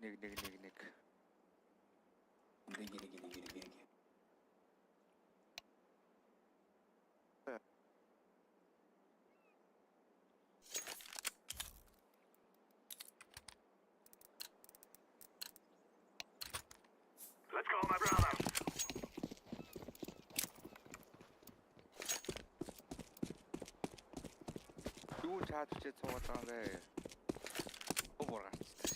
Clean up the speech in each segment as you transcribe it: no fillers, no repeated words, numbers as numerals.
Нэг нэг нэг нэг. Гири гири гири гири гири. Let's go, my brother. Юу чаад бичээд суугаад байгаа юм бэ? Буур гарчдаг.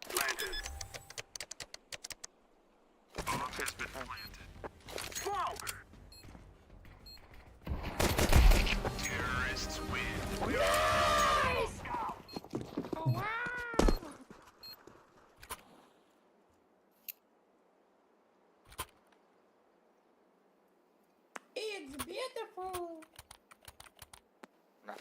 Planted. Bomb has been planted. Smoke! Terrorists win. Nice! Oh, wow! It's beautiful. На.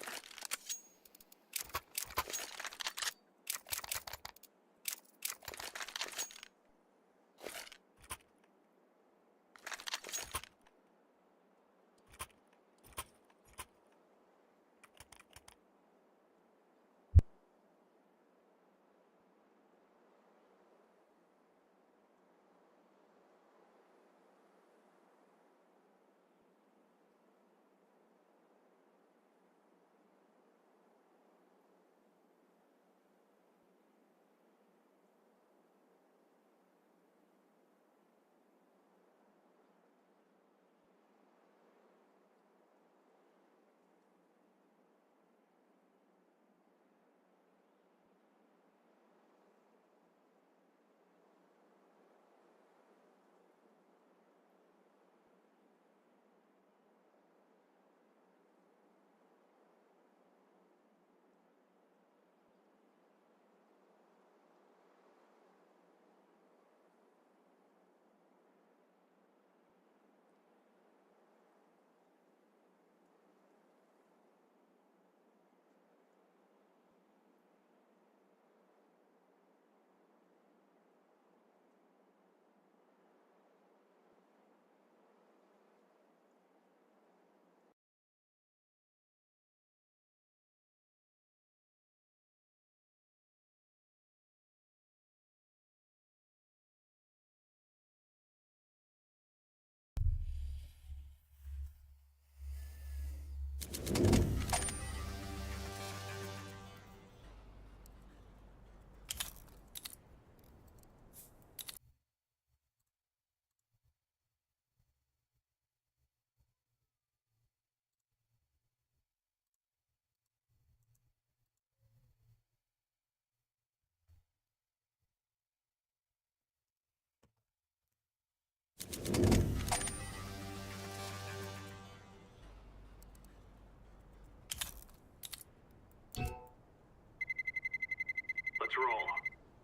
Let's roll.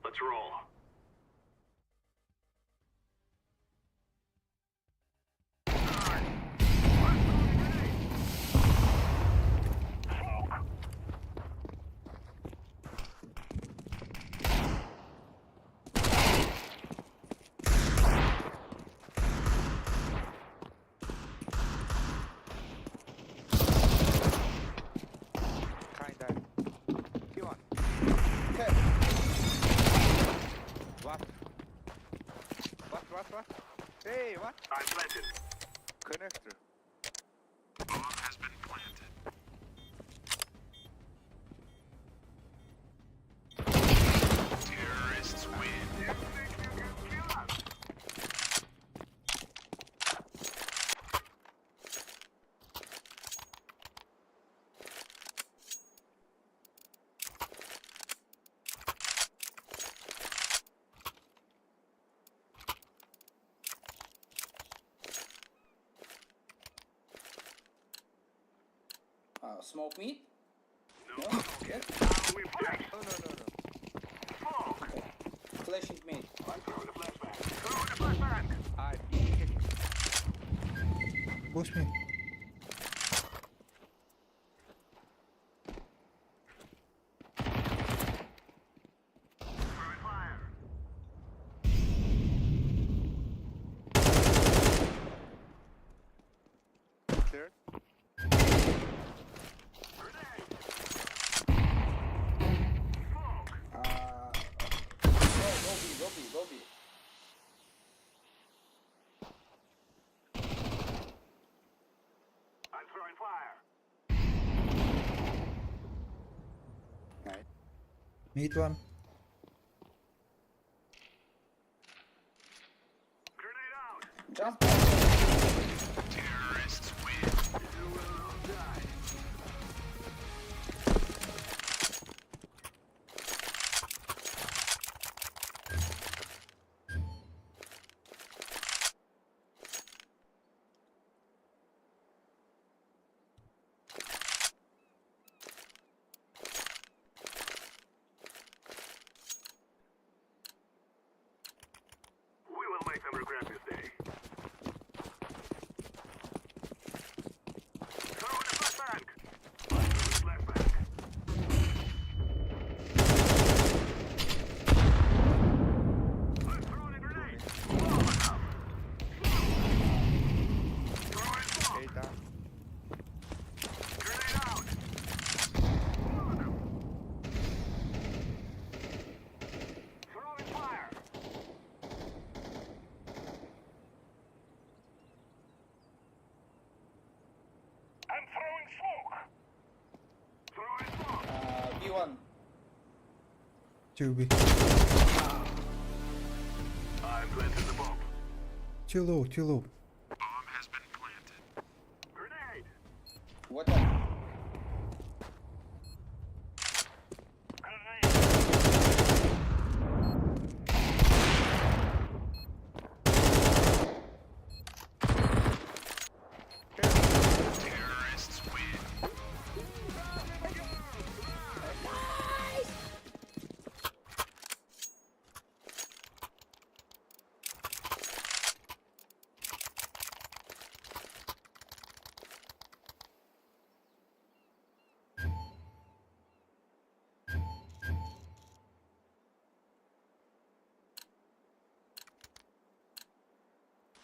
Let's roll. Smoke. Kinda. P1. Okay. What? What, what, what? Hey, what? I'm planted. Connector. Bomb has been planted. Terrorists win. Smoke meat? No. No? Yes? Now we fight. No, no, no, no. Smoke. Flashing mid. I'm throwing a flashbang. Throwing a flashbang. I B. Push me. Throwing fire. Clear. Grenade. Smoke. Go, go B, go B, go B. I'm throwing fire. Nice. Mid one. Grenade out. Jump. Terrorists win. You will not die. We will make them regret this day. Throw in a flashbang! Flashbang. I'm throwing a grenade! Molotov! Throw in smoke! A down. Grenade out! Molotov! Throwing fire! I'm throwing smoke! Throwing smoke! B1. 2B. I'm planting the bomb. Too low, too low. Bomb has been planted. Grenade! What the? Grenade! Terrorists win.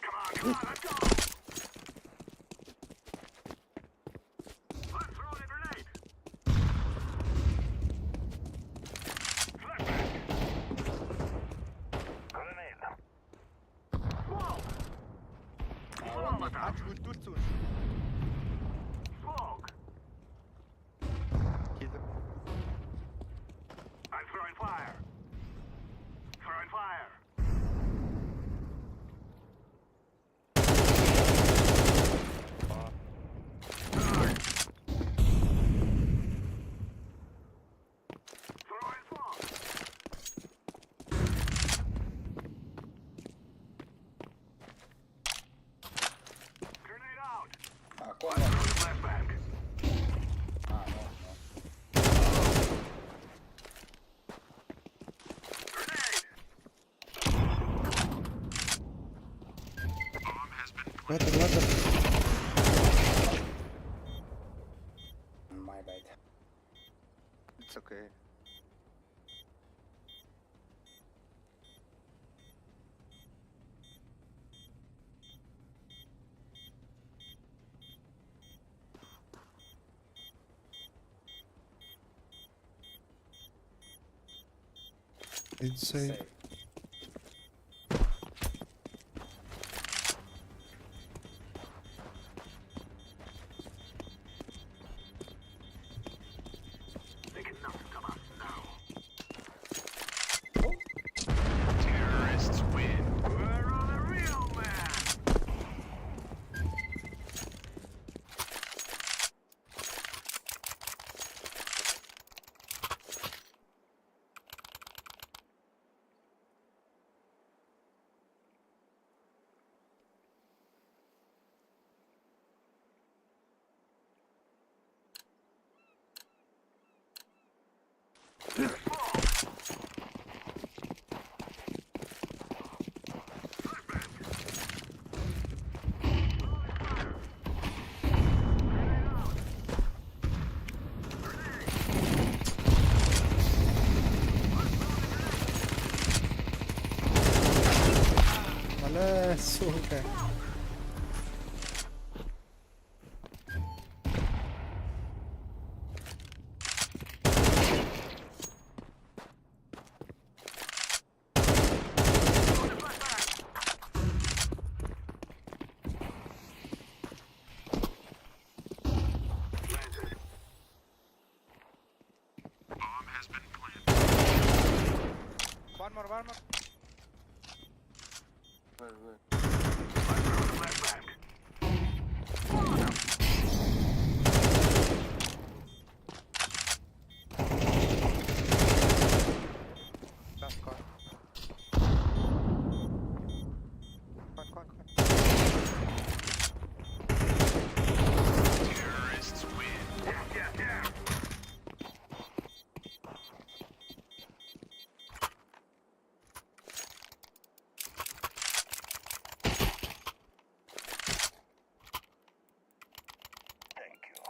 Come on, come on, let's go! Let's throw a grenade! Flashbang! Grenade! Smoke! One mid. Ач хөлдүүлсэн үү? Smoke! Kill. I'm throwing fire! Throwing fire! Аа. Throwing smoke! Grenade out! Corner. Throw the flashbang! Ah, no, no. Grenade! Bomb has been Water, water. My bad. It's okay. It's safe. Safe. They cannot stop us now. Oh, Terrorists win. We're on a real man. Сука. One more, one more. Where, where? Last con. Con, con, con. Terrorists win. Yeah, yeah, yeah. Thank you.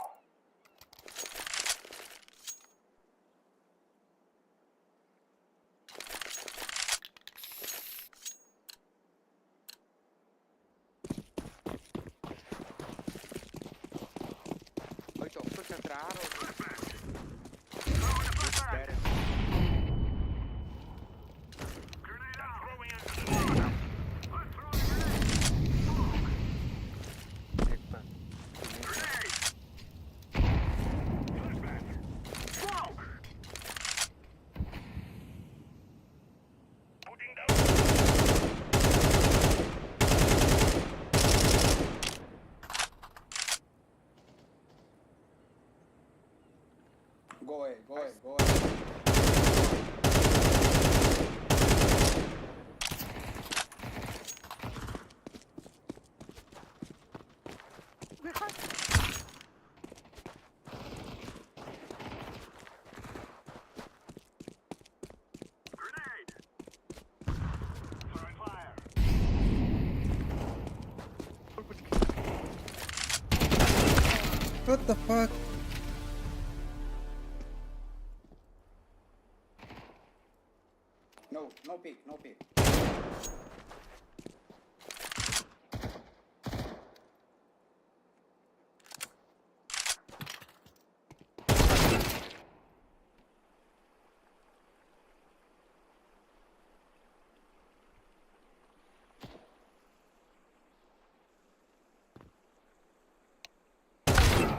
Ой, кто entraram? Sério. Grenade out. Throwing a grenade. I'm throwing a grenade. Smoke. Grenade. Flashbang. Smoke. Putting down. Go away, go away, go away. Grenade. Throwing fire. What the fuck? No, no peek, no peek.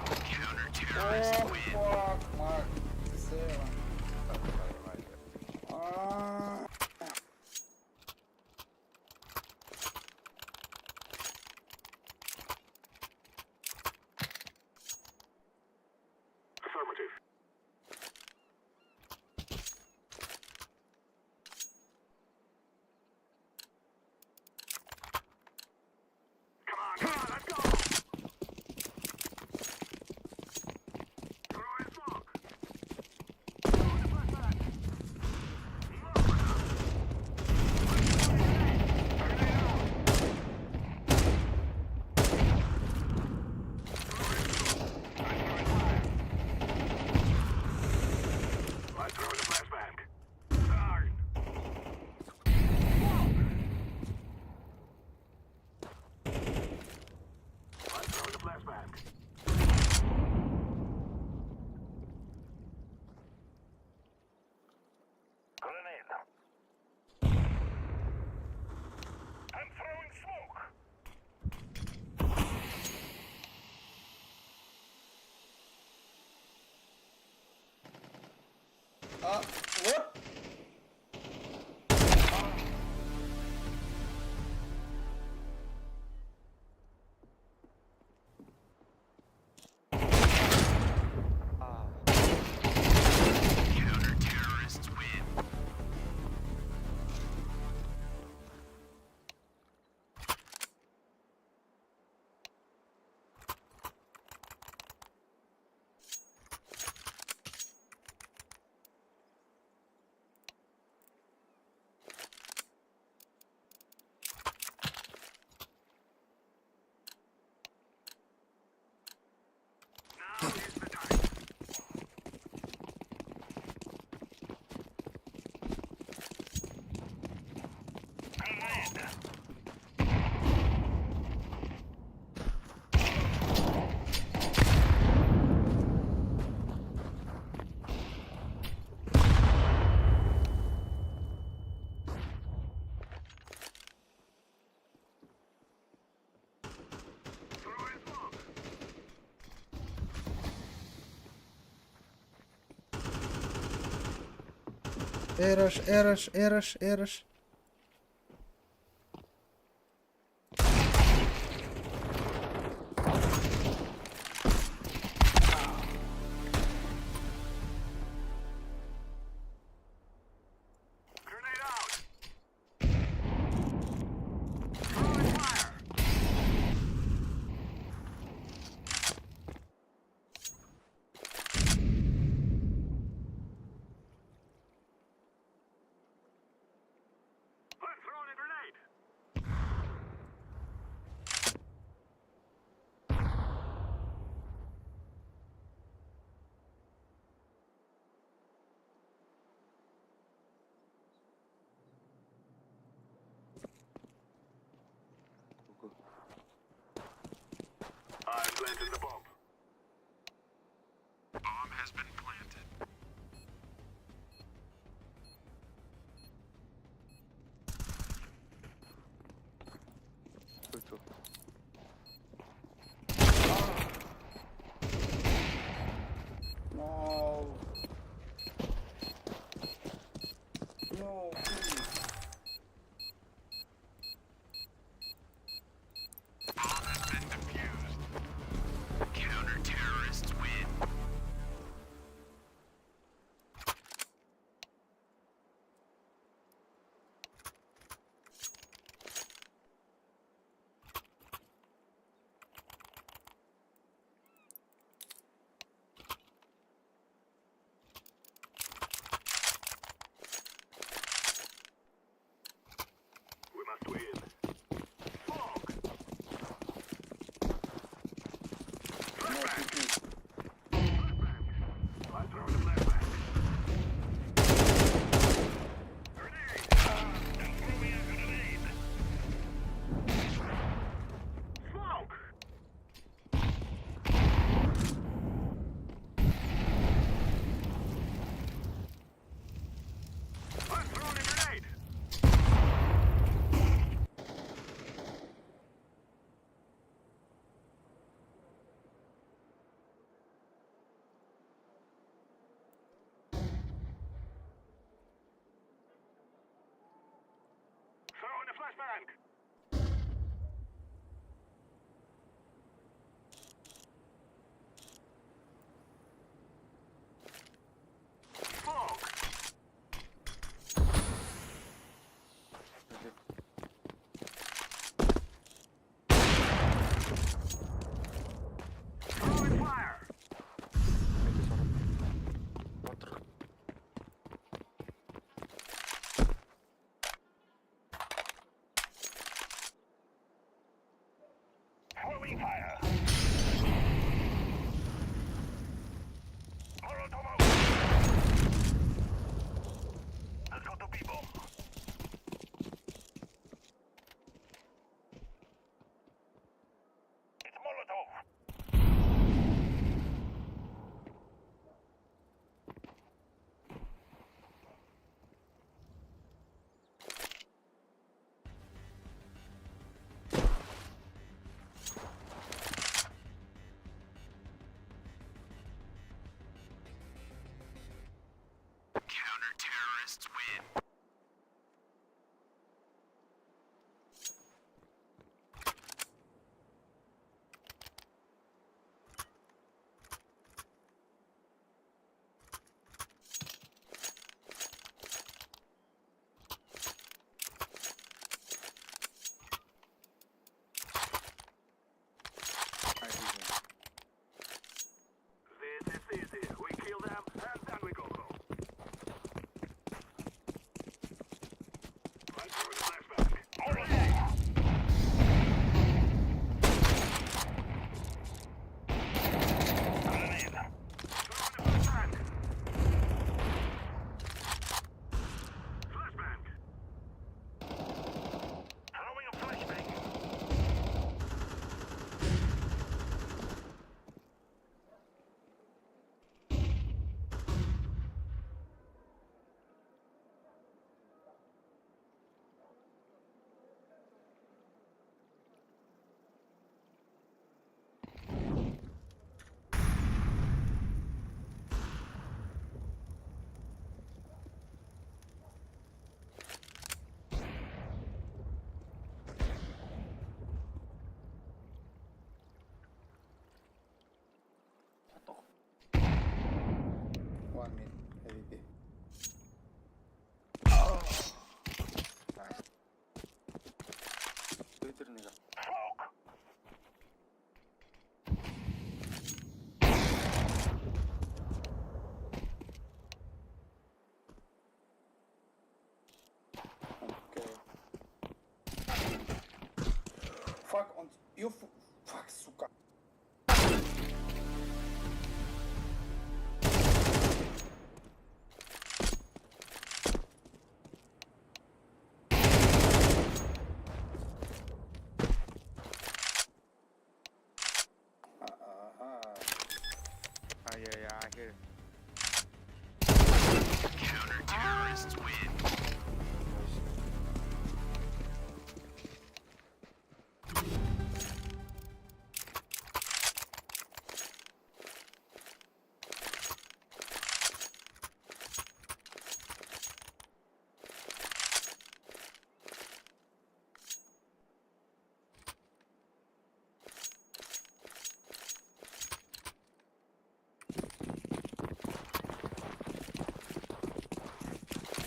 Counter-terrorists Oh, win. fuck, Mark. Seven. Ah. A rush, A rush, A rush, A rush. Grenade out. Throwing fire. I'm throwing a grenade. Go, go. I'm planting the bomb. Bomb has been planted. Go, go. No. No, please. Bomb has been defused. Counter terrorists win. We must win. Smoke! No, TP. I throw the flashbang. Grenade! I'm throwing a grenade. Smoke! I'm throwing a grenade. Throwing a flashbang. Smoke! Okay. Throwing fire! Эти сорок. Water. Throwing fire! Molotov out! Let's go to people. It's Molotov! Fuck on you fuck, сука. Ага. Ah, yeah, I hear.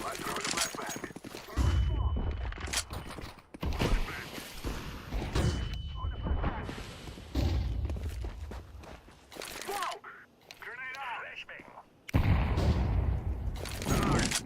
I'm throwing a flashbang. Flashbang. Throwing a flashbang. Smoke! Grenade out! Flashbang. Flashbang.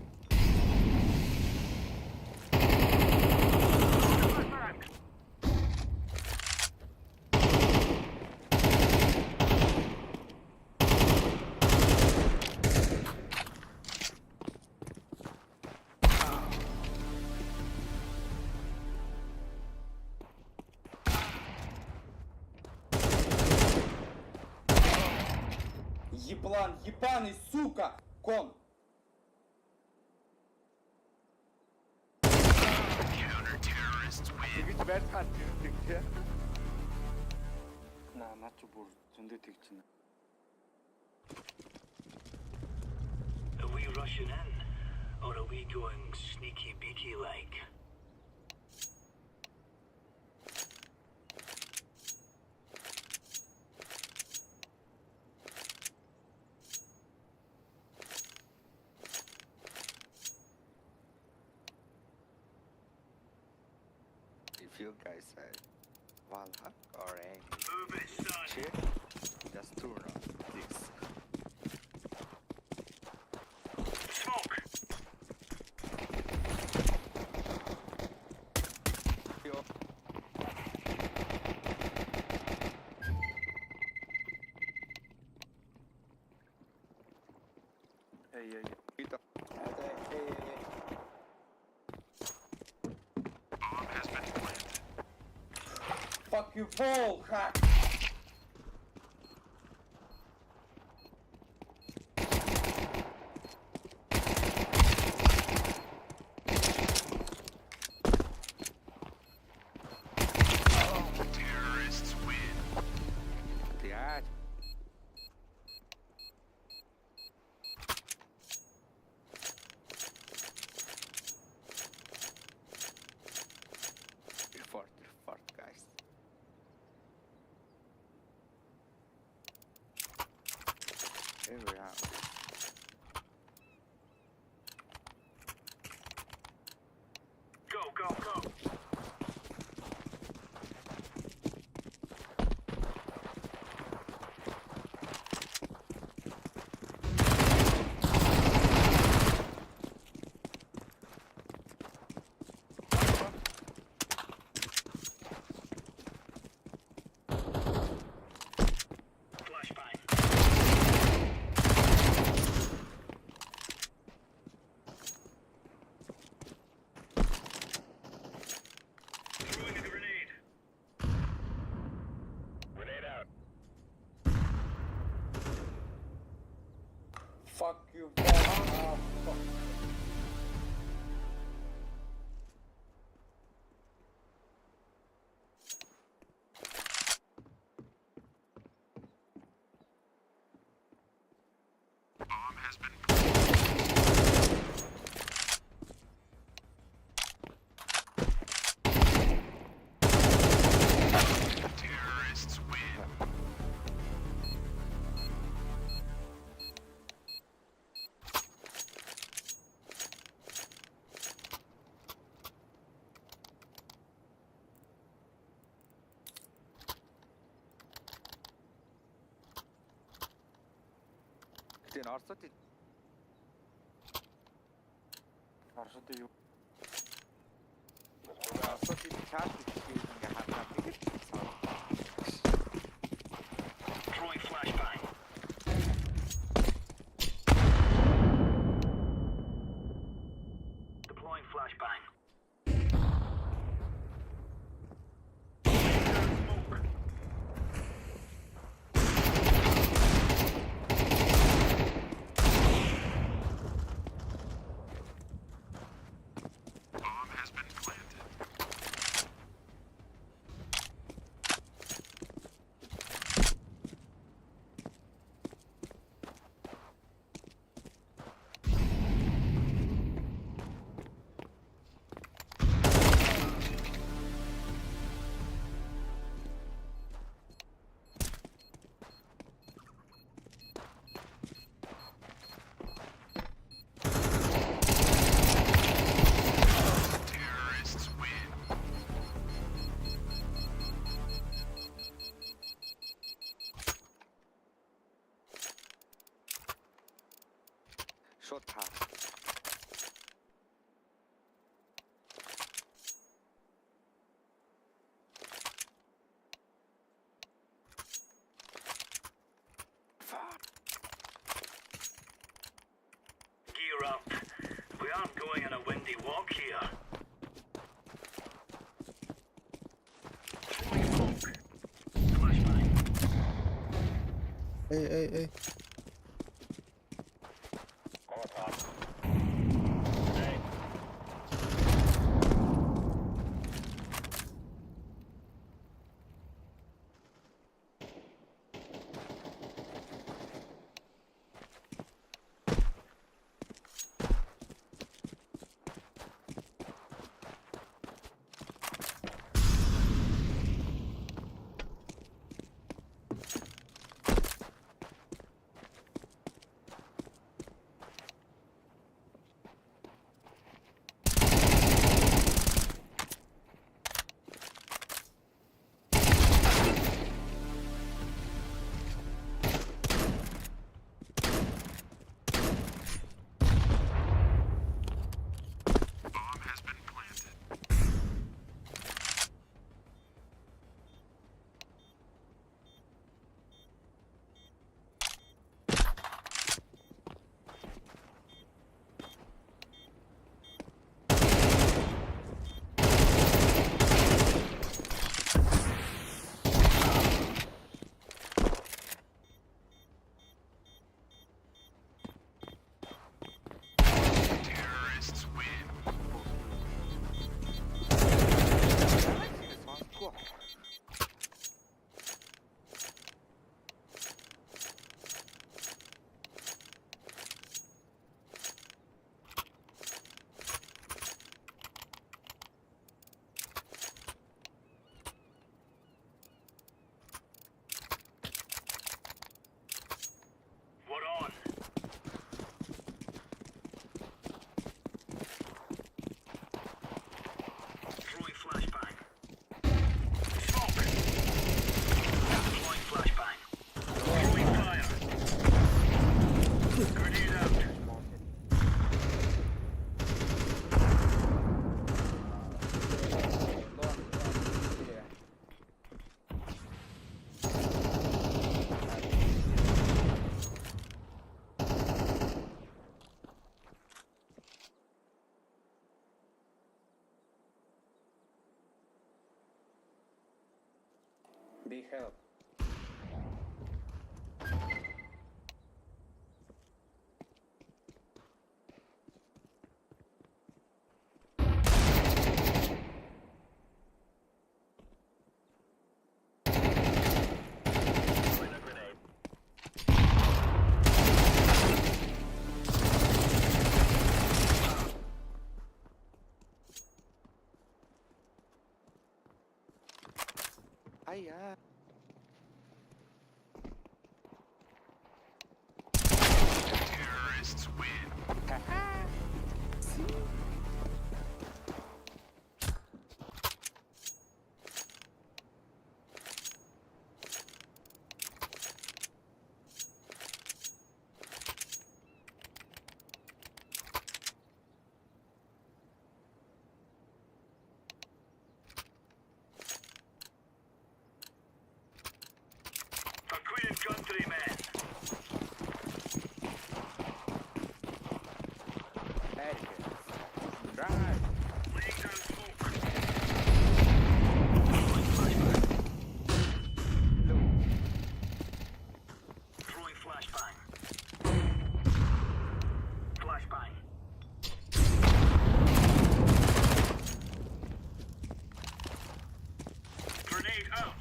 Еблан, ебаный, сука! Кон! Тэгж барьж гарч ирдэг тий. Наа наа чи бүр зөндөө тэгж байна. Are we rushing in, or are we going sneaky beaky like? If you guys have Valhalla or any Move it, son. shit, just turn on this. Smoke. Yo. Эй эй. Ito. Это, эй, эй, эй. Fuck you all, hack! Яаж? Report, report, guys. Every round. Go, go, go. Flashbang. Throwing a grenade. Grenade out. Fuck you all. Ah, fuck. Гэтэ энэ Оросууд Оросууд юу Оросууд чарт хийх ингээ харахад тэгэл Шууд таа. Gear up. We aren't going on a windy walk here. Throwing smoke. Flashbang. A A A. Ямар ч ингэ сонсдгоо. We're on. Throwing flashbang. Smoke. Deploying flashbang. Throwing fire. Grenade out. Long, long, yeah. Be help. Throwing a grenade. Аяа. For Queen and country, men. Хайр. Right. Laying down smoke. Throwing flashbang. Low. Throwing flashbang. Flashbang. Grenade out.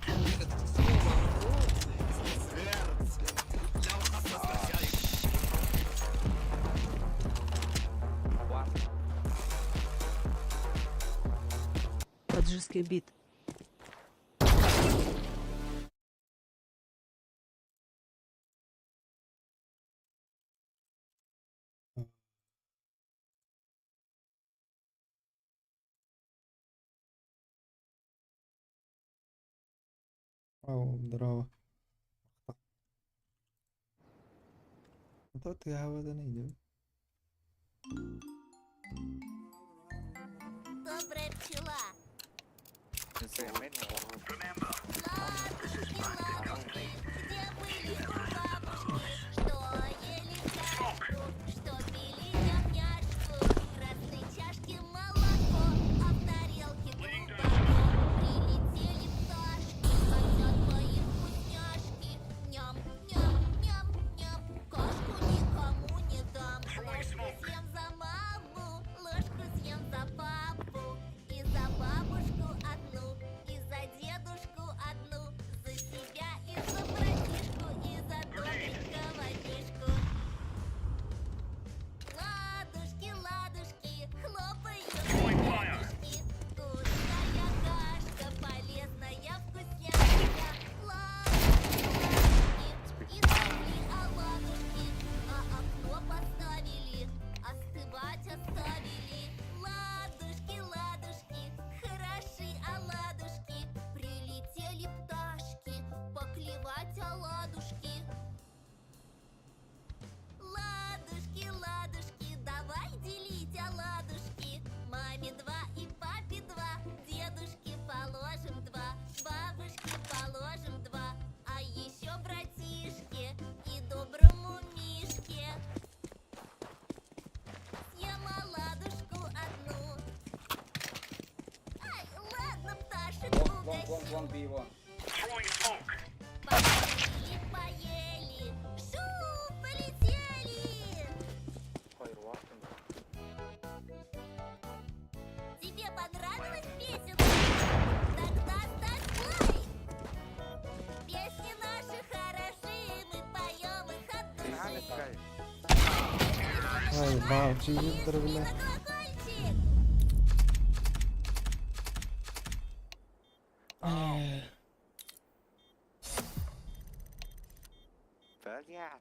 What? Таджикский бит. Ау, здорово. Вот я вот и найду. Добрая пчела. Мин Ладушки, ладушки, где были у бабушки, что ели кашку, что пили ням-няшку, в красной чашке молоко, а в тарелке глубоко. Прилетели пташки, хотят мои вкусняшки. Ням, ням, ням, ням, кашку никому не дам. Ложку съем за маму, ложку съем за папу, и за бабушку одну, и за дедушку одну, за себя и за братишку, и за добренького Мишку. Ладушки, ладушки, хлопают ребятушки. Вкусная кашка, полезная вкусняшка. Ладушки, ладушки, испекли оладушки, а окно поставили, остывать оставили. Ладушки, ладушки, хороши оладушки, прилетели пташки, поклевать оладушки. Ладушки, ладушки, давай делить оладушки. Маме два и папе два, дедушке положим два, бабушке положим два, а еще братишке и доброму Мишке. Съем оладушку одну. Ай, ладно, пташек Long, long, long, угощу. long B one. Поели, поели, шу, полетели. Хоёр ваатан. Тебе понравилась песенка? Тогда ставь лайк! Песни наши хороши, мы поем их от Хаана души. гай. Ай, вау, чи И їм жми бля. на колокольчик! Блядь.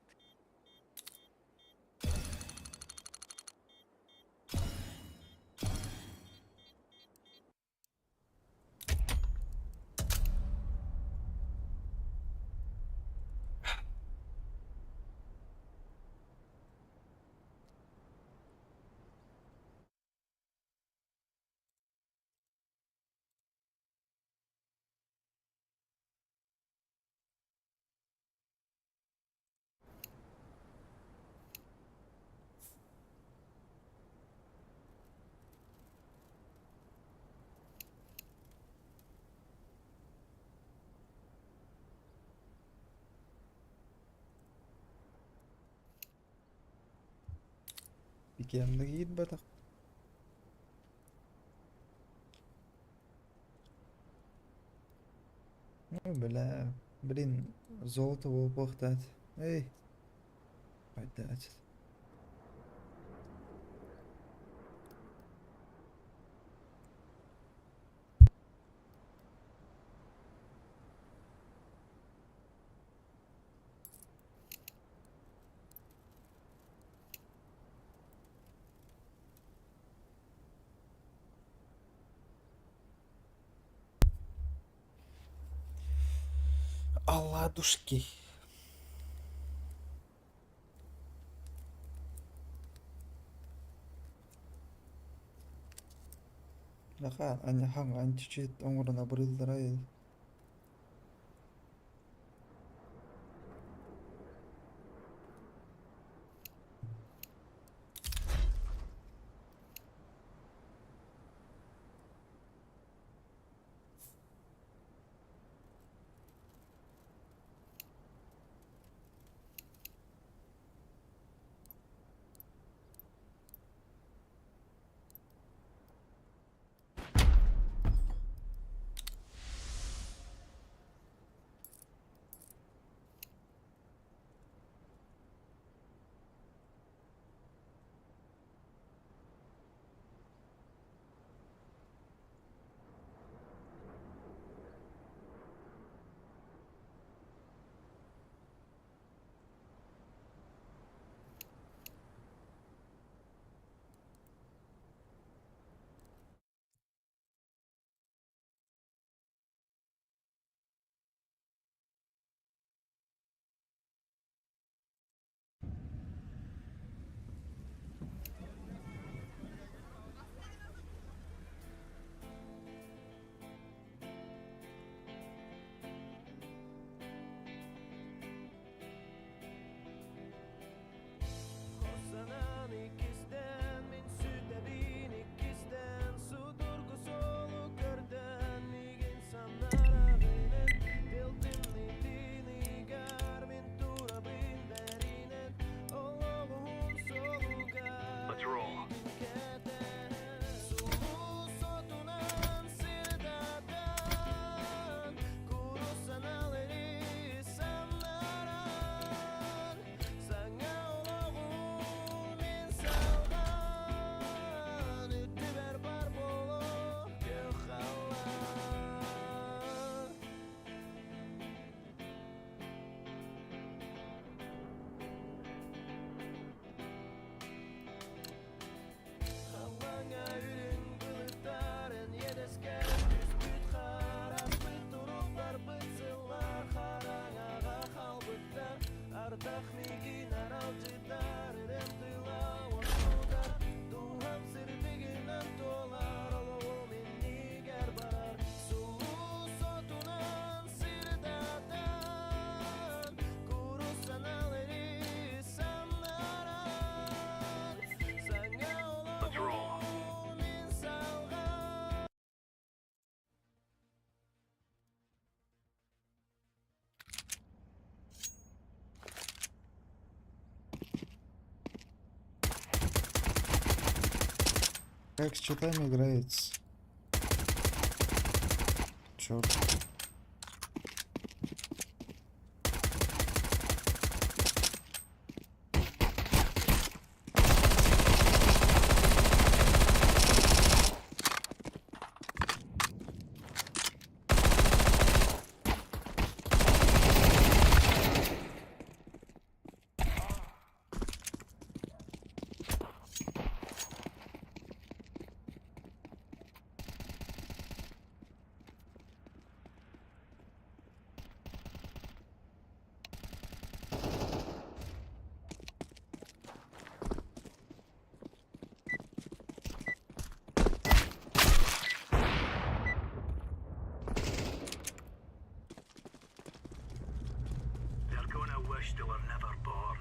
Пикемді киит батақ. Ну, бля, блин, золото буолуохтаах. Эй. Опять. Оладушки. Лаха, ань хан античит оңорон абырылдара. Let's roll. Let's roll. Как с читами играется? Черт. They're gonna wish they were never born.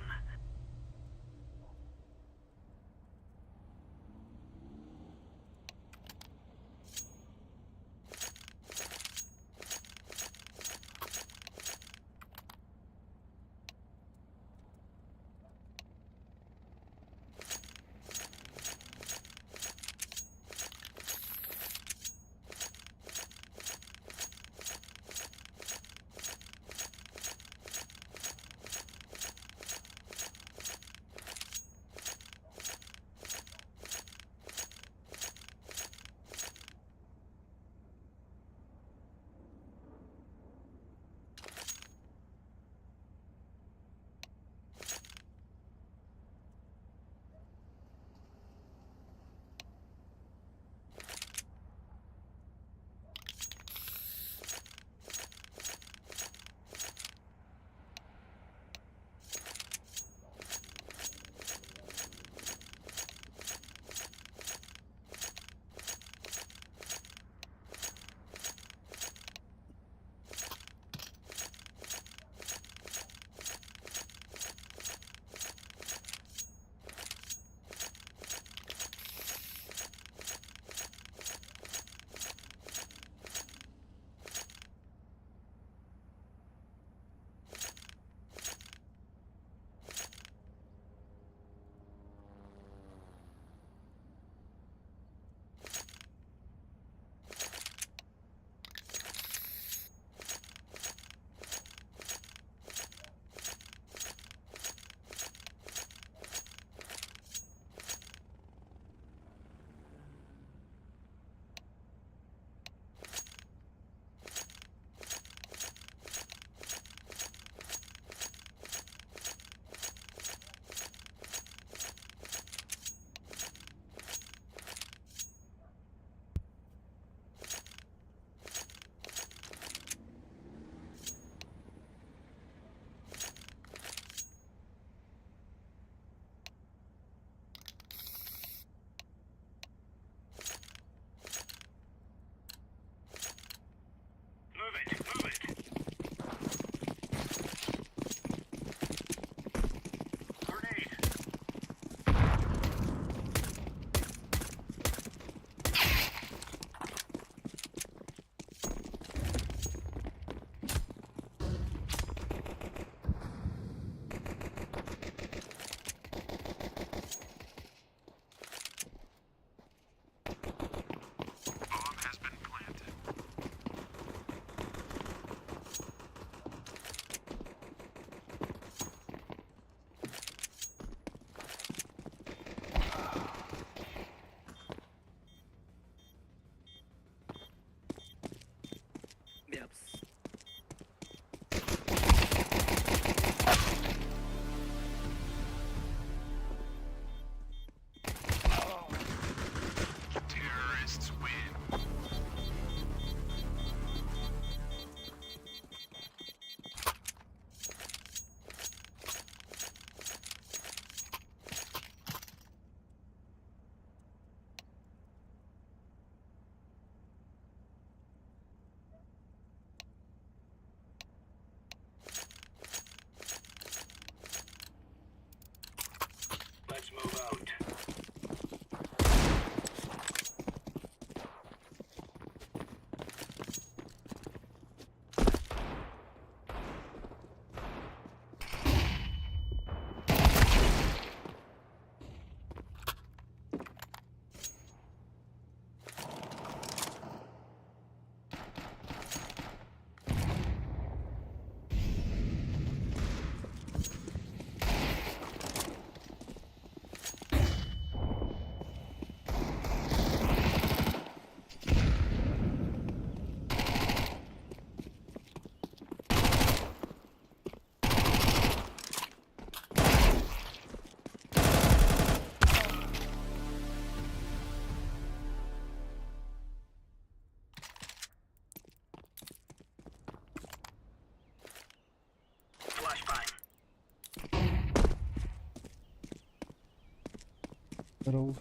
Здорово.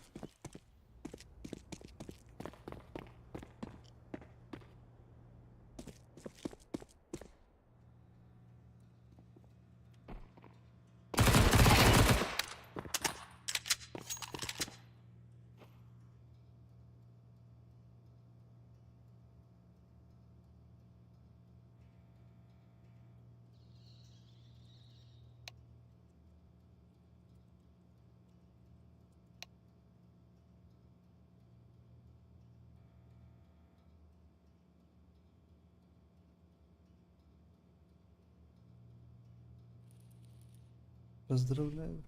Поздравляю.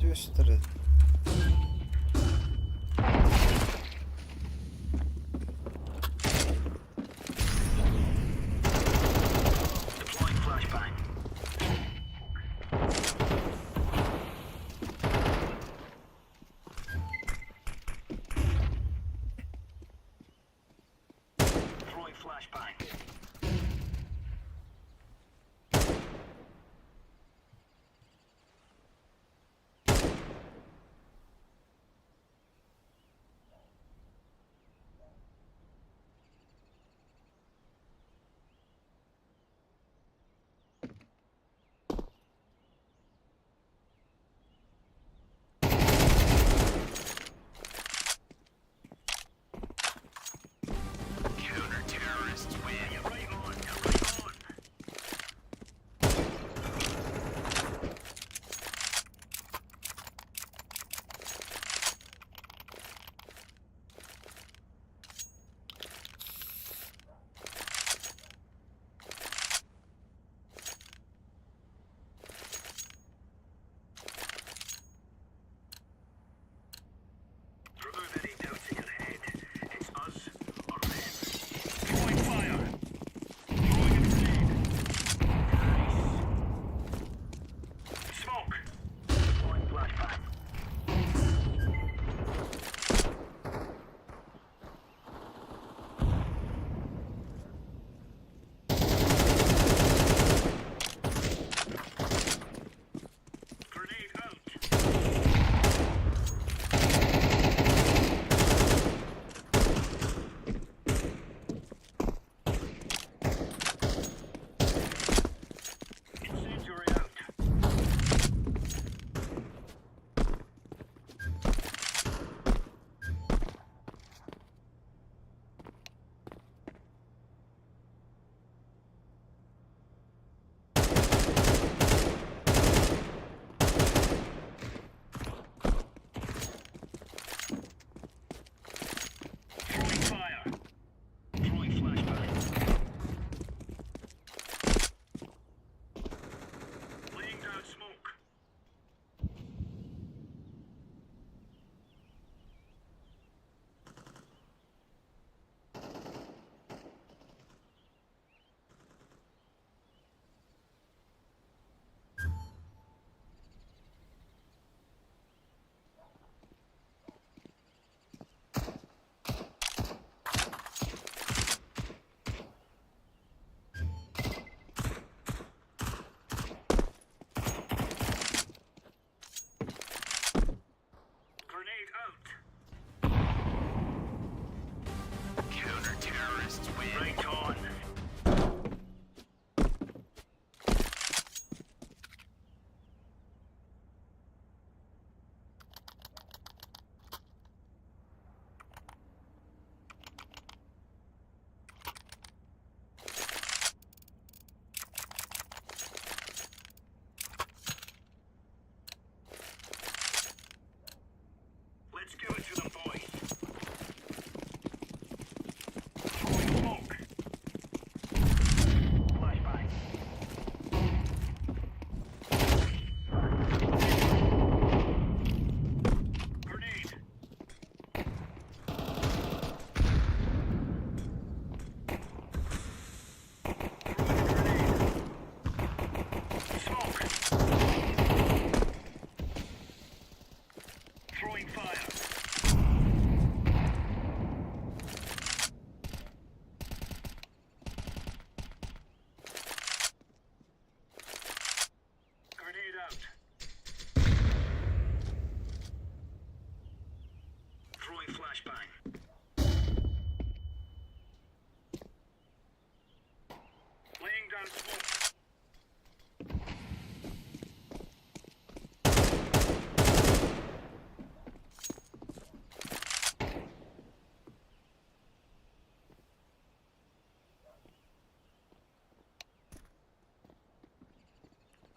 Түстэр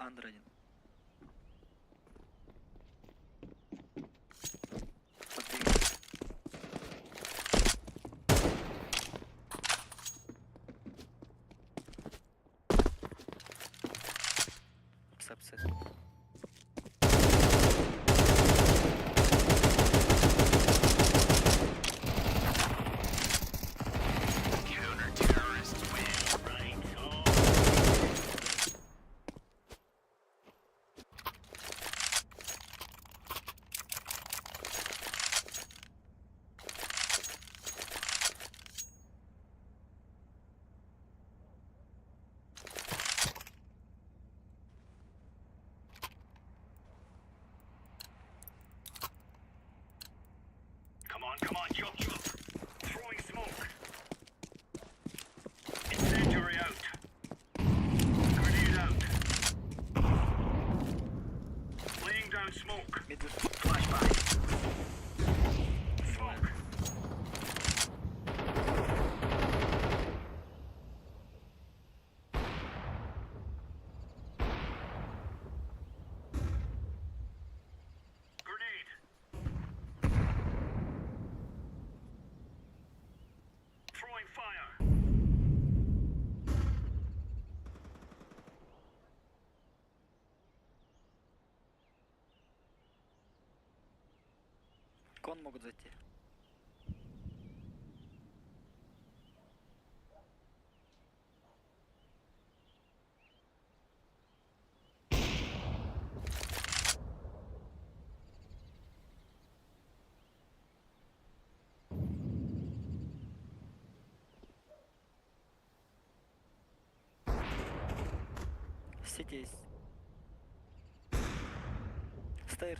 Under один. Подбегай. Сапсет. Come on, come on, chop, chop. Throwing smoke. Incendiary out. Grenade out. Laying down smoke. Middle. Flashbang. Smoke. Grenade. Throwing fire. Кон могут зайти. Сити есть. Stairs.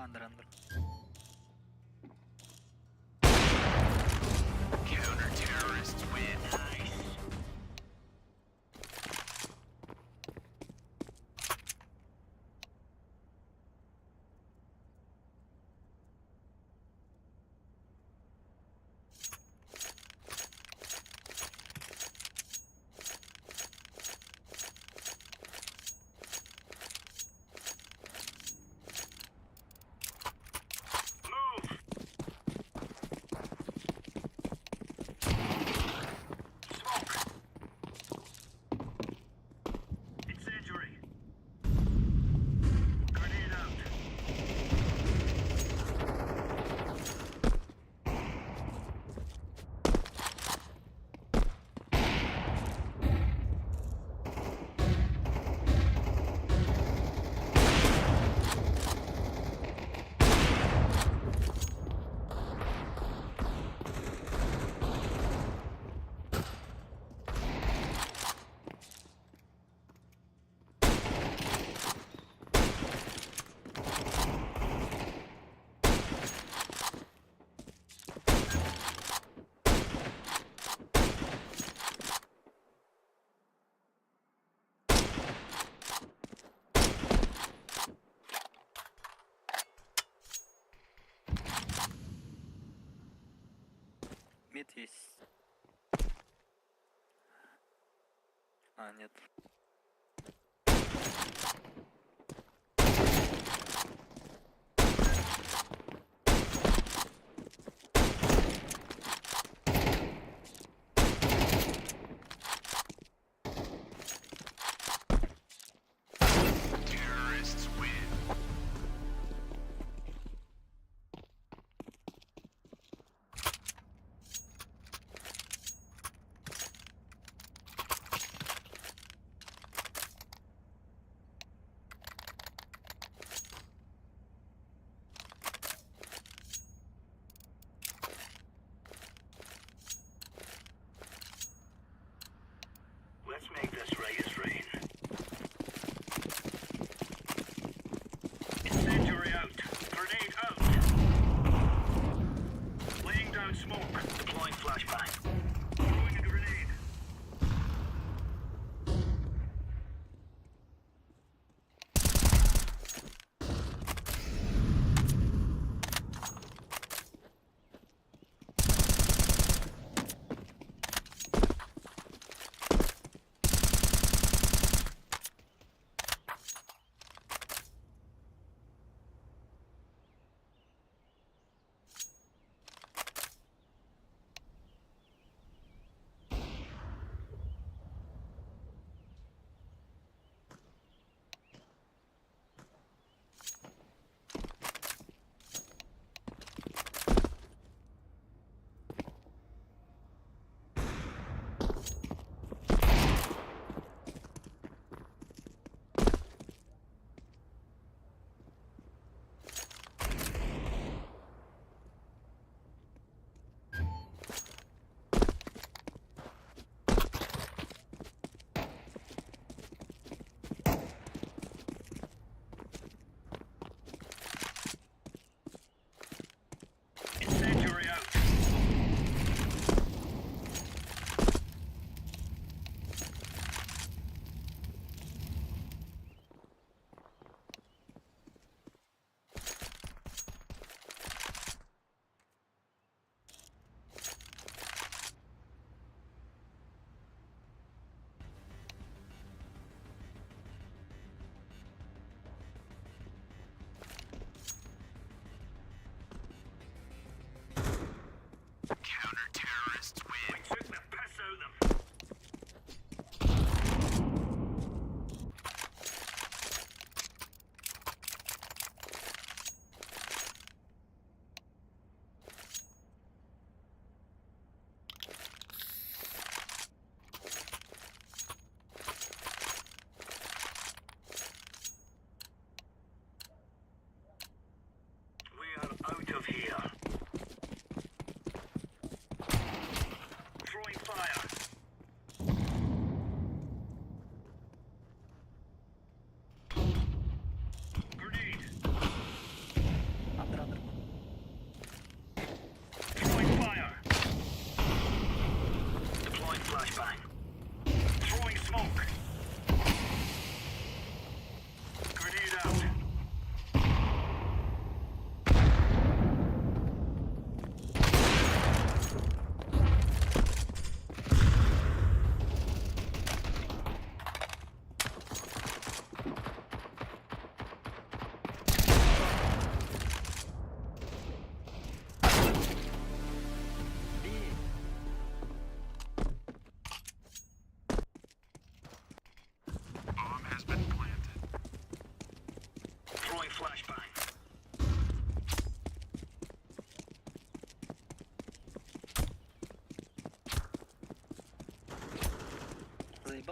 Under, under. Move. Smoke. Incendiary. Grenade out. Мид есть. А, нет. Terrorists win.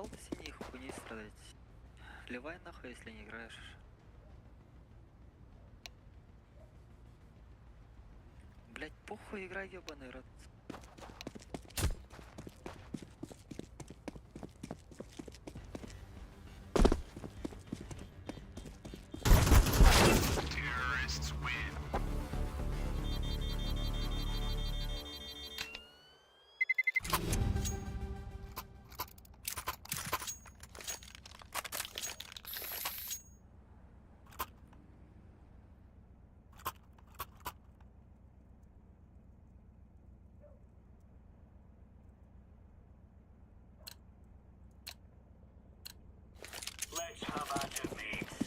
Заебал ты синей хуйней страдать. Ливай нахуй, если не играешь. Блять, похуй играй, ебаный рот. Let's have at it, mates.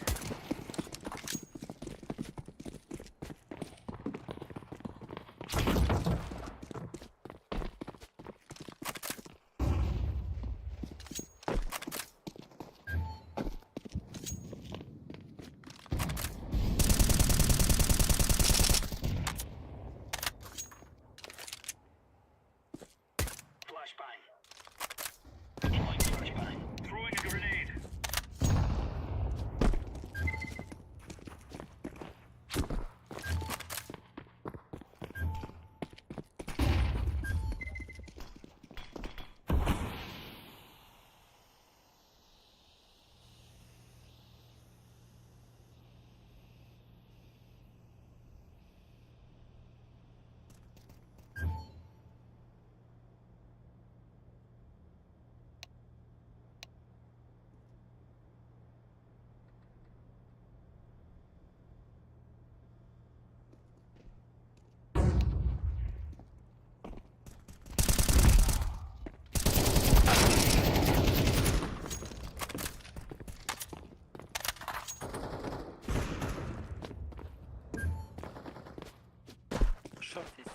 Flashbang. Throwing flashbang. Throwing a grenade. Шорт есть.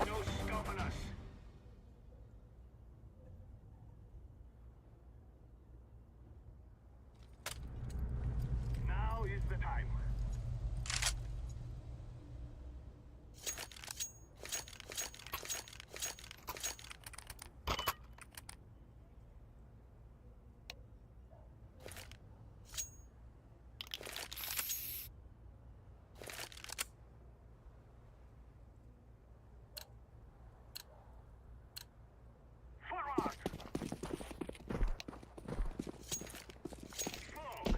No stopping us. Now is the time. Forward! Smoke!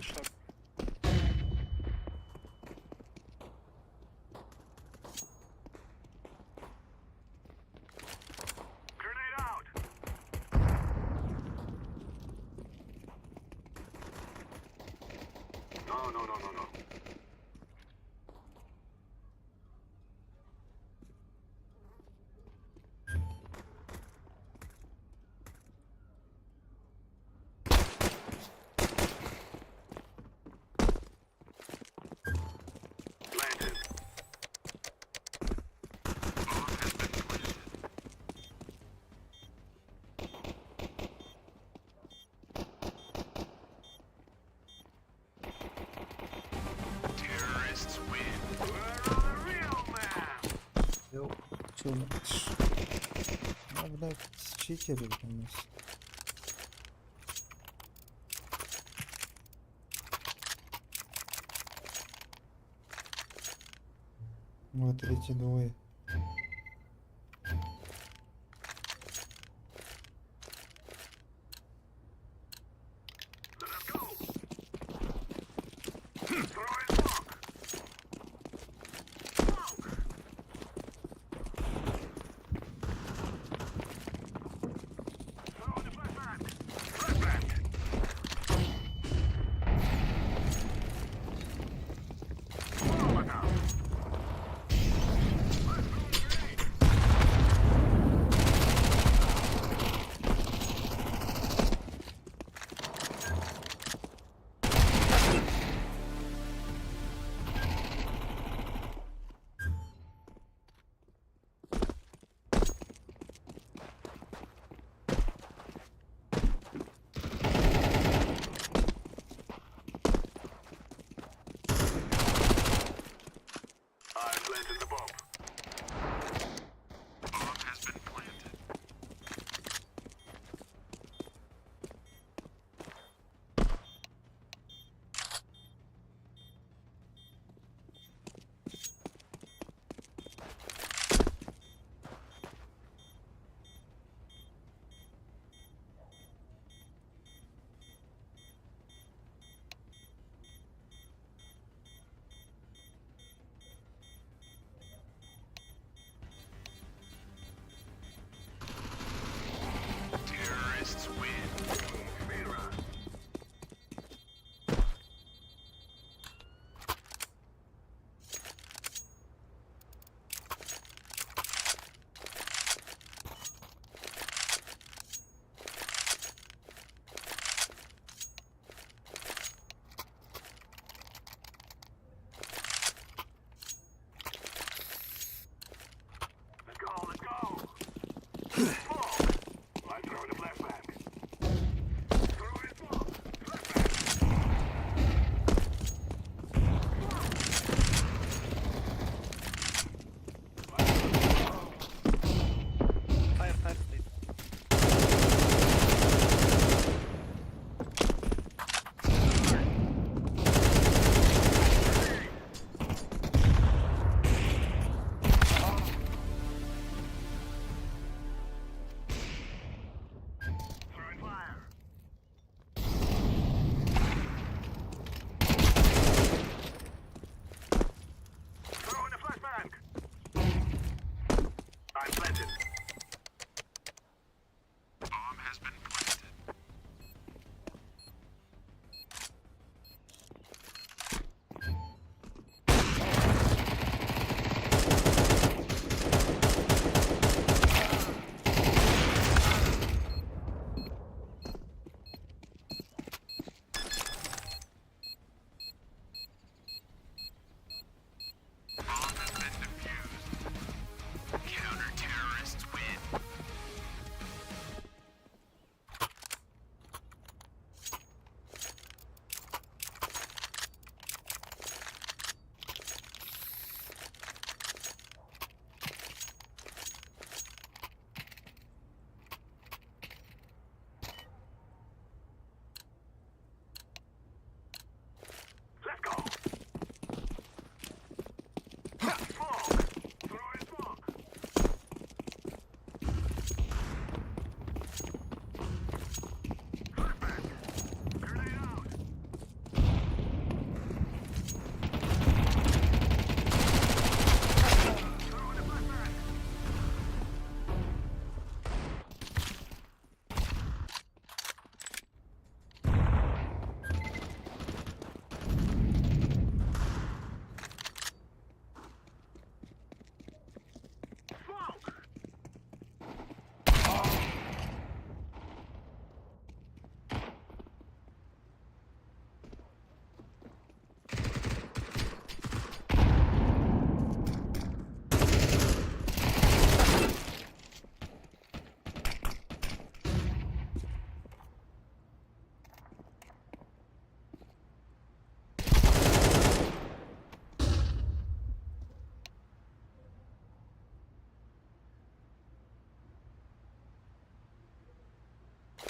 Шорт. Grenade out! No, no, no, no, no. Planted. Where are the real men? Ёп, чё, ш- А, блядь, читеры у нас. Вот эти двое. Let's go! Throwing smoke! Smoke! Throw the flashbang! Flashbang! Molotov!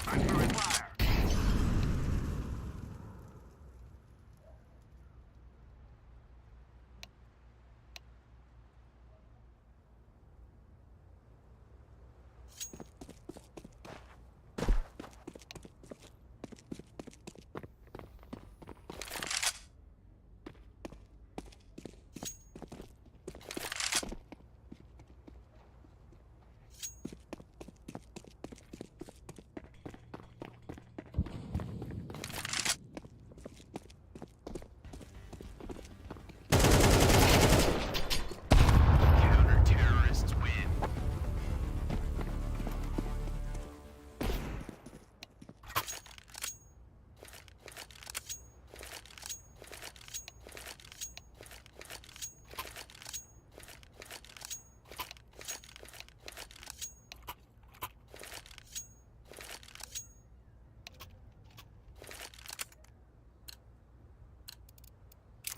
I'm throwing fire.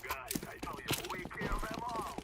Guys, I tell you, we kill them all.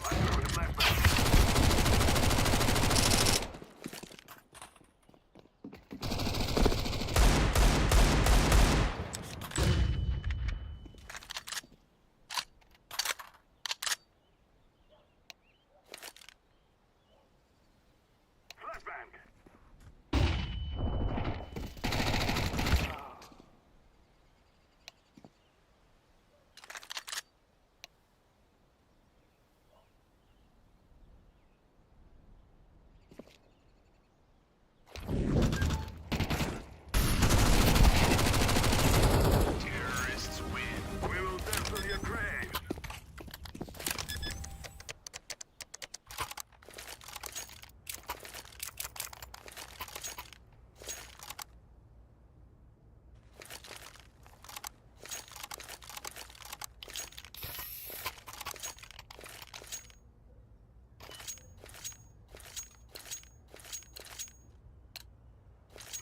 I'm throwing a flashbang. Flashbang. Terrorists win. We will dance on your graves.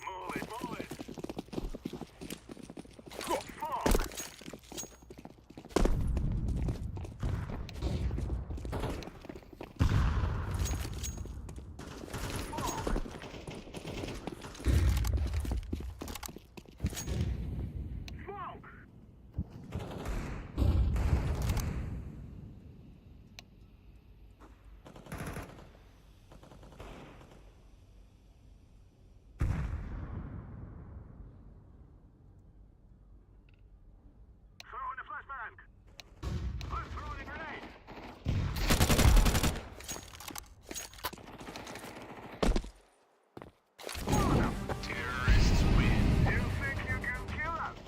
Move it, move it. Smoke. Smoke. Throwing a flashbang. I'm throwing a grenade. Terrorists win. You think you can kill us?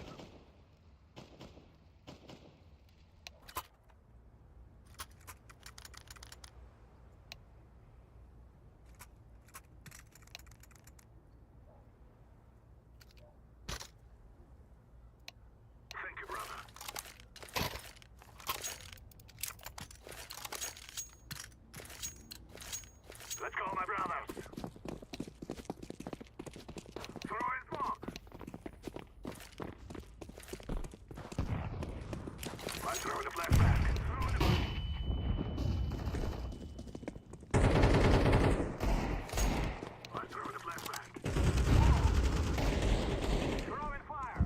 Thank you, brother. Let's go, my brothers. Throw in smoke. I'm throwing a flashbang. Throwing a... I'm throwing a flashbang. Throwing fire.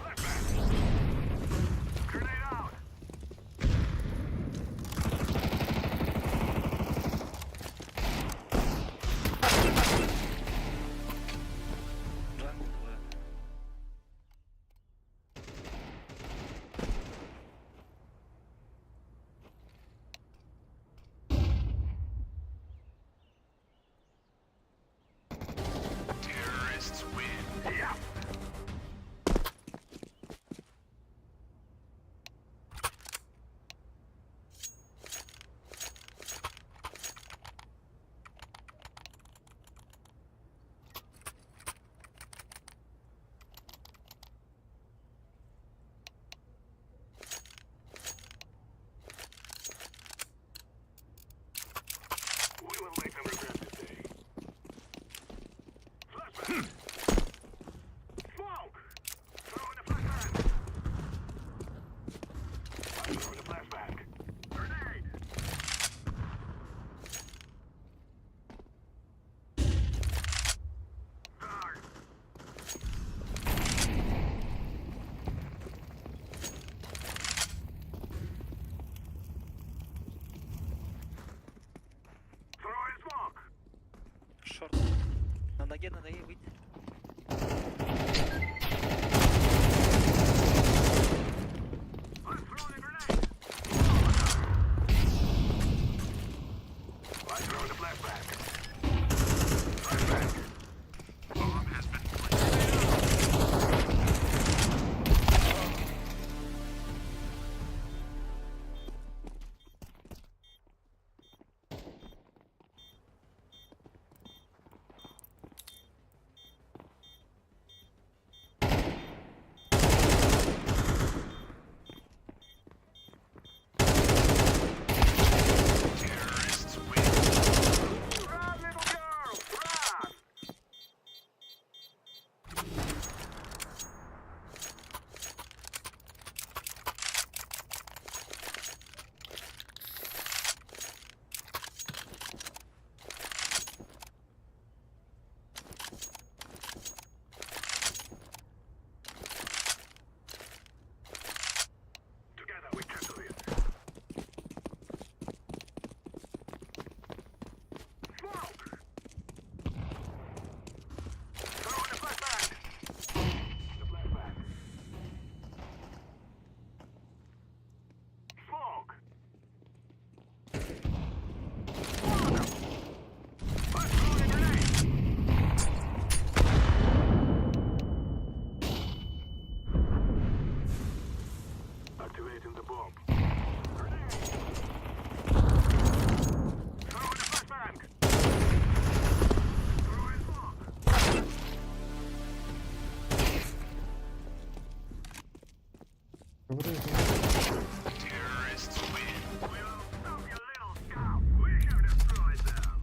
Flashbang. Grenade out. Jungle двое. Smoke! Throwing a flashbang! I'm throwing a flashbang. Grenade! Guard! Throwing smoke! Шорт. На ноге выйди. I'm throwing a grenade! I'm throwing a flashbang. Flashbang. Bomb has been planted. Terrorists win. Run, little girl, run! Together we can do it. Smoke! Throwing a flashbang! The flashbang. Smoke! Smoke! I'm throwing a grenade! Activating the bomb. Grenade! Throwing a flashbang! Throwing smoke! Говори, Terrorists win. We'll stop your little scout. We have destroyed them.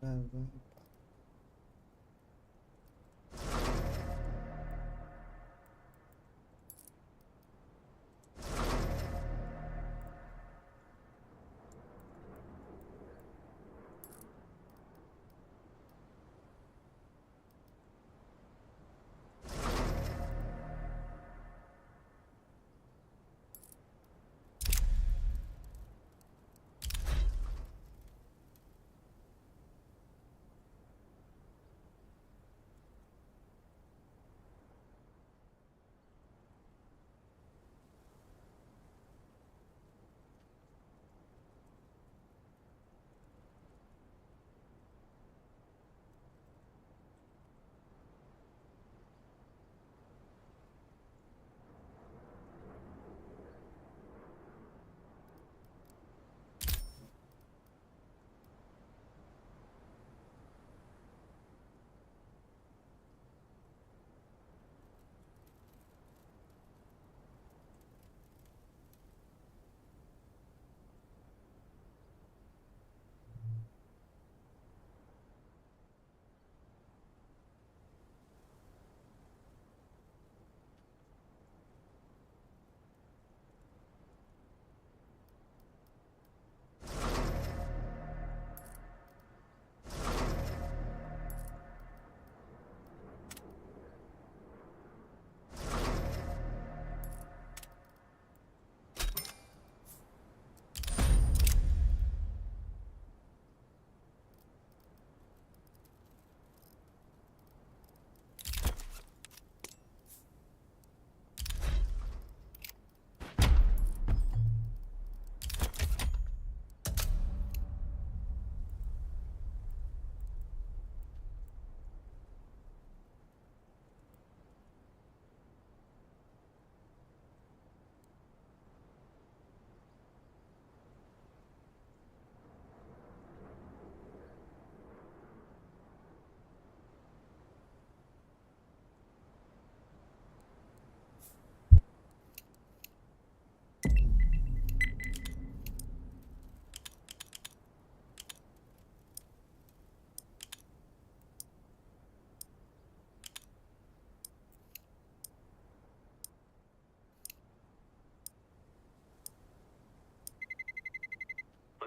Nerede?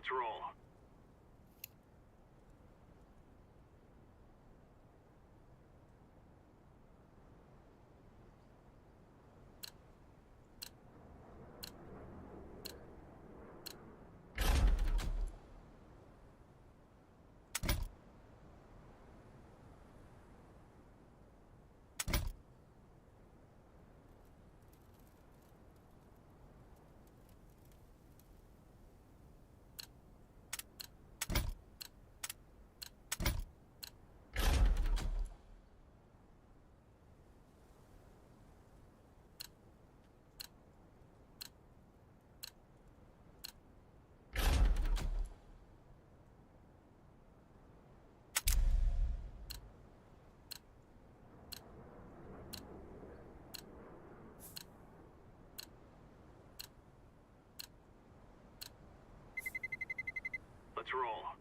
Let's roll. Let's roll.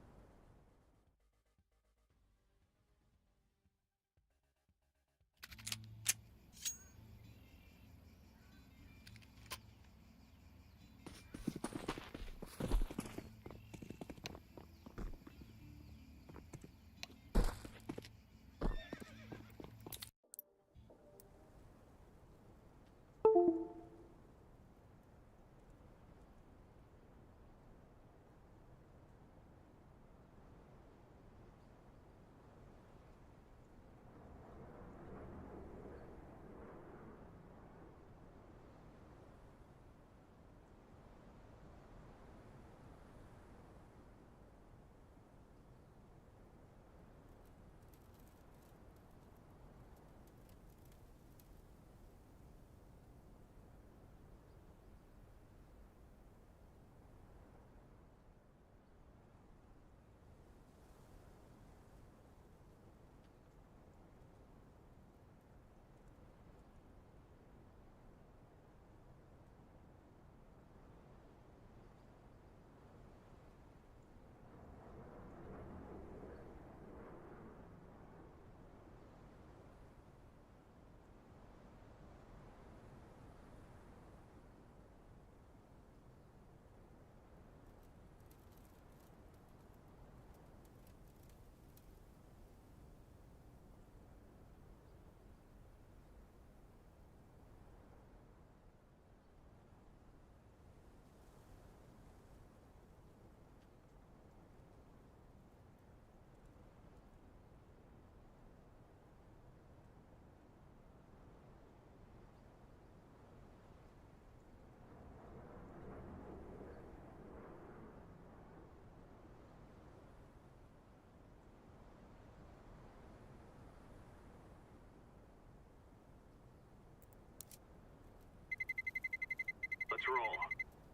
Let's roll.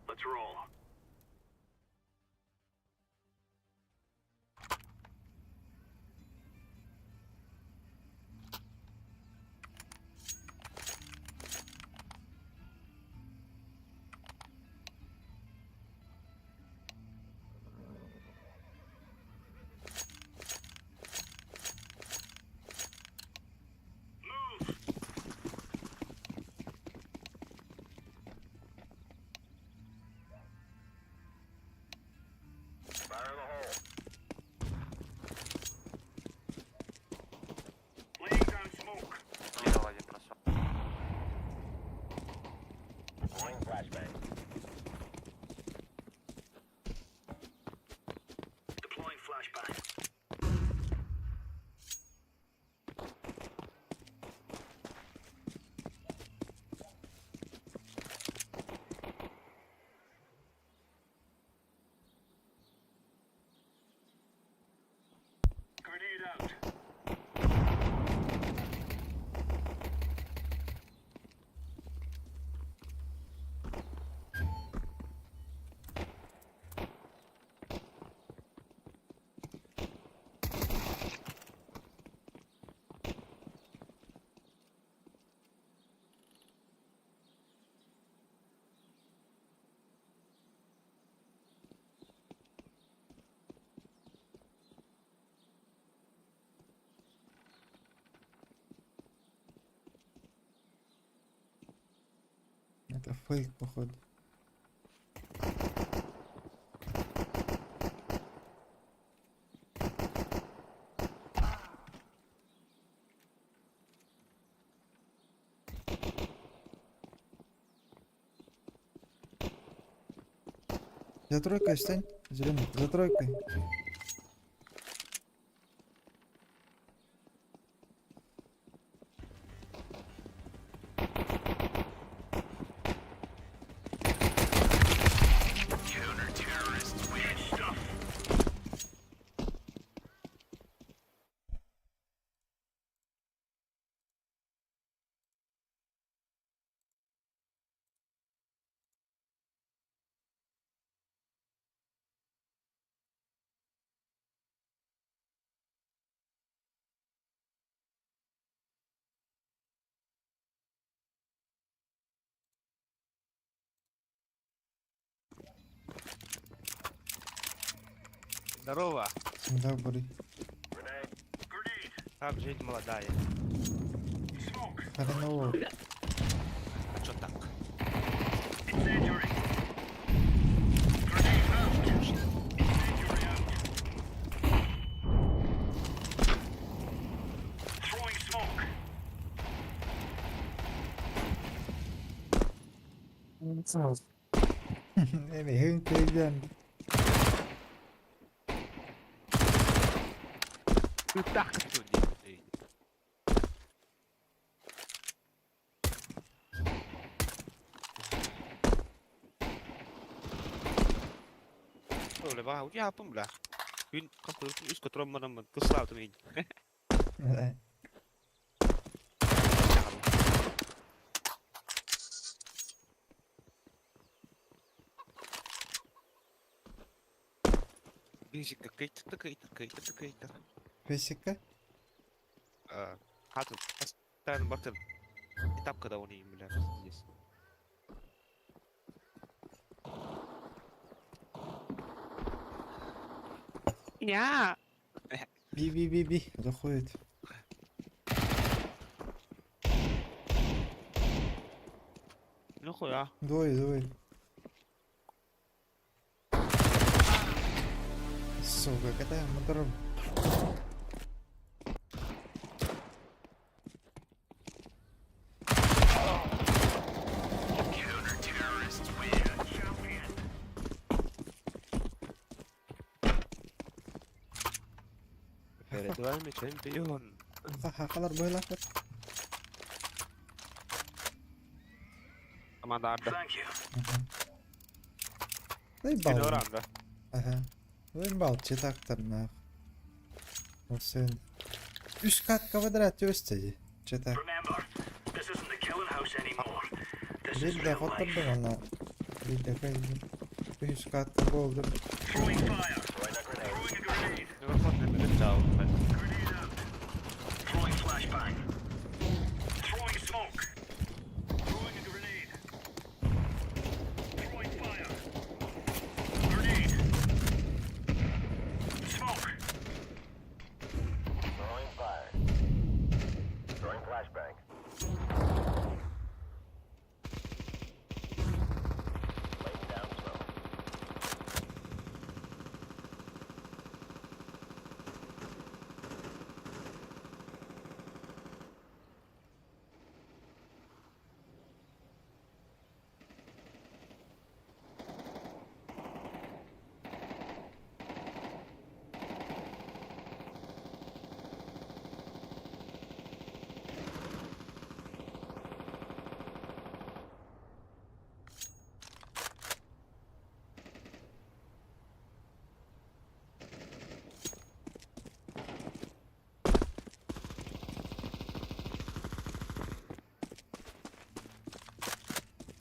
Let's roll. Move. Fire in the hole. Laying down smoke. Кидал один прошел. Deploying flashbang. Deploying flashbang. Grenade out. Это фейк, походу. За тройкой встань. Зеленый. За тройкой. Здорово. Добрый. Как жизнь молодая? Хреново. А чё так? Эми хынкыйдан. Ты так что делаешь? Ole vähän ihan бля. Күн үс котромманаммын кыслаутум ин. Физика кыйтта кыйтта кыйтта кыйтта. Физика? Хатын постоянно бартын. Этапка да оны бля здесь. Я. Би-би-би-би. Заходит. Ну хуя. Двое, двое. Сука, катаем мотором. Перед вами чемпион. Хахалар бойлахар. Команда Арда. Заебал. Киноранда. Ага. Заебал, читактор нах. Сын. Үс кат квадрат өстеди. Читак. Бирде хотурдум ана. Бирде кайдым. Үс кат болдум.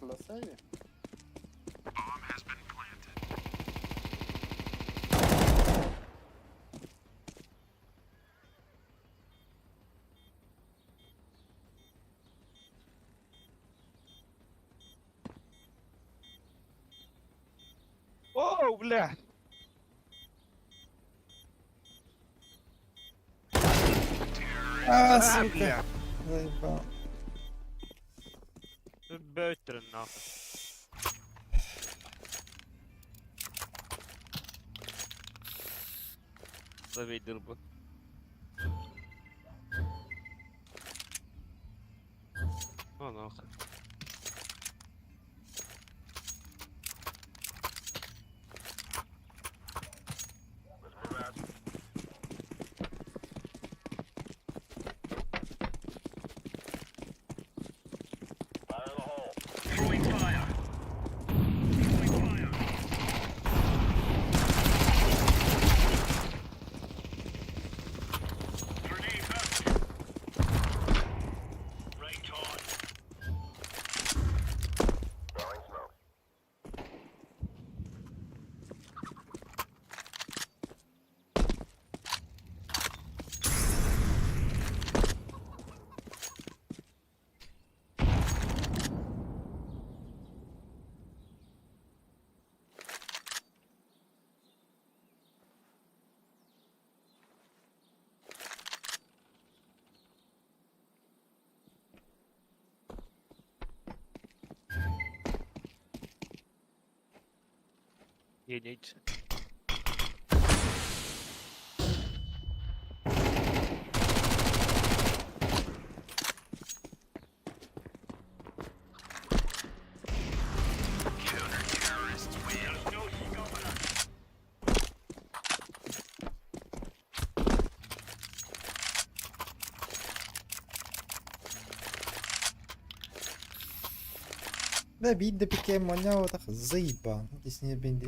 На сейве? Оу, бля! А, сука. Бля! Заебал. Бөтер нахуй. Завидел бы. О, нахуй. Гений. There's no stopping us. Да, биир да пикэ манньаабатах заебал. Итисине бин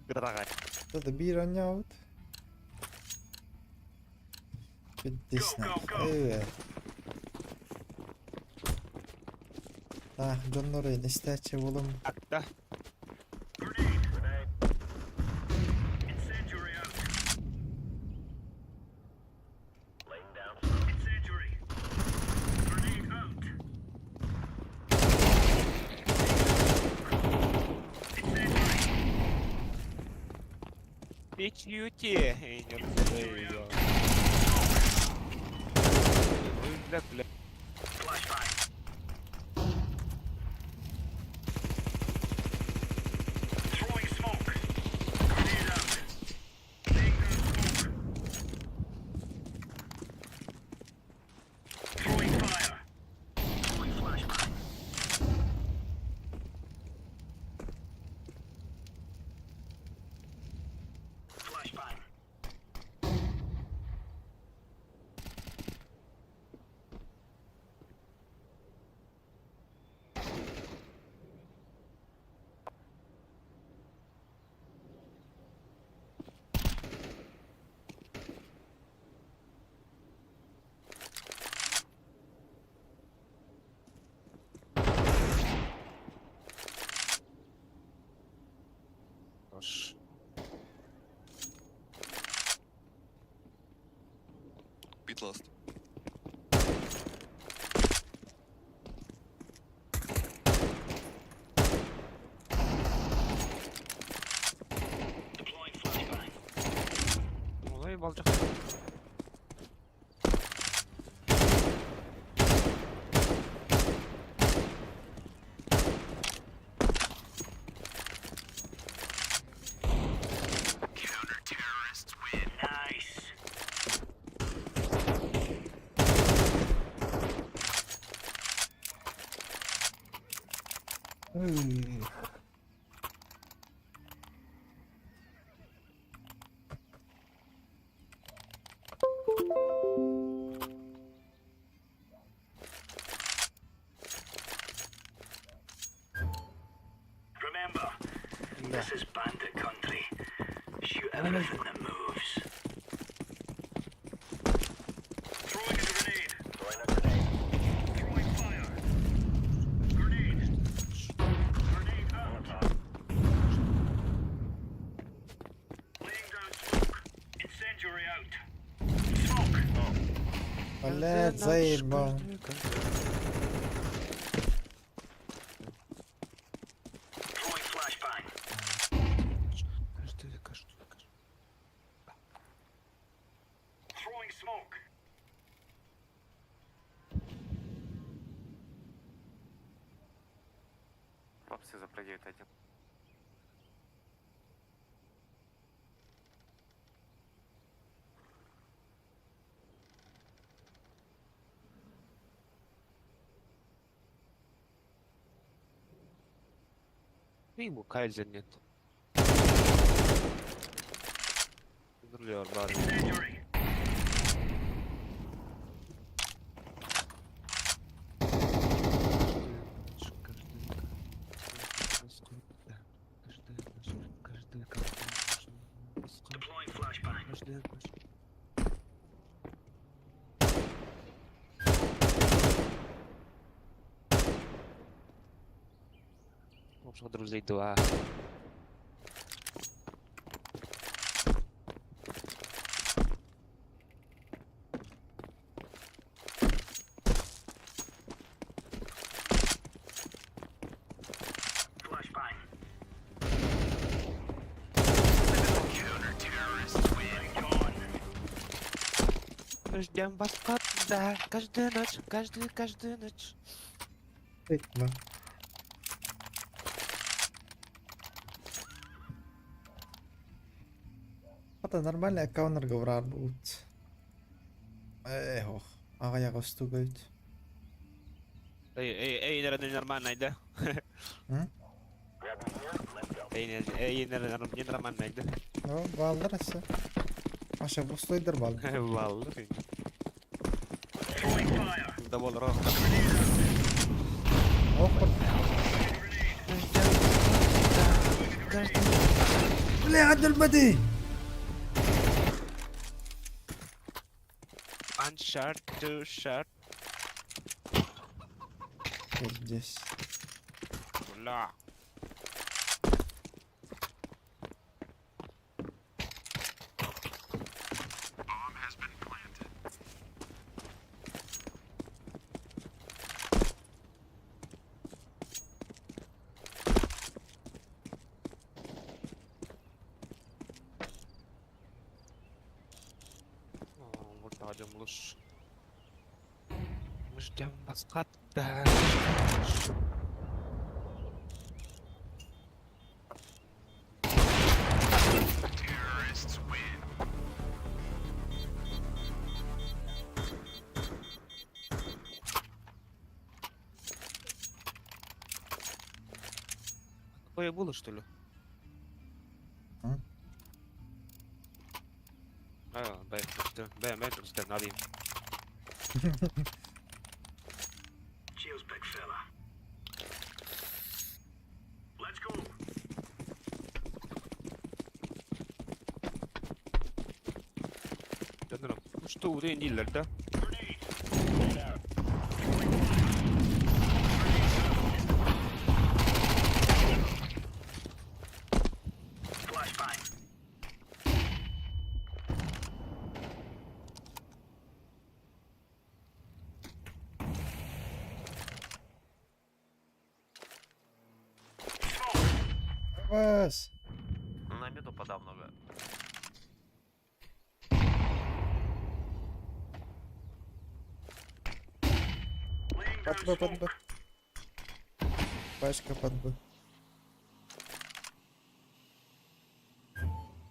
Граҕай. Да биир оонньообут. Бүттүснэ. Э. Таах дьоннор истээччи буолум. Акта. Grenade. Grenade. Incendiary out. Laying down smoke. Incendiary. Grenade out. Incendiary. Bitch you Бля, бля. Flashbang. Throwing smoke. Grenade out. Laying down smoke. Throwing fire. Throwing flashbang. Flashbang. Аш. Beat last. Deploying flashbang. Олай балдьах. Counter-terrorists win. Nice. Ой. Remember, this is bandit country. Shoot everything that moves. Throwing a grenade. Throwing a grenade. Throwing fire. Grenade. Grenade out. Laying down smoke. Incendiary out. Smoke. Блядь, заебал. Throwing flashbang. Каждый, каждый, каждый. Throwing smoke. Хлопцы запрыгивают один. Ему Кайзер нет. Duruyor bari. Incendiary. Deploying flashbang. Можно друзей два. Flashbang. Counter-terrorists win. Gone. Ждем вас когда, каждую ночь, каждую, каждую ночь. Этма. Хата нормальный аккауннарга ураар буолбут. Ээ ох, аҕыйах устуга эбит. Эй, эй, эй, наверное, нормальный, да? М? Эй, эй, наверное, не нормальный, да? Ну, бааллар өссө. Аша пустойдар бааллар. Баллы. Да бол рох. Ох, Бля, өлбөтүй! One shot, two shot. Здесь. Бля. О, вот лучше. Мы ждем вас когда. Такое было, что ли? М? А, б, Б, Б, просто надо им. Cheers, big fella. Let's go. Ну что, время дилер, да? Flashbang. Вас! На миду подам много. Laying Под down Б, под smoke. Б. Пачка под Б.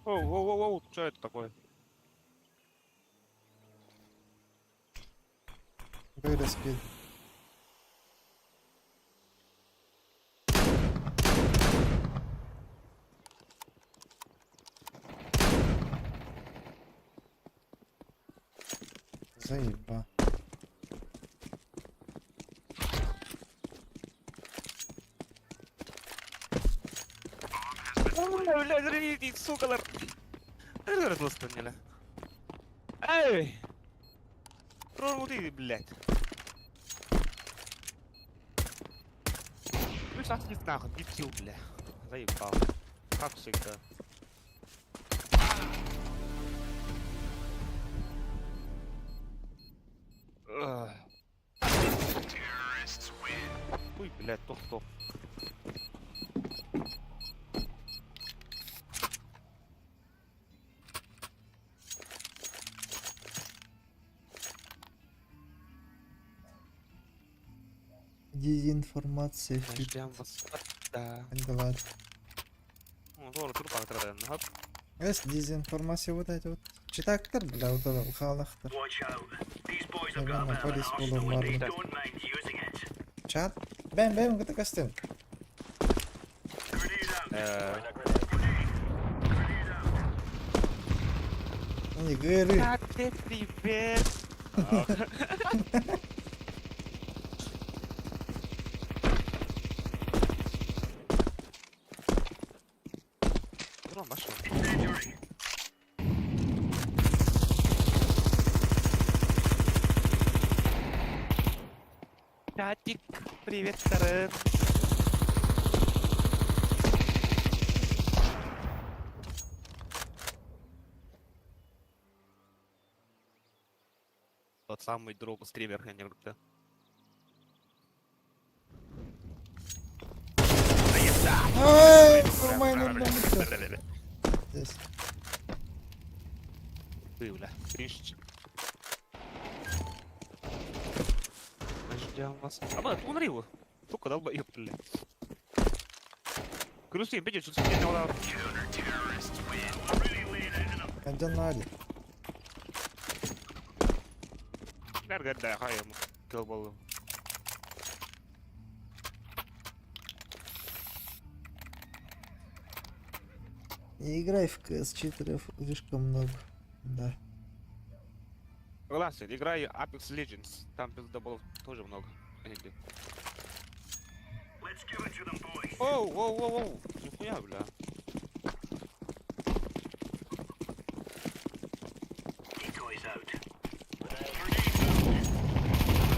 Оу, оу, оу, оу, что это такое? Вылез кид. Заеба. Бля, бля, сукалар. Разлостраняли. Эй! Тронутый, блядь. Ну сейчас не нахуй, не пил, бля. Заебал. Как всегда. Ugh. Ой, блядь, тох-тох. Дезинформация. Ждем вас. Да. Да. Ну, тоже трупа отрываем. Есть дезинформация вот эти вот. Читактор, бля, вот это халахтар. Watch out. These boys have got a Наверное, bit of an полис arsenal and they буду don't mind using it. Чат. Бэм, бэм, это костюм. Grenade out. Э, Grenade out. Не говори. Как ты, привет! Дрон нашел. Incendiary. Чатик, привет, Тарен. Тот самый друг стример, я не говорю, да. Ай, нормально, нормально. Здесь. Ты, бля, трещ. Мы ждем вас. А, бля, умри его. Сука, долбоёб, бля. Крюси, видишь, что ты не We're really laying into them. Дьон наадьа. Эргэрдэ хайым. Кыл боллум. Не играй в КС, читеров слишком много. Да. Согласен, играй Apex Legends. Там пиздоболов тоже много. Или- Let's give it to them, boys. Оу, оу, оу, оу. Нихуя, бля. Decoys out.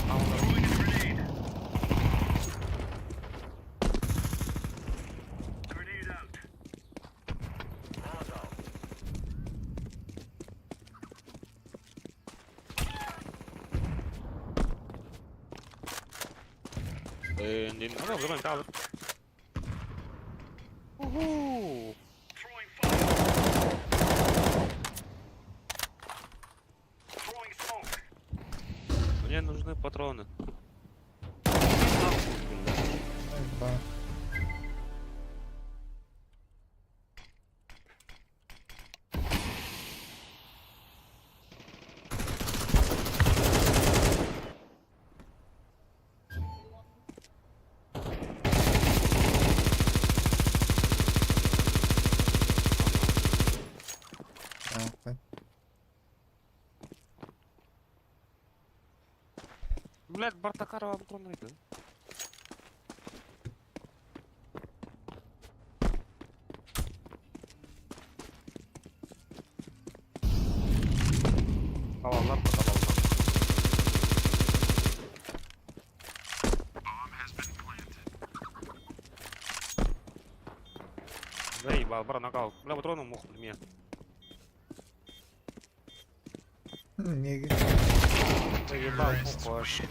Grenade out. Throwing a grenade. Grenade out. Не, ну, давай, давай. Уху. Throwing fire. Throwing smoke. Мне нужны патроны. Ой, ба. А, Блядь, Бартакарова патроны, да? Балалар, балалар. Заебал, бра, нокаут. Бля, патроны мух, мне. Не, Заебал, мух вообще.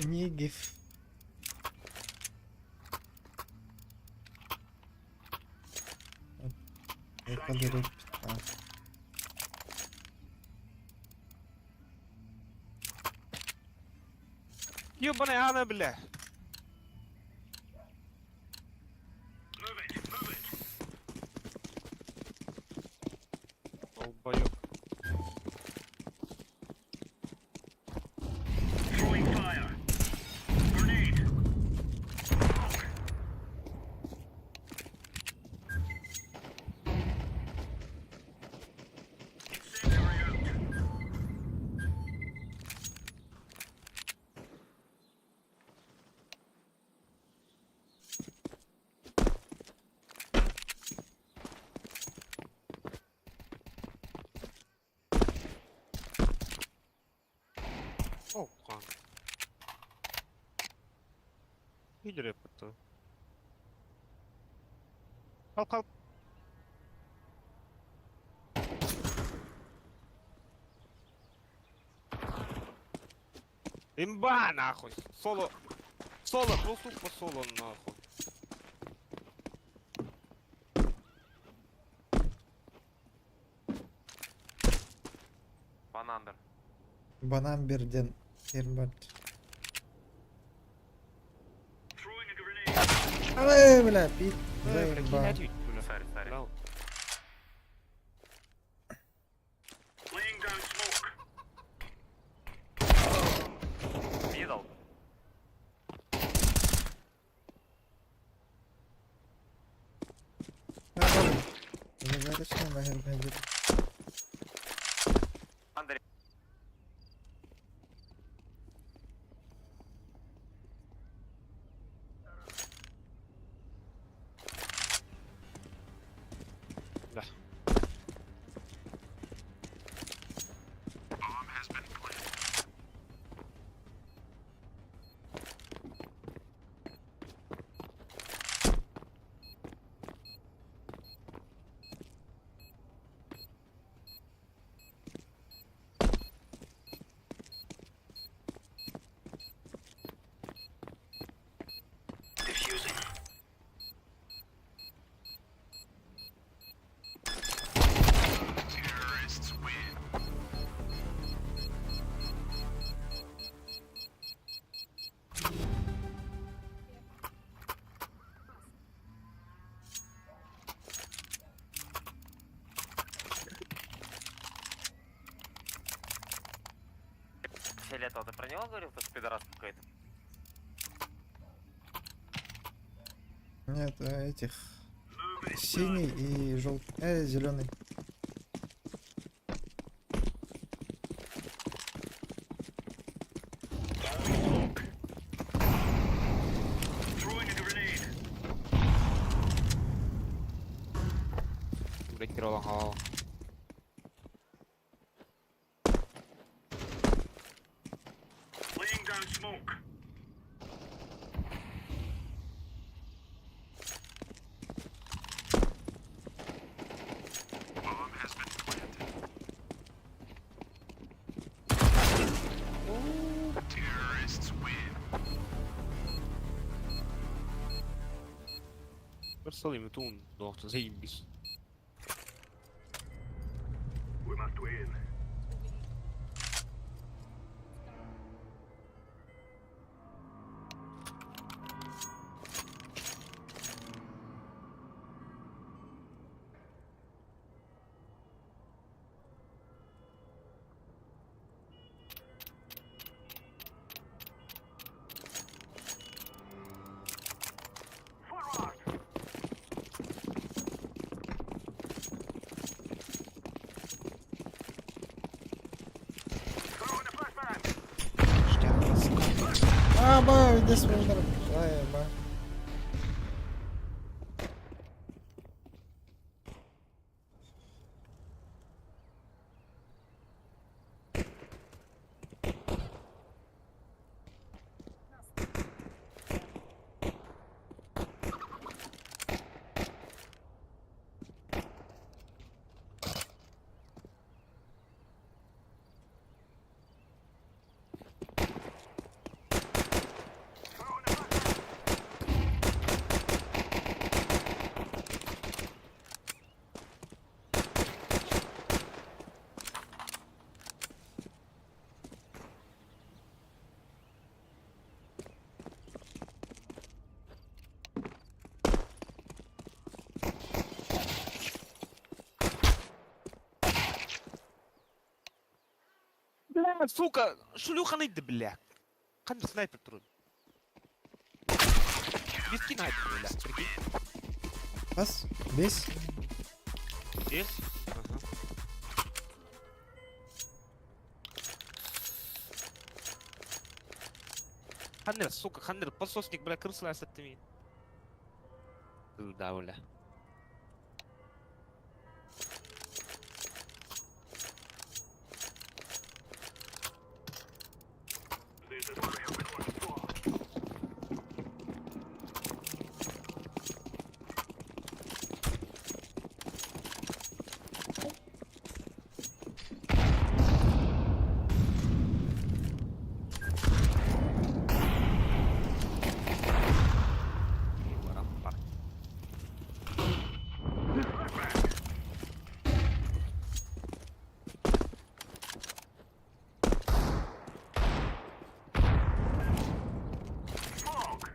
не гиф. Подарок 15. Ёбаная она, бля. Move it, move it. Долбоёб. Throwing fire. Grenade. Smoke. Incendiary out. Опа. Видели это? Халп, халп. Имба нахуй. Соло. Соло, просто по соло нахуй. Ван андер. Банан берден. Кербат. Throwing a grenade. Ай, бля, пит. Э, бля, Заебал. кинь, бля. Сори, сори. Дал. Laying down smoke. Мидл. Андер. Да. этого, ты про него говорил, то что пидорас какой-то? Нет, этих. Синий и желтый. Зеленый. Блять, крыло халал. Laying down smoke. Bomb has been planted. Terrorists win. Персоли тун, доктор, заебись. We must win. Forward! Throw in a flashbang! А, ба, здесь можно. Ай, ба. Бля, сука, шлюха найди, бля. Хан снайпер трудно. Виски найди, бля, прикинь. Раз, бес. Здесь? Ага. Ханнер, сука, Ханнер, подсосник, бля, крысла асаттыми. Да, бля. This is what I have been waiting for. Барам-пар. Smoke!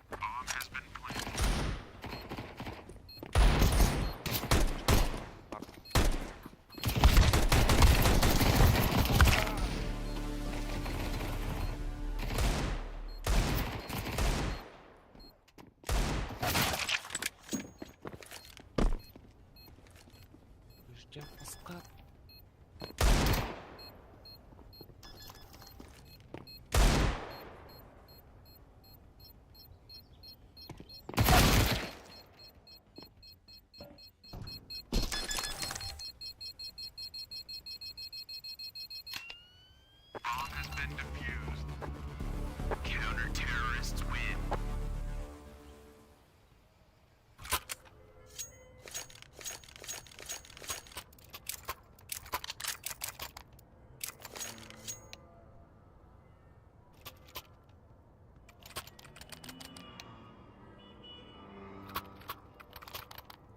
Bomb has been planted. Ждем паска. Bomb has been defused. Counter terrorists win.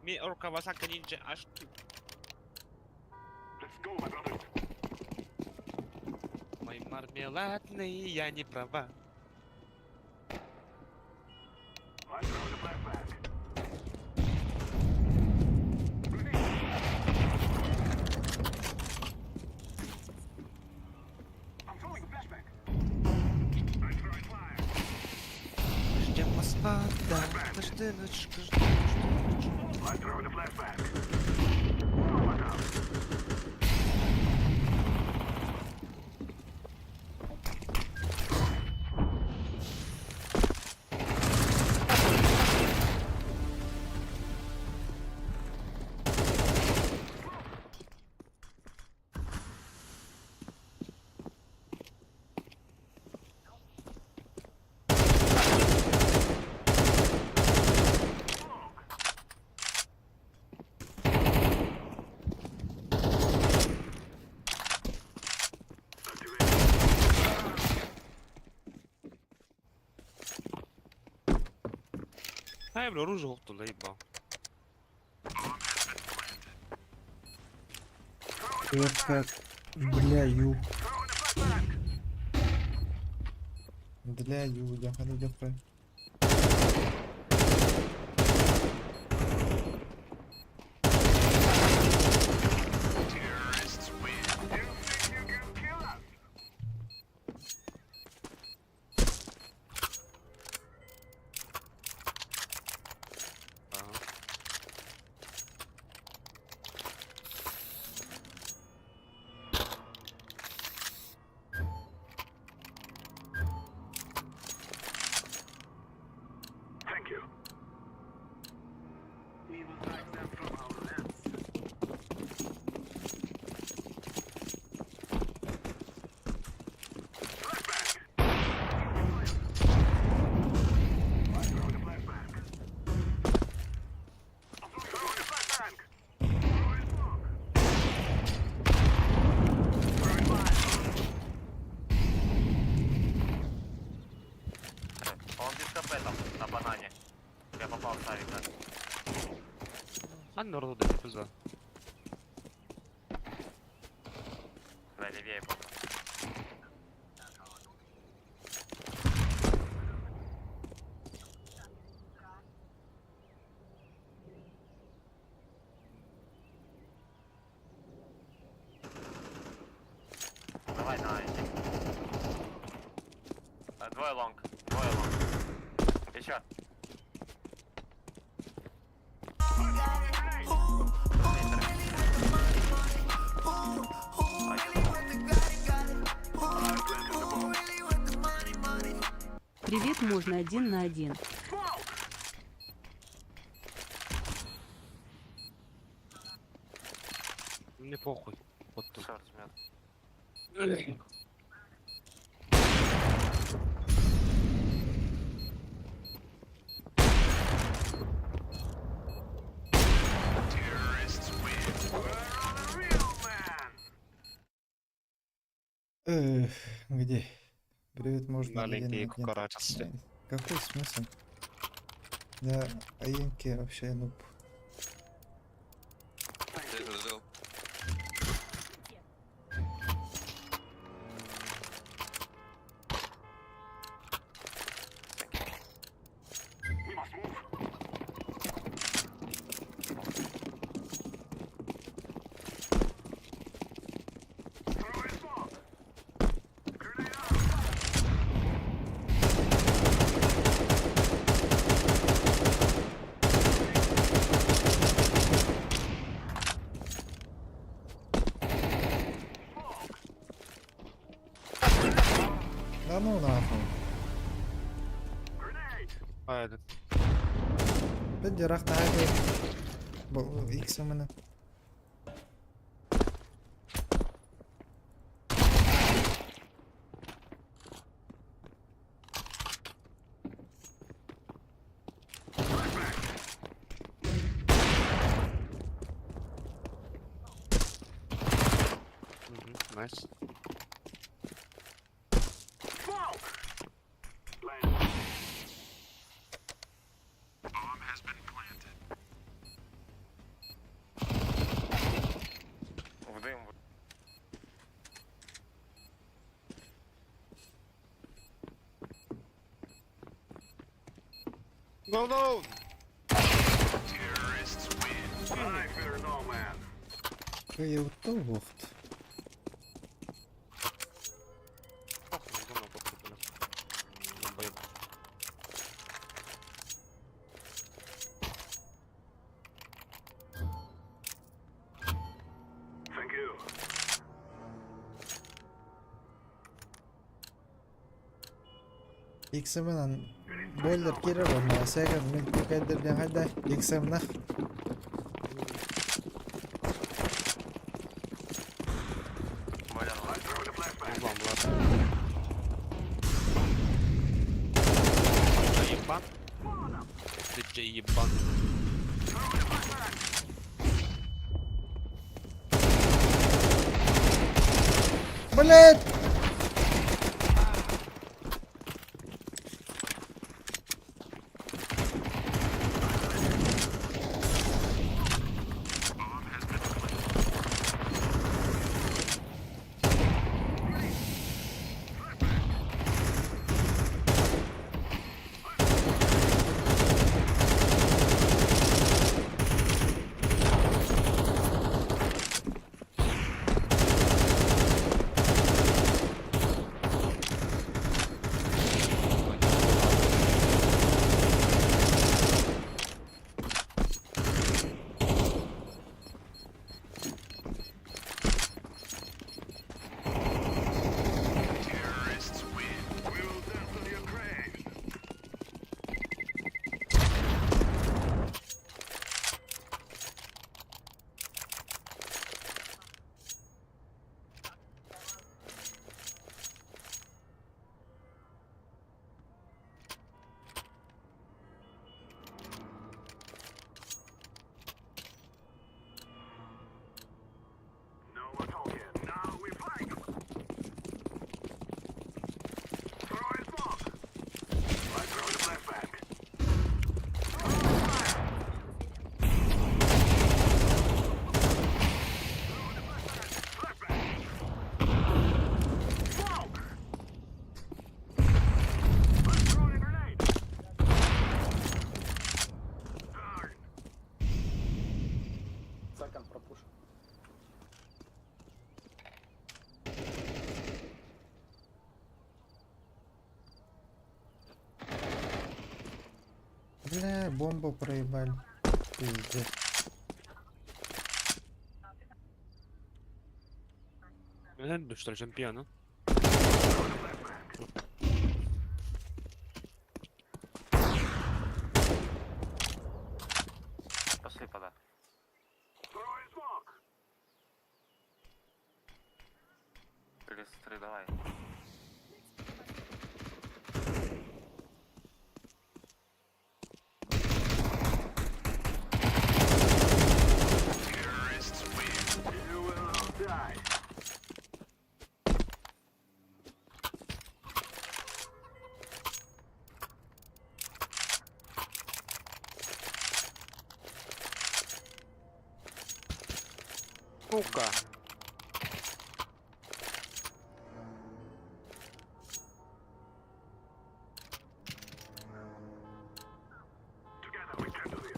Me or Kawasaki Ninja H2. Let's go, my brothers. Мой мармеладный, я не права. I'm throwing a flashbang. Grenade. I'm throwing a flashbang. I'm throwing fire. Ждем Москва, да, ждыночка, ждыночка. I'm throwing a flashbang. Molotov. Ай, бля, оружие оттуда, ебал. Это для ю. Для ю, я хочу для Terrorists win. You think you can kill us? Ага. Thank you. We will drive them from our lands. Flashbang! I'm throwing a flashbang. I'm throwing a flashbang! Throwing smoke! Throwing fire! Он без КП там, на банане. Я попал в Савика. А народу да пизда. Да, левее был. Давай на эти. Двое long, двое long. Еще. Привет, можно один на один. Мне похуй. Вот тут. Short жмет. Terrorists win. We're on a real man! Эх, где? Привет, можно один на Маленькие один. кукарачесы. Какой смысл? Я Аенки вообще нуб. We must move. Throwing smoke. Grenade out. Да ну нахуй. Grenade. А, этот. بدي راح تعالي اكس منه. Мгм, Nice. Smoke. Land. Bomb has been planted. No, no! Terrorists win. I fear no man. Кыайбыта буолуохт. Похуй, зона похуй, бля. Долбоеб. Thank you. XM-нан бойлер киирэр уонна Sega мин кэддэрдиэн хайда XM-нах Бойлер. I throw the flashbang. Узлом, ладно. Ебан. Диджей ебан. Блять! Terrorists win. We will dance on your grave. No more talking. Now we fight. Throw in smoke. I throw the flashbang. Throw fire. Throw the flashbang. Flashbang. Smoke. I'm throwing a grenade. Darn. Second пропуш. Бля, бомбу проебали. Пиздец. Ну, что ли, чемпион, Пошли пода. Throwing smoke. Плюс 3 давай. Terrorists win. You will all die. Сука! Together we can do this.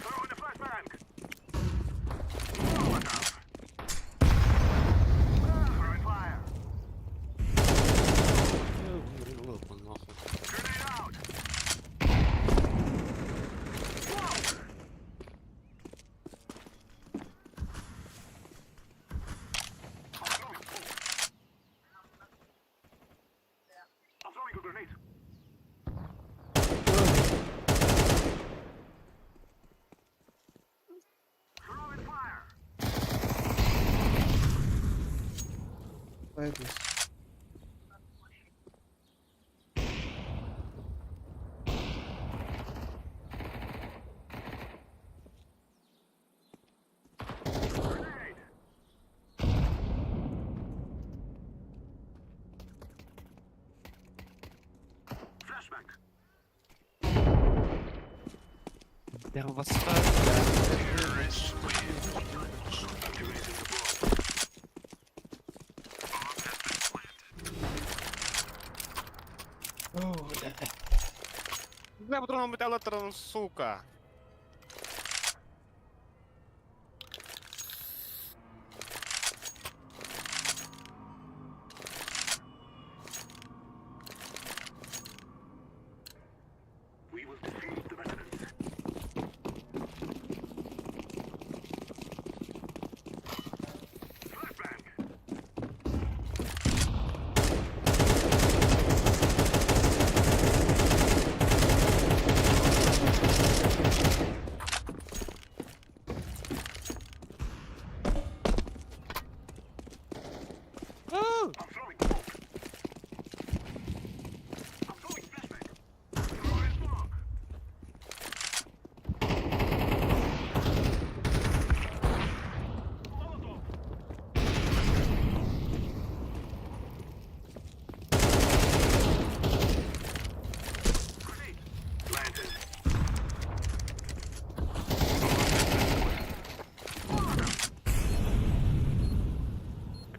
Throw in the flashbang. Molotov. Throwing fire. Нахуй. Grenade out. Smoke. I'm throwing smoke. I'm throwing a grenade. Throwing fire. Поэтому. Grenade. Flashbang. Terrorists win. Activating the bomb. Bomb has been planted. О, бля. Бля, патроном металлотрон, сука.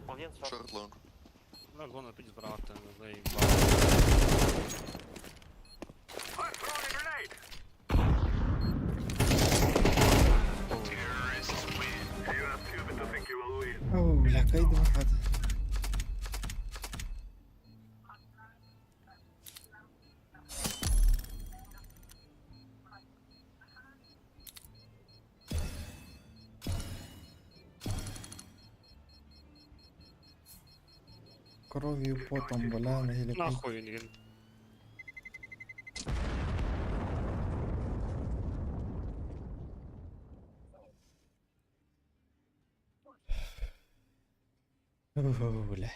Один шорт. Short long. Бля, зона пить брата, заебал. О, бля, кайда хата. Кров'ю потом, бля, на геліку. Нахуй він. О, бля.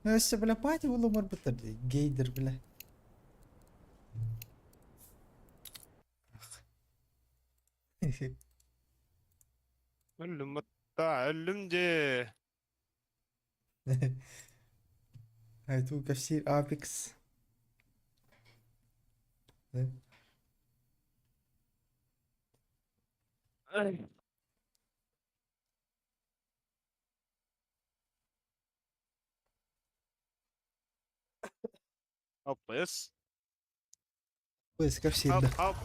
Ну, ось це, бля, паті було морбитер. Гейдер, бля. Ах. Ölüm hatta ölüm de. Айту кафсир Апекс. Да? Оп, С. Ой, кафсир, Оп, да. оп.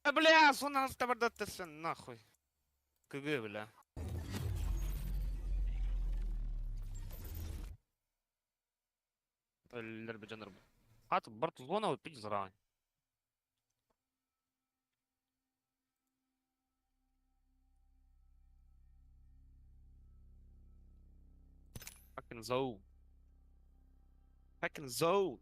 А, бля, зона табардаттысы, нахуй. КГ, бля. Өллер Ат барт зона пить зрань. Fucking zone. Fucking zone.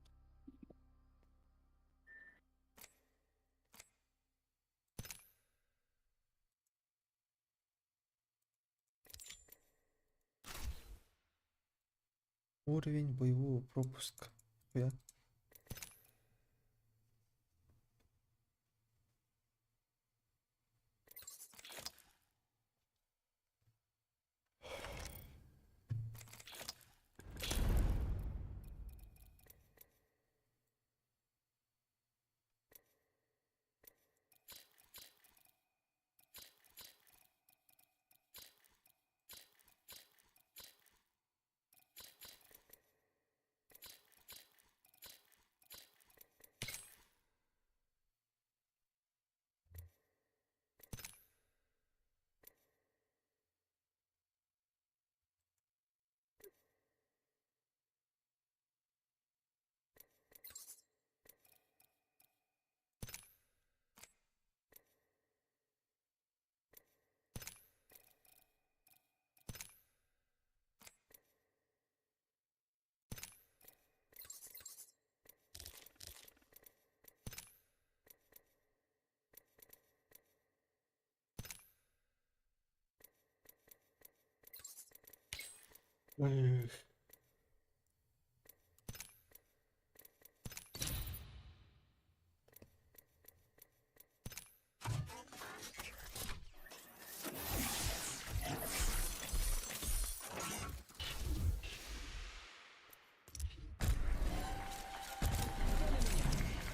Уровень боевого пропуска. Хуя. Эх.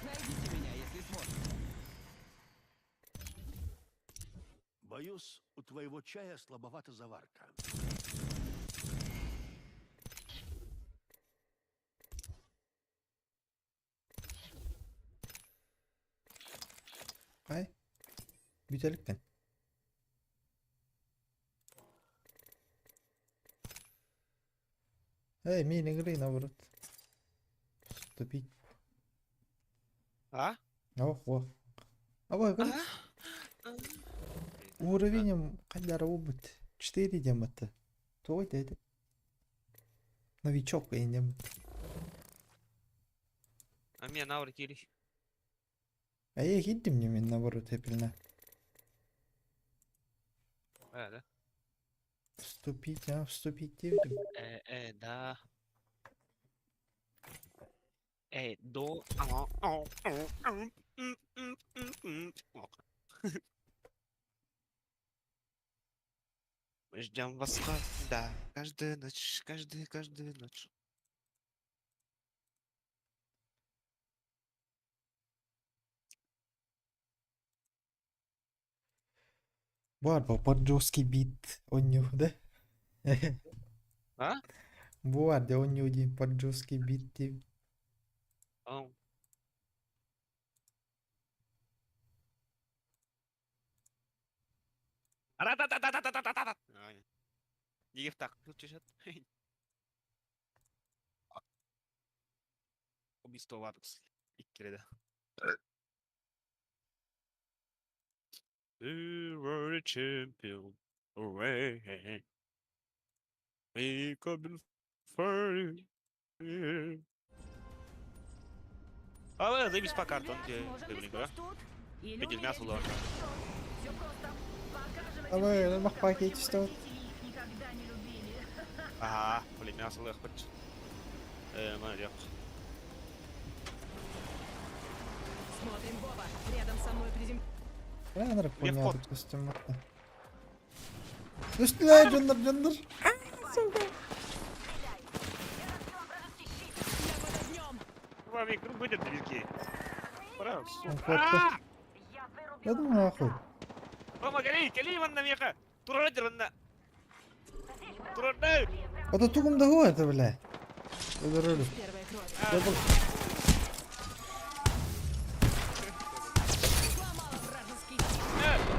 Найдите меня, если сможете. Боюсь, у твоего чая слабовата заварка. Бүтэликкин. Эй, мин игры наоборот. Вступить. А? Ох, ох. Абай, А? Уровень хайдара убыт. 4 демата. Той деді. Новичок инем. А меня навры кири. А я хиддим не мен наоборот эпилна. Э, да? Вступить, а, вступить дебдим. Э, э, да. Э, до, а, о, о, м, м, м, м, м. Ок. Мы ждем восхода каждую ночь, каждую, каждую ночь. Бар бапар жесткий бит онню, да? А? Буар де онню ди под жесткий бит ди. Ау. Ра-та-та-та-та-та-та-та! Ай. Диге так, чешет. Убийство Ватекс. Иккиреде. We were the champion. Away. We could be free. А, заебись по картам, где ты, Или Видел мясо, да. Все просто. Покажем этим Давай, придуркам, махпаки, почему что? родители их никогда не любили. Ага, блин, мясо лэх хоть. Э, молодец. Смотрим, Боба. Рядом со мной призем... Анар Мне понял, вход. допустим, это. Үстілер, жондар, жондар. Я под огнем! Вами будет движки. Пора, Он фотка. Я думаю, нахуй. Помогали, кели ванна меха. Турадер ванна. Турадер. Это тугум дагу это, бля. Өлөр Первая кровь. Я был... Сломала вражеский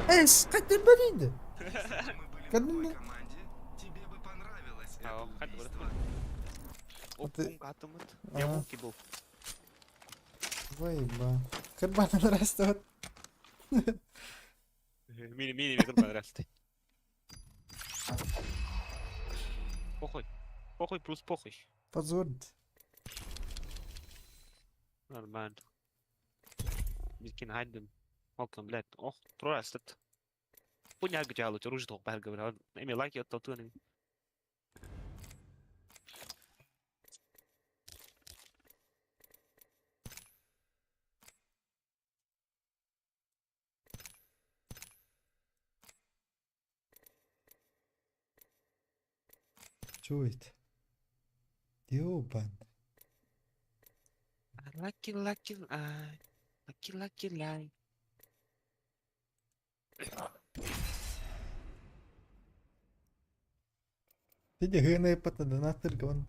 Эй, қайтер бар енді. Если бы мы были в Кәдімгі. другой команде, тебе бы понравилось это А, хат убийство. А ты- Опунг атомат. Я Ага. муки был. Вайба. Кырбанын растет. Мини мини мини понравился. Похуй. Похуй плюс похуй. Позорит. Нормально. Мискин хайдем. Окон, блядь. Ох, трое стат. Punya gejala terus dong, pahal gabra. Emi like ya tau tuh nih. Чует. Ёбан. Lucky lucky lie. Lucky lucky lie. Ты гыны пата донатор гон.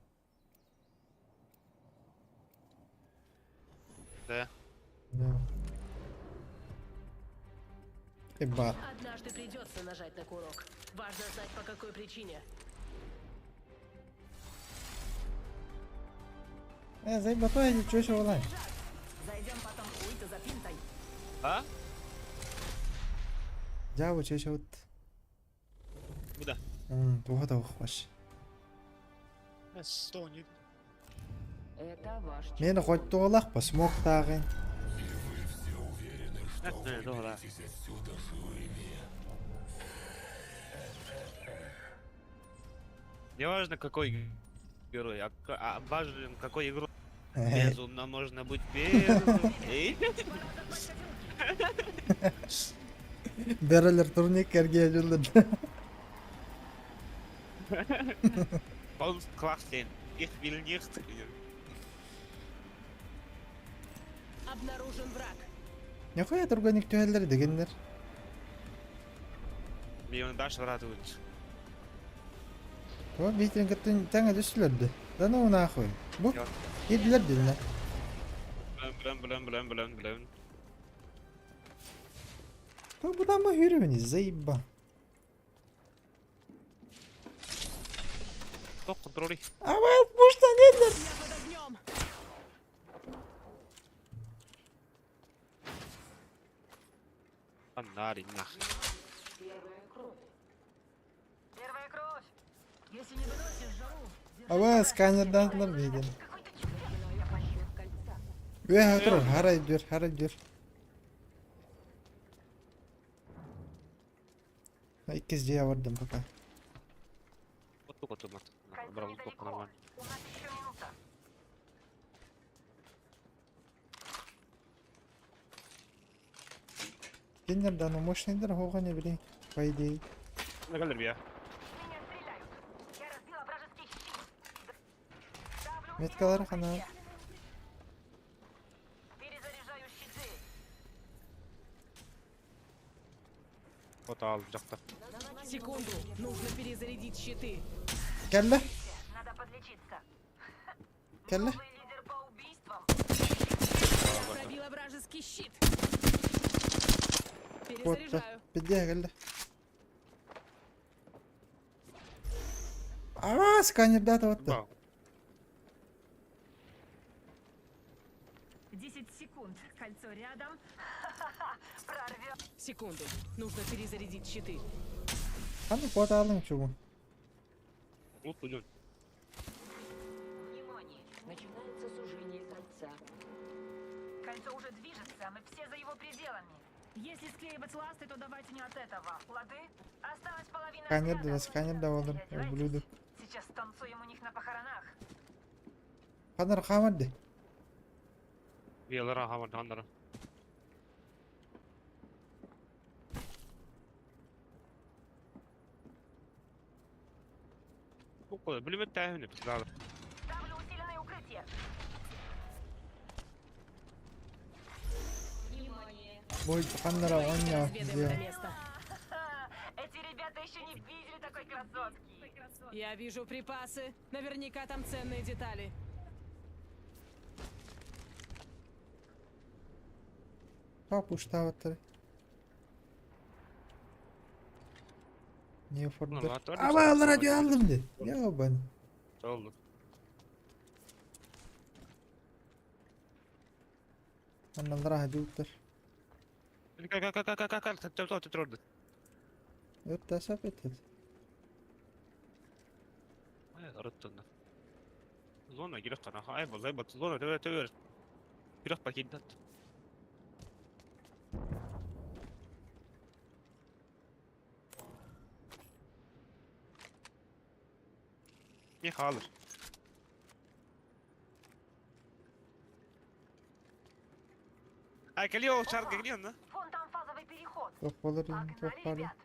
Да. Да. Еба. Однажды придется нажать на курок. Важно знать, по какой причине. Э, заеба то я ничего еще онлайн. Зайдем потом хуй-то за пинтой. А? Жабы чеше вот. Куда? Туха да ухваш. Стони. Это ваш Мен хоть туалах по смог тағын. Да. Не важно какой герой, а, а важен какой игрок. Безумно можно быть безумным. Эй. Берелер турник эрге жылды. Bonus Ich will nicht. Обнаружен враг. Нехуя турганик түһэллэр дегеннер. Меня дальше радует. О, бийтин кыттын таңа түстүлөрдү. Да ну нахуй. Бу Yok. кирдилер дилне. Блин, блин, блин, блин, блин, блин. Бу yürümeni заеба. Ток контроли. А вы пушта нет. Я под огнем! Фонари нах. Первая кровь. Первая кровь! Если не выносишь жару, Ава сканердан виден. Ve otur haray diyor haray diyor. İkiz diye vardım пока. Отук отумат. Брал тоқ нормально. У нас еще минута. Киндер ну мощныйдыр хоға не білейін. По идее. Галер бия. В Меня стреляют. Я разбила вражеский щит. Ставлю Меткалар усиленное хана. укрытие. Перезаряжаю щиты. Фото алып жақта. Секунду, нужно перезарядить щиты. Кәлле. Надо подлечиться. Кәлле. Новый лидер по убийствам. Я пробила вражеский щит. Фото. Перезаряжаю. Піде кәлле. Ава сканерда таватты. Ба. 10 секунд. Кольцо рядом. Прорвем. Секунду, нужно перезарядить щиты. Қаны фото алдың чугу. Лут уйдет. Внимание! Начинается сужение кольца. Кольцо уже движется, мы все за его пределами. Если склеивать ласты, то давайте не от этого. Лады? Осталась половина Сканер отряда. да сканер да олар. Переодевайтесь. Ублюдок. Сейчас танцуем у них на похоронах. Қанар қамарды. Биялара хамар ханара. Оқы, білмет тәйіні бітті. Ставлю усиленное укрытие. Внимание! Бой қанара Давайте оня. разведаем это место. Эти ребята еще не видели такой красотки. Я вижу припасы. Наверняка там ценные детали. Папуш таваттыр. Не фордыр. Лаборатория Ава сатып радио алып алдым де. Ебан. Oldu. Анналар хадуттар. Кал кал кал кал кал кал теп Өттәсәп етеді. Рыттын. Зона кирек кана. Ай базай бат зона төбө төбө. Бирок пакет. Не халыр. Ай, калио, шар калио, да? Вон там фазовый переход. Тоқ болыр, тоқ Погнали, бар. ребят.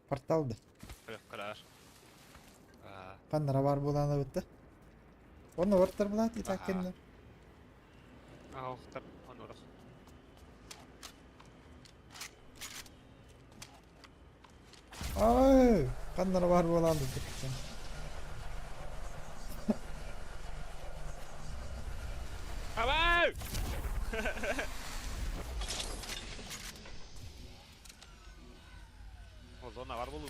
Порталды. Карар. Қаннара бар боланы бітті. Оны ортыр болады, итак Аха. кенді. А, охтар, онорох. Ай, қаннара бар боланы бітті. Абай! О, зона бар болу.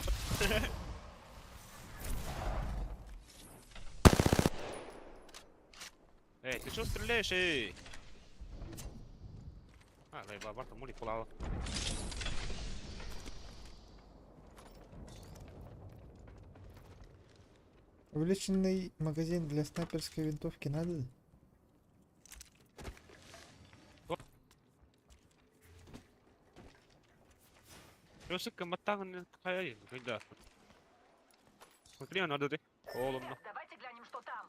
Эй, ты чё стреляешь, эй? А, да, бар там мули кулала. Увеличенный магазин для снайперской винтовки надо? Өсік кымбаттағын қая енді. Смотри, надо ты. Oğlum. Ребят, давайте глянем, что там.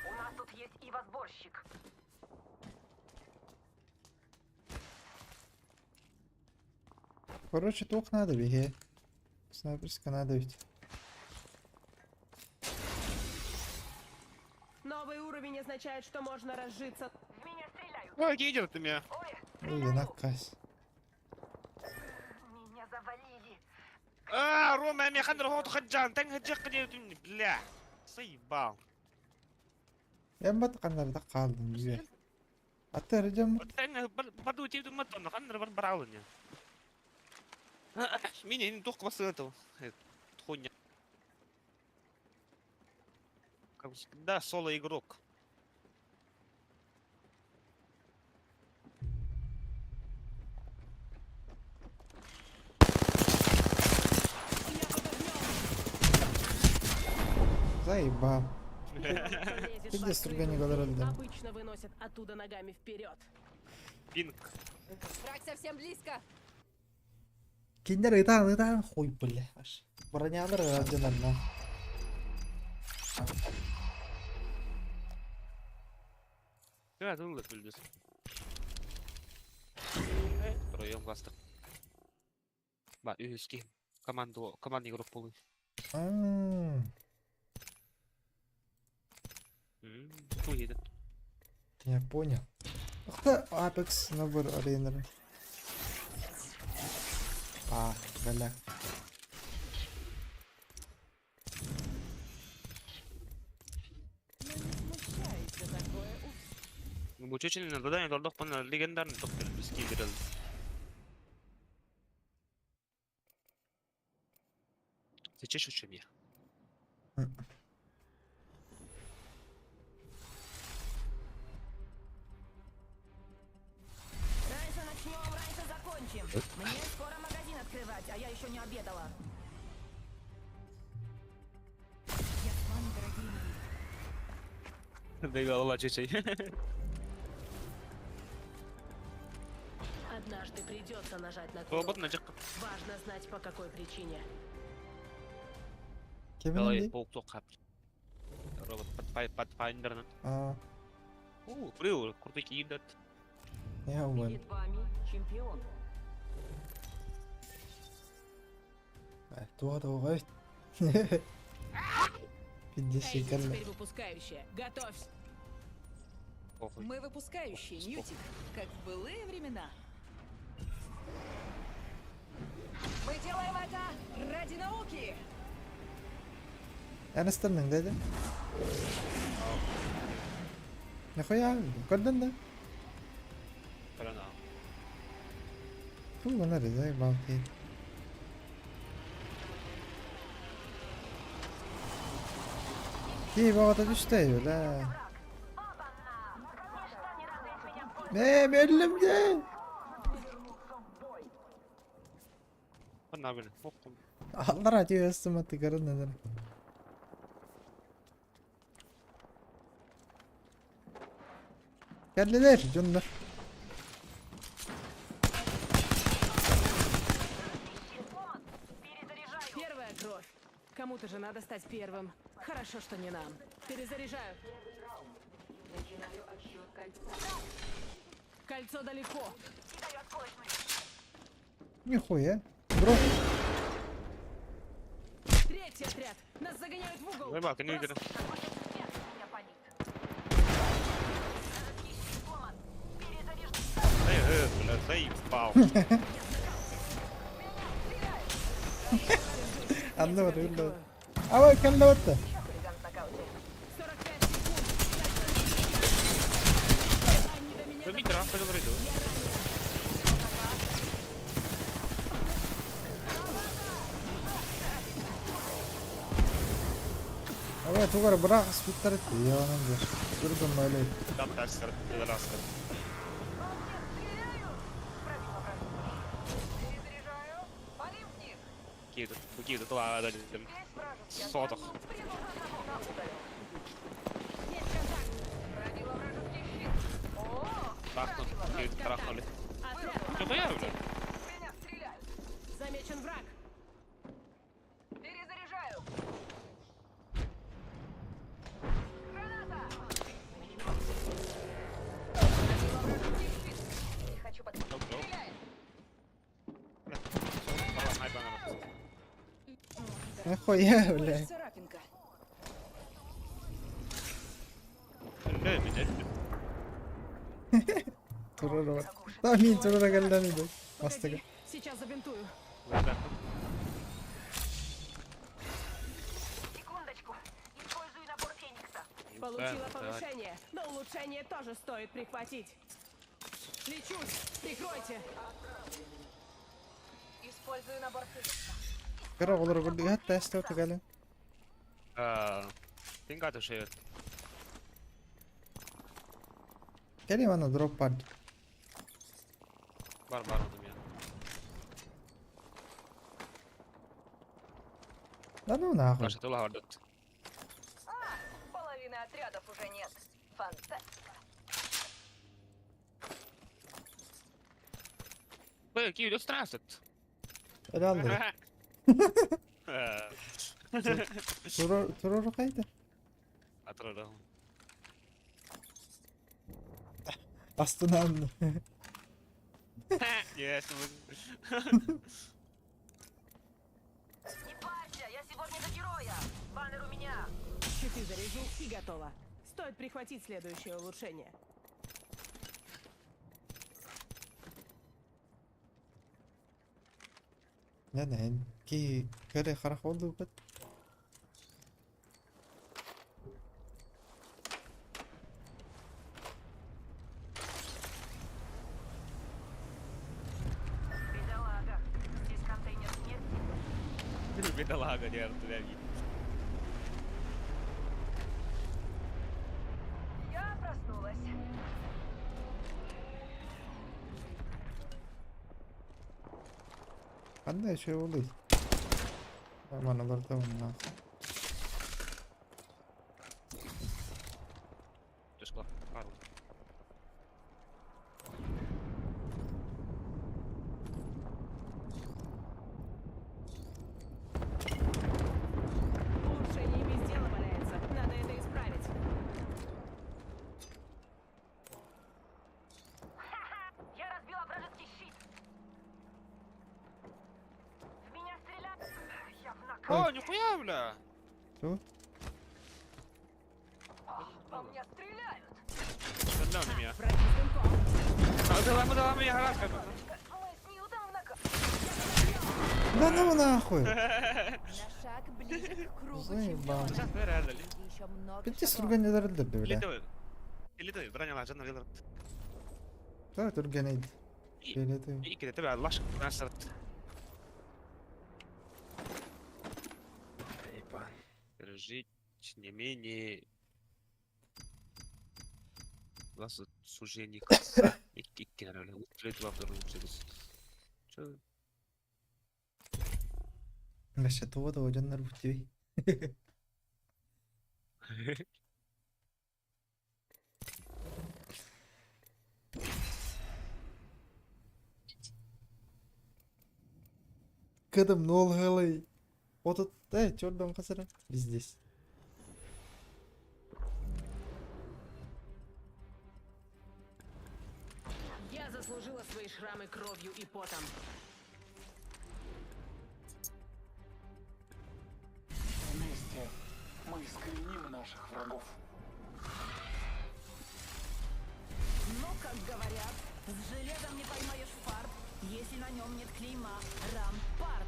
У нас тут есть ива-сборщик. Короче, тоқ надо беге. Снайперская надо ведь. Новый уровень означает, что можно разжиться. В меня стреляют. Ой, идет ты меня. Ой, Ой, стреляю. наказ. А, Рома, мен ханыр хоғды хаджан, таң хаджақ қыне бля. Заебал. Эн бат ханнарда хаалдым бізге. Аты эрдем. Таң барду тейді маттон, ханыр бар баралын. Меня не только вас этого. Хуйня. Как всегда, соло игрок. Заебал. Лезет Пиздец, в Тургенев открытую, говорит, да. Обычно выносят оттуда ногами вперед. Пинг. Враг совсем близко. Киндер ытаан ытаан хуй бля. Аж. Бронялар ыалдьанарна. Да, дулы күлдүс. Проем кластық. Ба, үйіске. Команду, командный игрок болу. М, Ту едет. Я понял. Ух ты, Apex набор аренары. А, бля. Бу чеченин задание долдох пана легендарный топ бизге берел. Сейчас учим я. Раньше начнем, раньше закончим. Мне скоро магазин открывать, а я еще не обедала. Я с вами, дорогие мои. Да голова чечей. Однажды придется нажать на курок. Свободно жақ. Важно знать, по какой причине. Кимин Давай дии? паук тоқ қап. Робот Pathfinder. А, О, прил, крутой кидат. я уверен. Перед вами чемпион. Туға туға Пиздец, Эй, шикарно. теперь выпускающая. Готовься. Похуй. Мы выпускающие, Ньютик, как в былые времена. Мы делаем это ради науки. Эн ыстанның деді. Нахуя көрдің да? Правильно. Фу, гынар, заебал ты. Кей бағата түсті, бля. Не, берілім де. Пана бля. Похуй. Аллар атıyor астыма тыгарын. Geldiler canlar. Первая кровь. Кому-то же надо стать первым. Хорошо, что не нам. Перезаряжаю. Кольцо далеко. Нихуя. Бро. Третий отряд. Нас загоняют в угол. Заебал, ты не видел. Э, бля, заебал. Anlamadım. Anlamadım. Ama kelle battı. 45 секунд. Они до меня Заміть, раз, пойду. Ama tugar bırak spitler etti. Ya onun bir. Durdum böyle. Там тастер, пидорастер. Перезаряжаю. Палим в них. Киды, киды, тла, Весь вражеский Сотох. Есть контакт. Пробила вражеский щит. О, Трахнул, киды, трахнули. Отряд на Нихуя, бля. меня стреляют. Замечен враг. Перезаряжаю. Граната! Пробила вражеский щит. Не хочу под... Стреляет. Нихуя, бля. Царапинка. Turara bak. Tamam iyi turara geldi. Bastık. Погоди, Сейчас забинтую. Получила повышение, но улучшение тоже стоит прихватить. Лечусь! Прикройте! Использую набор Феникса. Кыра оҕолоро курдук иһэт тээстэ тыгалын. Тинга түшет. Кэлиэ манна дроп бар. Бар бар одум я. Да ну нахуй. Наша тула бардыт. А, половины отрядов уже нет. Фантастика. Бэй, киви страсет. Helal Турор турор хайда? Атырда. Астынан. Yes. Не парься, я сегодня за героя. Баннер у меня. Щиты заряжу и готово. Стоит прихватить следующее улучшение. Нэ ки кэрэ харах олугут. Бедолага. Здесь контейнер смерти. Бедолага, дер, Я проснулась. Ханна еще олуй. Аман олордо нахуй. Түшкла. Пару. Улучшение без дела валяется. Надо это исправить. Я разбила вражеский щит. В меня стреляют. Я в нокауте. О, нихуя, бля! Что? По мне стреляют. Стрелял на меня. Враги с дымком. А, давай, мы давай, я раз как. Мы с Ньютом в нокауте. Да ну нахуй. На шаг ближе к кругу Заебал. чемпионов. Сейчас реально. Еще много Битти шагов. сурган эдерилдер бля. Литовый. Литовый, броня жана лилар. Да турган эд. Литовый. Икки тебе лаш насарт. Держить не менее Лас сужение каса. Икки наверное. Чё? Вообще того того жаннар бутти. Кыдым нол хылый. Отут, э, чордон касара. Здесь. Я заслужила свои шрамы кровью и потом. Вместе мы искореним наших врагов. Но, как говорят, с железом не поймаешь фарт, если на нем нет клейма «Рампарт».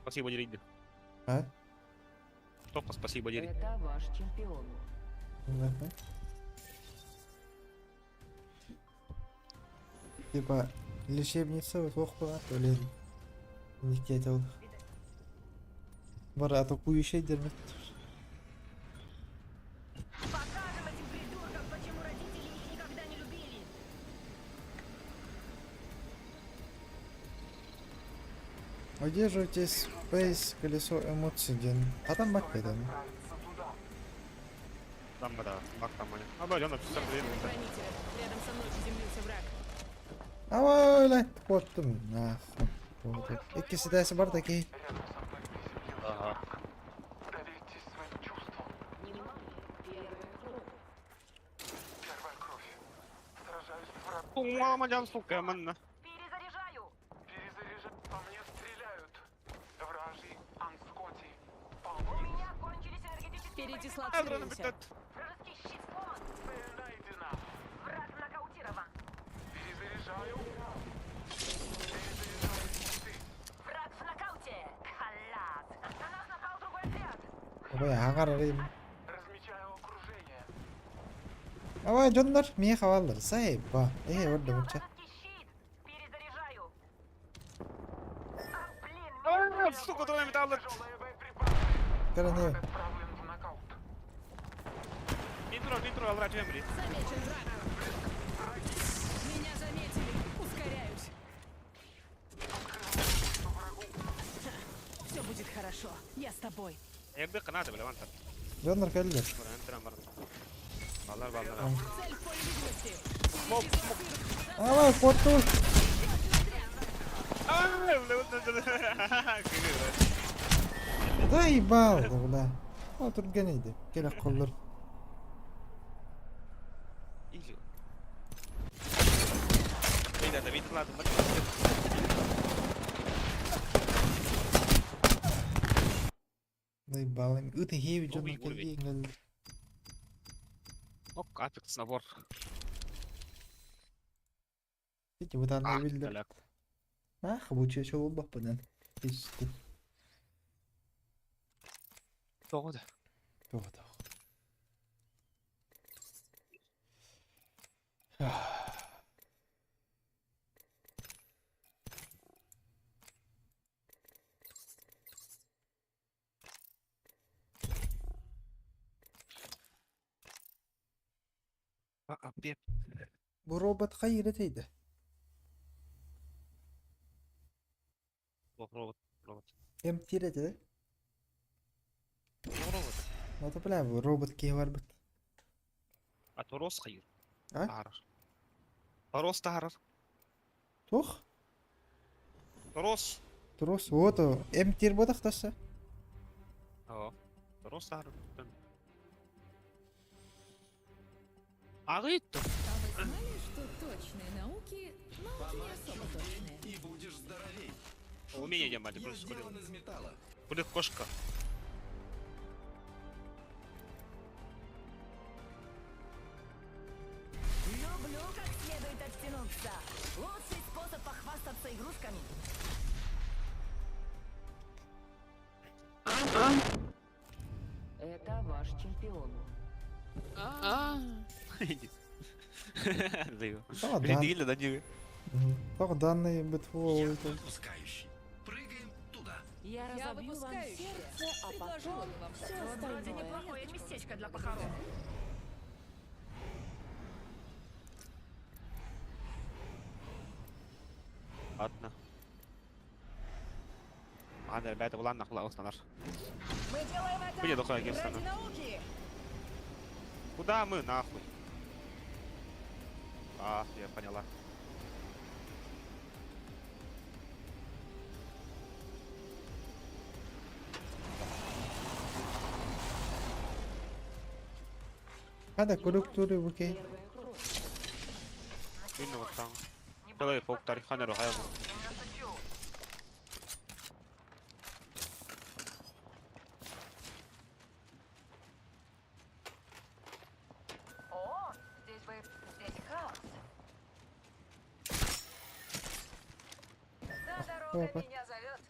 Спасибо, Деридди. А? Только спасибо, Деридди. Это ваш чемпион. Нахуй. Типа, лечебница вот ох блин. Не хотел. Бар атакующий дермет. Покажем этим придуркам, почему родители их никогда не любили. Удерживайте Space колесо эмоций ден. А там бак ден. Там, да, бак там, А, да, я написал, блин. Хранителя. Рядом со мной приземлился враг. Ава, блядь, коттум, нахуй. Вот. Икки седәсе бар такие. Рядом со мной приземлился Ага. враг. Доверьтесь своим чувствам. Первая кровь. Сражаюсь с врагом. Мама, дян, сука, манна. Перезаряжаю. Перезаряжаю. По мне стреляют. Вражий Анскоти. У меня кончились энергетические Передислоцируемся. Вражеский щит сломан. Цель найдена. Враг нокаутирован. Перезаряжаю. Перезаряжаю щиты. Враг в нокауте. Абай аҕар арыйым. Абай дьоннор миэхэ бааллар. Сайба. Ээ орда буча. Перезаряжаю. Сука, трое металлы. Кэлэн Мин турар, алра түһэн Замечен враг. Меня заметили. Ускоряюсь. Все будет хорошо. Я с тобой. Эрдэ канада бile вантар. Дьоннор кэллилэр. Баран баран. Баллар баллар. Цель в поле видимости. Смок, смок. Абай куоттубут. Заебал, бля. О, түргэн иди. Кэлэ коллор. Или. Ребята, видите, ладно, Заебал. Ыт хеви дьоннор Новый уровень. кэллиэн Ок, аффикс набор. Ити бутанна биллэр. Бля. Ах, бу чё буолбаппынан. Исти. Тоҕо да. Тоҕо тоҕо. А, беп. Бу робот хайыр этейdi. Робот, робот. Эм тиретedi. Робот. Ото бля, бу робот киһи барбыт. А Торос хайыр. А? Таарар. Торос таарар. Туох? Торос. Трос, вот эм тир бодах тасса. О. Торос таарар. Агыт. А вы знали, что точные науки, науки не особо точные? И будешь здоровей. Умение демали, Я просто сделан из металла. Будет кошка. Люблю как следует оттянуться. Лучший способ похвастаться игрушками. Это ваш чемпион. Тоҕо дан. Или да не. Тоҕо данный бытво Я выпускающий. Прыгаем туда. Я разобью вам сердце, а потом все Вроде остальное. неплохое местечко для похорон. Ладно. Ладно, ребята, ладно, ладно, Мы делаем это Где такая ради Герстона? науки. Куда мы, нахуй? А, я поняла. Хада көрөктөрү букей. Видно вот там. Человек-паук Тариханеру хайву. О, здесь бы... Здесь хаос. Да, дорога Опа. меня зовет.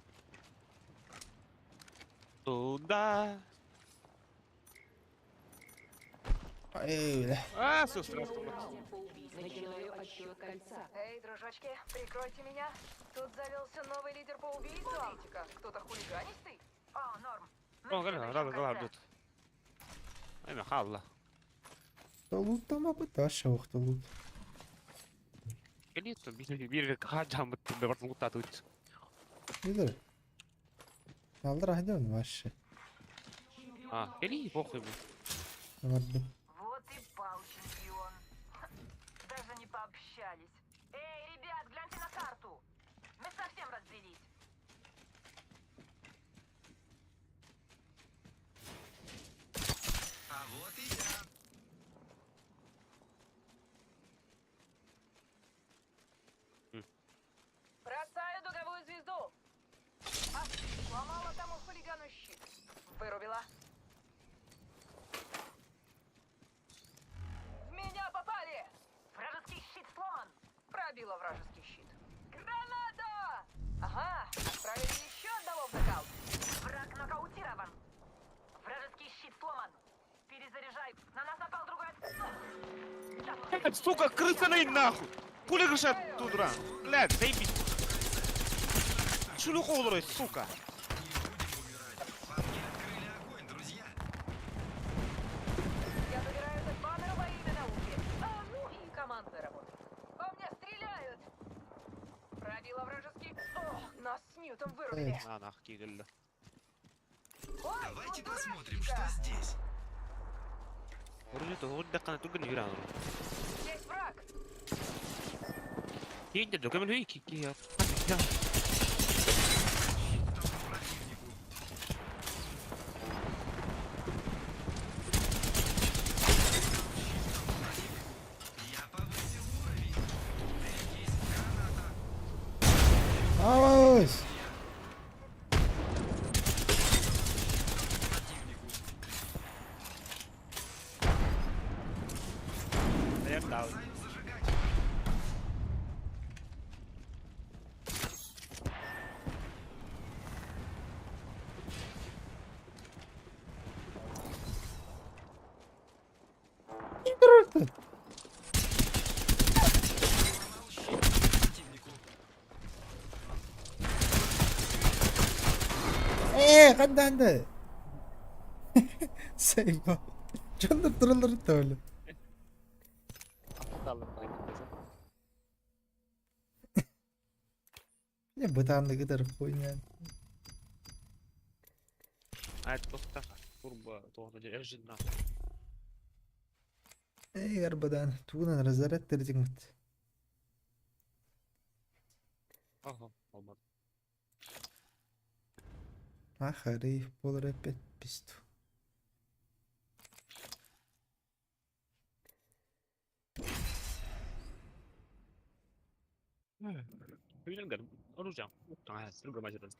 Туда. Эй, бля. А, сестра. Начинаю отсчет кольца. Эй, дружочки, прикройте меня. Тут завелся новый лидер по убийствам. Смотрите-ка, кто-то хулиганистый. О, норм. Мы О, в следующем гала, гала, кольце. тут. Эми халла. Луттама быташа охта лут. Келит, бир бир хаджам бит бар лута тут. Билер. Алдар ахден вообще. А, кели похуй бу. Барды. Вот и пал чемпион. Даже не пообщались. Эй, ребят, гляньте на карту. Мы совсем разбрелись. А вот и я. Бросаю дуговую звезду. А, сломала тому хулигану щит. Вырубила. В меня попали! Вражеский щит сломан! Пробила вражеский щит. Граната! Ага! Блядь, сука, крыса нахуй! Пуля крыша тудра! Блядь, заебись! Шлюха олорой, сука! Я забираю этот баннер во имя науки. А, ну и командной работы. По мне стреляют! Пробила вражеский... О, нас с Ньютом вырубили. На, нах, кигель. Ой, Давайте посмотрим, что здесь. Вроде того, да, только не верю. Здесь враг! Кигель, да, кем кигель. Я повысил уровень. Берегись, граната. Авось! Я дал. Бросаю зажигательный. Сломал щит противнику. Ээ, хандаанды. Сайба. Чонда туралар тойлы. Не бытанды кытар хуйня. А это просто турбо, то жена. Эй, арбадан, тугунан разарят тердиңмит. Ага, алмат. Ахары, болар опять писту. Билен оружие. А, с другом один.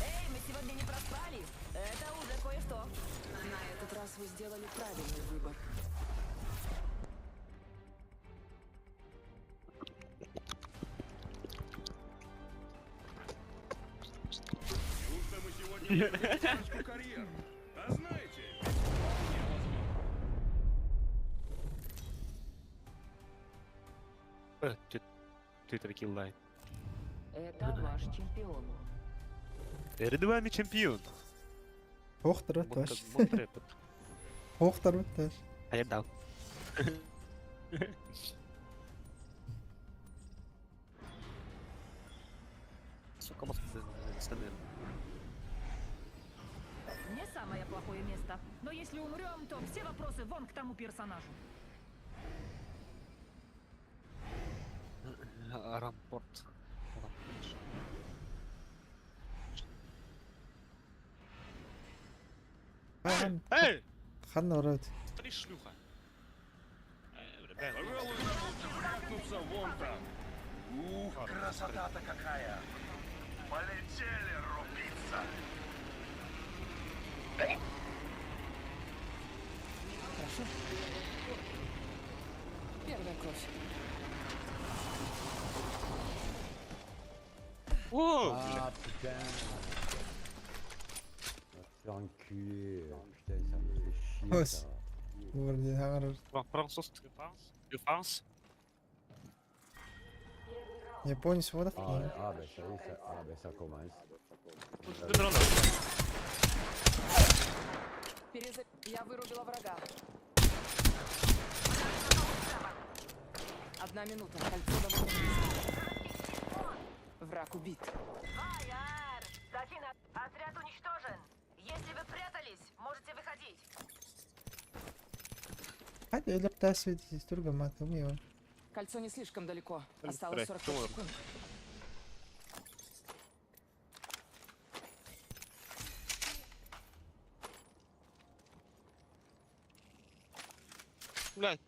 Эй, мы сегодня не проспали. Это уже кое-что. На этот раз вы сделали правильный выбор. Неужто мы сегодня парочку карьер? А знаете, ведь вполне возможно. Твиттер киллай. Это ваш чемпион. Перед вами чемпион. Охтар таш. Монтрепет. Охтар таш. А я дал. Сука, мозг Не самое плохое место. Но если умрем, то все вопросы вон к тому персонажу. Рампорт. Хан, Эй! хан орот. Смотри, шлюха. Пожалуй, нам лучше спрятаться вон там. Ух, красота-то какая! Полетели рубиться! Хорошо. Первая кровь. О, Ah putain. Va te faire enculer. Putain, ça me fait chier Ось. ça. Вроде хагар. Француз, Франц. Японец вот. Ah, ah ben ça y est, ça, ah, ben, ça commence. Я вырубила врага. Одна минута. Кольцо довольно близко. Враг убит. Ваяр! Сахина, отряд уничтожен! Если вы прятались, можете выходить. Hadi öyle ters ve durga makamı Кольцо не слишком далеко. Осталось 45 секунд. Блядь.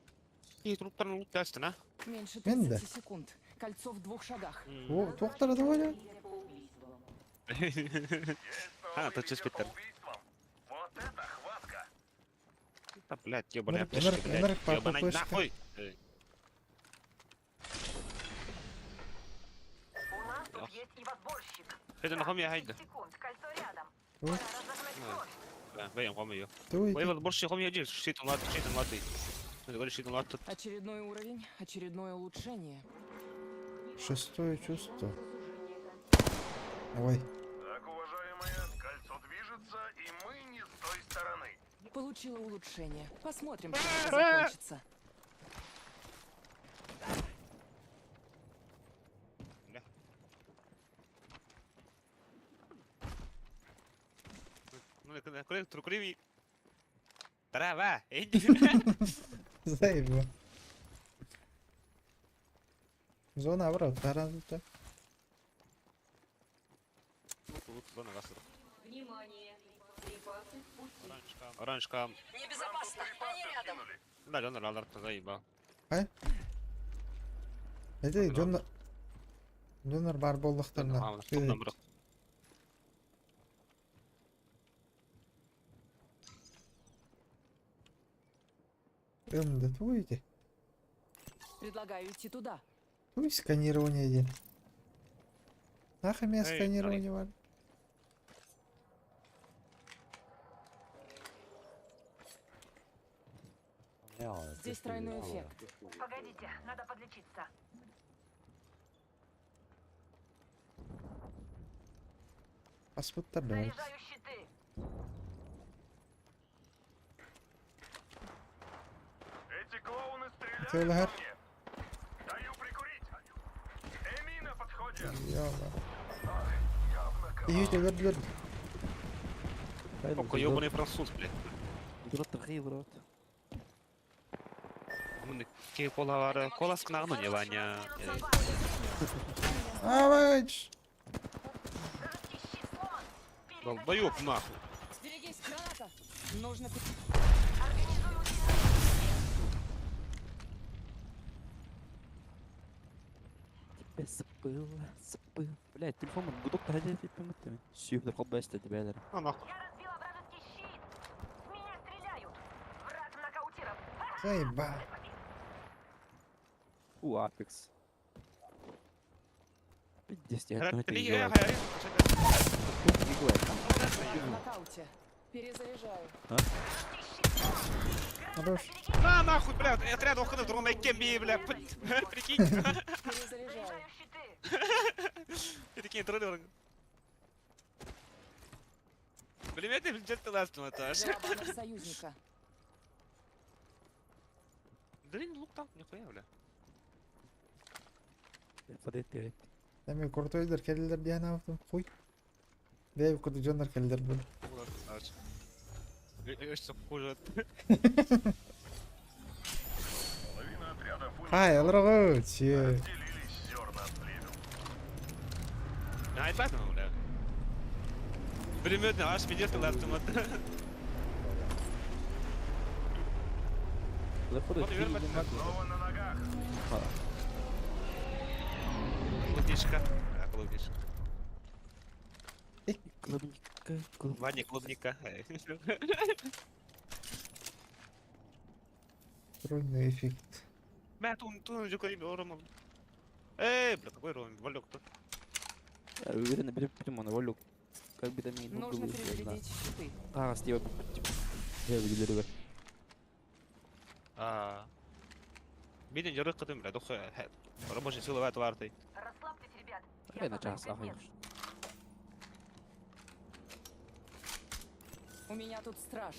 И труптан лут на? Меньше Менде. 30 секунд. Кольцо в двух шагах. О, туохтар да А, тут чуть Питер. Вот это хватка! Да, блядь, ебаная Энерг- аптечка, энерг- блядь. энерг по Ебаная ППшка. нахуй! Эй, У нас тут Ах. есть и подборщик. Секунд, кольцо рядом. Туй. Туй. Очередной уровень, очередное улучшение. Шестое чувство. Давай. Так, уважаемые, кольцо движется, и мы не с той стороны. Получила улучшение. Посмотрим, чем это закончится. Заебал. Зона брат, таранты. Внимание! Припасы в пути. Оранжка. Небезопасно! Они рядом! Это донор. Донор бар боллықтарына. Өмді туйды. Предлагаю идти туда. Туй сканирование один. Нахуй меня Эй, сканирование бар. Здесь тройной эффект. Погодите, надо подлечиться. Паспорттар да бар. Заряжаю щиты. Эти клоуны стреляют Телегар. по мне. Даю прикурить. Эми на подходе. Яла. Июте өлділер. Ох, ёбаный француз, блядь. Брат, брат. Колас не Ваня. Авач! Долбоёб нахуй. Берегись, граната! Нужно... Тебя забыл, забыл. Блядь, телефон гудок тахадя фиппимыттым. Сүйүп холбайста дебелер. А нахуй. Я разбила вражеский щит! В меня стреляют! Враг нокаутирован! Заеба. У Апекс. Пиздец, я это В нокауте. Перезаряжаю. Хорош. На нахуй, блядь, отряд уходит, другом кемби, бля, прикинь. Перезаряжаю. И такие троллеры. Блин, это бюджет ластом этаж. Взяла баннер союзника. Блин, лук там, нихуя, бля. Эми куртойдер келдер диэн автым. Хуй. Бэйб курду дьоннор келдер бұл. Хуже. Половина отрядов Хай, алрага, че. Делились зерна от плевел. А, это бля. Пулеметный, аж бюджет ластом. Снова на ногах. Клубничка. А, клубничка. Клубника, клубника. Ваня, клубника. Тройной эффект. Бля, тун, тун, Рома. Эй, бля, какой Рома, Валек-то. Уверенно, бери прямо Валек. Как бы там ни Нужно перезарядить щиты. А, слева. Я видел, А. Биден жарык кытым, бля, дох рабочий силовая тварты. Расслабьтесь, ребят. Я на час, охуешь. У меня тут страж.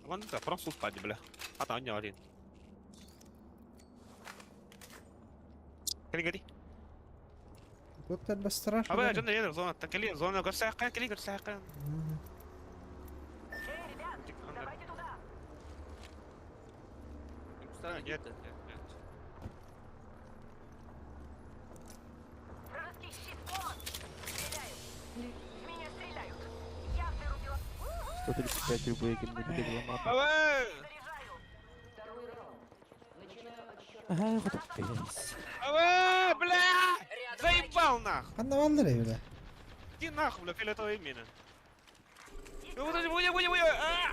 Вон это француз пади, бля. А там не один. Кали гори. Тут это страшно. А бля, жон едер зона, такали зона горсака, кали горсака. Эй, ребят, давайте туда. Нет, нет, нет. Вражеский щит сломан. Стреляю. В меня стреляют. Я вырубила. 135 рублей, кем А бля! Ага, вот пиздец. А бля, бля! Заебал нахуй! Анна валлары, бля. Иди нахуй, бля, фиолетовая мина. Ну вот эти, буя, буя, буя! А!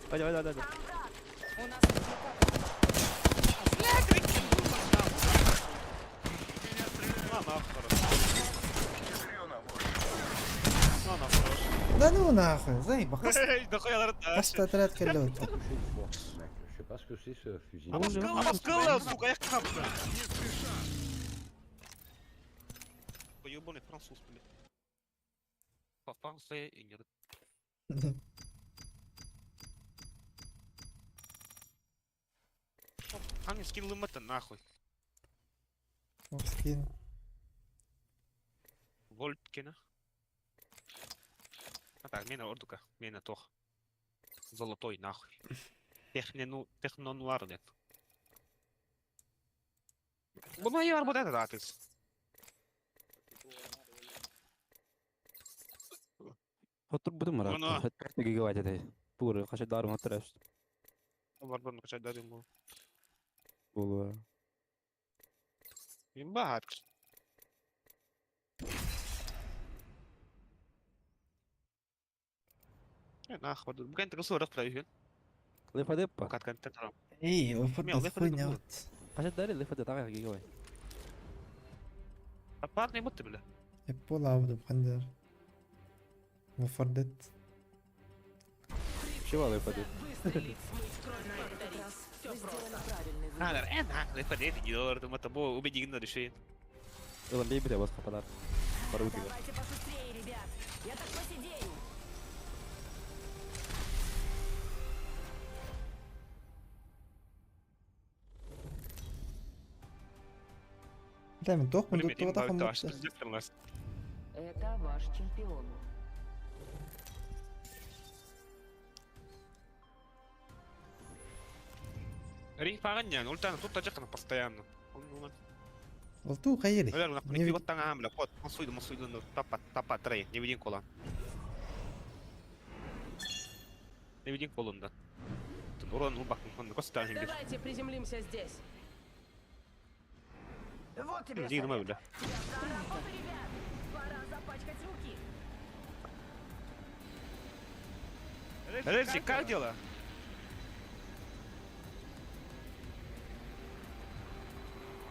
Пойдем, пойдем, пойдем. У нас репликатор. Бля, крики! На нахуй, короче. нахуй, заеба, хас Дохуя хас отряд кэллэ Touché une fois, mec. Je sais pas ce que c'est ce fusil. Абаскалла, сука, я хапка. Поебаный француз, блядь. По Франции и не Аня скинула это нахуй. Скин. Вольткина. А так, мена ордука, мена тох. Золотой нахуй. Технену, технонуар нет. Буду я работать это атыс. Хотур бутум Оно. мара. Хатта гигабайт этэй. Тугур хаши дарым хаттар Барбан качать дарим бу. Болу. Имба хат. Нахуй, буквально так сорок проехал. Лефадеппа. Как контент. Эй, Мел, вот хуйня вот. Хаши дари лефаде тага гигабайт. Аппаратный будто, бля. Эппол бхандер. Муфардет. Чего лефаде? Выстрелить, смыть кровь, повторить. Все просто. Правильный выбор. А, да, лефаде, не доллар, там это было убедительно решение. Ылан бейбите бас хападар. Барутига. Давайте пошустрее, ребят. Я так посидею. Да, мен тоқ Блин, мен им туға бабы аж пиздец тринадцать. Это ваш чемпион. Рифаганя, ультана тут таджикана постоянно. Ол туу хайыри. Наверное, нахуй не вот там бля, кот, масуйду, масуйду, ну, тапа, тапа, трей, не видим кола. Не видим колун, да. Тут урон, ну, бак, он коста не бежит. Давайте приземлимся здесь. Вот тебе Иди, думаю, бля. За работу, ребят. Пора запачкать руки. Рельси, как дела?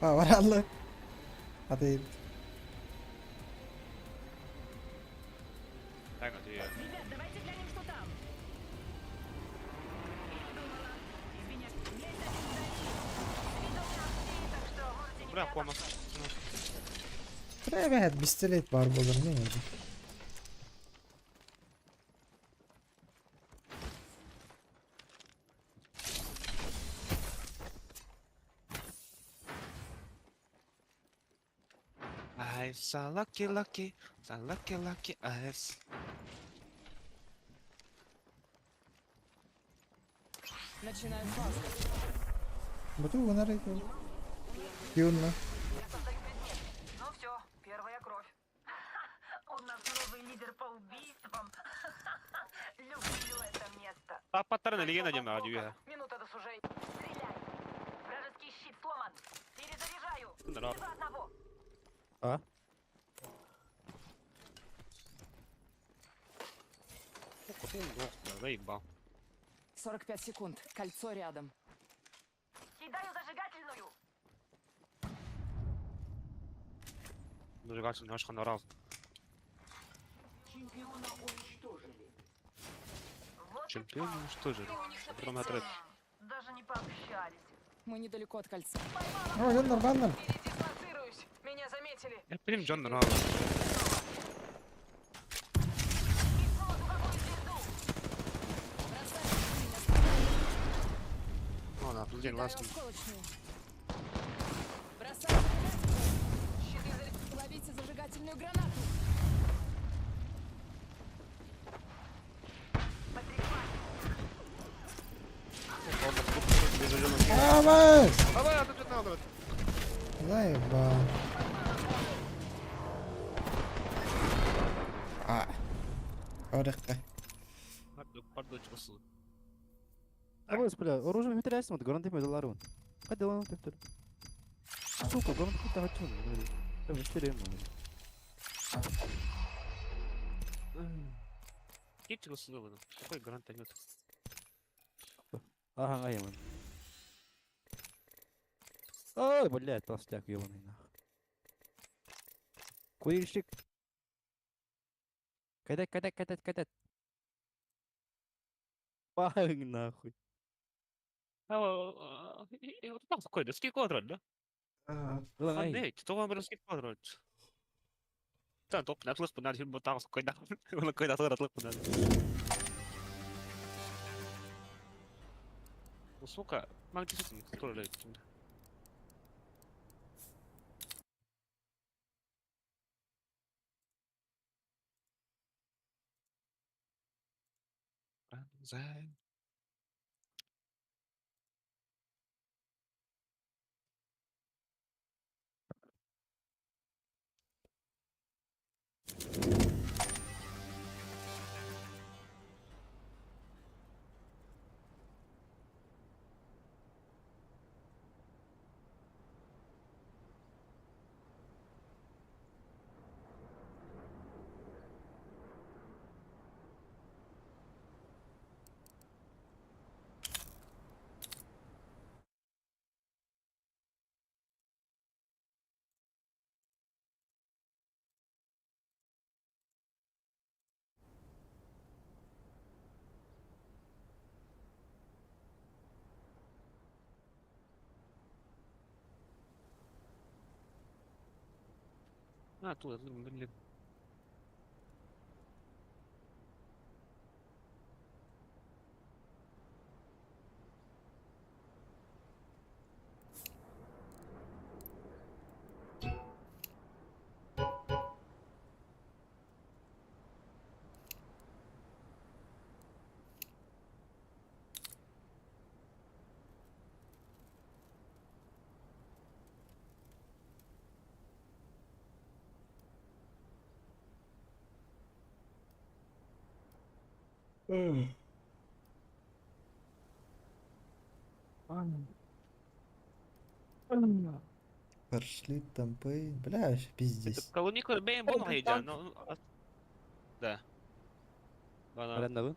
А, бараллы. Аты. Так, вот я. Ребят, давайте глянем, что там. Я думала. Извиняюсь. Есть один вдали. Видок на так что можете не Бля, кома. прятаться. Привет, пистолет бар болар, не надо. I'm so lucky, lucky, so lucky, lucky, I'm Начинаю фазу. Буту гунар ку. Кюнна. Я создаю предмет. Ну все, первая кровь. У нас новый лидер по убийствам. Люблю это место. Тапа тарна легенда не надо, я. Минута до сужения. Стреляй. Вражеский щит сломан. Перезаряжаю. Здорово. Вижу одного. А? Заебал. 45 секунд. Кольцо рядом. Кидаю зажигательную. Зажигательный наш ханарал. Чемпиона уничтожили. Вот и Чемпиона пал. уничтожили. Ты у них на Потом прицеле. отрыв. Даже не пообщались. Мы недалеко от кольца. О, Джоннер баннер. Передислоцируюсь. Меня заметили. Я прям Джон Рау. И снова духовую звезду. О, да, блин, Кидаю ласт. осколочную. Бросаю зажигательную. Щиты заряжены. Ловите зажигательную гранату. Авас! Давай, а тут надо. Заебал. А. Орыққа. Пардон, чего Абыс, бля, оружие метрясим, вот гранаты медаларун. Кадилан тептер. Сука, гранаты тахачун. Там четыре Какие чего Какой гранатомет? Ага, айман. Ой, блядь, толстяк ебаный нах. Курильщик. Кадет, кадет, кадет, кадет. Баҕыҥ нахуй. Сколько Ылаҥай. Сука, магнитизм, Пронзай. А, тут, блин. Пошли тампы. Бля, вообще пиздец. Колонику бэйм бон хайда, но Да. Бана Арендабын?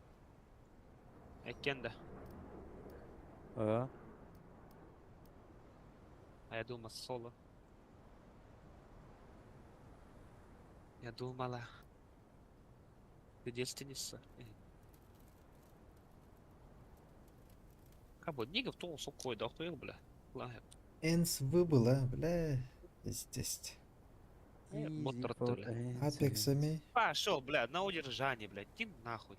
эккенде. Аа. А я думал соло. Я думала. Ты девственница. Кабо нигов то сокой да хуел, бля. Ладно. Энс выбыла, бля. Пиздец. Мотор, бля. Апексами. Пошел, бля, на удержание, бля. Иди нахуй.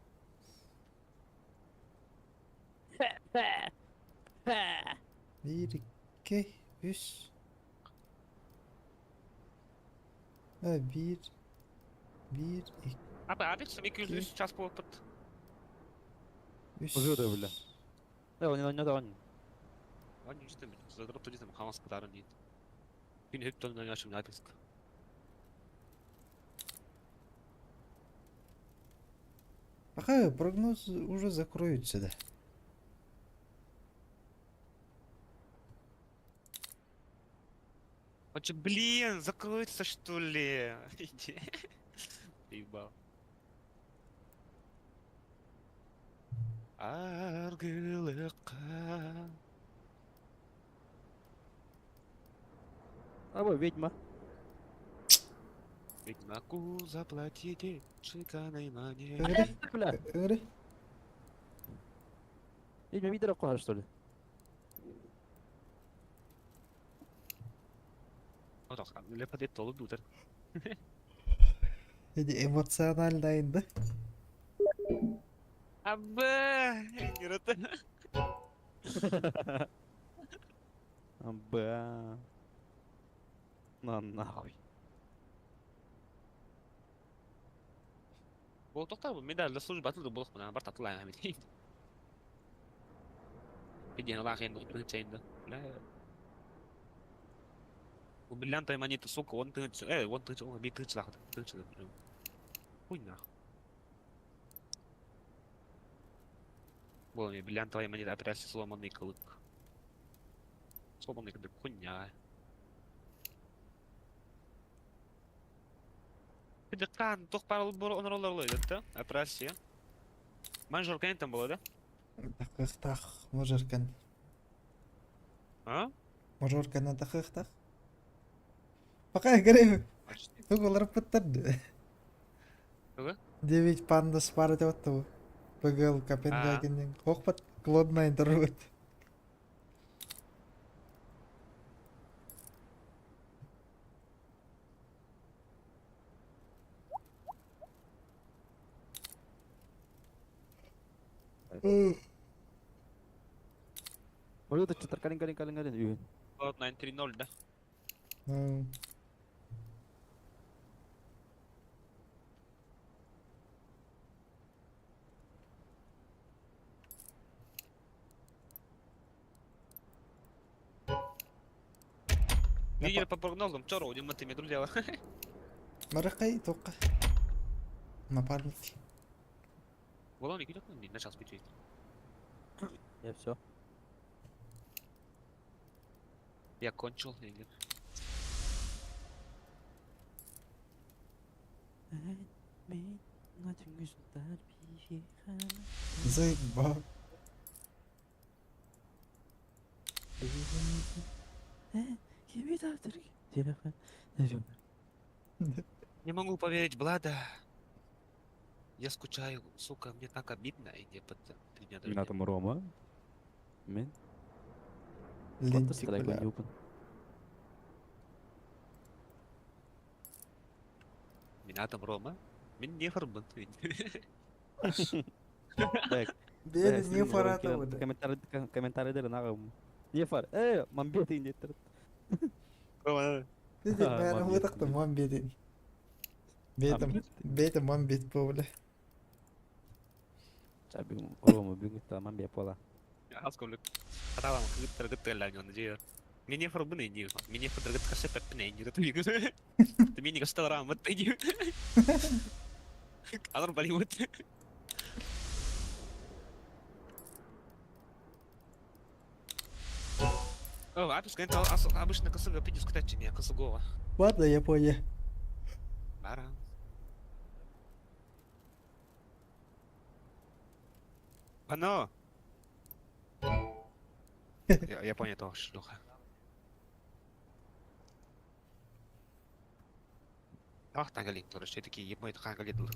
Bir, iki, üç. Ha, bir, bir, iki, Abi Апекс 203 час по под. üç. Ужура, бля. Да, он не он. Они не знаю, задрот там хамас кадарын дейді. Күн хөп тонна ашым Апекс. Пока прогноз уже закроются, да. Хоче, блин, закроется что ли? Иди. Ебал. Аргылыққа. Або ведьма. Ведьмаку заплатите чеканой монетой. Говори, Бля. говори. Ведьма видела кого что ли? Лепа толы дутер. Эти эмоциональный, да? Абе, Герата. Ба. На нахуй. Бол тоқта, мен дә служба атылды болық мына бар татылай әмет. Биден лах енді өтпен Бля. У бриллиантовой монеты, сука, он тынч, он тынч, он би тынч лах, тынч, хуй нахуй. Был мне бриллиантовая монета, операция сломанный клык. Сломанный клык, хуйня. Кан, тух парал бур онроллар да? Операция. Менеджер там было, да? Тахых тах, мажоркан. А? Мажоркан тахых тах. Пока говори. Тугулар пыттар. Тугу? 9 панда спарать от того. ПГЛ Копенгагеннин. Хохпат Клод Найнтарбыт. Ой, это калин калин калин калин үйін. Cloud 9 3-0, да? Ну, Лидер по прогнозам, чё, один мы друзья. Маракай тоққа. Напарник. Волон, идет на час пить. Я все. Я кончил, или? Заебал. Не могу поверить, Влада. Я скучаю, сука, мне так обидно, и под 3 дня Меня дождя. там Рома. Мен. Лентик, бля. Меня там Рома. Мен не фарбан. Так. Бери не фарата бля. Комментарий комментарий дер нагым. Не фар. Э, мамбет индеттер. Рома. Деді, бәрі отақты мамбет. Бетім, бетім мамбет бо, бля. Чабин Рома бүгүн та мамбет пола. Асколик. Аталам кыттыр кыттыр лән жер. Меня фарбан инди. Меня фарбан кыттыр пеппен инди. Ты Ты меня кыштал рам вот иди. Анар Болливуд. О, обычно косыга пидис кутачи меня косыгова. Ладно, я понял. Бара. Оно! Я понял того, шлюха. Ах, тангалин, короче, такие ебой тангалин.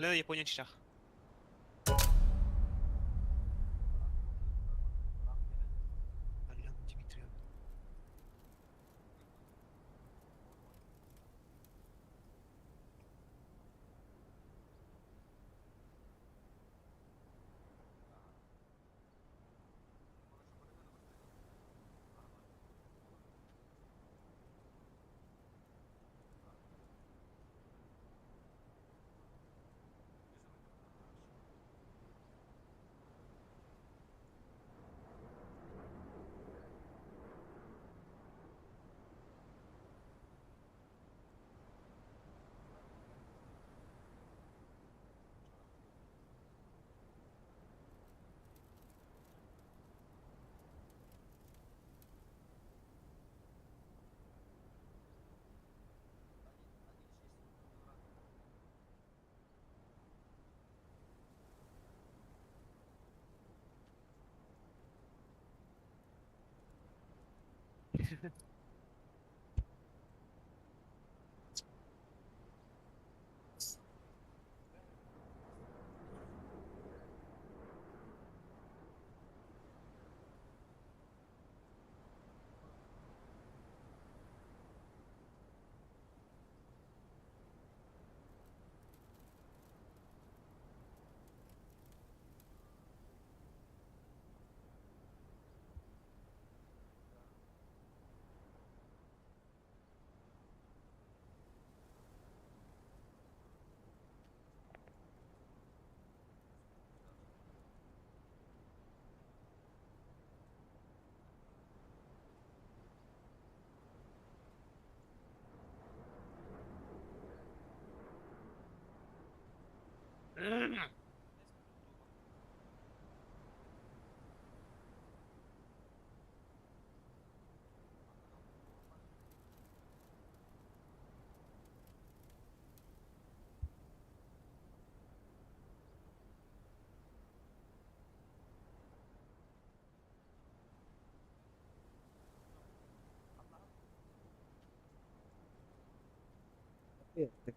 Елена Япония чичах. Алена Дмитриевна.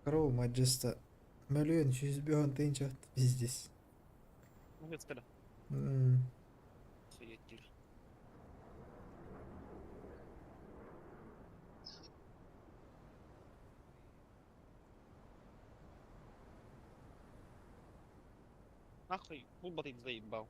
Корова Маджеста. Мөлүйүөн 105 тыһыынча пиздец. Муһыцкада. М. Суеттир. Нахуй, футбол заебал.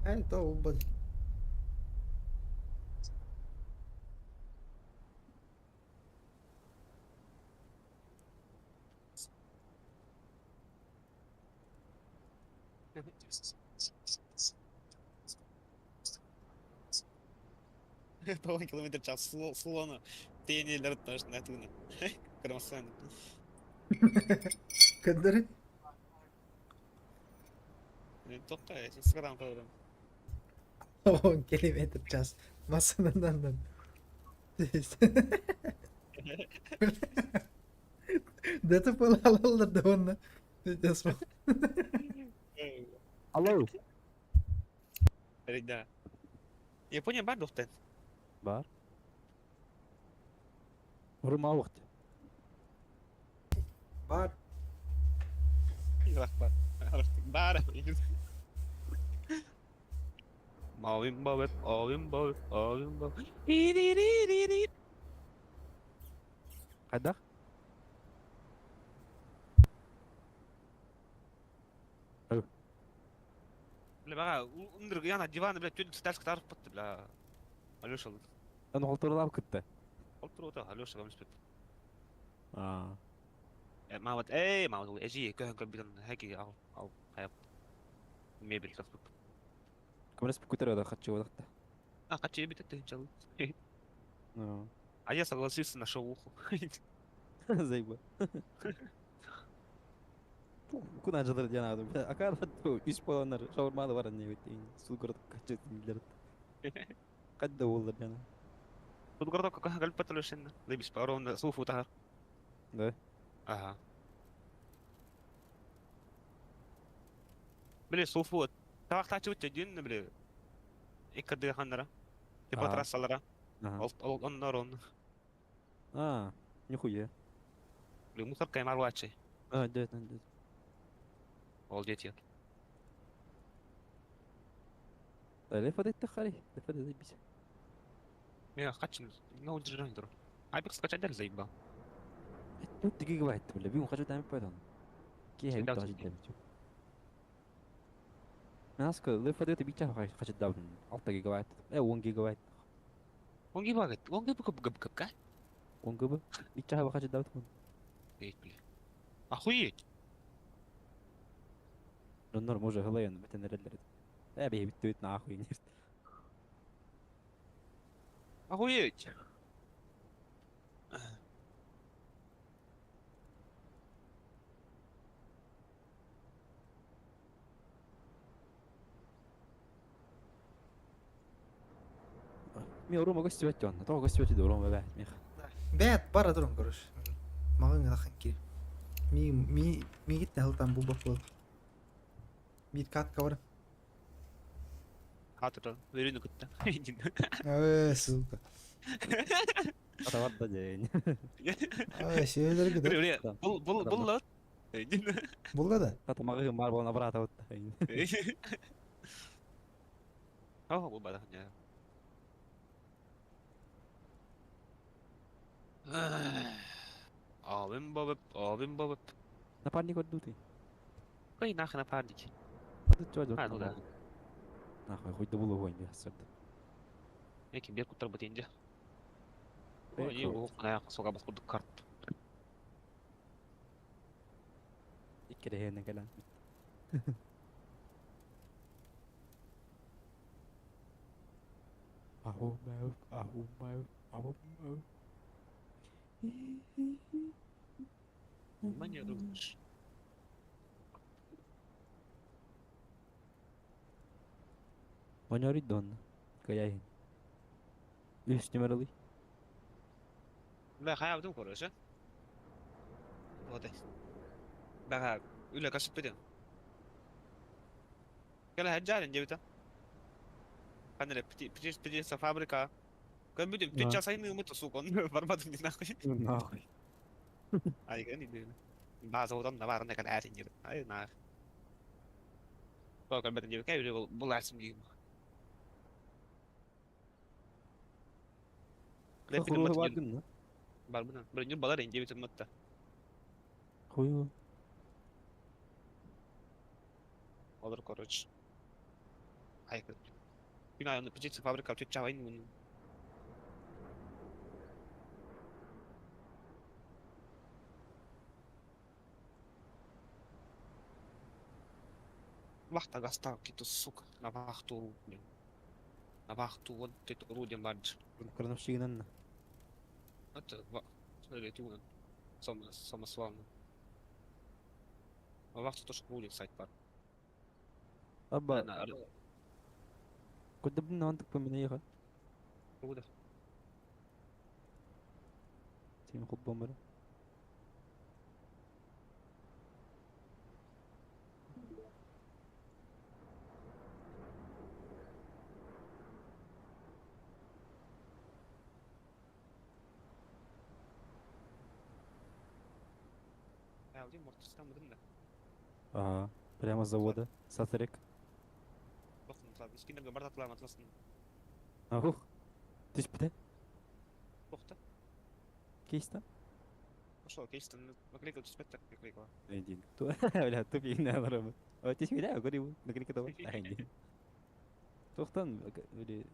Это убыл. Тоҕон километр час слону тиэнилэр ташна тыына. Крамсан. Кындыры? Тоқта, Инстаграм көрөрүм. 10 километр в час. Массанандан. ДТП алалар да онна. Алло. Да. Япония бар дохтен. Бар. Урма вақт. Бар. Бар. Бар. Мавим бавет, авим бавет, авим бавет. Қайдақ? Бля, бага, ундыр яна диваны, бля, түйін стальск тарып бітті, бля. Алеша, Аны холтурлап күтті. Олтур ота, Алеша көміс бітті. Аа. Мават, эй, мават, эжи, көһөн көбүтөн хэки ал, ал, хайап. Мебель тапып. Көмірес көтер ода хатчы одақта. А, хатчы бит это чал. Ну. А я согласился на шоуху. Зайба. Кuna жылыр жанагы. Акар үс боланар шаурмалы бар не өтейін. Сулгород качет. Кадда болдыр жана. Сулгород кака галп паталышын. Лебис парон суфу тахар. Да. Ага. Бile суфу тавак тачы өтө дин биле. Иккады ханнара. Типа А. трассалара. Ага. Ол ол оннор он. А, нихуя. Мусор каймар вачи. А, да, да, да. Ол дети. Ле фадет тахали, ле фадет заебись. Мен хачин, ну держи тур. Айбек скачать дали заебал. Тут гигабайт, бля, бигум хочу там пойдон. Ки хай Всегда бит жидем. Наска, ле фадет битя хочу дав 6 гигабайт. Э, 10 гигабайт. Он гибагат, он гиб гиб гиб гиб 10 ГБ. Битя хочу дав. Охуеть, бля. Охуеть. Нор може глеен битен редлер. Э, бе бит нахуй. Охуеть. Ми урума гостевать он. То гостевать иду урума бә. Мех. Бэт бара турун короче. Маған гына кир. Ми ми ми гитте халтан бу бак Бир катка бар. Хатыр, верину кытта. Э, сука. Атавар да день. Ай, севелер гиде. Бул бул бул ла. Булда да. Ата магы бар болна брата вот. О, бул бада. Абим бабып, абим бабып. Напарник вот ты. Кой нахуй напарник? Ты чё А, ну да. Нахуй, хоть до булу гонь, сорт. Эки бер кутар бутенде. Ой, не, ох, на сука, бас курдук карт. Иккерehene кэлэн. Аху мау, аху мау, аху мау. Мне думаешь. Оньори дон. Каяйын. Үс нөмерлі. Бля, хаябдым короче. Вот. Бага, үлэ касып беден. Кэлэ хаджарын дебита. Ханere пити пити фабрика. Көн бүтүм Да. түт жасайын умут сука, барбадым не нахуй. Нахуй. Ай, гани ден. База одан да барында кан әрин дебит. Ай, нах. Бага бетен дебит, кай бул бул асым дигим. Хуй бардым, да? Бар буна. Бир нүр балар инде бит матта. Хуй. Олар короче. Ай, Бина птица фабрика түт чабайын муну. Вахта гаста кито сука на вахту блин. На вахту вот ты рудем бардж. Крановщигинен. Это ва. Смотри, ты сам самосвалны. А вахту тоже рулит сайт бар. Аба. На Куда бы нам так поменяй Куда? Тим хуббамыр. Ага, прямо с завода. Сатрек. Ах, түспүтэ? Тохта. Кейста? Ошол кейстен наклейка түспөт наклейка. Един. Бля, тупик на О, түспүтэ, көрү, наклейка того. Айдин. Тохтан, или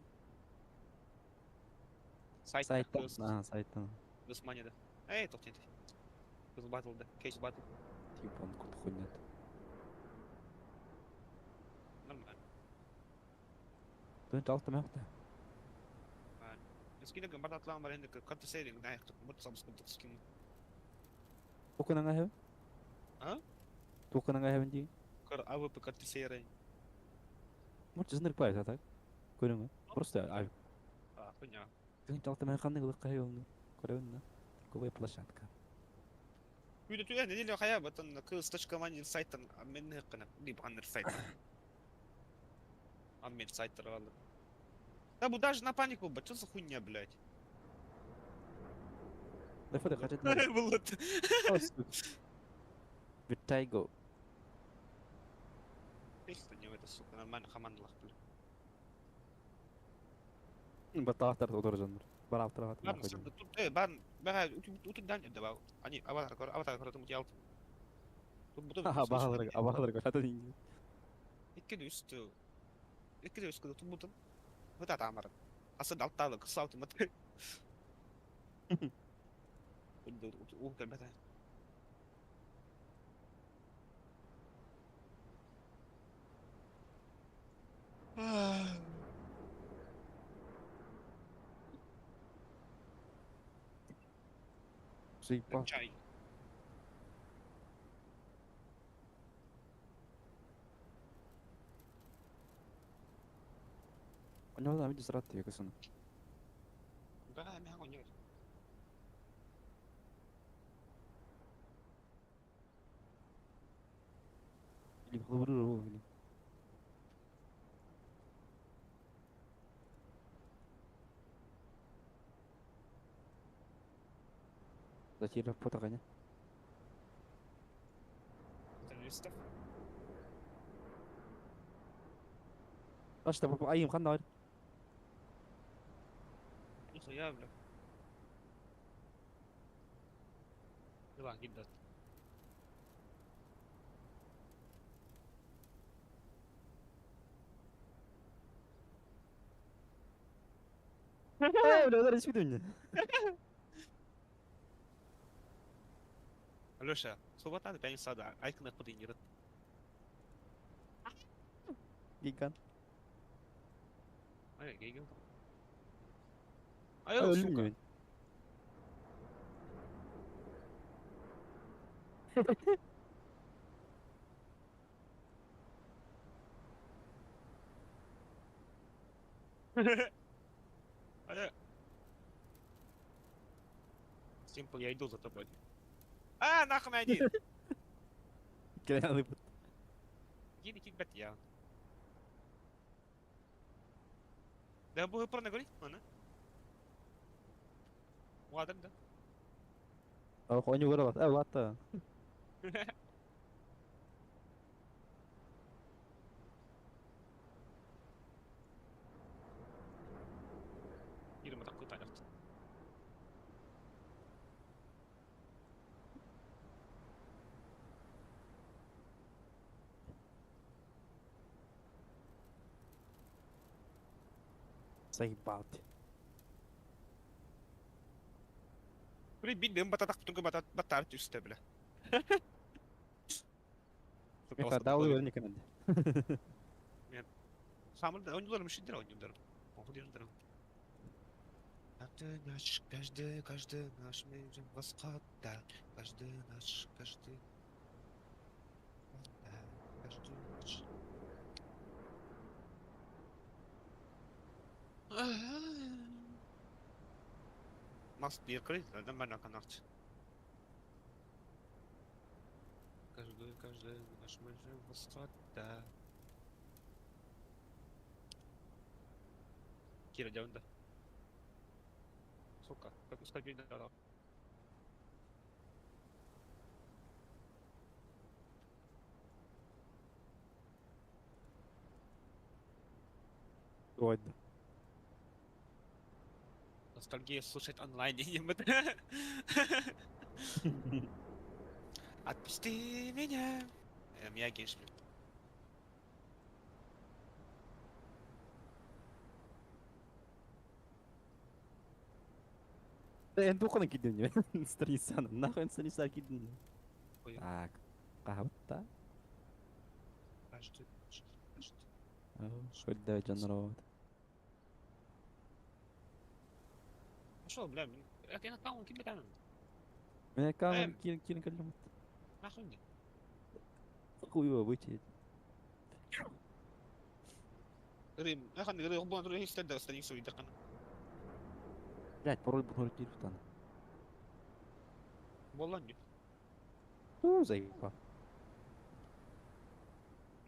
Сайт. Сайттан. А, сайттан. Госманияда. Эй, тохтен. Кыз батлда, кейс батл. Типа он кут хуйнят. Нормально. Тон алты мәхтә. Скинег бардатлаан бар енді карта серинг наяк мурт самс курдук скин. Токунанга хэв? А? Токунанга хэвен ди. Кар АВП карта серинг. Мурт жыныр пай так. Көрүңү. Просто ай. А, хуйня. Тон алты мәх кандай кылык кай олну. Көрөбүн да. Торговая площадка. Үйдө түгә неделя хая батан кыз точка мани сайттан мен хыккына дип аннер сайт. Аммен сайттар алды. Да бу даже на панику, блядь, что за хуйня, блядь? Булут. Витайго. Не это, сука, нормально хамандлах, блядь. Батаахтар отор дьоннор. Бараалтар Ладно, всё, тут, бан, бага, утут дан давал. Они, аватар, аватар, аватар, мутиал. Тут буту. Абаалар, абаалар, хата дин. Икки үс, икки үс тут бутун. Вот это амар. Асы далталы, кысалты мат. У кэлбэтэ. Заебал. Чай. У него там видишь рад я. Бага, мягко нет. Или или. Зачем фото? Террористов. Аш та айым ханна бар. Нихуя, бля. Давай, гидат. Э, бля, ударить виду Алеша, суббота пять сада, айкны подынерат. Гигант. Ай, гиган. Ай, сука. Ай. Симпл, я иду за тобой. А, нахуй меня иди. Киряны. Иди, кик бет я. Да бу порно говорить, ана. Ладно, да. А, хуйню вырвал. Ладно. Ирма такой танец. Заебал ты. При бидем бататак тунга батат батар түстэ бля. Меха дал его никогда. Самыр да ойнууларым шидер ойнууларым. Оғудердерим. Каждый наш, каждый, каждый наш мейрим восхода, каждый наш, каждый, каждый наш. Must be крыть, нормально канарч. Каждый, каждый наш мейрим восхода. Кира, дявында. Сука, как искать видео. Ой. Ностальгия слушать онлайн не Отпусти меня. Я гейш. Да, туханы киден страницаны. Нахуй страница киден. Так. Кахавта. Каждый. Шо да жанро. Пошел, бля, я на ким там. Меня камер кин кин калим. Нахуй мне. Хуево выйти. Рим, нахуй, рим, бон, рим, стенда, страницу идакан. Блять, пароль буду телефон. Болан не. Ну, заебал.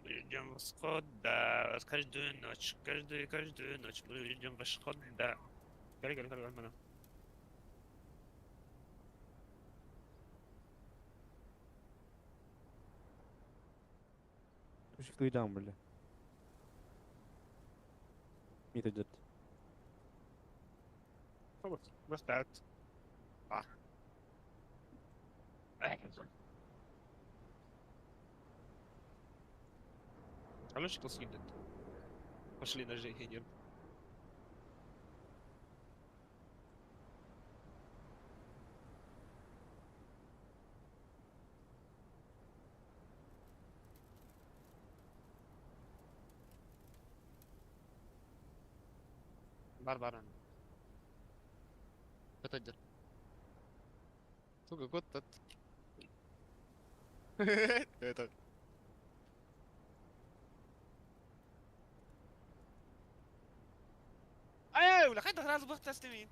Блин. Ждем восхода, каждую ночь, каждую, каждую ночь мы ждем восхода. Гори, гори, гори, гори. Үш туйдан бля. Мито дет. What's that? Ah. Алешка съедет. Пошли на Жегенер. Бар бар. Көтөдөр. Сука, кот Это. Ай, ولا خد خلاص بخت تستمين.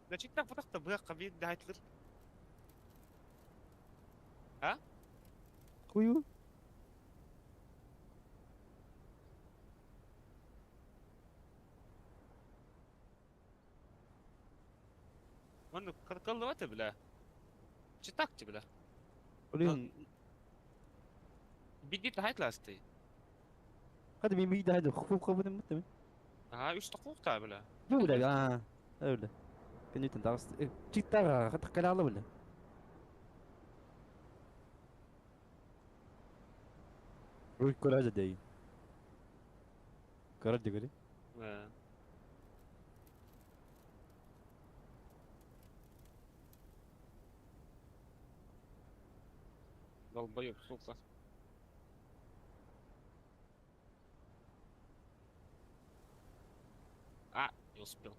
Значит, так быак бир дайтылыр. А? Хую. Оны кыллыбаты бля. Читакти бля. Блин. Бидит хайтласты. Hadi bir bir daha hukuk kabul etme. Aha, üç dakika бля. Бля, а. Öyle. Кенитен дагыс. Читтага хат калалы бля. Руй коража дей. Коража говори. Да. Долбоёб, сука. А, не успел.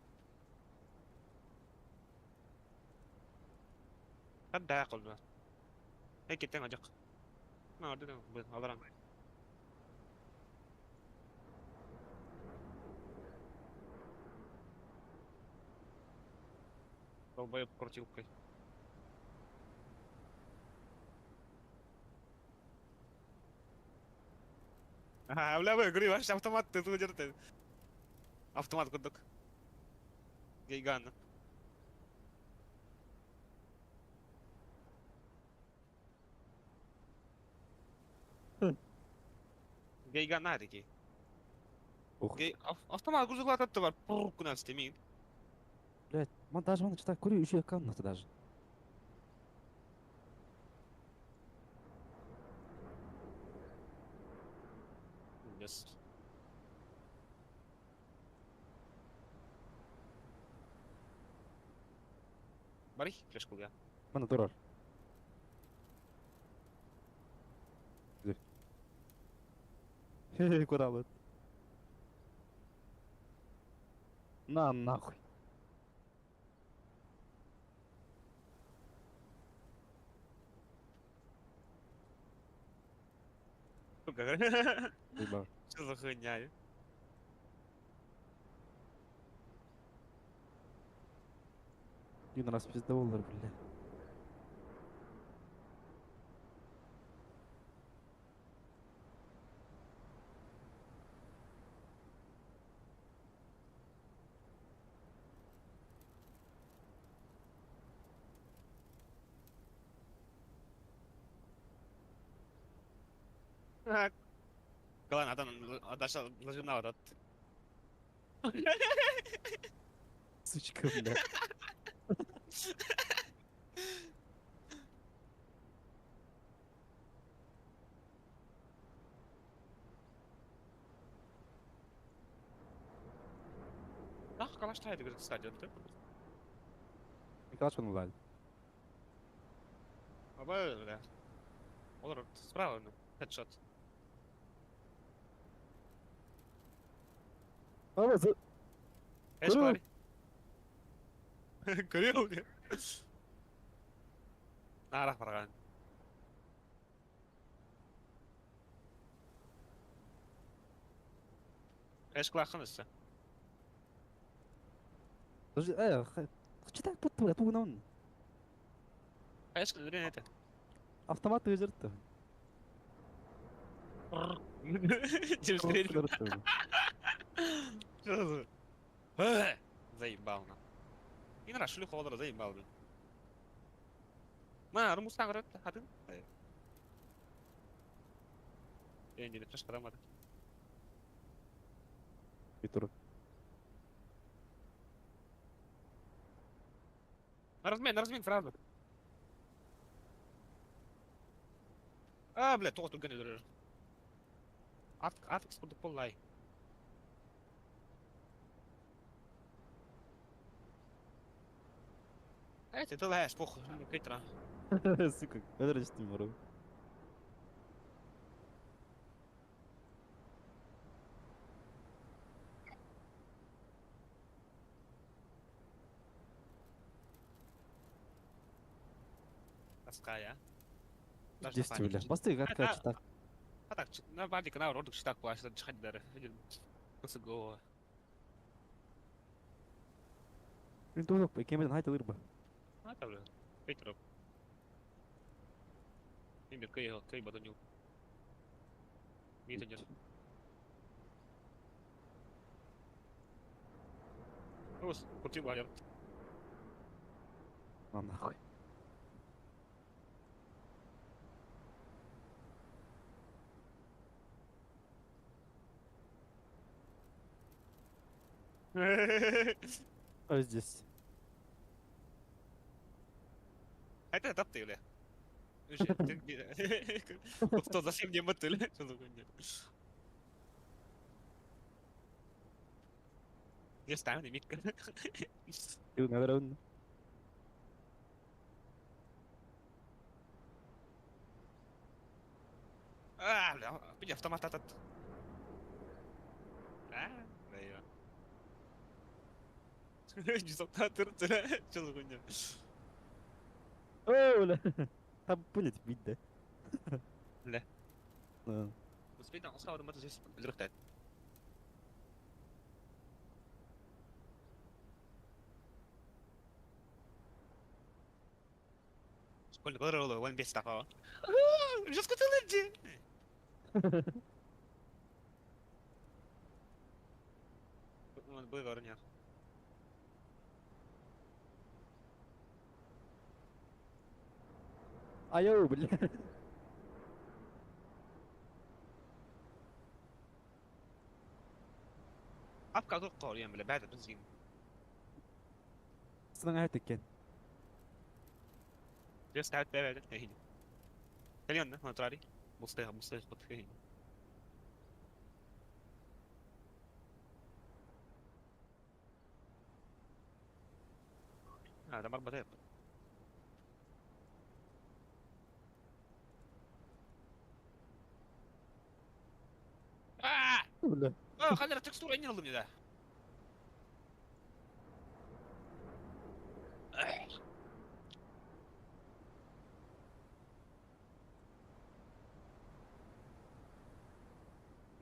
Хадда кылба. Эй, кеттен ажак. Ма, орден, аларам. Долбоёб крутилкой. Ага, бля, вы, говорю, ваш автомат ты тут держите. Автомат кудок. Гейгана. Гейгана таки. Ух. Гей, автомат кузуклататты бар. Пур, кунас темин. Блять, монтаж маны читак көрү еще аккаунт даже. Yes. Барый, флешку я. Мана турар. Куда вот? На нахуй. Сука. Ебать. Что за хуйня? Один раз пиздоволлар, бля. Калан, атан, адаша, лажина атат. Сучка, бля. Нах, калаш тайды, кстати, ты. Калаш он лаль. Аба, бля. Олар, справа, ну, хедшот. Ама за... Эш, парень. Көрел, бля. Нарах барган. Эшклахан өссө. Читак тут бля, тугунан. Эшк үрен это. Автомат өзөрттү. Заебал на. Инра шлюха олар заебал блин. Ма, румустан көрөт, хатын. Енді флеш карамады. Тур. На размен сразу. А, бля, тоғыз түрген өлөрөр. Ат, ат курдук боллай. Эти ты лаешь, похуй, хитро. Сука, өлөрүштүм муру. Тоска, Десять бля. Басты гадка читак. А так, на бадик на родук читак плащ, чихать дары. Косого. Мен тугу кемеден хайта ырба. А там, бля, хитро. Имя кый, кый батоню. Митонер. Ус, кути валер. На нахуй. А здесь. Это тапты, бля. Кто зачем мне мотыль? Что за хуйня? Где ставим митка? Ты, наверное. А, бля, бля, автомат этот. А, да я. Что за хуйня? О, бля. Там пулит бить, да? Бля. Да. Успеть на oscar de здесь terugtijd. كل قدر وين بيستقى جوست كنت نجي بغير Айоу, бля. ابقى اتوقع يعني بلا بعد بنزين. Сының айтты екен. جلست قاعد بعد هنا. خلينا هون تراري مصطيها مصطيها خط هنا. هذا مربط هيك. آه! Бля. اه خلينا تكستور عندي نظمني ذا.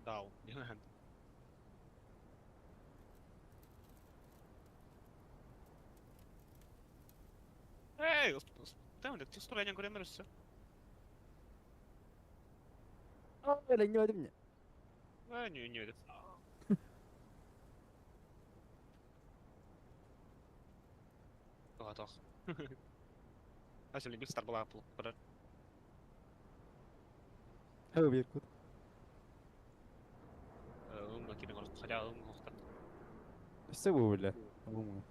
داو Эй, там текстура я не говорю, Бля, не мне. А, не, не, это. Toch, toch. Als jullie niet starten, bla Хөө бир кут. Умга кирен хотя умга хохтат. Все бля. Умга.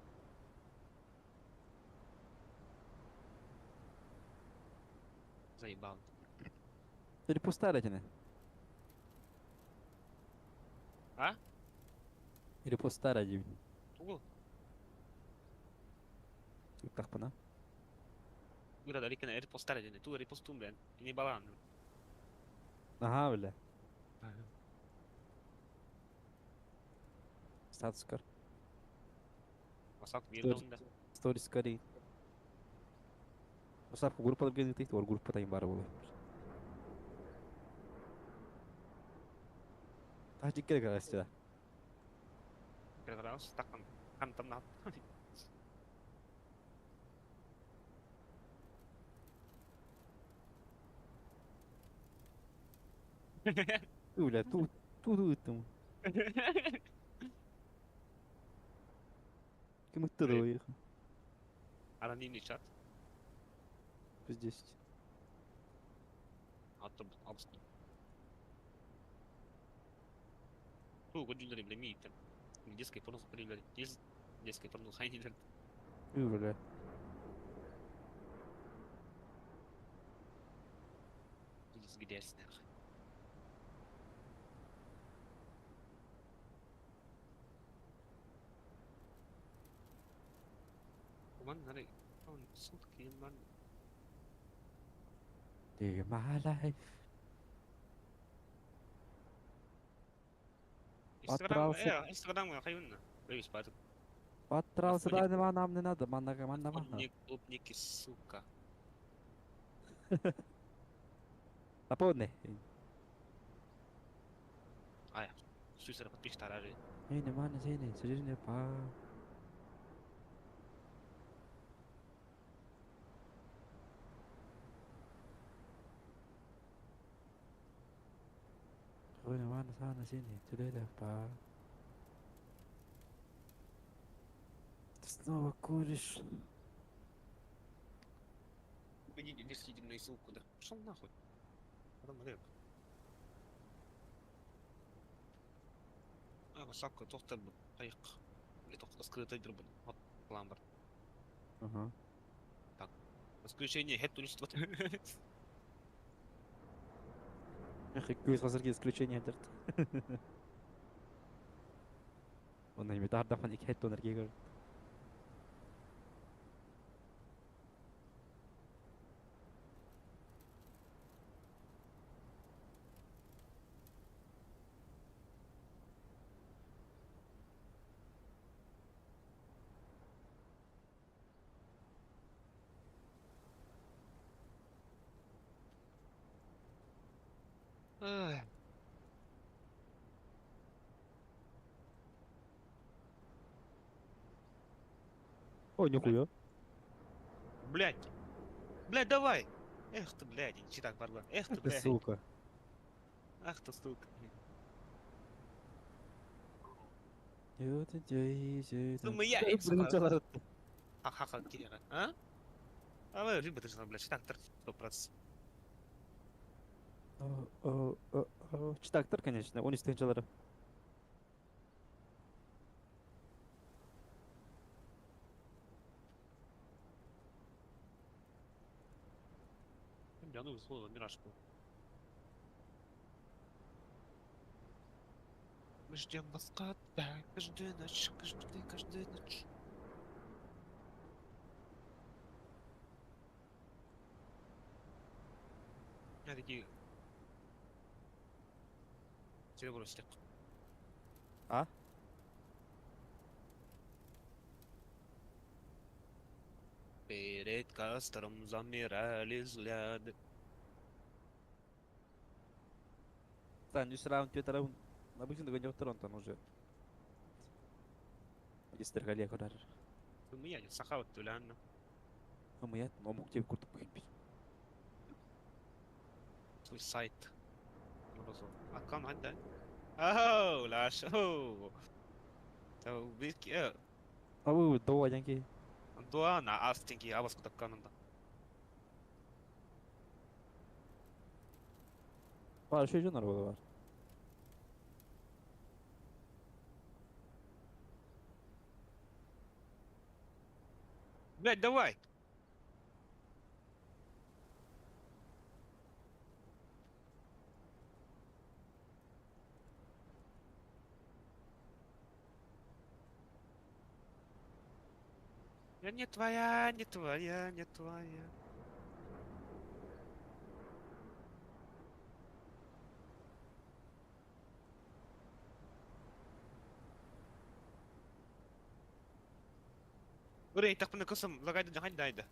Заебал. Репостар этини. А? Репостар один. Тугу. Тахпана. Гура далеко на репостар один. Ту репостум, блин. И не балан. Ага, бля. Статус кар. Масак мир да. Сторис кари. Осап группа бген тихт ор группа тайм бар болу. Тахжик керек арасында. Перегрался, так там, там на. Бля, тут, тут, там. Кем это уехал? Анонимный чат. Плюс 10. Аттым, алыстым. Ту, годюлери, бля, мииттен. Детской порно смотрели, детской порно хайнилер. Бля. Грязных. One сутки man. Ты my life. Инстаграм, Потрался. Инстаграм, хайван. Боюсь, поэтому. Потрался, да, нам не надо, манна, манна, манна. Клубник, клубники, сука. Напомни. Ая, сүүсээр подписчик дараарай. Энэ манай зэний сэрнэ па. Энэ манай саана зэний төлөөлөө па. Ты снова куришь. Идите, несите мою ссылку, да. Пошел нахуй. Потом реп. А, высоко, тоқтар бұл. Қайық. Или скрытый дробь. Вот, ламбар. Ага. Так. Исключение, хет уничтожить. Эх, көз қазірге исключение дерт. Онна эми тардахан ик хет донор гегер. Эх. Ой, нихуя. Блять. Блять, давай. Эх ты, блядь, не так барла. Эх ты, Ты блядь. сука. Ах ты, сука. Думаю, я их Ха-ха-ха, а? А вы рыба ты же, блядь, так 100%. Читактор, конечно, он из тынчалары. Бля, ну слово мирашку. Мы ждем восхода каждую ночь, каждую, каждую ночь. Я такие... Тебе бросили. А? Перед костром замирали взгляды. Стань, үс раунд, төрт раунд. Обычно догонёт Торонто уже. Истергалия көрөр. Мия, сахават түләнна. Мия, омук деп куртуп кетпей. Суисайд. Аккаунт عندك. Oh, لاش. Oh. تو بيك. Абы доо янки. Дуана астинги абас кутакканында. Бар, şu жонор боло бар. Блядь, давай. Я не твоя, не твоя, не твоя. Үрей, тақпыны кысым, лагайды дайды.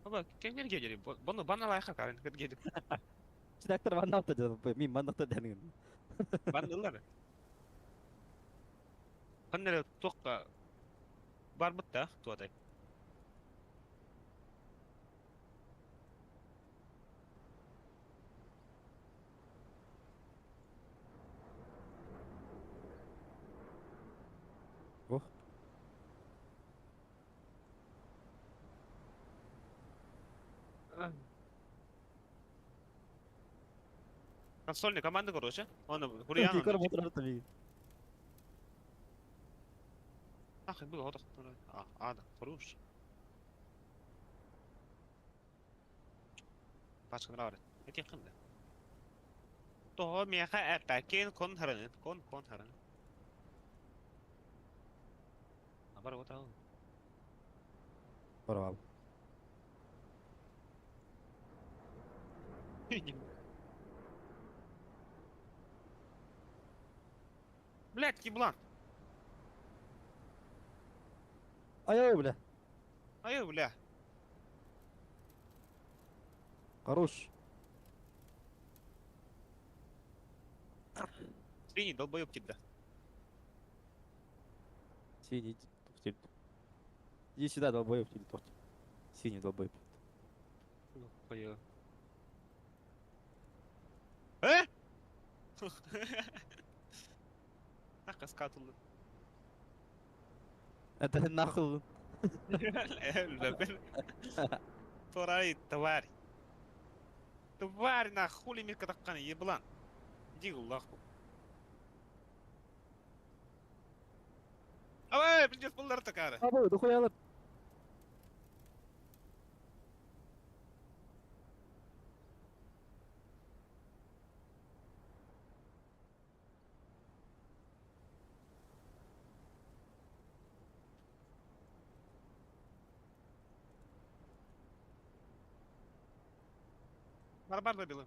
Баба, кемдер гелери? Бұны бана лайха карын, кет гелip. Читактар манна мин манна дэнин. Баннылар. Ханна туохха барбыт да туотай. Ох. Консольная команда, короче. Он Хурьян. Ах, было вот А, а, да, хорош. Пачка нравится. Это хында. То меха эппәкин кон хараны, кон кон хараны. Бар вот ал. Порвал. Блядь, еблан. Ай, бля. Ай, бля. Хорош. Свиньи, долбоёб тебя. Синий, Иди сюда, долбоёб, телепорт. Синий долбоёб. Хуя. Э? Нахуй скатулы. Это нахуй. Тварь, тварь. Тварь, нахуй мирка такканы, еблан. Иди нахуй. Давай, пиздец, полдар такая. А, бой, дохуя Барбар добила.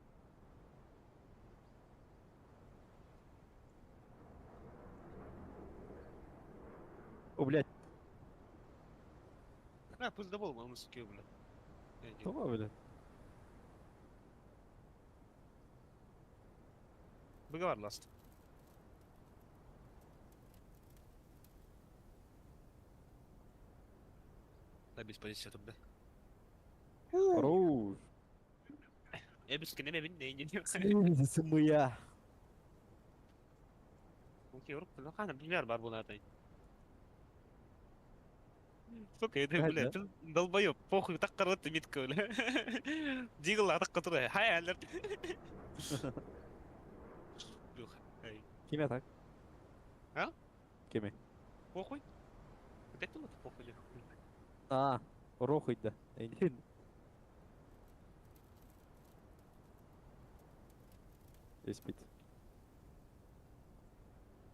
О, блядь. А, пусть добыл, он суки, блядь. Това, блядь. Выговор ласт. Добить позицию тут, да. Хорош. Я без кинеме бин не Сымыя. Билер бар буна Сука, это, бля, долбоёб, похуй, так коротко митка, бля. Дигл, а так которая, хай, алерт. Киме так? А? Киме? Похуй? Опять тут похуй или хуй? А, рохуй да. Испит.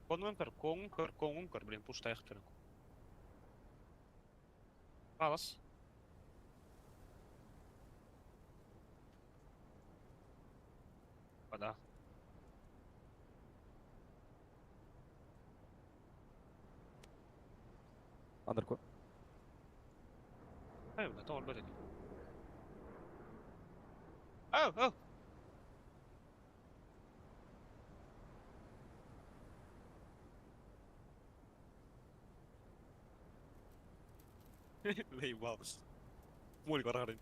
Конункар, конункар, конункар, блин, пуштайхтер. Палас. Вода. Андерко. Ай, бля, то он Оу, оу! Наебался. Моль горарын.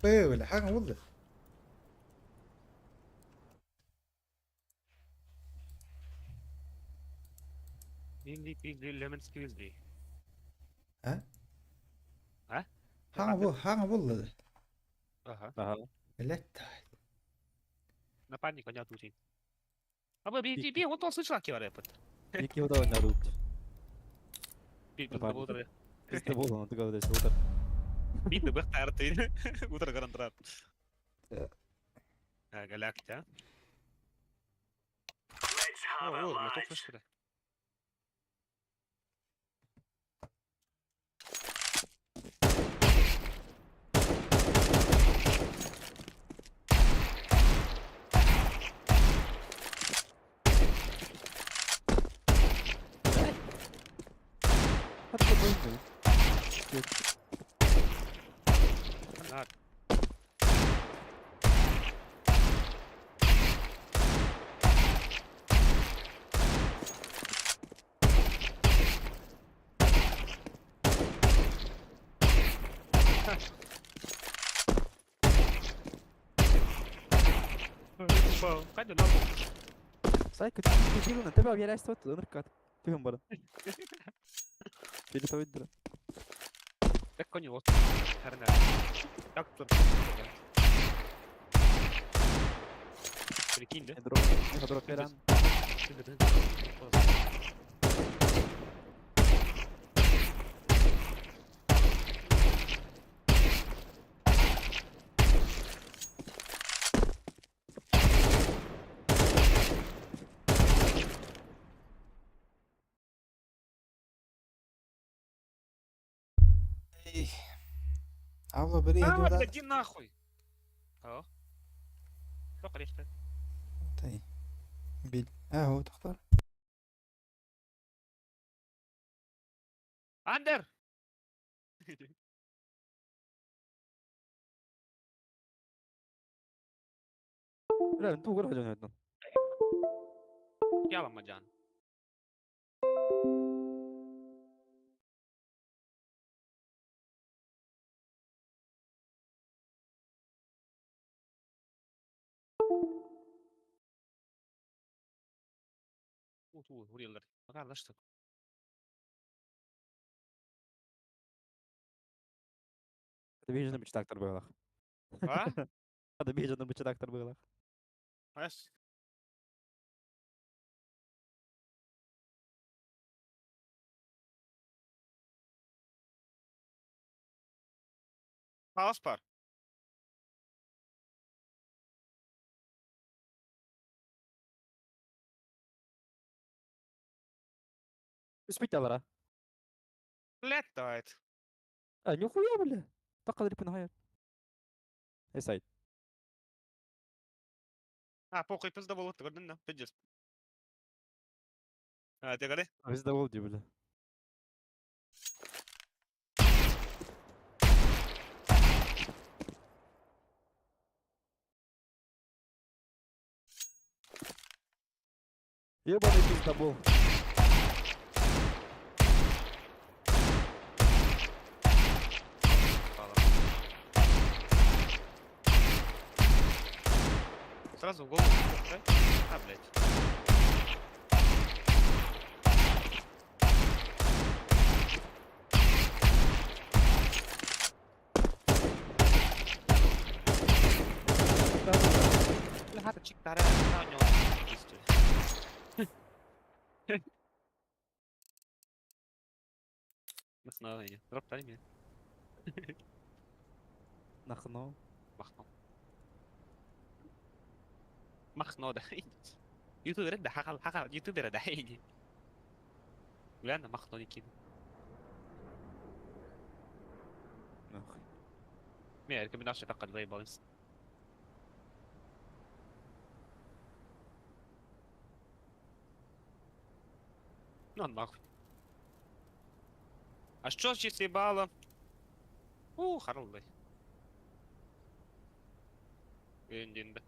Бля, хаҕан буолла. Easy peasy lemon squeezy. А? А? Хаҕан буолла. Ага. Ага. Блядь. Напарник у тут. А вы би би он то слышал киваре пыт. Ники удал на рут. Би Напарник. Пизда буолла, он такой вот утар. Би дыбых тарты. Утро гарантрат. Галактика. Let's О, have a о, бля, light. топ флешка. Заебал. Хайда нахуй. Сайка, ты тебя объявляешь, вот, ыныркат. Түһэн баран. Фиолетовый дыра. Так кони вот. Харна. Так тут. Прикинь, да? Дроп, дроп перан. Эй. Алло, бери, А, иду, да. иди нахуй. А? Тоқ рехте. طيب بيل اهو تختار Андер! Бля, ну тугур хожон өтөн. Ялама жан. Урилар. Kardeşlik. Division бычтактар быгалах. А? Division бычтактар быгалах. Ас. Паспор. Үспит алара. Летает. А, нихуя, бля. Таққадыр ипин хайр. Эсайт. А, похуй, пизда было, ты да, пиздец. А, ты говори? Пизда бол ди, бля. Ебаный пиздобол. Сразу в голову, да? А, блядь. Бля, хата чик тара, на у него Махно, дроп дай мне. Нахно. Махно. Махно, да. Ютубер да хахал хахал ютубер да хейни. Глянь, махно не кину. Нахуй. Не, рекомендация так заебалась. Ну нахуй. А що ж съебало? У, харлый. Эндинде.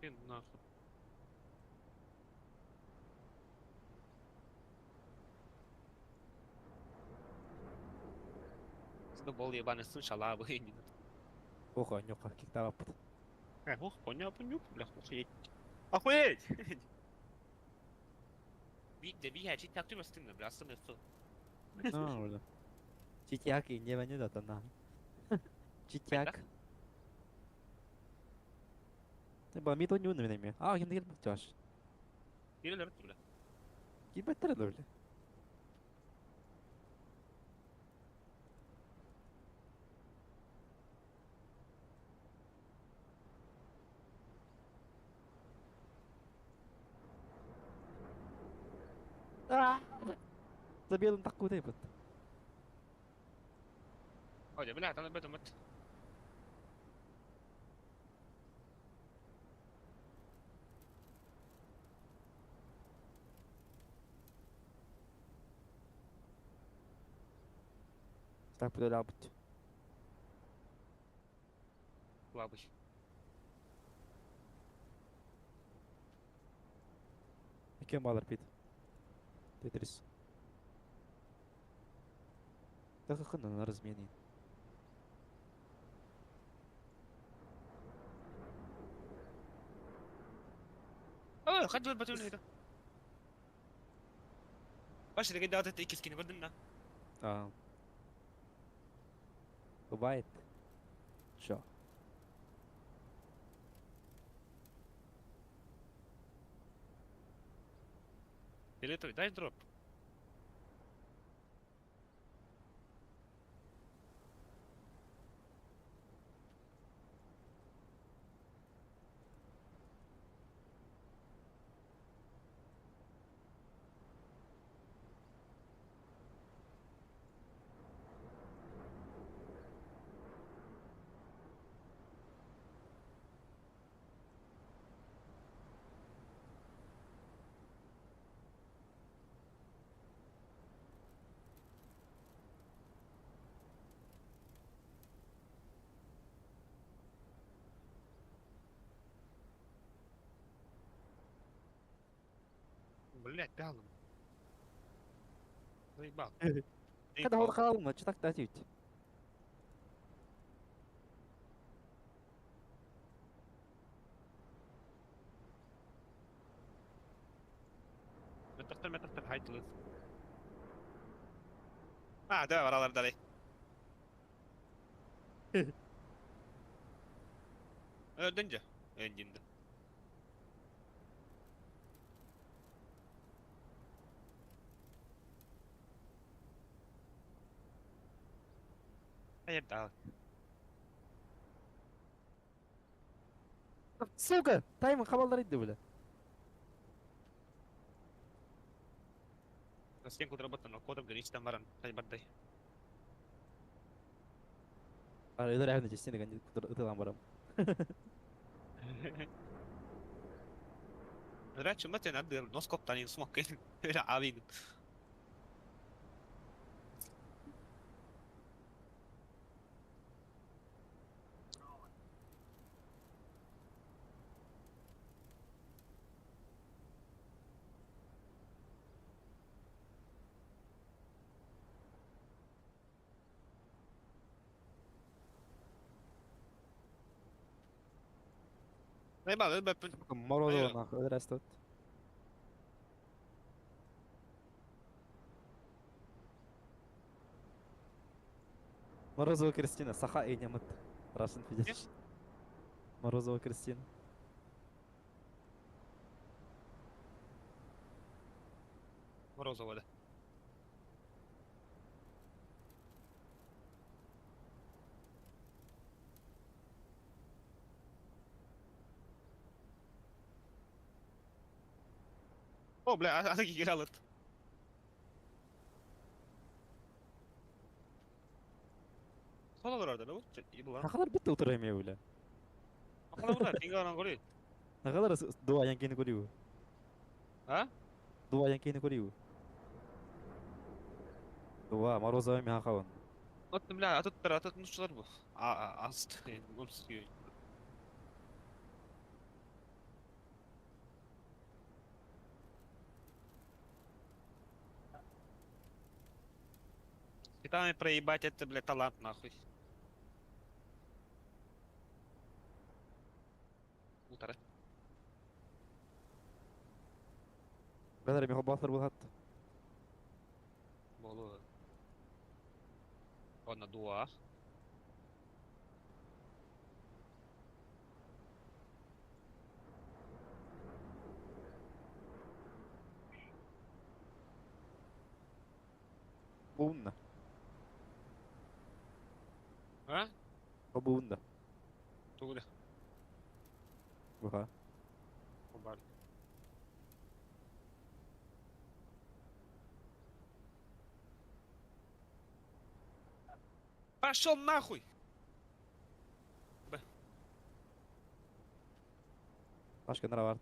Ты нахуй. Задолбал ебаный сын шалавы. Охо, нюха, киктава пыт. Ох, понял, понял, бля, охуеть. Охуеть! Би, би, я чит так ты бля, сын Ну, бля. Читяк и не не да на. Читяк. Ба ми то нюн мене. А, ким дигел чаш. Кирилл, бля. Ким беттер бля. Забелым такой деп. Ой, бля, там бетом мат. Так, подолябыть. Слабый. Кем балар пит? Тетрис. Так на размене. Aa, kaç var batıyor neydi? Başta da dağıt etti skin'i gördün mü? А. Бывает. Чё? Фиолетовый, дай дроп. Блять, пялым. Заебал. Когда он халма, что так дать? ما تختار هاي Ah, deve aralar dalej. Dönce. Öncinde. Hayır daha. Сука! Тайминг хабалдар идти, бля. Стенку отработано, кодом граничный маран. Хай бардай. А, это реально стены ытылан барам. Раньше мы тебе надо носкоп тани смог авин. Заебал, Морозова нахуй, растут. Морозова Кристина, Саха и Немет. Russian Federation. Морозова Кристина. Морозова, да. О, бля, а такие играл это. Сололор orada bu. Bu lan. Хахалар битте утырайм я, бля. Хахалар burada, пинга көрүй. Хахалар дуа янкени көрүү. А? Дуа янкени көрүү. Дуа Морозова ми хахаван. Вот, бля, а тут а тут ну что bu. А, аст, Цветами проебать это, бля, талант нахуй. Утара. Бәләр ми хабатлар булат. Болу. Ладно, дуа. Бунна. А? Бунна. Тугуда. Буха. Бар. Пошел нахуй! Б. Пашка нраварт.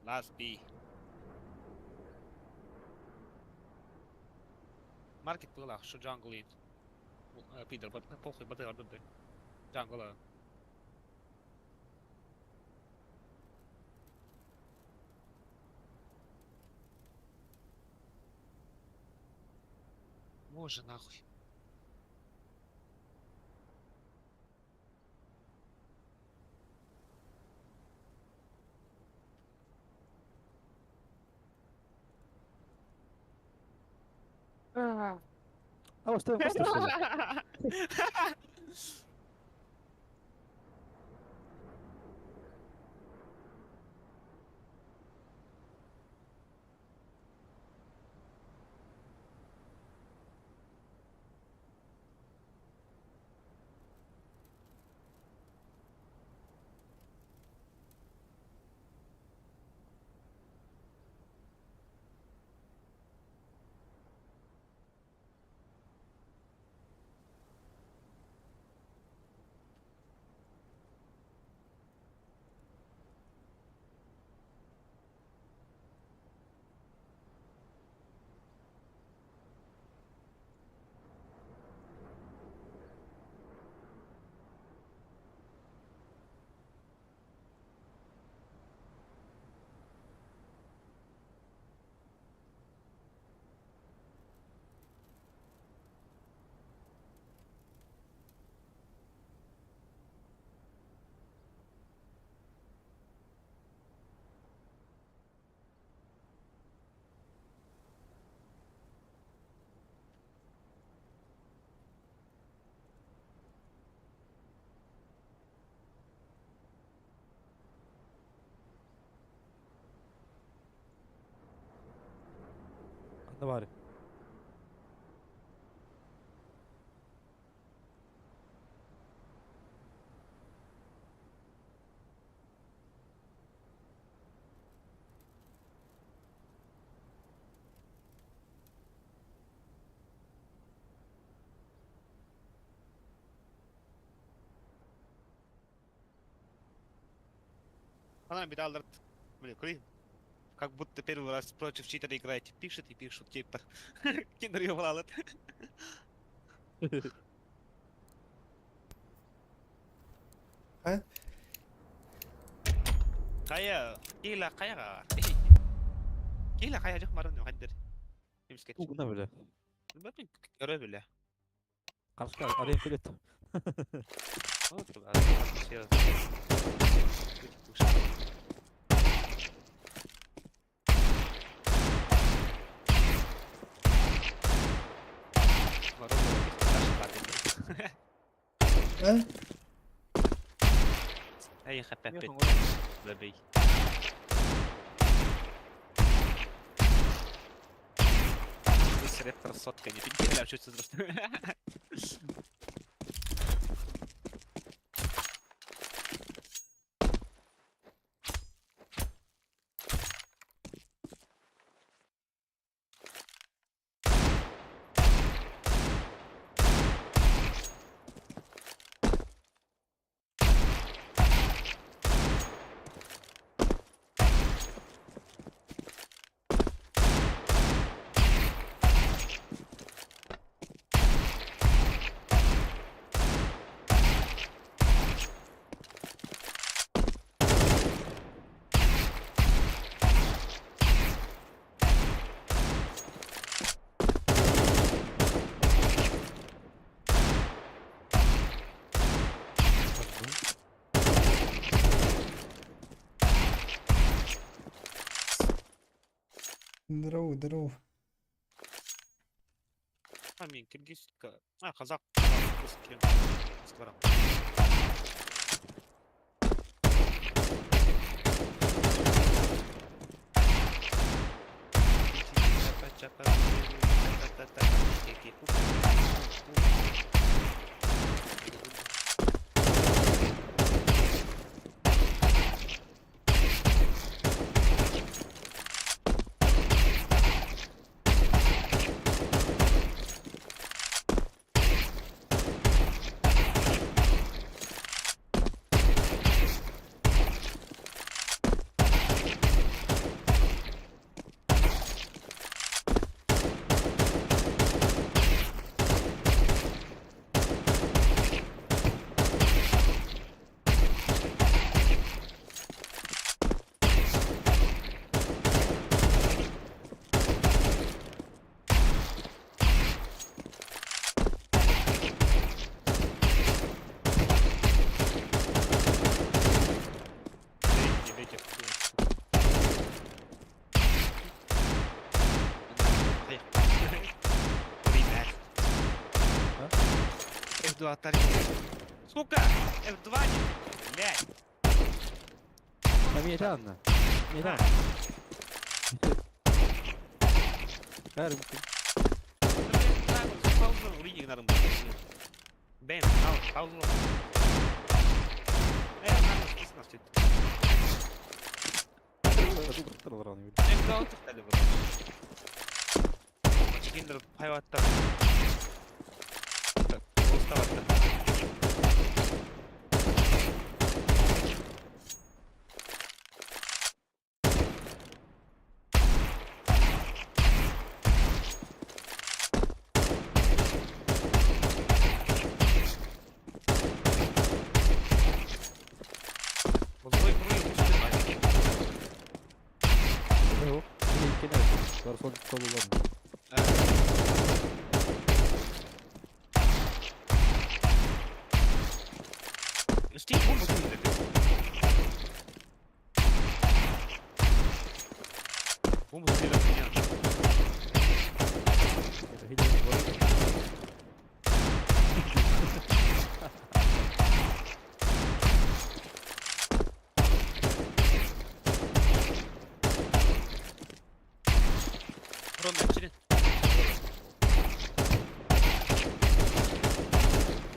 Last B. Маркет была, что джангл и... Пидор, похуй, баты, баты. Джангл. Боже, нахуй. А, что просто что ли? Ханна баарый? Она медаль, блин, кури. Как будто первый раз против читера играете. Пишет и пишут, типа. Киндер ёбал А? Кая, кила кая. Кила кая жок марын хандер. Имскет. Угна бля. Бәпин көрө биле. Каршыга арен келет. Вот, а, А? Эй, хаппи. Бэбэй. Рэптор сотка, не пинки, чуть Здорово, здорово. А, мен киргизка. А, казак. Пиздатарь. Сука! F2 не... Блядь! Миэтэ анна. Миэтэ. Бәрі мүмкін. Бэм, паузу.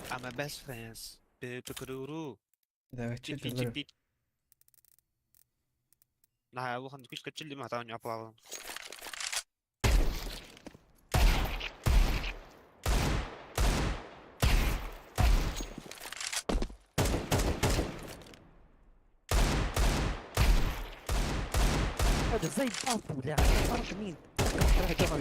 I'm my best friends. Давай, Чипи чипи. Наһаа улахан күс көччүллүм хатаан апалалым. هذا زي بالطو لا عرفت مين ترى جمع.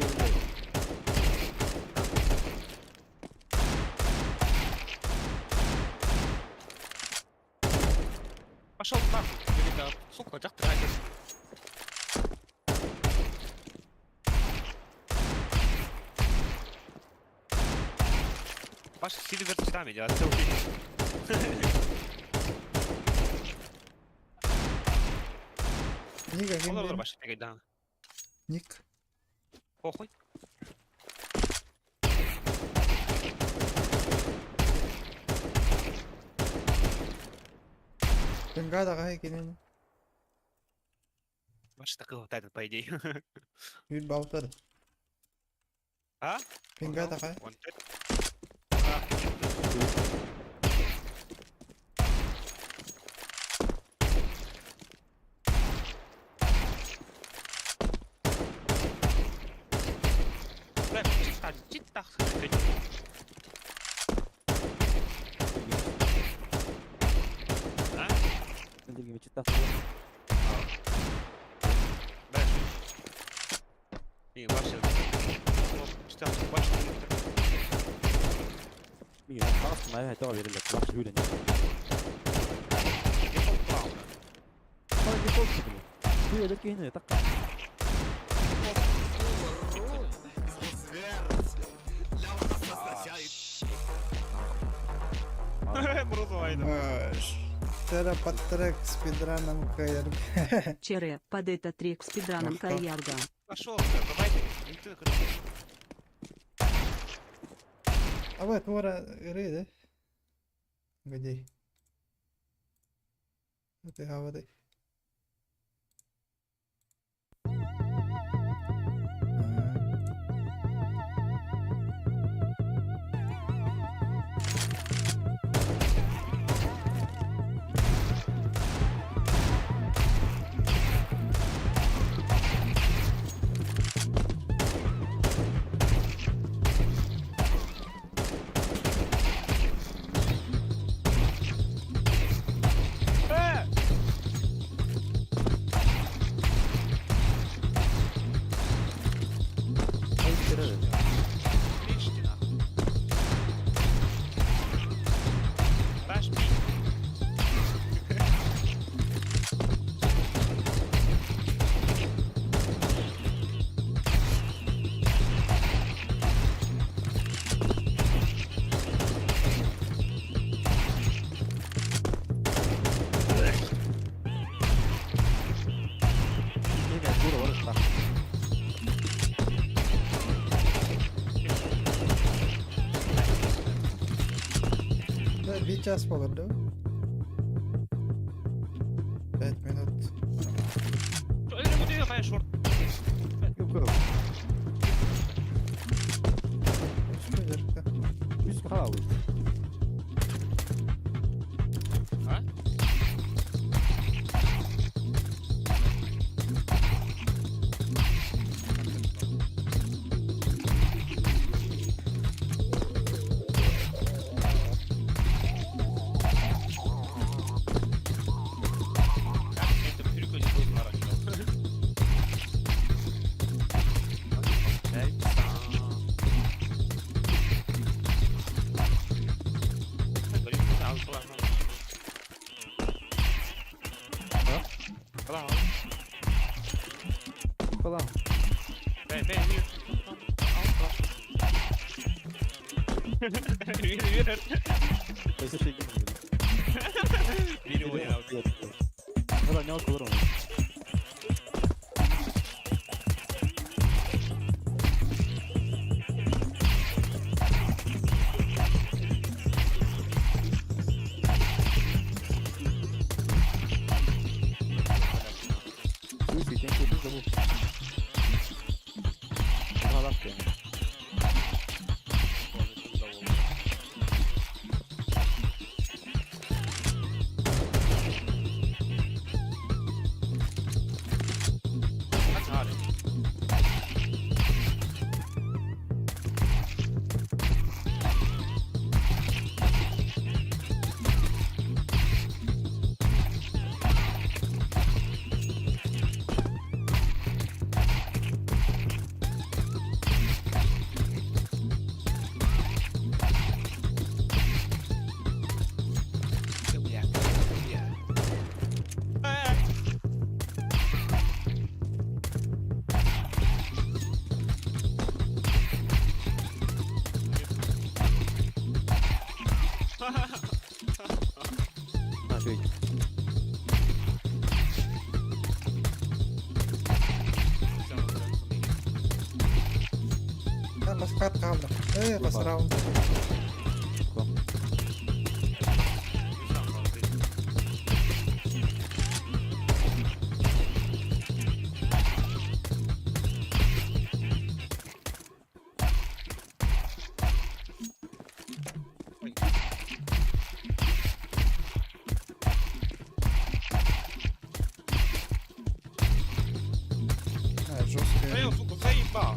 Пошел нахуй, велика, сука, дьахтар айдыр. Баш Сильвер читами, я целый. Ник Олар агин баш да. Ник. Похуй. Пингада гай кинин. Баш такой вот этот, по идее. Үл балтыр. А? Пингада гай. Он Тера под трек спидраном КРГ. Чере, под этот трек спидраном КРГ. Пошел, давайте. А вот, вора рейды. Где? Ты говори. Биир чаас буолар дуо? Пять минут. Баскат хаалла. Ээ, бас раунд. А, жесткая. Сука, заебал!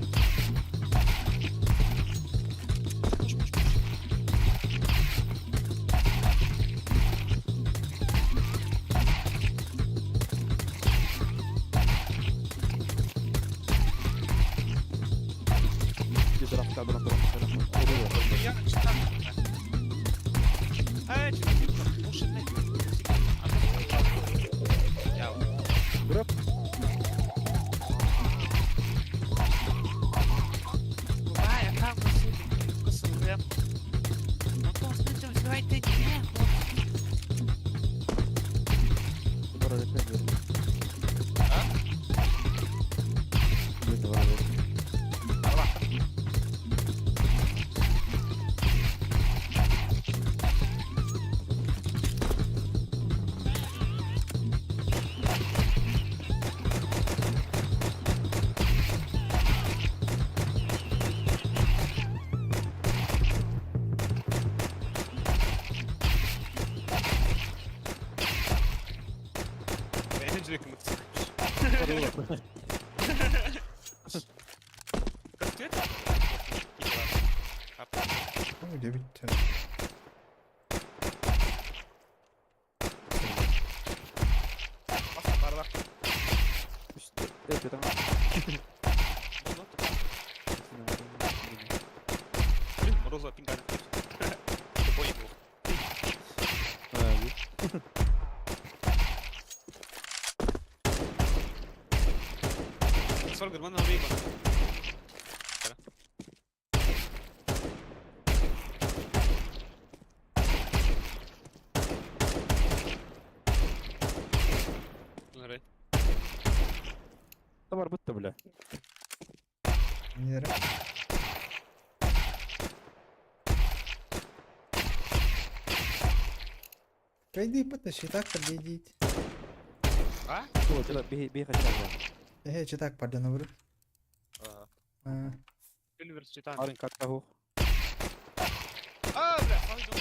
Барбытта бля. Нерэ. Кайдыйбыт щитак подъедить. А? О, тила би би хотя бы. Э, читак пардон, говорю. А, Сильвер с читами. Парень как того. А, бля, пойду.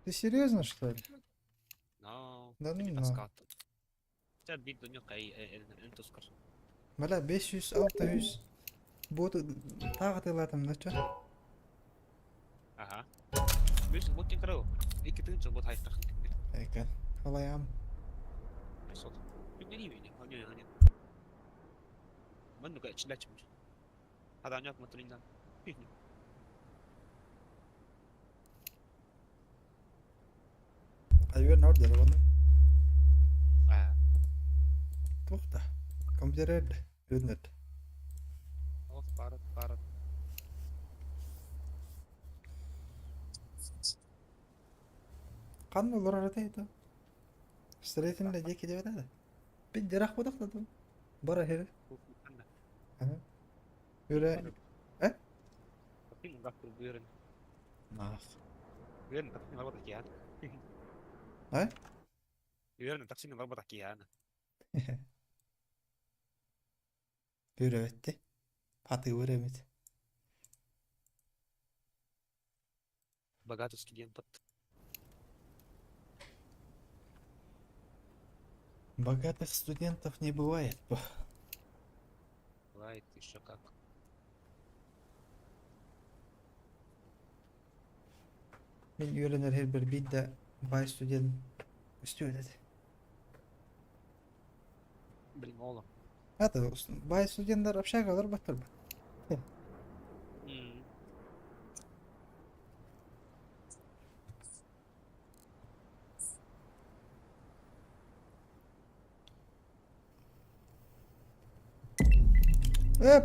Ты серьезно, что ли? No. Да ну на. Бля, 500, 600. Бот тағытылатым, да чё? Аха. Беш бот кин Икки тыгынча бот хайттах. Экен. Алаям. Сот. Не не не не не. Манну ка ичлачмыш. Хада нyak матулиндан. Айбер нордер оны. Аа. Тухта. Компьютер үднет. Ох, парат, парат. Кан олар арата это. Строительный деки деп атады. Бит дирах бодақ Бара хер. Юре. Э? Нах. Э? Юре бетти. Паты өремит. Богатый студент. Богатых студентов не бывает. Бывает еще как. Мен үйренер her bir бидде бай студент студент. Блин, ола. Это бай студенттер общагалар баттыр.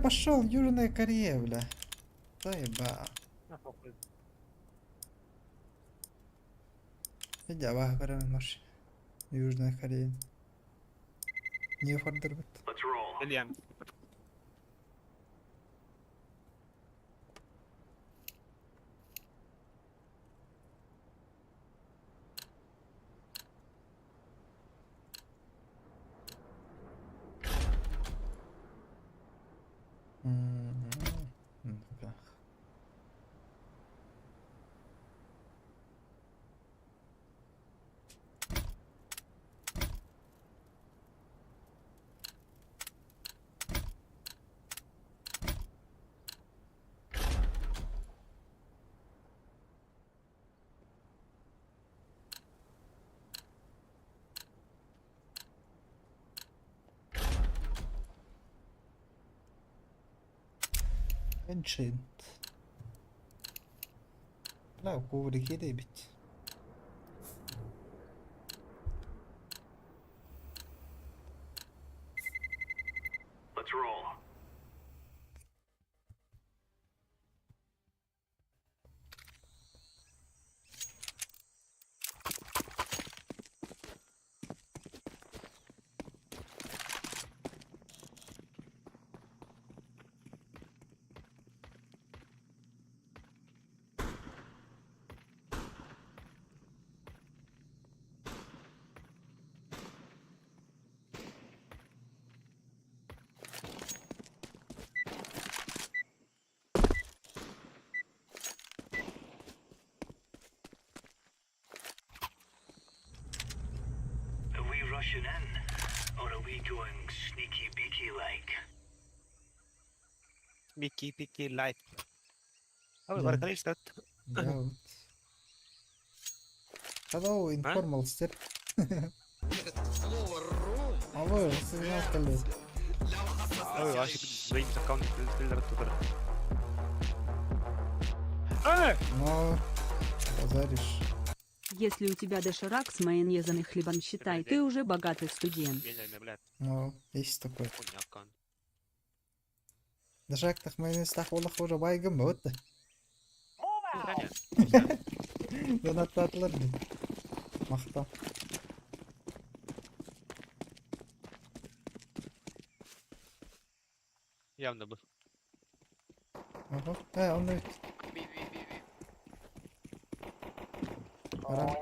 Пошел, Южная Корея, бля. Заеба. Иди, маш. Южная Корея. Не фордер бит. Ильям. Ancient. Бля, коврики бит. Let's roll. Are we rushing in, or are we going sneaky beaky like? Микки Пики Лайт. А вы баркалиш да? Да, вот. Hello, informal step. Алло, сигнал колес. Ой, вообще блин, аккаунт триллер тутар. Но базаришь. Если у тебя доширак с майонезом и хлебом, считай, ты уже богатый студент. Ну, есть такой. Доширактаах майонезтаах буоллахха уже баайгын бабыт да. Донаттаатылар дии. Махтал. Явно бы. Ага. Э, он ведь. Баран.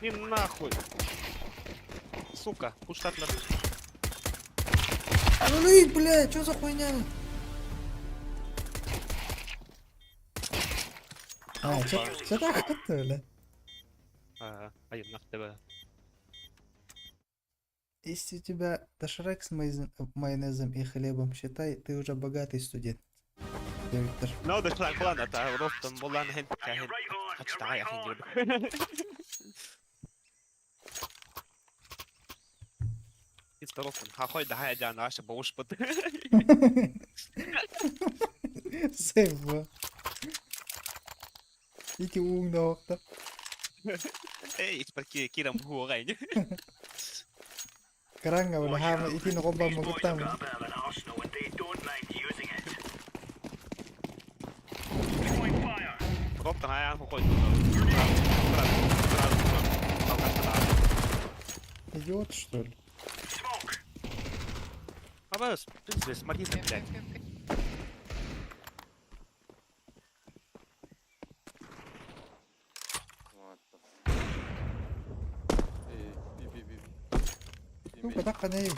Не нахуй. Сука, пуштат на... Ну, бля, что за хуйня? А, чё так это, бля? А, нах тебе. Если у тебя доширак с майонезом и хлебом, считай, ты уже богатый студент. Я Виктор. No, доширак буолан ата, ростом буолан хэн хэн хачтаа яхин дии. Ростом, хахой да хай наша боуш бут. Сейв. Ити ууҥ да уохта. Эй, испарки кирам буогай. Каранга бля, хаама итини холбоон мугуттаам. Ростом хаян хохой. Идиот, что ли? А в принципе, смотри, блядь. What the Эй, B, B, B, B. Ну, катак эй.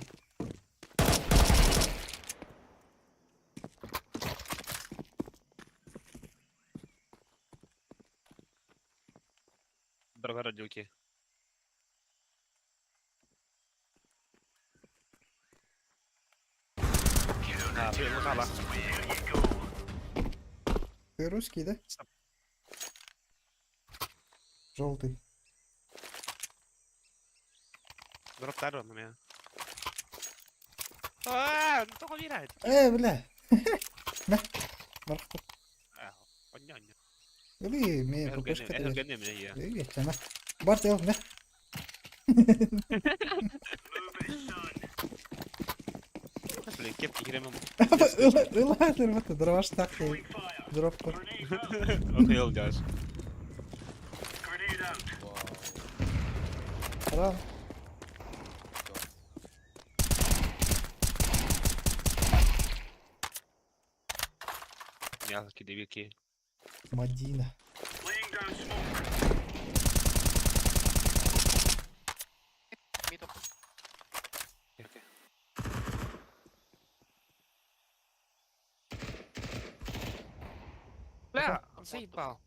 Дорогородилки. А, блин, ну Ты русский, да? Желтый. Дроптар на меня. А, ну только вирает. Э, бля. На. Мархта. Оньо-оньо. Или мне ППшка РГН меня я. Или чана. Барт эл, на. Блин, кепки херемем. Ылатыр бата, дроваш так. Дропка. Охуел делаешь. Рам. Мягкие дебилки. Мадина. Бля, он заебал.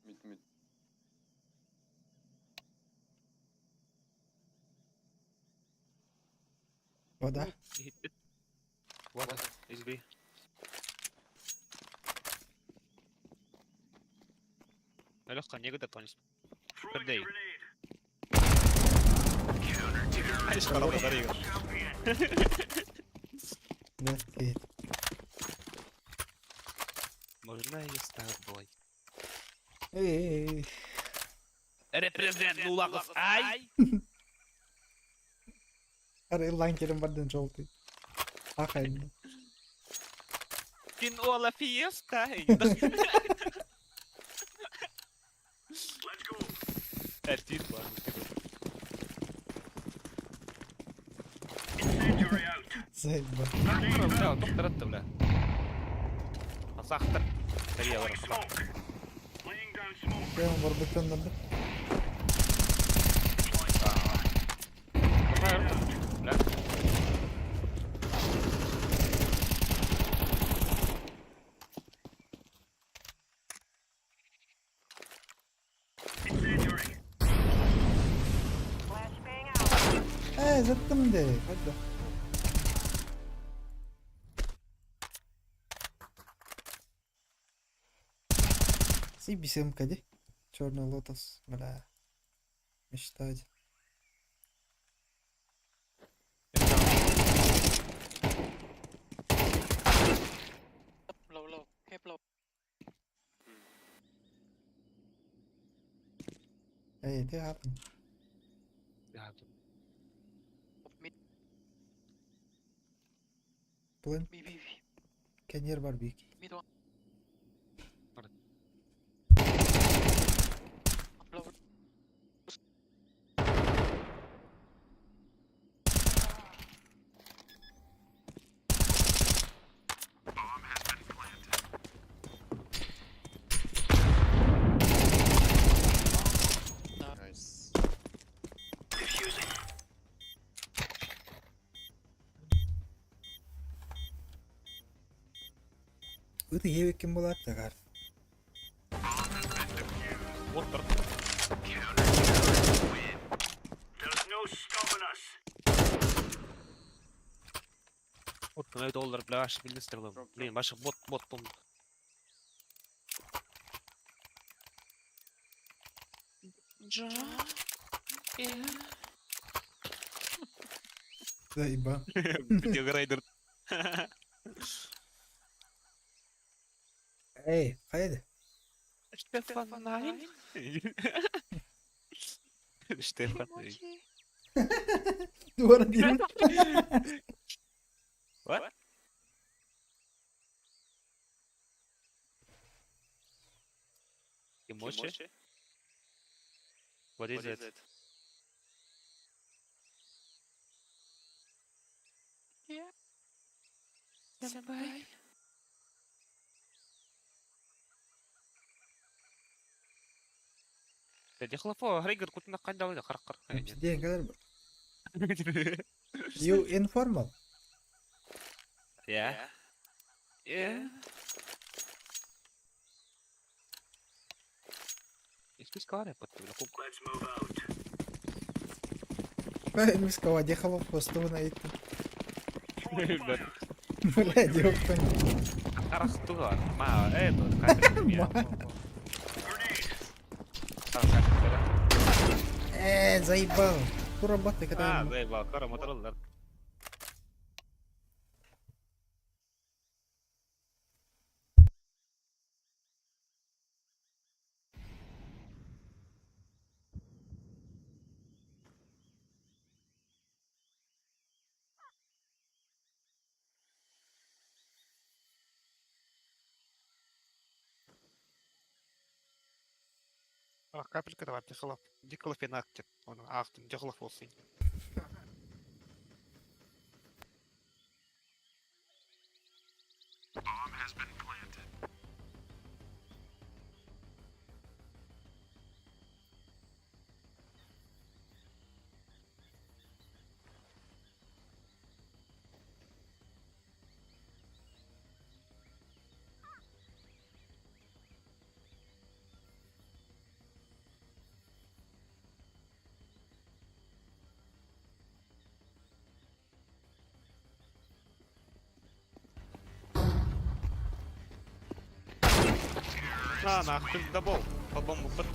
Mid, mid. Вода. Вода, SB. Легко, некуда тонешь. Пердей. Айш, хорошо, дари. Да, окей. Можно я с тобой? Эй, Репрезент Нулаков, ай! Ары ланкерым бардын желтый. Ахай. Кинола фиеста! Эртит, ладно. Заебал. Бля, доктор это, бля. Асахтар. Прямо барбекюн надо. Бля. Э, заттым де. Hadi. Си бисемка ди. Черный лотос, бля. Мечтать. Low, low, cap low. Hey, they happen. Mid. Плен. B, B, B. Кенер бар бики. Mid one. Low. Nice. Ыт иһиэбиккин буолаат дагар. Уоттар. There's no stopping us. Уоттан доллар, бля, аж министр был. Блин, ваша бот, бот, бом. Заеба. Видеогрейдер. Эй, хайда. Штефан Найн. Штефан. Duvara değil. What? Kimochi? What is it? Senpai. Дехлафо, Грейгер, кутна кандалы харкар. Ден kadar bu. You informal. Yeah. Yeah. Let's move out. Ben дехала посту на это. Бля, ёпта. Харахтуга, ма, это, Заебал. Куработай, когда... А, заебал, кара мотороллер. Капелька давай, дихлоф, диклофенактик. Он ахтын, дихлофосын. Bomb has been planted. На, нахуй, дабл. По бомбу под.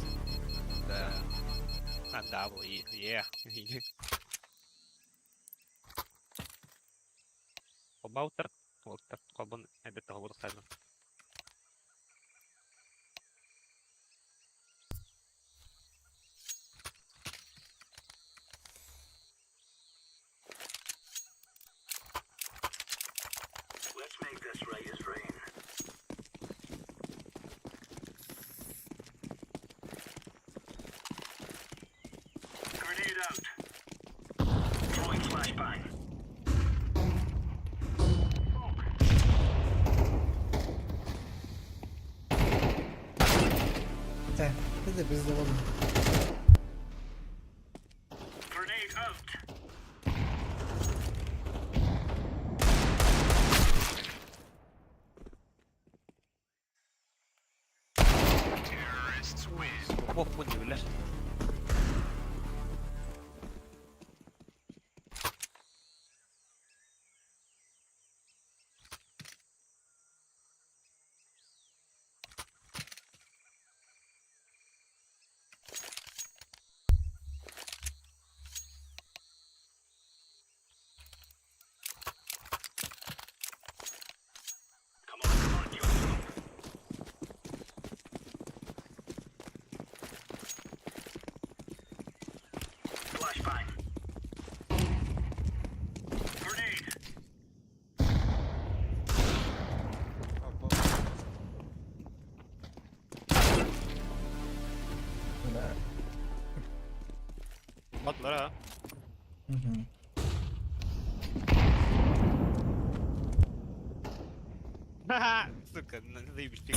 Да. А, дабл, е. Обаутер, Уолтер, Кобан, эбет оҕобут. Let's make this right as rain. Grenade out. Throwing flashbang. Smoke. Sen, biz de biz de oğlum. Grenade out. Terrorists win. Bok bu ne bile. Батлар а. Мгм. Сука, заебись пик.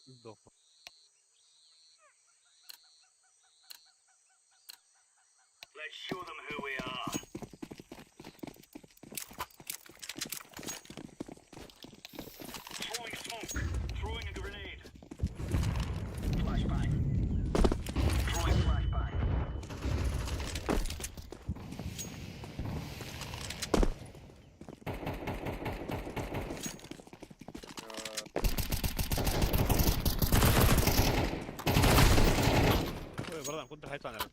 Сдох. Let's show them who we are. Throwing smoke. Throwing a grenade. Flashbang. Throwing flashbang. Ой, братан, куда хайта надо?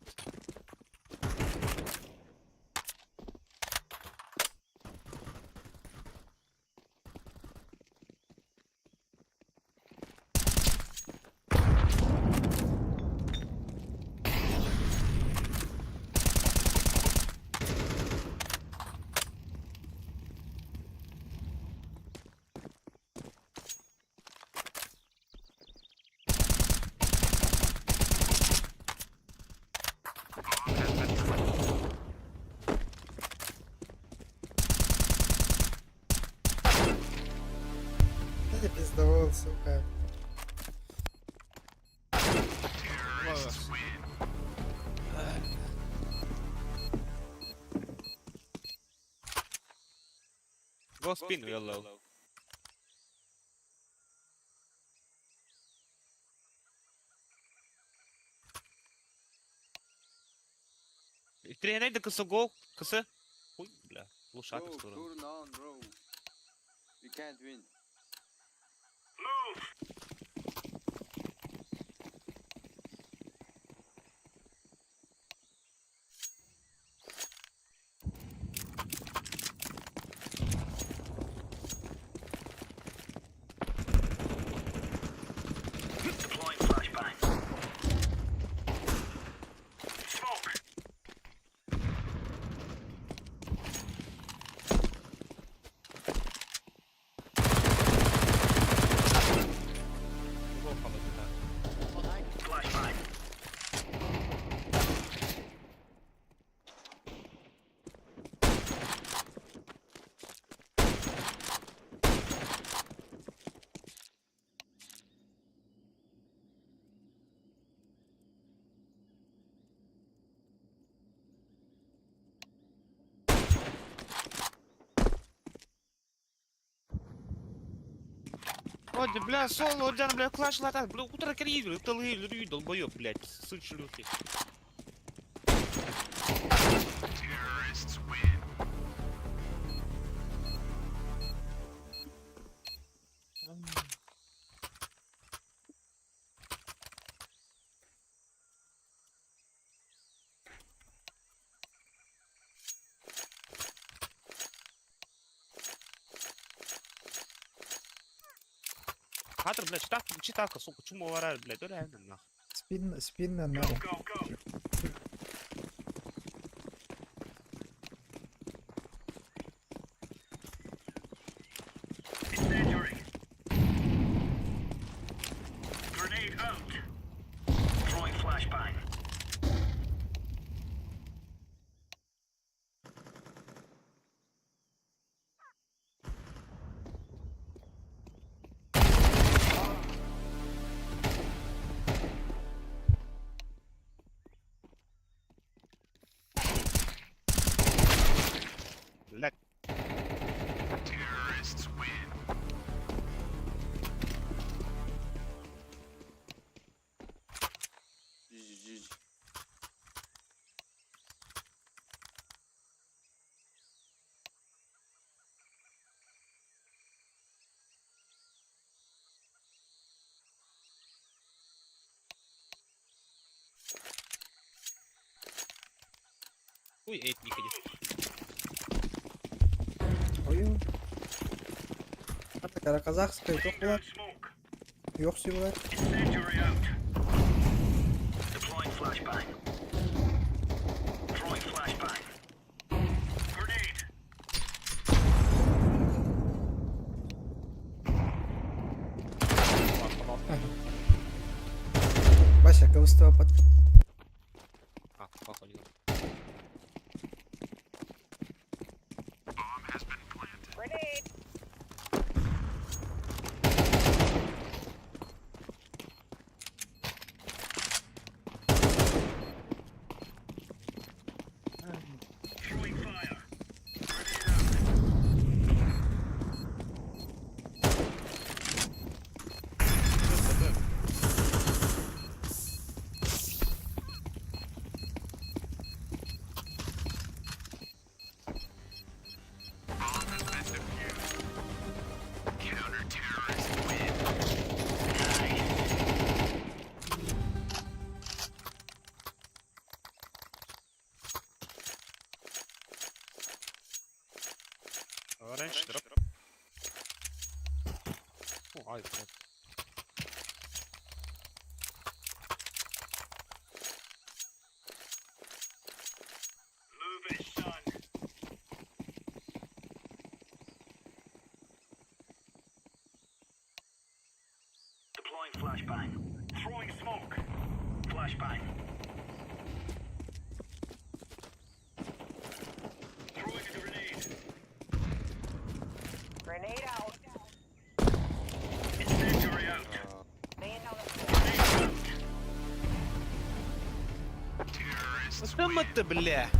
Да ты пиздовал, сука. Go spin, yellow. Три да къса гол, къса. Хуй, бля, лошак Bro, в сторону. turn on, bro. You can't win. Move. Deploying flashbang. Smoke. Гол хават, да. Flashbang. Ой, бля, соло, Джан, бля, клаш лата, бля, утро кирилл, талы, долбоёб, блядь, сын шлюхи. Хатыр, блядь, читак, читака, сука, чуму варар, блядь, реально нахуй. Спин, спинна надо. Go, go. Incendiary. Grenade out. Throwing flashbang. Ui, этники. Ой. Ата казахская жоқ болады. Yok сыйлар. Вася, кого под... А, похуй, не надо. Orange drop. Oh, ай, блядь. Grenade out. Ыстамматты, бля.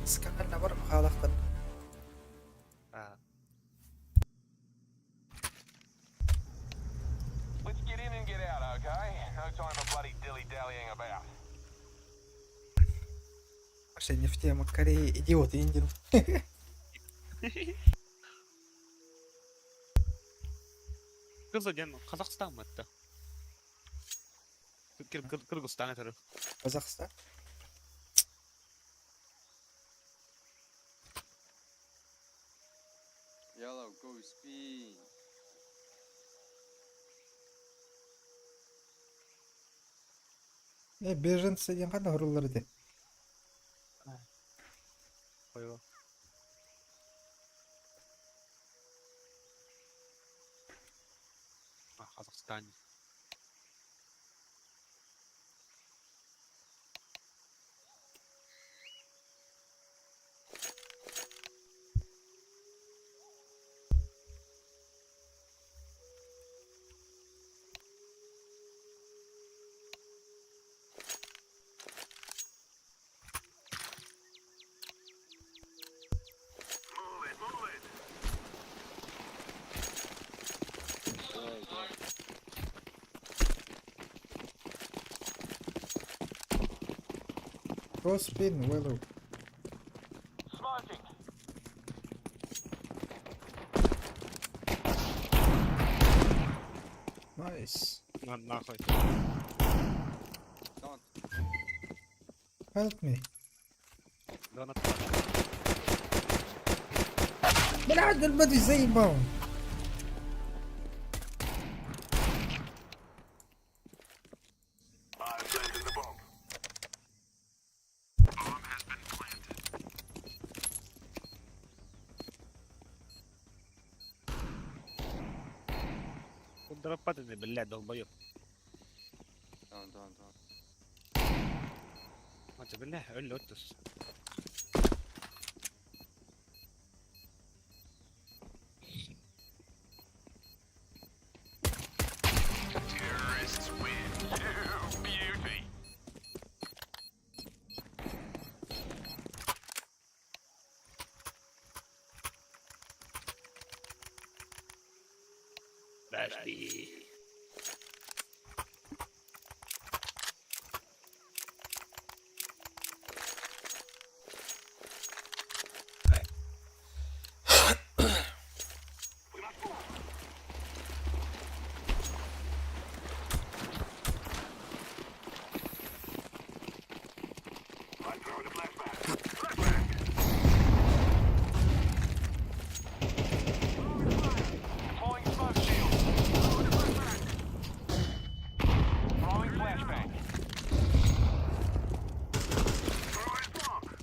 Сканер бар халақтан. А, Let's get in and get out, okay? No time for bloody dilly-dallying about. Вообще не в тему. Корея, идиот, Индин. Кызыл ден Казахстан мытты. Кыргызстан это. Казахстан. Yellow, go spin. Не, беженцы деген қандай ұрулар еді? Қойва. А, Казахстан. Давай, давай. Go spin, Willow. Nice. На, нахуй. Don't. Help me. Да, на. Блядь, он заебал. Дропаты, блядь, долбоёб. Down, down, down. Ата, бля, өлі өттіс. Подожди.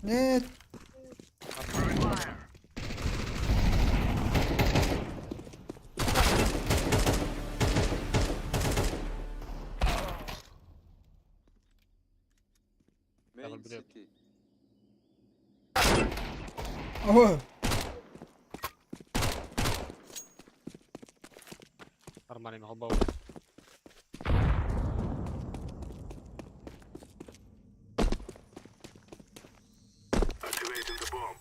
Нет. Main city. О, Нормально, голбау. Activating the bomb.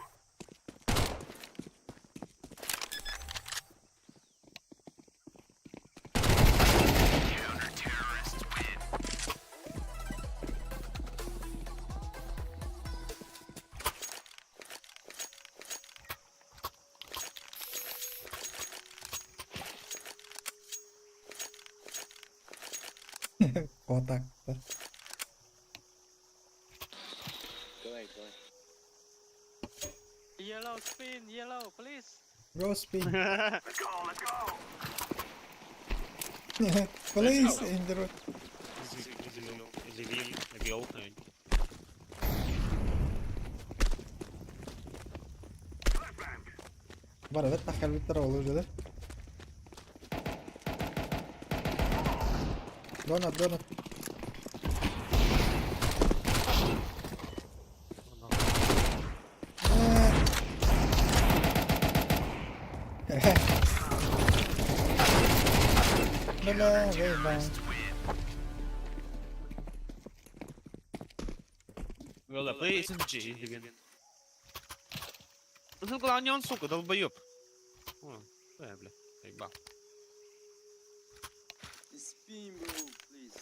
Вот так. Да. Go ahead, go ahead. Yellow spin, yellow, please. Go spin. Let's go, let's go. Please, in the road. Бара бет тахал биттер ол уже да. Донат, донат. Бля, выебал. Well, please, G деген. Ну, главное, он, сука, долбоеб. О, бля, заебал. Spin, bro, please.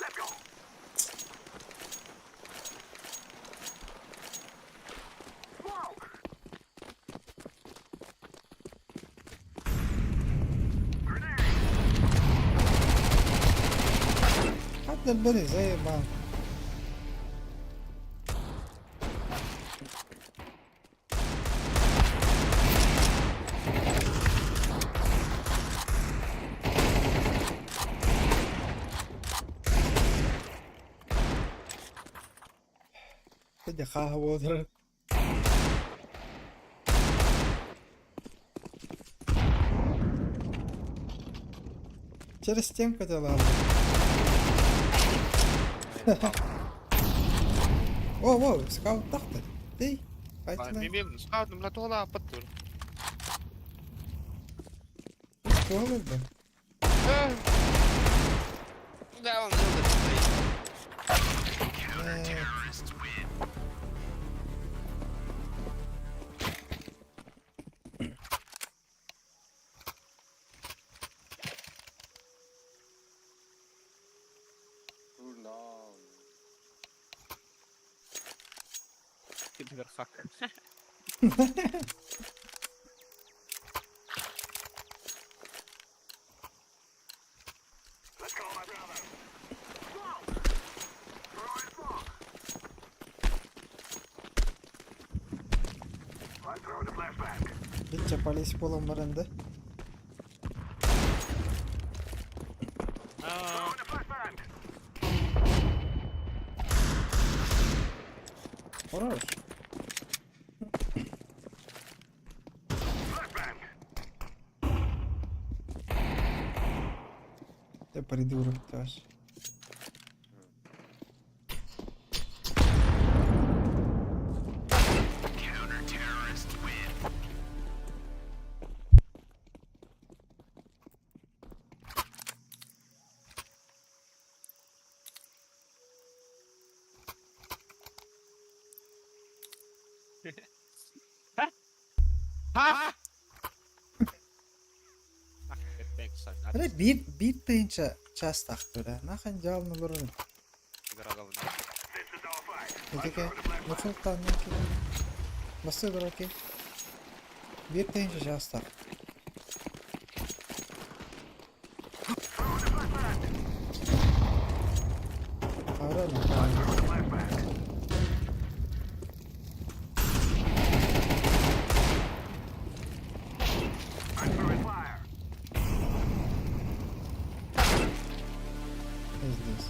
Let's go. Smoke. Grenade. حتى البني زي ما بدي قهوة. Через стенку ты ладно. Воу, воу, скаут тахты. Ты? Мен скаут, бля, тула паттыр. Тула, да. Да, он Нет. Киберхак. Let's go, my brother. Smoke. Throwing smoke. I'm throwing a flashbang. Битче полис полом баранды. Throwing a flashbang. Хорош. Flashbang. Ты придурок тоже. Ха! Бля, биир биир тыһыынча чаас тахтыра. Нахын дьаалны олорон. This is our fight. Этике Нурсултан Басты дураки. Биир тыһыынча чаас тах. Арана. Flashbang. I'm throwing fire. Пиздец.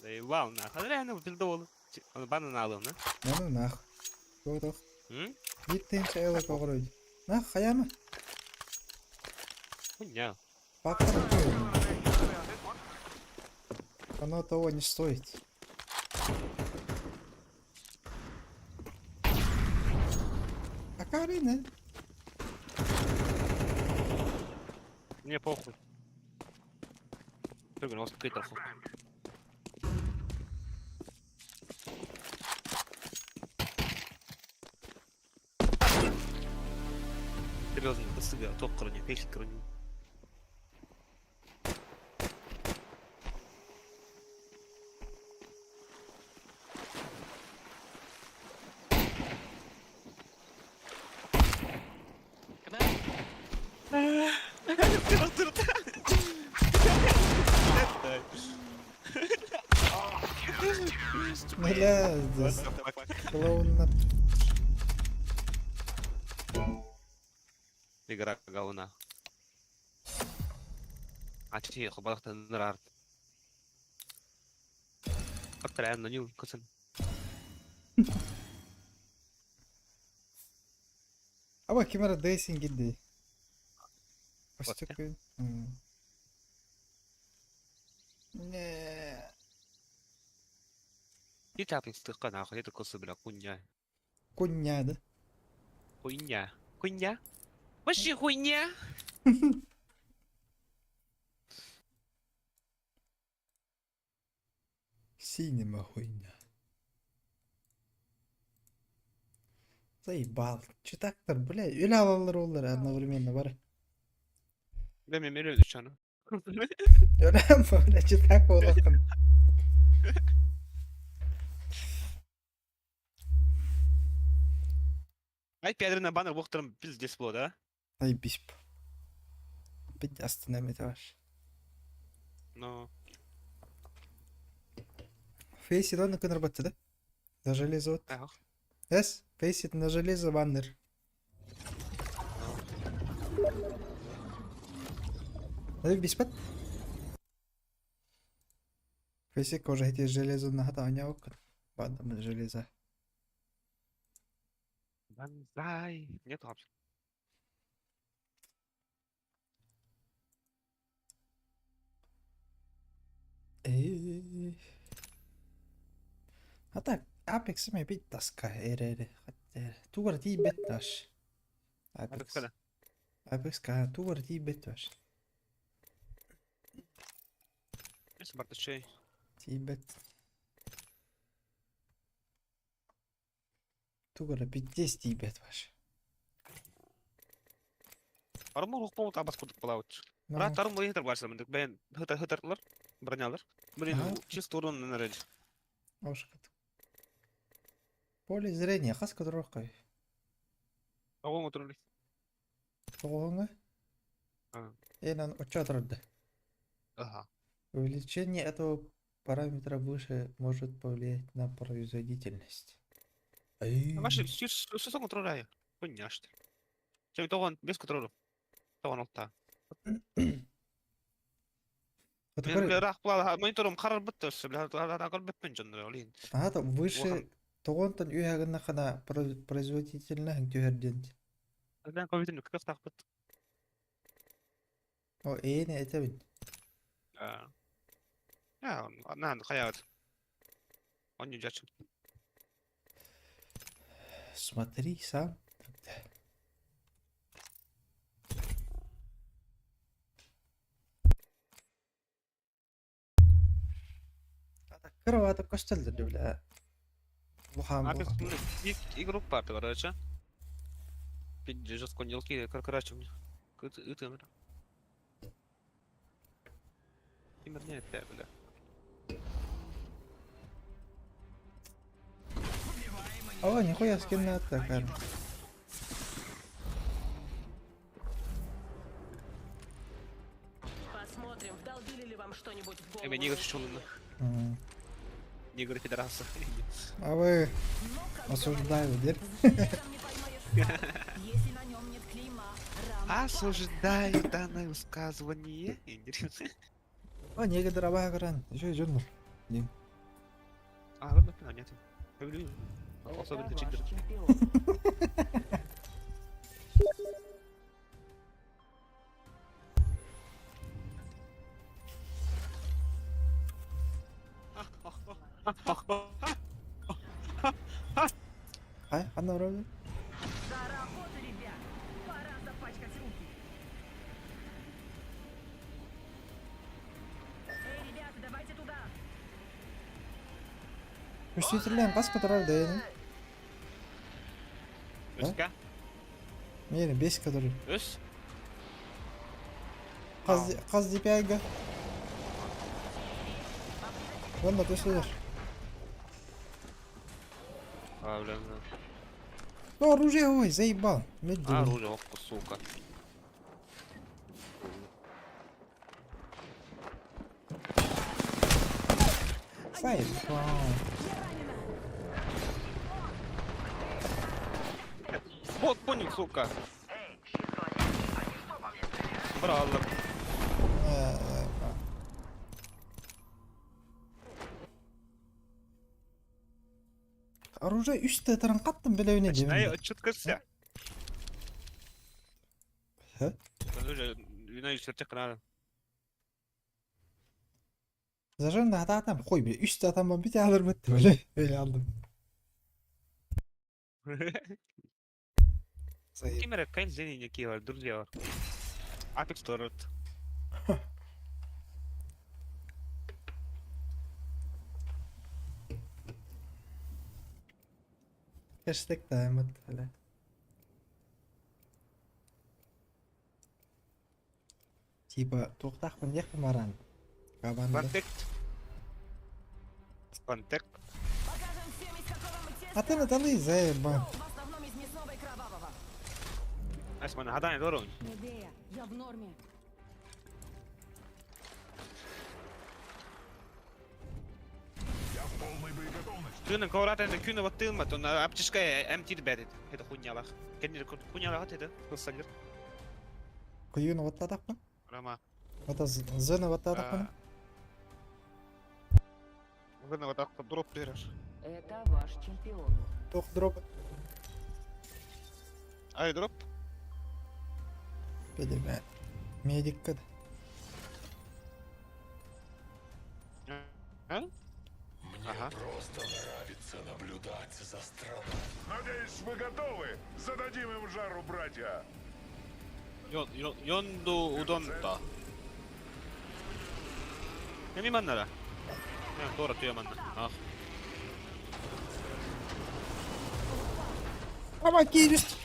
Заебал нахуй. Маны нах. Туох. Биттен чайла коҕоруй. Нах хайама. Папа Оно того не стоит. Акарина. Мне похуй. Прыгну, он скрытался. Серьезно, кысыга, топ крони, пеш крони. Бля, здесь. Клоун Игра говна. А че хобалахтан нрарт. Отряд на ню, кысын. Аба кимара дейсин гидди. Постепенно. Не. И тапин стыка нахуй, это косы, бля, хуйня. Хуйня, да? Хуйня. Хуйня? Вообще хуйня! Синема хуйня. Заебал. Че так-то, бля, үл алалар олар одновременно бар. Бля, мен мере düşen. Өлем, бля, че так болақын. Ай, пядрина баннер бохтарым пиздец было, да? Ай, бисп. Опять остановит ваш. Но... Фейсит он күн работает, да? На железо вот. Ага. Эс, фейсит на железо баннер. Ай, биспат. Фейсик уже эти железо на хата аня окон. Бадам железо. Банзай. Нет вообще. Эй. А так, Apex me pittaska ere Тугар ти бетташ. Apex Apex. када. Apex ка тугар ти бетташ. Эс бартышей. Ти бет. Тугар пиздец ти бет ваш. Армор укпау табас кудук балауч. Брат, армор хитер барса мендик бен хитер хитерлер бронялар. Блин, чисто урон на рейд. Ошкат. Поле зрения хас которокой. Огон отурли. Тоҕоҥо? Энан очотрод. Ага. Увеличение этого параметра выше может повлиять на производительность. Ваши все контроляю. Хуйня что. Чем тогон без контроля. Тогон алта. Мониторум харар бітті, Ага, выше тоғонтон үйәгінна қана производительность түһәрден. Ben компьютерni кык тақпыт. О, эйне этебин. Я, на, хаят. Он не жачым. Смотри сам. Кроваток көстөлдөр бля. Лухан А игрок парты, короче. Пиздец, конделки, короче, мне. Это, Именно это, бля. Ава, нихуя скин такая. Посмотрим, вдолбили ли вам что-нибудь в голову. Эми негр чулуна. Негр пидорасы. А вы осуждаю, дерь. Если на нем нет клейма Осуждаю данное высказывание. А, негр абаа көрөн. Еще журнал. Дим. А, ладно, нет. Особенно читеры. Ай, ханна вроде. За работу, ребят! Пора запачкать руки! Эй, ребята, давайте туда! Чувствительный пас, который дайын. Өскә? Мені 5 который. Өс? Қаз қаз DPI-га. Вон да төсөлөр. А, бля. Ну, оружие, ой, заебал. Медленно. Оружие, ох, сука. Заебал. Вот, понял, сука. Брал. Оружие үч тетран каттым билебине Начинай дебин. отчеткаться. Ха? Надо. Зажим да хататам кой бе үч татам бит алыр битти биле. Öyle aldım. Заебал. Кимер кайн зени некие друзья. Апекс торт. Hashtag dayanmadı hele. Типа, туқтақпын дехпін маран. Кабанды. Контект. Контект. А ты Натали заеба. В основном из мясного и кровавого. Асман, хадан дорон. Медея, я в норме. Я в полной боеготовности. Тыны коратын күнү баттыылмат, он аптечка MT бәрит. Это хуйнялах. Кеннер хуйнялах это, хылсалер. Күйін оттадақпын? Рама. Ота зона оттадақпын? Зона вот так дроп берешь. Это ваш чемпион. Тоқ дроп. Ай, дроп. Беде Медик кад. А? Мне Ага. просто нравится наблюдать за страной. Надеюсь, вы готовы? Зададим им жару, братья. Йонду удонта. Эми маннара. Мен тора түйе манна. Ах. Помоги, юрист.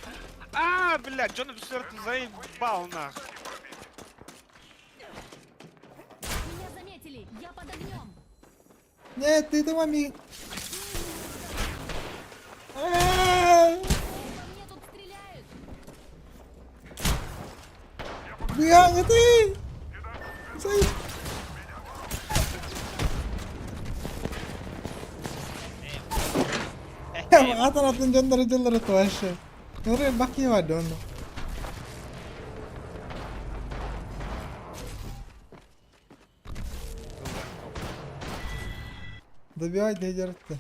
А, блядь, Джон Бсерт заебал нах. Меня заметили! Я под огнем! Нет, ты там ми. А! По мне тут стреляют! Бля, не ты! Заеб... Atan атын жондар жолдор вообще. Нуры баки var onu. Добивай дедерти.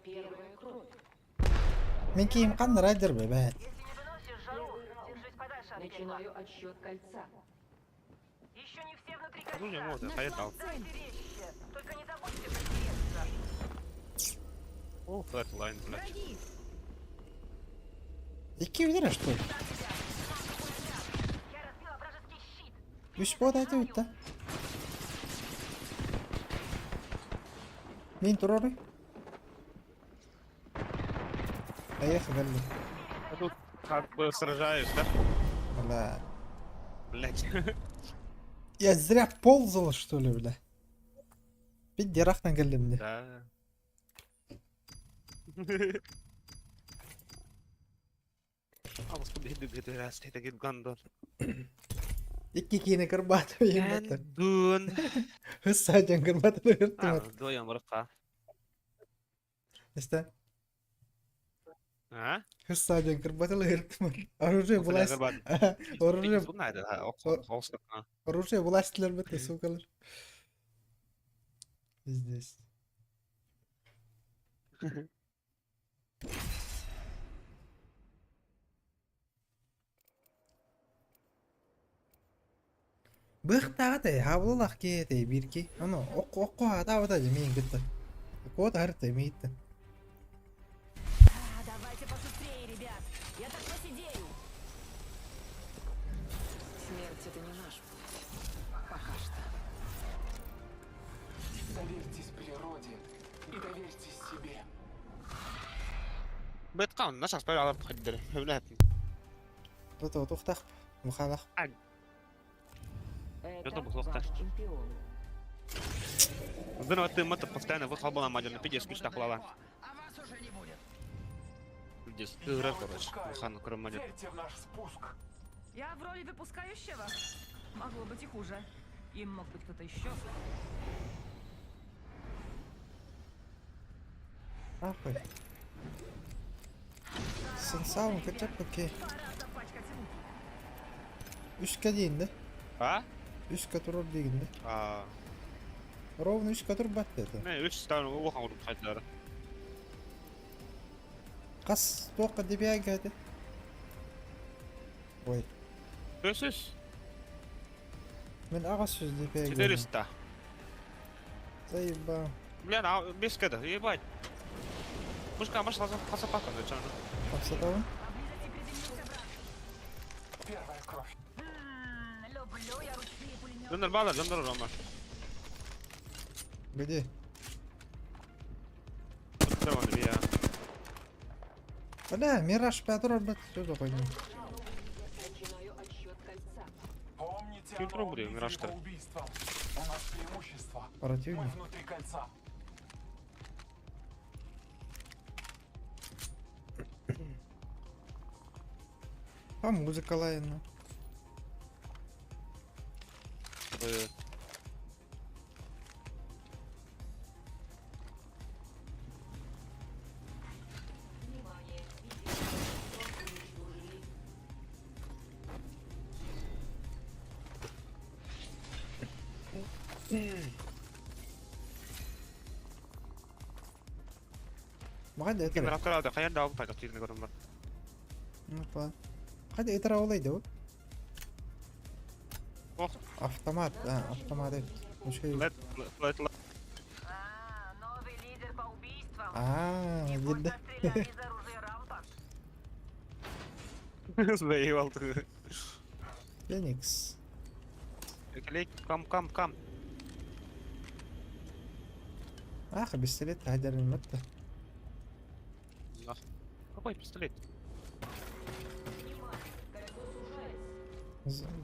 Первая кровь. Мен кийим кан райдер бе бе. Если не выносишь жару, держись подальше от пекла. Начинаю отсчет кольца. Еще не все внутри кольца. Ну, не могу, поехал. Давайте резче. Только не забудьте притереться. О, флэтлайн, блядь. Икки билер что? Я разбила вражеский щит. Үч бот айтып өттü. Мен турары. Поехали. Я тут как бы сражаюсь, да? Бля. Блядь. Я зря ползал, что ли, бля? Бит дерахтан келдим мне. Да. Икки киини кырбаата Эн дуун. Хысса дьон кырбаата Дуйан барыкка. Истэ. А? Хысса дьон кырбата лыыртымар. Оружие власть. Оружие. Оружие властьлар бит, сукалар. Здесь. Быахтааҕа тэй, хаабылалаах киһи этэй биир киһи. Ону окко окко аатаабыта дьэ миигин кытта. Куот аһарта миигиттэн. А, давайте пошустрее, ребят. Я так посидею. Смерть это не наш путь. Пока что. Доверьтесь природе и доверьтесь себе. Бытқан, нашас бәрі алып қайдыр. Хөбләтін. Тото тухтах мухалах. Это ваш чемпион. Дын ты мата постоянно выхалбала мадерна, пиде скучно хлала. Здесь ты короче, хан кромадер. Верьте в наш спуск. Я в роли выпускающего. Могло быть и хуже. Им мог быть кто-то еще. Нахуй. Сенсаун качап окей. Үскә диин да? А? Үскә турар диигин да? А. Ровно үскә турбат это. Не, үч стан улахан уруп хайдары. Хас туохха дебиагэ этэ? Ой. Көсүс. Мин аҕас сүүс дебиагэ. 400. Заебал. Бля, на без кэда, ебать. Мушка, маш хаса пака, зачем? Хапсатабын? Первая кровь. Люблю я ручные пулеметы. Донор бала, донор рома. Где? Бля, Мираж пятро, блядь, что такое? Начинаю отсчет кольца. Помните Кем о трубы, новом Мираж лидере по -то? убийствам. У нас преимущество. Мы Противник. внутри кольца. А музыка лайна. Внимание! Уничтожили. Мага Кем это. раптар хаян да алып пайда тирне көрөм бар. Ну, Хadi этер олайды ол. Ох. Автомат, а, автомат это. Еще Лет, лет, лет. А, новый лидер по убийствам. А, Небось, видно. настреляли из оружия рампа. Заебал ты. Феникс. Клей, кам, кам, кам. Ах, пистолет хадер мэтта. Какой пистолет?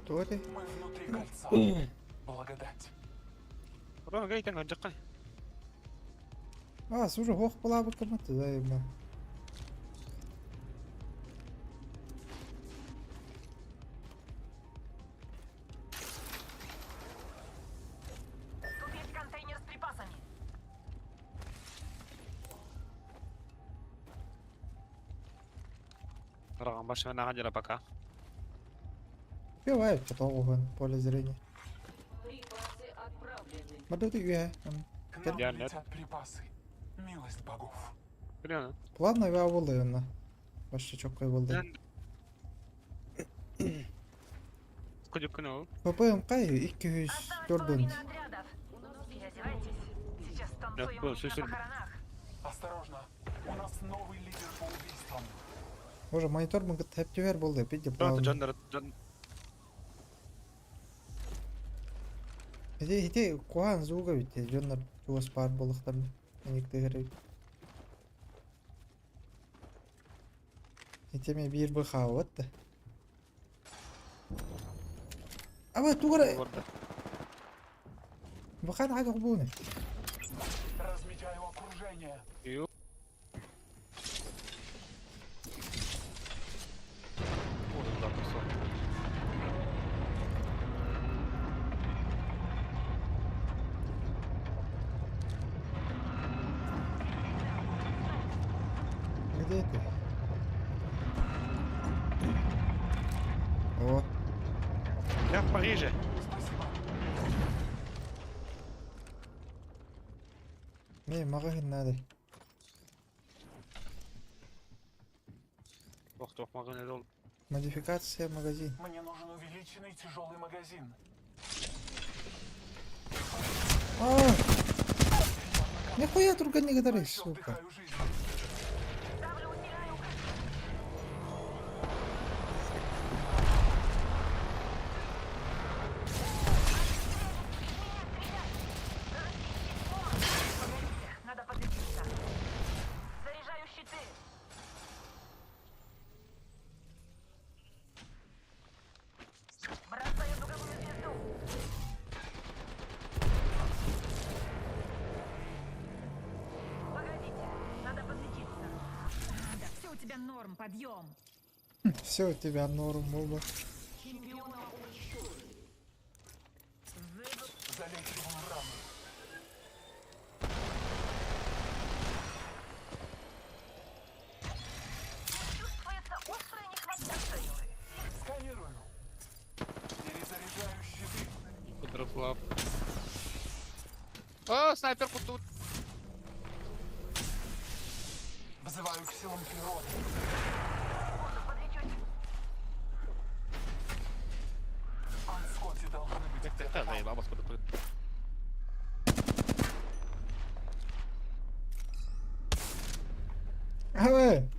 Туоти. Мы внутри кольца. Благодать. Рома, гей, таңга жакка. А, слушай, хох была бы кому-то, заебал. Тут есть контейнер с припасами. Раган башына нага жара пока. Пивает потом поле зрения. Припасы отправлены. Мадут я. К нам Я нет. летят припасы. Милость богов. Билен. Ладно, я волы на. Вообще чокой волы. Кудюк күнө. ППМ кай 204. Половина отрядов. Переодевайтесь. Сейчас танцуем Да, у них всё, на всё. похоронах. Осторожно. У нас новый лидер по убийствам. Боже, монитор мын тэптивер болды, пиде Жан плавно. жандар жан. Хите хите куан звука ведь жоннар туас пар болықтар. Эникте керек. Хите ме бир быха вот. Аба тугара бахан хада хубуны. Размечаю окружение. Ю. Где ты? О. Я в Париже. Мне магазин надо. Ох, тох, магазин ол. Модификация магазин. Мне нужен увеличенный тяжелый магазин. А! Нихуя друга не говоришь, сука. Надо подлечиться. Заряжаю щиты. Бросаю дуговую звезду. Погодите, надо подлечиться. Да все у тебя норм, подъем. Все у тебя норм, оба. Чемпиона уничтожили. Залечиваю рану. Чувствуется острая нехватка силы. Сканирую. Перезаряжаю щиты. Подрофлап. О, снайперку тут. Вызываю к силам природы. Подлечусь. Анскотти должны быть Как ты где-то там. заебал, господи. Аве!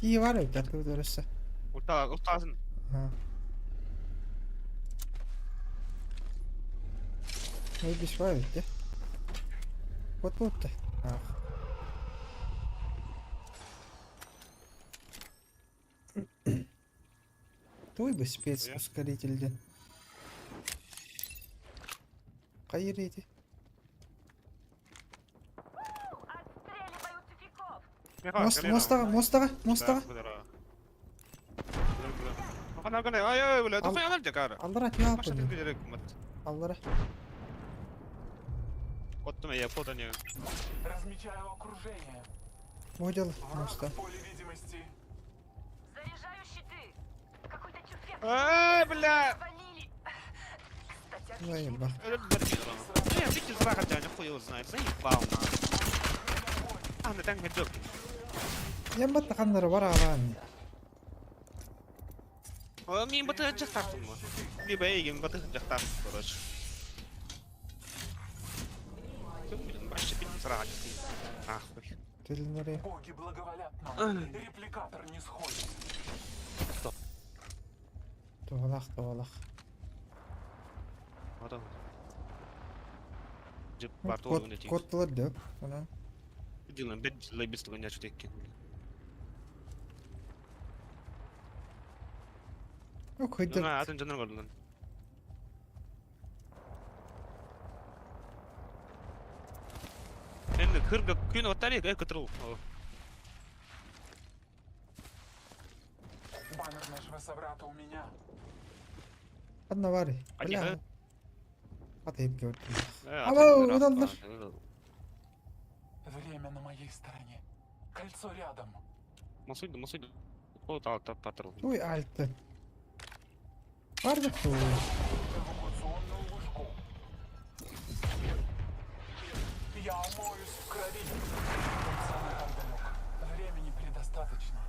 Кии бар эбит атылы өссө. Ульта, ультасын. Ага. Ой, биш бар эбит, дии. Вот вот Ах. Той бы спец ускоритель Хайыр эти. Отстреливаю тюфяков. Мост, мостаҕа, мостаҕа, мостаҕа. Аллара түйэ Аллара. Оттум я фото не. Размечаю окружение. Модел Враг моста. в поле видимости. Заряжаю щиты. Какой-то тюфяк. Эй, бля! Завалили. Кстати, Заеба. Не, видите, захотя, хуй его знает. Заебал, нахуй. А, на танк гаджок. Я баттаханнары бар аҕаан. Мин баты жақтартым ғой. Би бәйген баты жақтартым, короче. Блин, вообще пить срать. Нахуй. Телнери. Боги благоволят нам. Репликатор не сходит. Туһалаах, туһалаах. Вот он. Жип бар Кот, коттылар деп. Онан. Дилан, бет лайбис туган чутекки. Ок, хыдыр. Ну, атын жанар көрдүн. Енді кырга күн оттари э кытырыл. Баннер нашего собрата у меня. Одна бар. Бля. Атайып көрдүм. Абау, удалдыр. Время на моей стороне. Кольцо рядом. Масуйду, масуйду. О, та та патрул. Ой, альты. Бардык ту. Эвакуационную вышку. Я омоюсь в крови. Кольцо не так далек. Времени предостаточно.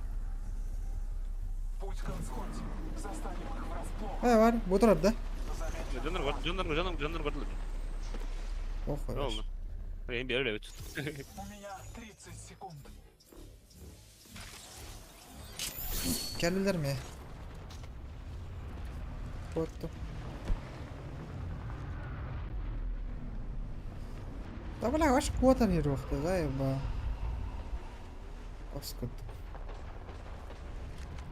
Путь к Анскотти. Застанем их врасплох. Ай бар, бутырар да. Жанар бар, жанар, жанар, жанар бар. Ох, Oldu. Ben bir öyle evet. У меня 30 секунд. Келилер ме? Котту. Да бля, ваш квота не рухты, заеба. Оскут.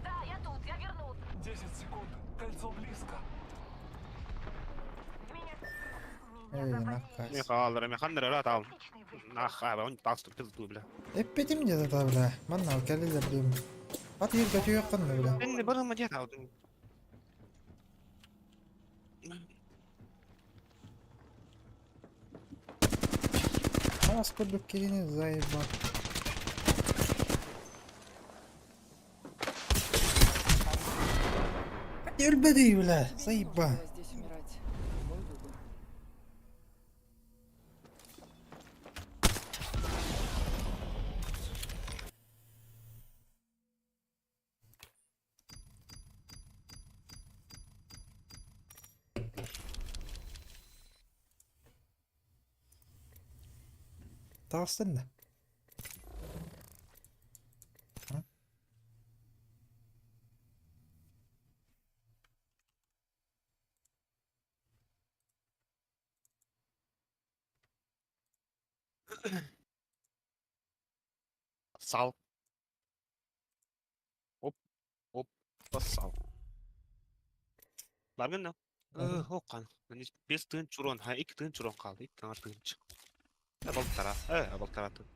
Да, я тут, я вернулся. 10 секунд. Кольцо близко. Эй, наказ. Не қалдыр, мен қандай рат ал. Нах, а, он тастып пизду, бля. Эппетим где-то да, бля. Манна, келилер дейм. Ат ер көтү яккан бля. Енді бір ма дет алдым. Таас курдук киһини заебал. Өлбөдүй, бля, Тебе не заеба. нужно было здесь умирать. Мой выбор. Таҕыстын да. Сал. Оп, оп, бассал. Баргын да. Хоққан. Бес тыын чурон, ха, икки тыын чурон қалды. Икки таңар тыын чык. Балтара, балтара тыын.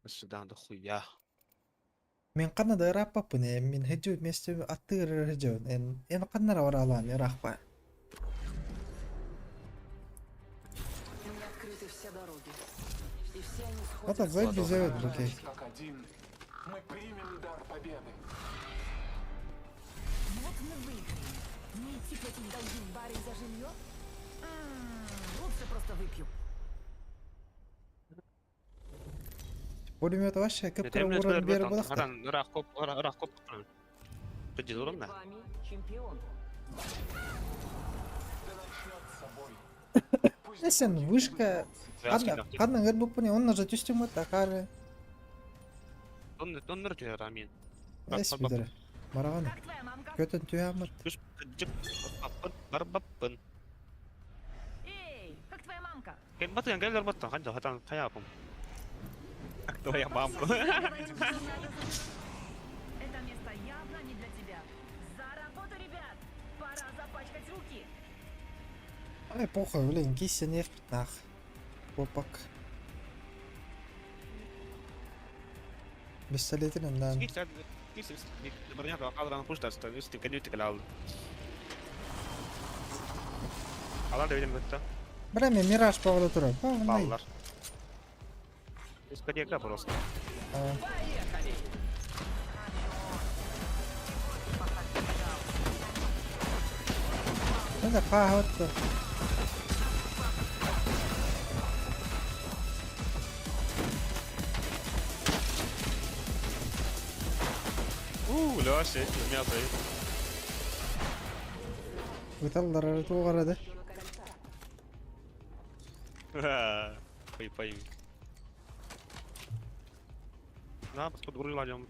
Сюда дохуя. Мин ханна да ырааппаппын ээ, мин сылдьыбыт миэстэбин аттыгар эрэ сылдьабын, эн эн ханна эрэ бараалаан ыраахпа. Мне открыты все дороги. И все они Вот так сходятся. заебись зовет, окей. Сражаясь как один, мы примем дар победы. Вот мы выиграем. Не идти платить долги в баре за жилье? М, Лучше просто выпью. Пулемет вообще кып-кыра ууран биэр буолахта. Харан, ыраах коп, ыраах коп. Перед да. вами чемпион. Да начнется бой. Пусть Эсен другие вышка улыбнутся. ханна ханна ырбыппын онно же түстүм такары. Оннор түһэр амин. Эс билэр. Бараҕан. Как твоя мамка? Көтөн түһээммит. Күс жып барбаппын. Эй, как твоя мамка? Кем батын келер баттан ханжа хатан хаяпым. Как твоя мамка? Говорим, что надо за- Это место явно не для тебя. За работу, ребят! Пора запачкать руки! Ай, похуй, блин, киссен нах. Опак. Пистолетинен да. Алар да билем бітті. Бля, мен Мираж павла турар. Баллар. Дискотека просто. Поехали! Это қағытты. Уу, Леша, мясо. Ыталлар туғарады. Пой, пой. Да, подгрузила идем.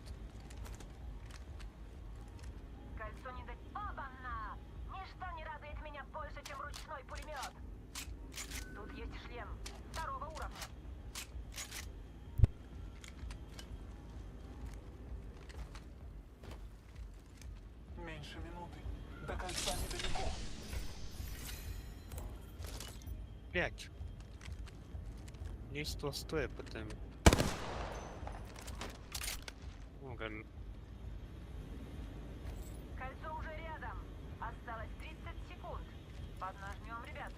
Кольцо не да... Оба-на! Ничто не радует меня больше, чем ручной пулемет. Тут есть шлем второго уровня. Меньше минуты. До кольца недалеко. Блять. Действие стоя потом. О, гон. Кольцо уже рядом. Осталось 30 секунд. Поднажмем, ребят.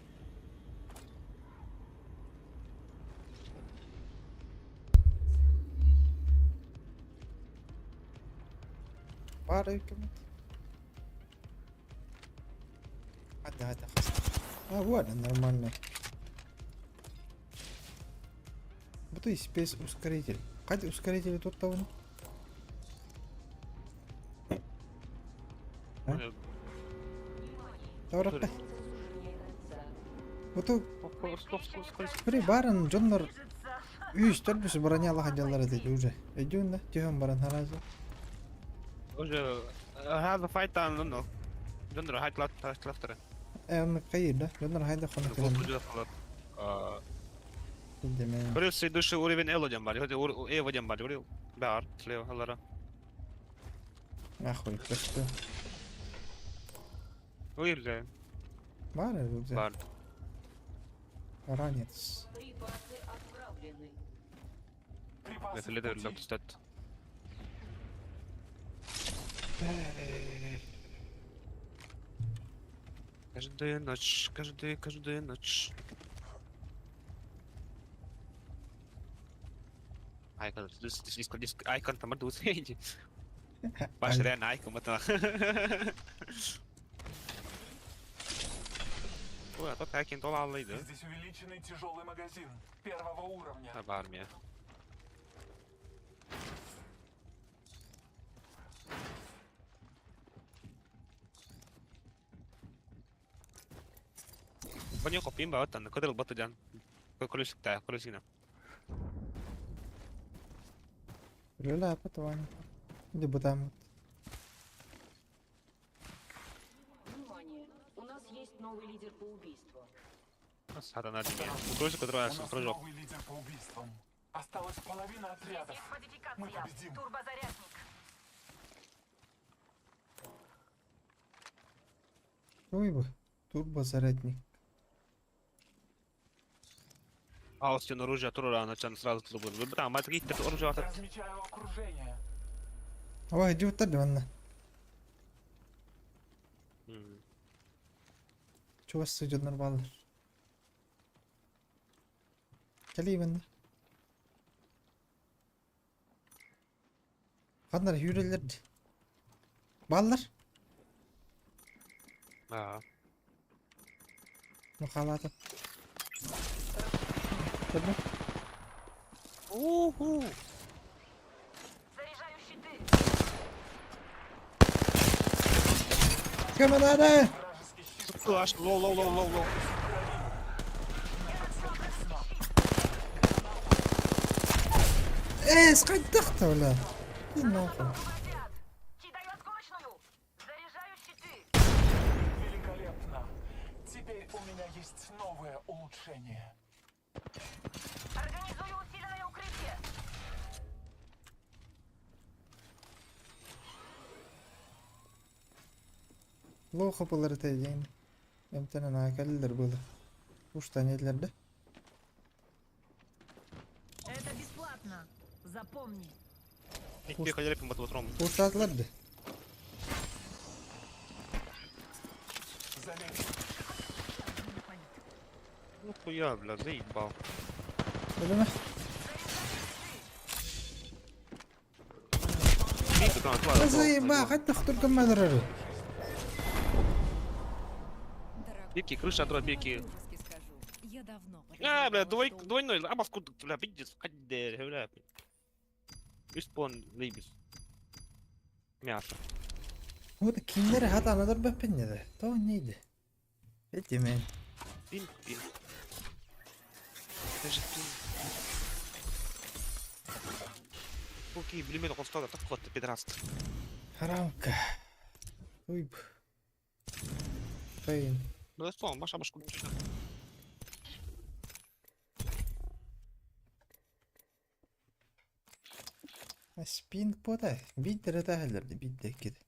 Пара үкімет. Hadi hadi. А, вот, нормально. Вот и спец ускоритель. Кадь ускоритель тут того? А? Тавракка. Вот при баран дьоннор үс төрбүс броня дьаллар этэ уже. Өйдүүн да түһэн баран харазы. Уже هذا فايت no. Дьоннор хайт лафтер. Э, кайыр да. Дьоннор хайда хона кэлэн. Деме. Плюс идущий уровень Эло дем бар. Эво дем бар. Бар, слева, алара. Нахуй, просто. Уилде. Бар уже. Бар. Ранец. Припасы отправлены. Припасы в Это пути. лед Каждая ночь, каждая, каждая ночь. Icon, this icon тамар дуус. Баш реально icon бата. Ой, а тот айкин тол аллайды. Здесь увеличенный тяжелый магазин первого уровня. Таба армия. Bunyi kopin ba tan kodel batu jan. Колесик та, колесина. Ля потом. Иди бутам. Внимание! У нас есть новый лидер по убийству. Сатана тебе. Колесик У которая нас прыжок. новый лидер по убийствам. Осталась половина отрядов. Есть Мы модификация. победим. Турбозарядник. Ой бы. Турбозарядник. Аустин оружие тура начан сразу трубы. Бра, мать гит оружие от. Размечаю окружение. Ой, иди вот манна. Чего сидит нормально. Кали манна. Ханнар хүрэлэр. Баллар. Аа. Ну халата. Көрдүм. Уху. Заряжаю щиты. Көмөнөдө. Вражеский щит Аш лоу лоу лоу лоу лоу. Э, скайдахта бля. Иди нахуй. Уводят. Кидаю осколочную. Заряжаю щиты. Великолепно. Теперь у меня есть новое улучшение. Организую усиленное укрытие. Лоха булар тейген. Эмтенен акаллар было. Уштан еллерде. Это бесплатно. Запомни. Икки колерик бат утром. Уштатлар да. Залезь. Ну хуя, бля, заебал. Öyle mi? Заеба, хоть только мадрары. Пики, крыша дро, пики. Я давно А, бля, двойной, а скуда, бля, видишь, бля. Испон, заебись. Мясо. Вот киндер хат анадар бәппеннеде. То нейди. Эти мен. Пин, пин. Это же пин. Окей, блин, он стал так вот, пидраст. Харамка. Уй. Фейн. Ну что, Маша, башку. Спин пота. Биттер это хәлләрде, битте кит.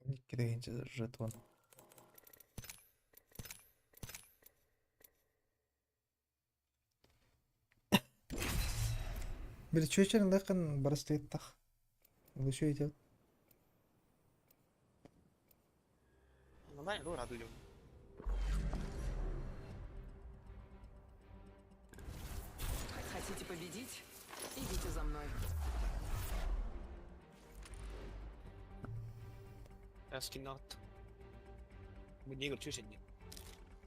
Икки жетон. Били чөчерин лакын барыстыттах. Лучше идет. Нормально, ну радуем. Хотите победить? Идите за мной. Asking not. Мы не чуть не.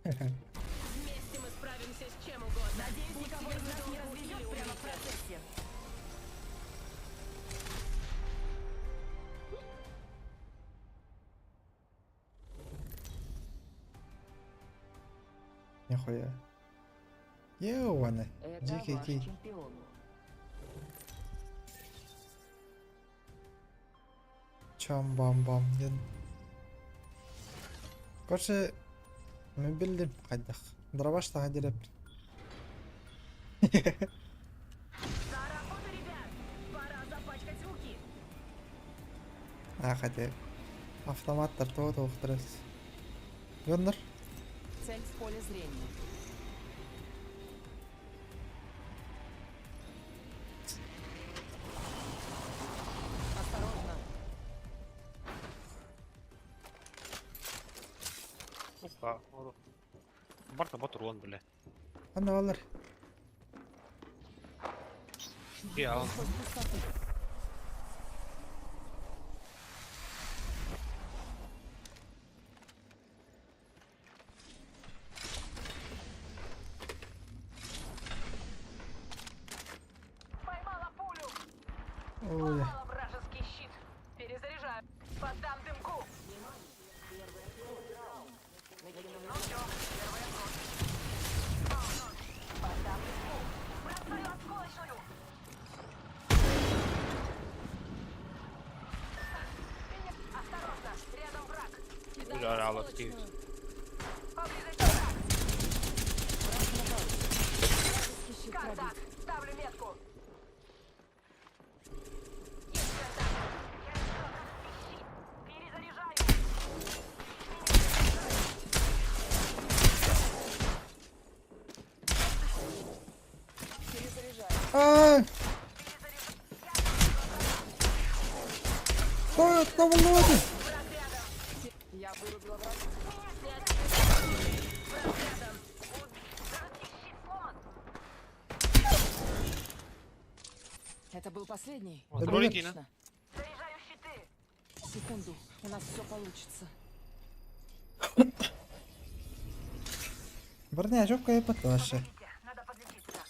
Вместе мы справимся с чем угодно. Надеюсь, никого из нас не разведет прямо в процессе. Нихуя. Ёбаный. Это Дикий ваш кей. чемпион. Чам-бам-бам диэн. Короче, мин биллим хайдах. Дробаш таһа дирэппин. За работу, ребят! Пора запачкать руки! Аа хотя автоматтар тоҕо тоҕохтор Дьоннор Цель в поле зрения. Осторожно. Опа. Барта ботуруон, бля. Ханна баллар? Я. Сквозь пустоту. Поймала пулю! Ой. Сломала вражеский щит! Перезаряжаю! Поддам дымку! Ну все, первая кровь. Поддам дымку! Бросаю осколочную! Меня... Осторожно! Рядом враг! Кидаю Бля, алла, осколочную. Поблизости враг! Враг на паузе. Вражеский щит пробит. Контакт! Ставлю метку! Есть контакт! Я разбила вражеский щит! Перезаряжаю! Перезаряжаю. Аа! Той тобуллубат. Я вырубила врага. Враг рядом! Вражеский щит сломан! Это был последний. Вот ролики, на. Отлично. Заряжаю щиты! Секунду, у нас все получится. Броня жопка и поташа. Погодите, надо подлечиться.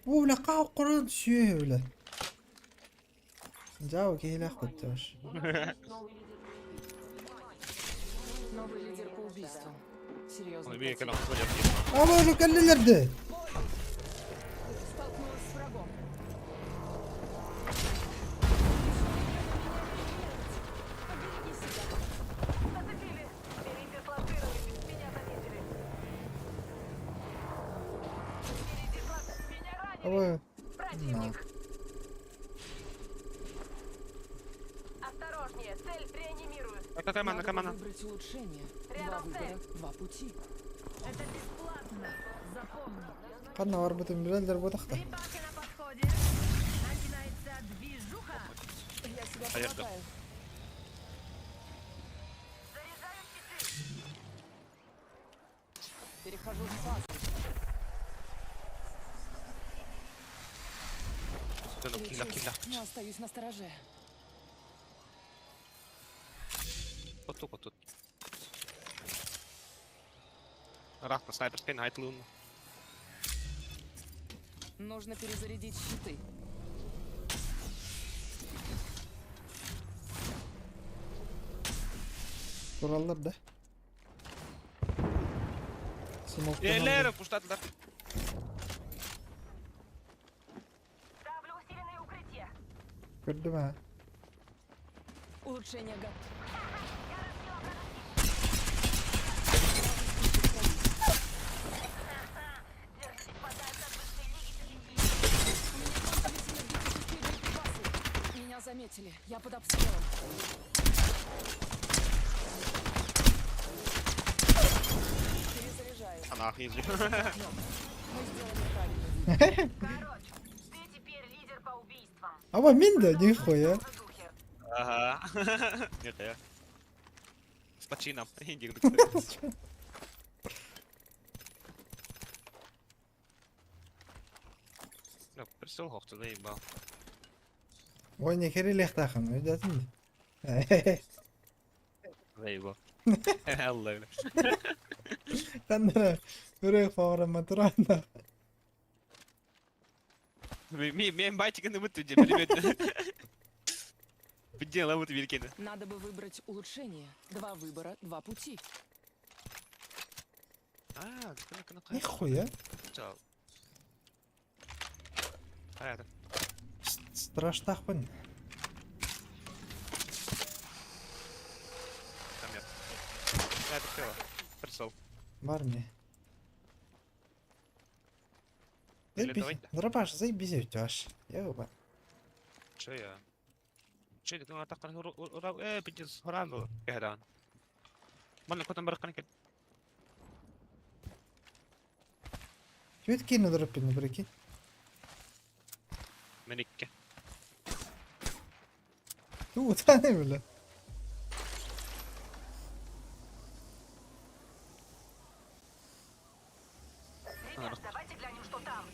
Оо, бля, қау сүө, бля. Жау киһилээх кутташ. Новый лидер по убийствам. Серьезно. Ой, бей, противник. Абы кэллилэр. Столкнулась с врагом. Побереги себя. Зацепили! Передислоцировались! Меня заметили! Передисло... Меня ранили! Абы. Противник! Осторожнее! Цель реанимируют! Какая мана, Надо какая бы мана? выбрать улучшение. Два Рядом выбора, цель. два пути. Это бесплатно! Запомни! Ханна барбытын билэллэр буотахта. Припасы на подходе! Начинается движуха! Я себя А я жду. полагаю. Заряжаю щиты! Перехожу в фазу. Килла, килла. Но остаюсь на стороже. Хоту, хоту. Рахма, снайпер спин, хайт лун. Нужно перезарядить щиты. Тураллар да. Смок. Элера, пуштатлар. Ставлю усиленное укрытие! Көрдүм ha. Улучшение готово. Я разбила вражеский Держитесь подальше от высшей лиги У меня кончились энергетические боеприпасы. Меня заметили. Я под обстрелом. Перезаряжаю. А нахуй, Мы сделали правильный выбор. Короче, ты теперь лидер по убийствам. Аба мин да нихуя. В том же духе. Ага. Нихуя. С почином. Иди, Ну, присел хохту, заебал. Ой, не херилехтахын, өйдөтүн. Заебал. Алла, бля. Ханна үрэх фаврама туранда. Мен байтик не буту, привет. Дело вот великины. Надо бы выбрать улучшение. Два выбора, два пути. А, Нихуя. Понятно. Страштахпын. Прицел. Прицел. Бар мне. Или Заебись. давай. Дробаш, заебись ведь Ёба. Че я? Че ты на так э битис хорано. Кehdan. Manna kotan bırakın ki. Чуть кину дропин, прикинь. Menikki. Ту, та не бля. Ребят, давайте глянем, что там.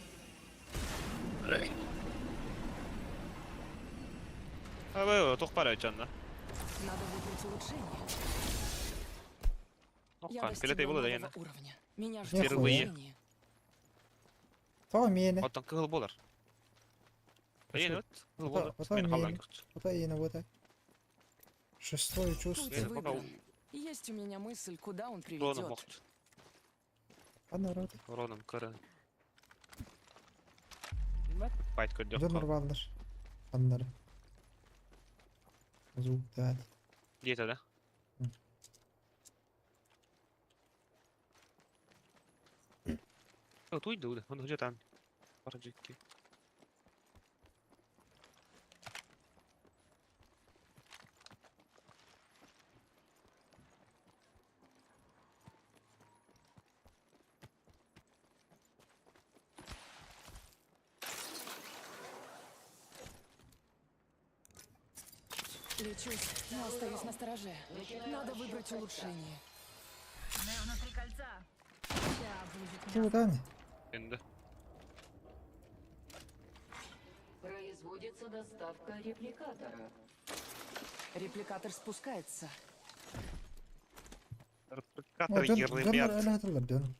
Ha böyle tok para canına. Надо выбрать улучшение. Я Okkan достигла filete bulu da нового yine. уровня. Меня Нихуя. ждет улучшение. То мені. Ottan kıhıl bolar. Yine evet. Kıhıl bolar. Ото Beni мені. halan kötü. Ото і не буде. Шестое Путь чувство. Yine baba выбран. Есть у меня мысль, куда он Ronum приведет. mokt. А народ. Ronum kırın. Bayt kötü Донор yok. валдыр. Аннары. Звук дать. Diyete de. Туйду, он где там? Парджики. Лечусь, но остаюсь на стороже. Надо выбрать улучшение. Мы внутри кольца. Ща будет Ту, та не. Şimdi. Производится доставка репликатора. Репликатор спускается. Replikator Донор yerli әлі дон.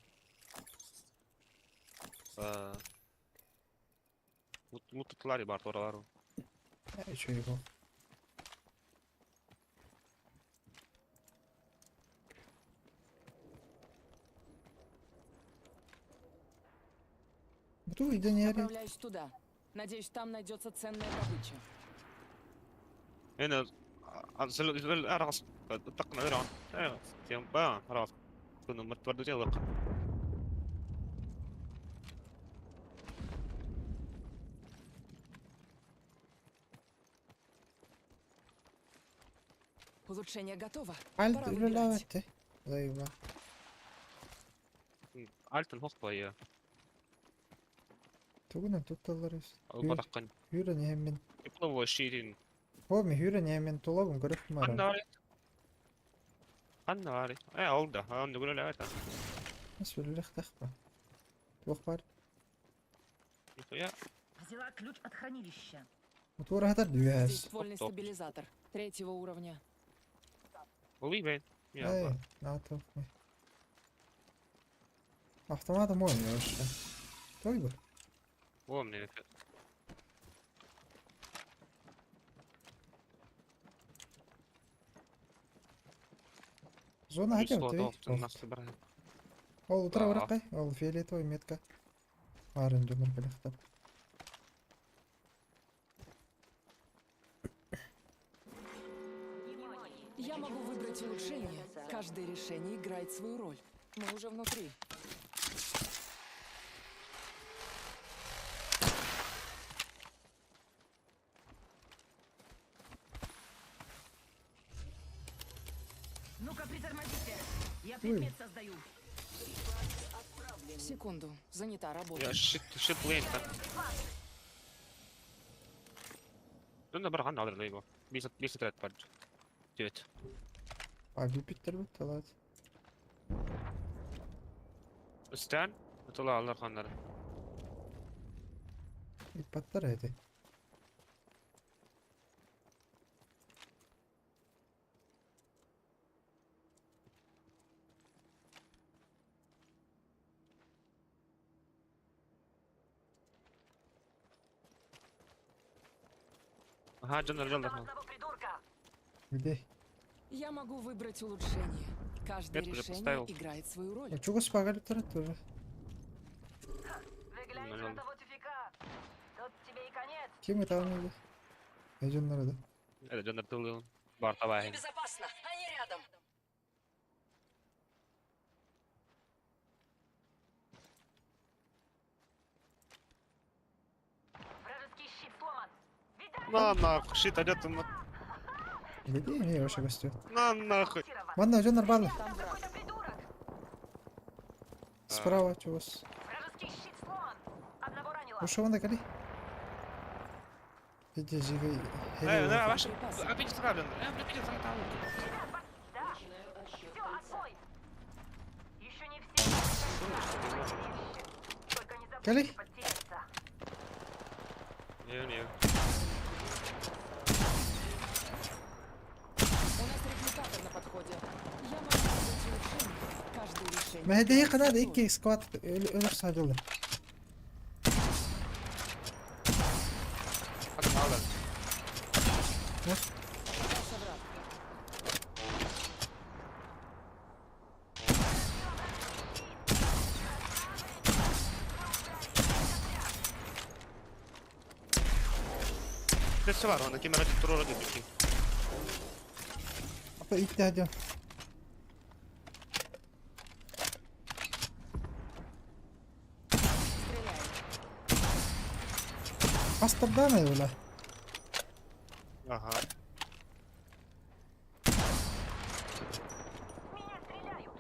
Mutlular var oralar. Э, чё его? Ту, иди не ори. Направляюсь туда. Надеюсь, там найдется ценная добыча. هنا ارغس طقنا درون ايوه يوم با راس كنا متوردين لقى Улучшение готово. Альт Пора или выбирать. лавте. Заеба. Альтын хох я. Тугунан тутталар. Батаққан. Хүрен мен. Тепловой ширин. Хоми хүрен мен тулабын көріп мара. Аннары. Аннары. Э oldu. Anne göre evet. Насвелих тахпа. Туох бар. Я Взяла ключ от хранилища. Мотор хатар Здесь дүйәс. ствольный Топ. стабилизатор третьего уровня. Оли бен. Я. Эй, на то. Автомата мой вообще. Той бы. О мне. Зона хотя бы ты. Nasıl bir Ол утра Да. барақай, ол фиолетовый метка. Барын жонор келехтар. Я могу выбрать улучшение. Каждое решение играет свою роль. Мы уже внутри. Ну-ка, притормозите. Я предмет создаю. Секунду. Занята работа. Ya shit shit lane та. Дөнө бар ган алыр лейбо. Бис бис трет бар. Девет. А Юпитер бит талат. Стан тула алыр ханнары. Иппаттар эти. Ага, жонор жонор. Там одного придурка. Где? Я могу выбрать улучшение. Каждое Метку же решение поставил. играет свою роль. А чего спагали тоже? Вы гляньте на того тюфяка. Тут тебе и конец. Кем это он? Я жонор да. Это жонор тулы. Бар табай. Небезопасно. Они рядом. На нахуй, shit, а ты на... Где мне вообще гостю? На нахуй. Ладно, идем нормально. Там враг. Справа, чего с. Вражеский щит сломан. Одного ранила. Ушел он докали. Иди, жигай. Э, да, ваши... Опять справлен. Э, блядь, там. Да. Все, отбой. Еще не все. Только не забудьте Кали? подтереться. Не, не. У нас репликатор на подходе. Я могу выбрать улучшение. Каждое решение. ما هي قناة إيكي سكوات نفس هذول. Попался враг. Ты var, ona kimera turor dedik. Apa إيكي هذول. Стреляю. Астардана ولا؟ Ага. Меня стреляют.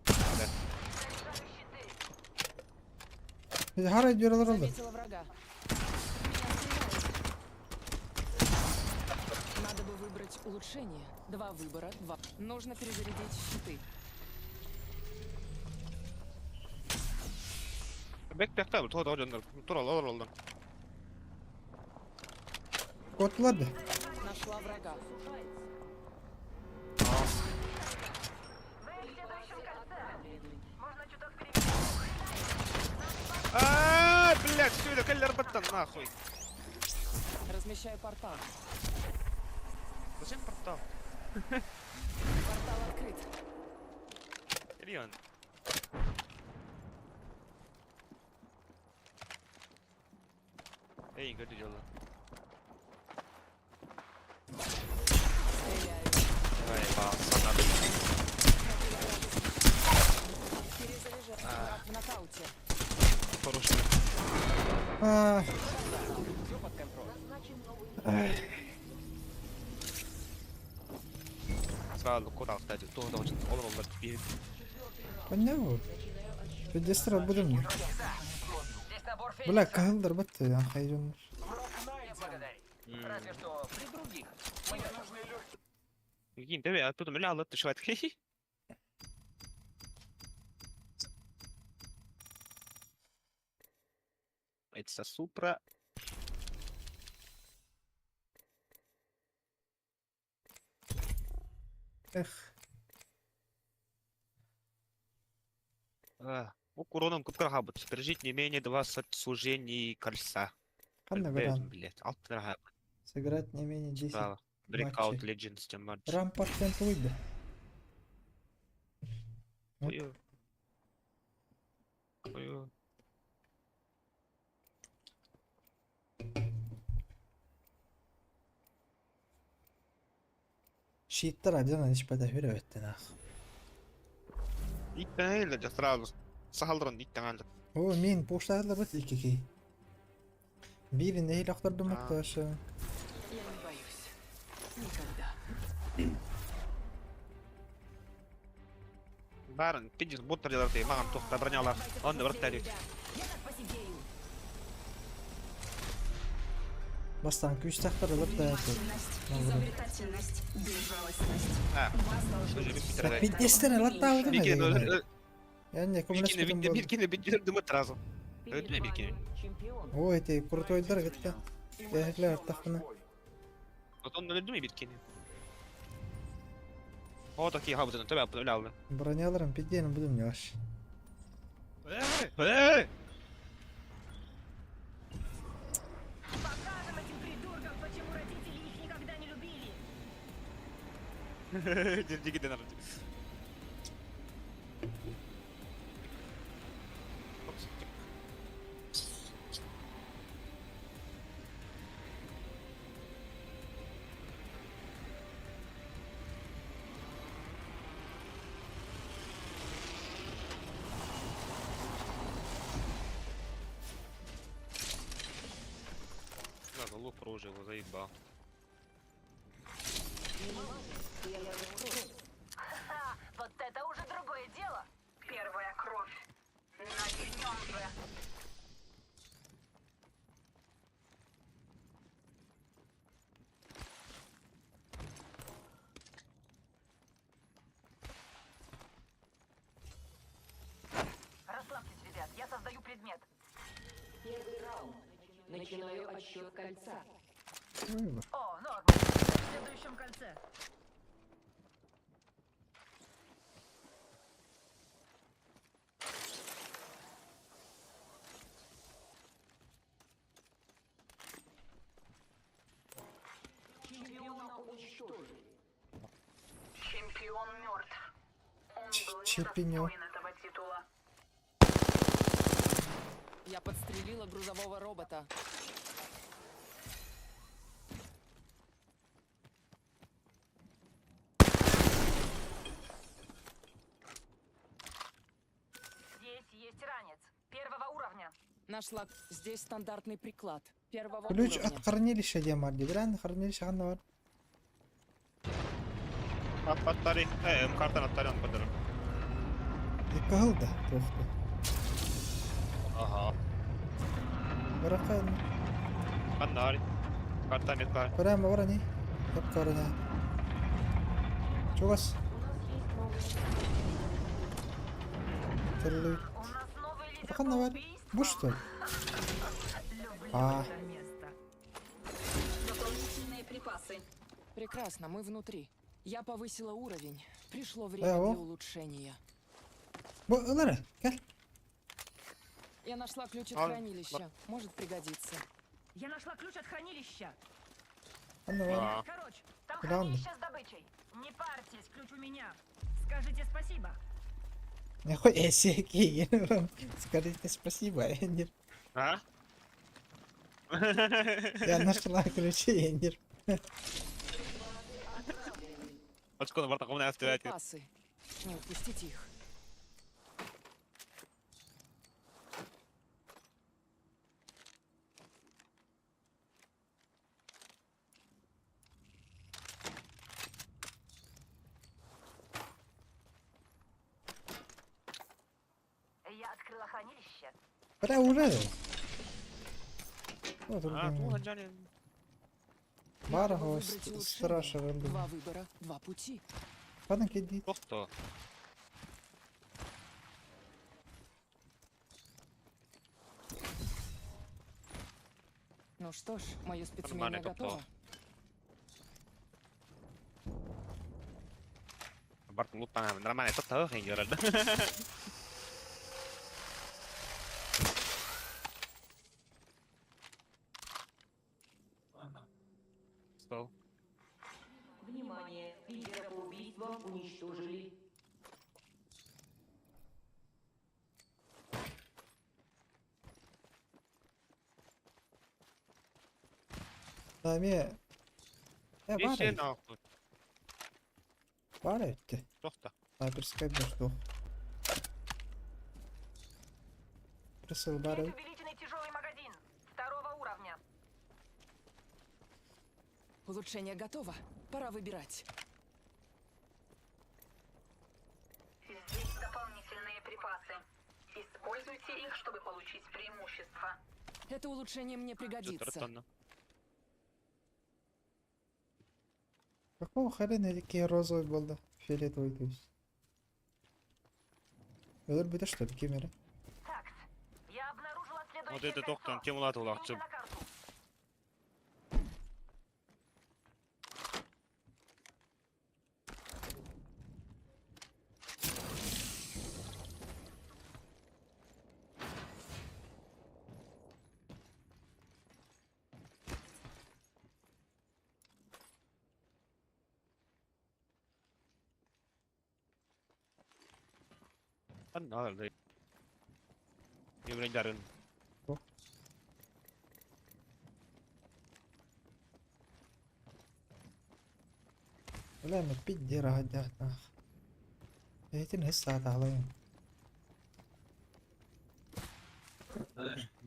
Да. Заряжаю щиты. Хара diyorlar oldu. Заметила врага. Меня стреляют. Надо бы выбрать улучшение. Два выбора, два. Нужно перезарядить щиты. Бек бек та, то да, тур ал, ал, ал. Korktular da. Нашла врага. Вы в следующем кольце. Можно чуток перевести. А, блядь, все это келлер баттан нахуй. Размещаю портал. Зачем портал? Портал открыт. Леон. Эй, где дело? Стреляю. Ай, ба, Перезаряжаю. Враг в нокауте. Хороший. Aa, Все под контролем. Сразу куда кстати, то да, очень ол ол bir. ben ne bu? Bir destra buldum. Здесь набор Бля, кахылдар бітті, я хайдунlar. Враг Не найден. благодарить. Разве что при других. Мне нужны легкие. Гин, тебе, а тут меня алып түшүп Это Супра. Эх, А, Уроном купкархабут. Содержить не менее 20 служений кольца. қандай Блядь, бір Блядь, алты Сыграть не менее 10 Справа. Breakout матчей. Legends тем матч. Рампарт туйды. Ой. Ой. Щиттер абдан иш бада хүрэ өттен ах. Иттен эле сразу. Сахалдрон иттен алды. О, мен поштадылар бит iki ки. Бирин эйл актардым А. макташы. Я не боюсь. Никогда. Барын пиздец буттар делар дей маған тоқта бронялар. Онды бір тәлі. Я так посидею. Бастан күч тактырылып да. Изобретательность, безжалостность. А, У вас должно Слушай, быть бит всё. битер. Пиздец латтабы Биркини демedi. Yani Биркини коммунист биркини биркини сразу. Öldü биркини. Чемпион. О, эти крутойдар кетті. Тәһирләр артақпына. Потом öldü mü биркини? О, такие хабы, тебе öyle aldı. Броняларым пидденім будым yavaş. Эй! Покажем этим придуркам, почему родители их никогда не любили. Дигиден алды. Оружие его заебал. Ха, вот это уже другое дело. Первая кровь. Начнем же. Расслабьтесь, ребят, я создаю предмет. Первый раунд. Начинаю отсчет кольца. О, норм. В следующем кольце. Чемпиона уничтожили. Чемпион мертв. Он был Чепенё. недостоин этого титула. Я подстрелила грузового робота. Здесь есть ранец. Первого уровня. Нашла здесь стандартный приклад. Первого Ключ уровня. от хранилища диэн баар дии. Билэн хранилище ханна бар? Аттари. Картан аттари он подорог. Кыһыл да туох да. Ага. Барака Аннари. Карта метка. Көрөм бар ани. Көп көрөнө. Чугас. Төллүй. У нас новый лидер Ханна по бар. Бу убийствам. что? Люблю А. это место. Дополнительные припасы. Прекрасно, мы внутри. Я повысила уровень. Пришло время о. для улучшения. Бу ылары. Кел. Я нашла ключ от А, хранилища. Может пригодиться. Я нашла ключ от хранилища. Ханна бар. А. Короче, там Куда он? хранилище с добычей. Не парьтесь, ключ у меня. Скажите спасибо. Нехуй эсеки. Скажите спасибо, Эндер. А? Я нашла ключи, Эндер. Очко на бартаком на автомате. Припасы. Не упустите их. Я открыла хранилище. Бля, уже. Вот А, он. ну, Джани. Бар Надо бы выбрать улучшение. страша Два выбора, два пути. Падан кедит. Тохто. Ну что ж, мое спецумение Нормально, топ-топ. готово. Барт лутана. Нормально, тохто хин юрал. Стол. Внимание! Лидера по убийствам уничтожили. Даме. Э, бар. Иши нахуй. Бар этти. Тохто. Снайперская что? Присыл бар. Есть увеличенный тяжелый магазин. Второго уровня. Улучшение готово. Пора выбирать. Здесь дополнительные припасы. Используйте их, чтобы получить преимущество. Это улучшение мне пригодится. Тонна. Какого хрена такие розовый был, да? Фиолетовый, то есть. Өлөр бүтэ что ли, кемере? Так, я обнаружила следующее Вот это кольцо. тохтан тем улат Взгляните на карту. Анна. Еврендарын. Бля, мы пиддера годят, нах. Этин хисса алайын.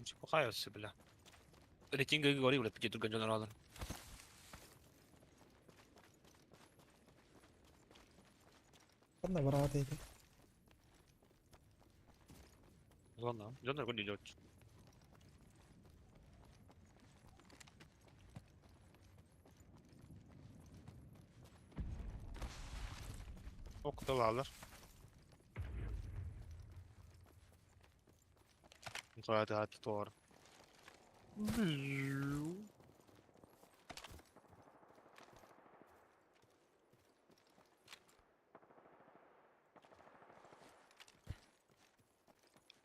Чепухаются, бля. Рейтинг говори, блядь, пяти друган дьон Ханна бараат эти. Зона. Дьон көрдө дьон. Окталалар. Николай Тор.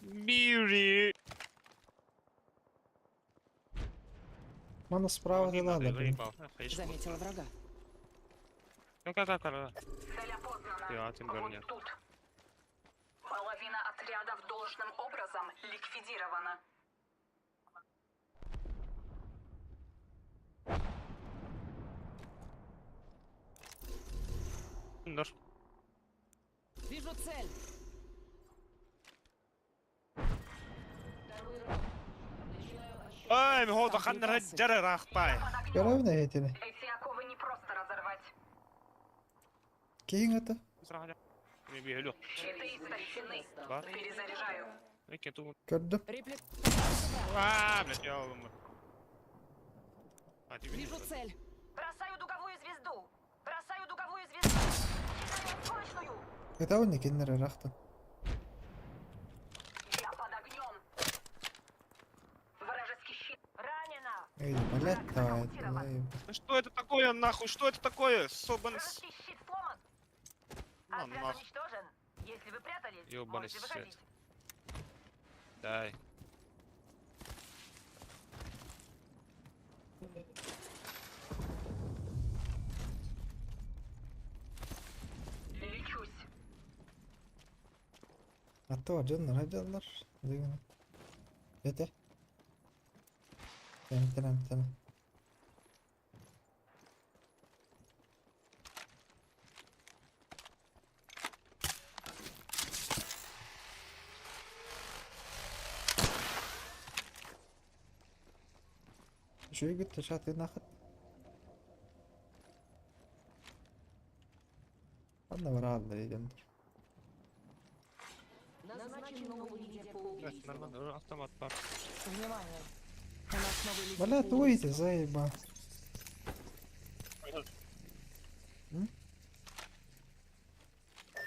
Бири. Мана справа да надо, блин. Заметила врага. Цель опознана. Вот тут. Половина отрядов должным образом ликвидирована. Вижу цель. Ай, هو دخلنا رجال راح باي. Görevine etini. Эти оковы не просто разорвать. Киин это. Щиты истощены. Перезаряжаю. Көрдүм. Реплик. А, блядь, я умер. Вижу цель. Бросаю дуговую звезду. Бросаю дуговую звезду. Кидаю осколочную. Это он киннер рахта. Я под огнем. Вражеский щит. Ранена. Эй, блядь, давай. давай. Что это такое, нахуй? Что это такое? Собан... Вражеский щит сломан. На, Отряд нахуй. уничтожен. Если вы прятались, Ёбаный можете свет. выходить. Дай. Лечусь. Hatta var canlar hadi allar. Hadi Bete. Tamam tamam tamam. Şöyle git taşat ناخد. Anna var aldı gönder. Назначен новый лидер по убийству. Нормально, автомат бар. Внимание! У нас новый лидер Бля, по туйте, убийству. заеба.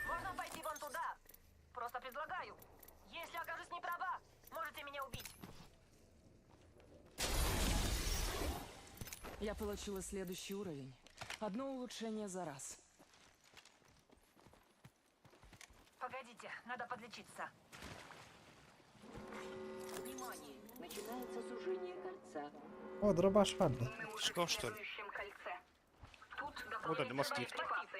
Можно пойти вон туда. Просто предлагаю. Если окажусь не права, можете меня убить. Я получила следующий уровень. Одно улучшение за раз. Погодите, надо подлечиться. Внимание! Начинается сужение кольца. О, дробаш vardı. Мы уже Что, в что ли? следующем кольце. Тут Вот это дополнительные москит. припасы.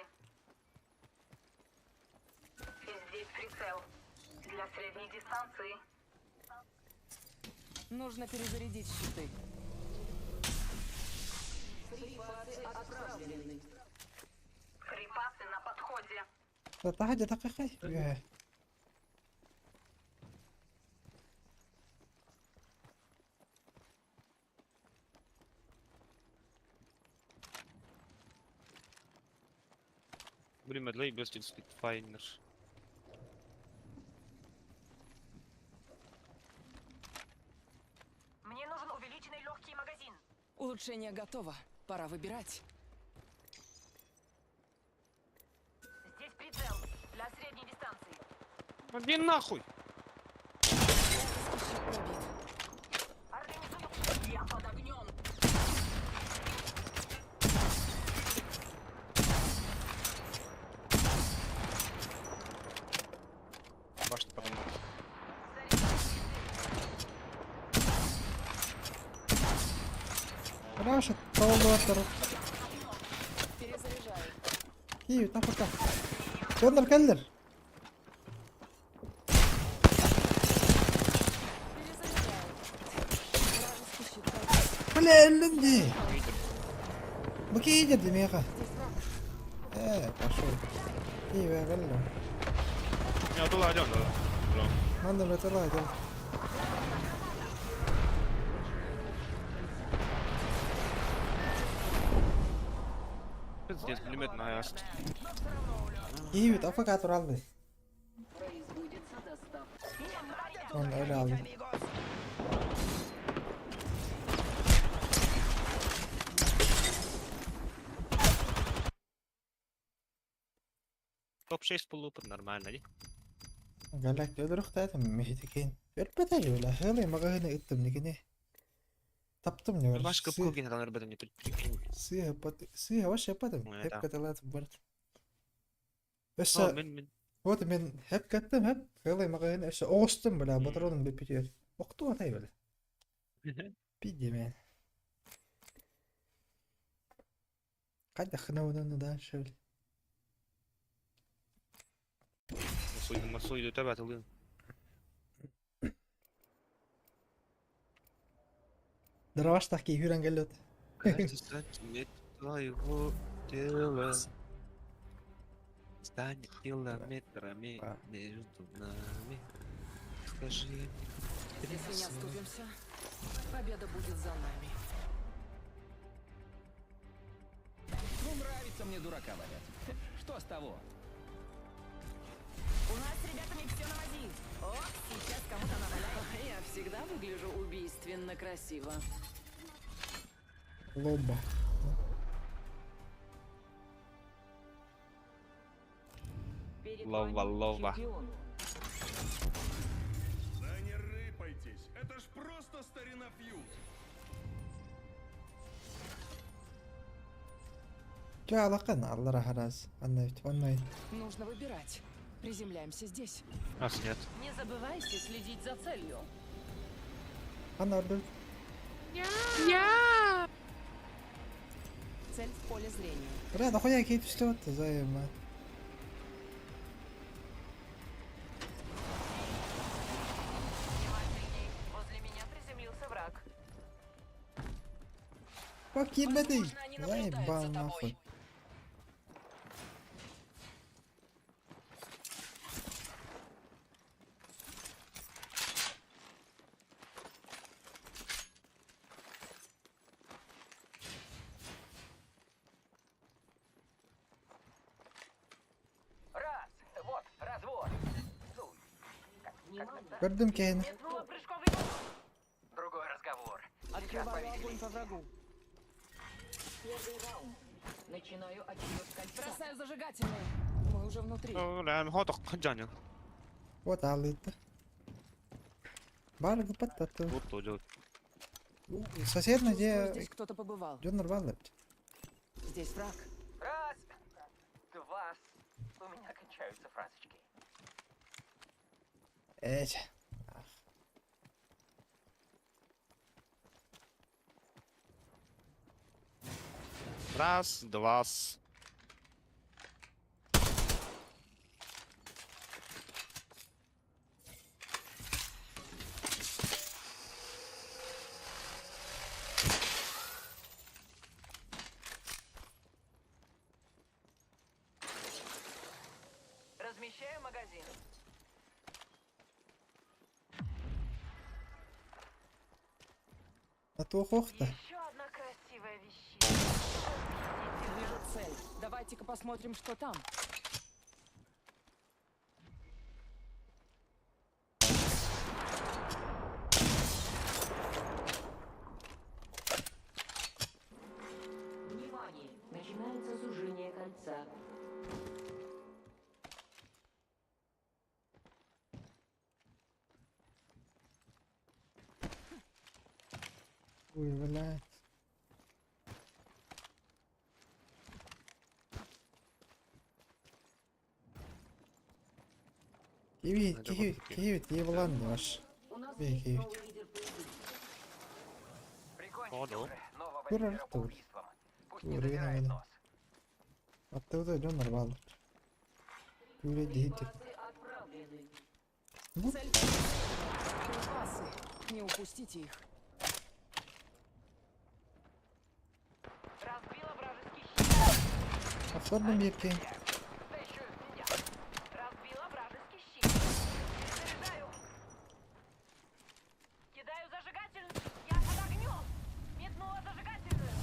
Здесь прицел. Для средней дистанции. Нужно перезарядить щиты. Припасы отправлены. Припасы на подходе. Hadi dakika. Блин, Медлей без Спитфайнер. Мне нужен увеличенный легкий магазин. Улучшение готово. Пора выбирать. Здесь прицел. Для средней дистанции. Иди нахуй! Вражеский щит пробит. Организую. Я под огнем. Башня подо мной. Раша, толлотер. Перезаряжаю. Киев, там пока. Gönder келдер. Перезаряжаю. Вражеский щит пробит. Бля, öldüm di. Bu ki dedim ya. Пошел. Киев, я geldim. Я туда идем, да. Ben de metal aldım. Здесь пулемет на ас. Киһибит АФК тураллы. Оны öyle aldım. Топ-6 полупа нормально, не? Галак өлөрөхтәтим мехитикин. Өлбөтө бля. Хылы магахыны ыттым никини. Таптым не бар. Машка Пугин там РБ не прикинь. Сыha пат сыha вообще патым. Ой, Хеп да. каталат барт. О, Өссө мен мен. вот мен хеп каттым хеп. Хылы магахыны өссө оғыстым бля. Батроным бепитер. Оқту атай бля. Пиди мен. Кайда хынаудан дальше бля. Масуйду, масуйду, тебе тылын. Драваштах ки хүрен келет. Кажется, нет твоего тела. Станет километрами между нами. Скажи мне, Если не оступимся, победа будет за нами. Ну, нравится мне дурака валять. Что с того? У нас с ребятами все на мази. О, сейчас кому-то наваляем. Я всегда выгляжу убийственно красиво. Лоба. Лова, лова. Да не рыпайтесь, это ж просто старина Фьюз. Жа алакан аллара хараз. Анна оннай. Нужно выбирать. Приземляемся здесь. Нас нет. Не забывайте следить за целью. Анна ордер. Цель в поле зрения. Бля, нахуя кейт все это займа. Внимательней. Возле меня приземлился враг. Покибеды. Возможно, они наблюдают за Заебал тобой. нахуй. Раз, вот, развод. Ну, как-то так. Көрдүм кейни. Метнула прыжковый модуль. Другой разговор. Сейчас Открываю повеселимся. огонь по врагу. Начинаю отсчет кольца. Бросаю зажигательные. Мы уже внутри. Хотох, Вот алыты. Бар гыпаттаты. Вот то делать. Сосед Чувствую, где здесь кто-то побывал. Жон нормально. Здесь враг. Раз, два. У меня кончаются фразочки. Эч. Раз, два, с. Размещаю магазин. А то хохта. Еще одна красивая вещица. Вижу цель. Давайте-ка посмотрим, что там. Внимание! Начинается сужение кольца. Ой, блядь. Киви, Надо киви, вот такие. киви, киви ваш. Киви, киви. Прикончите О, да. уже нового Ура, лидера по тур. убийствам. Пусть не Ура, задирает надо. нос. Аттыбыта дьон нормально. Күле дейді. Ну. Цель в поле зрения. Припасы. Не упустите их. Разбила вражеский щит. Авторным еркең. Да еще и в меня. Разбила вражеский щит. Заряжаю. Кидаю зажигательную. Я под огнем. Метнула зажигательную.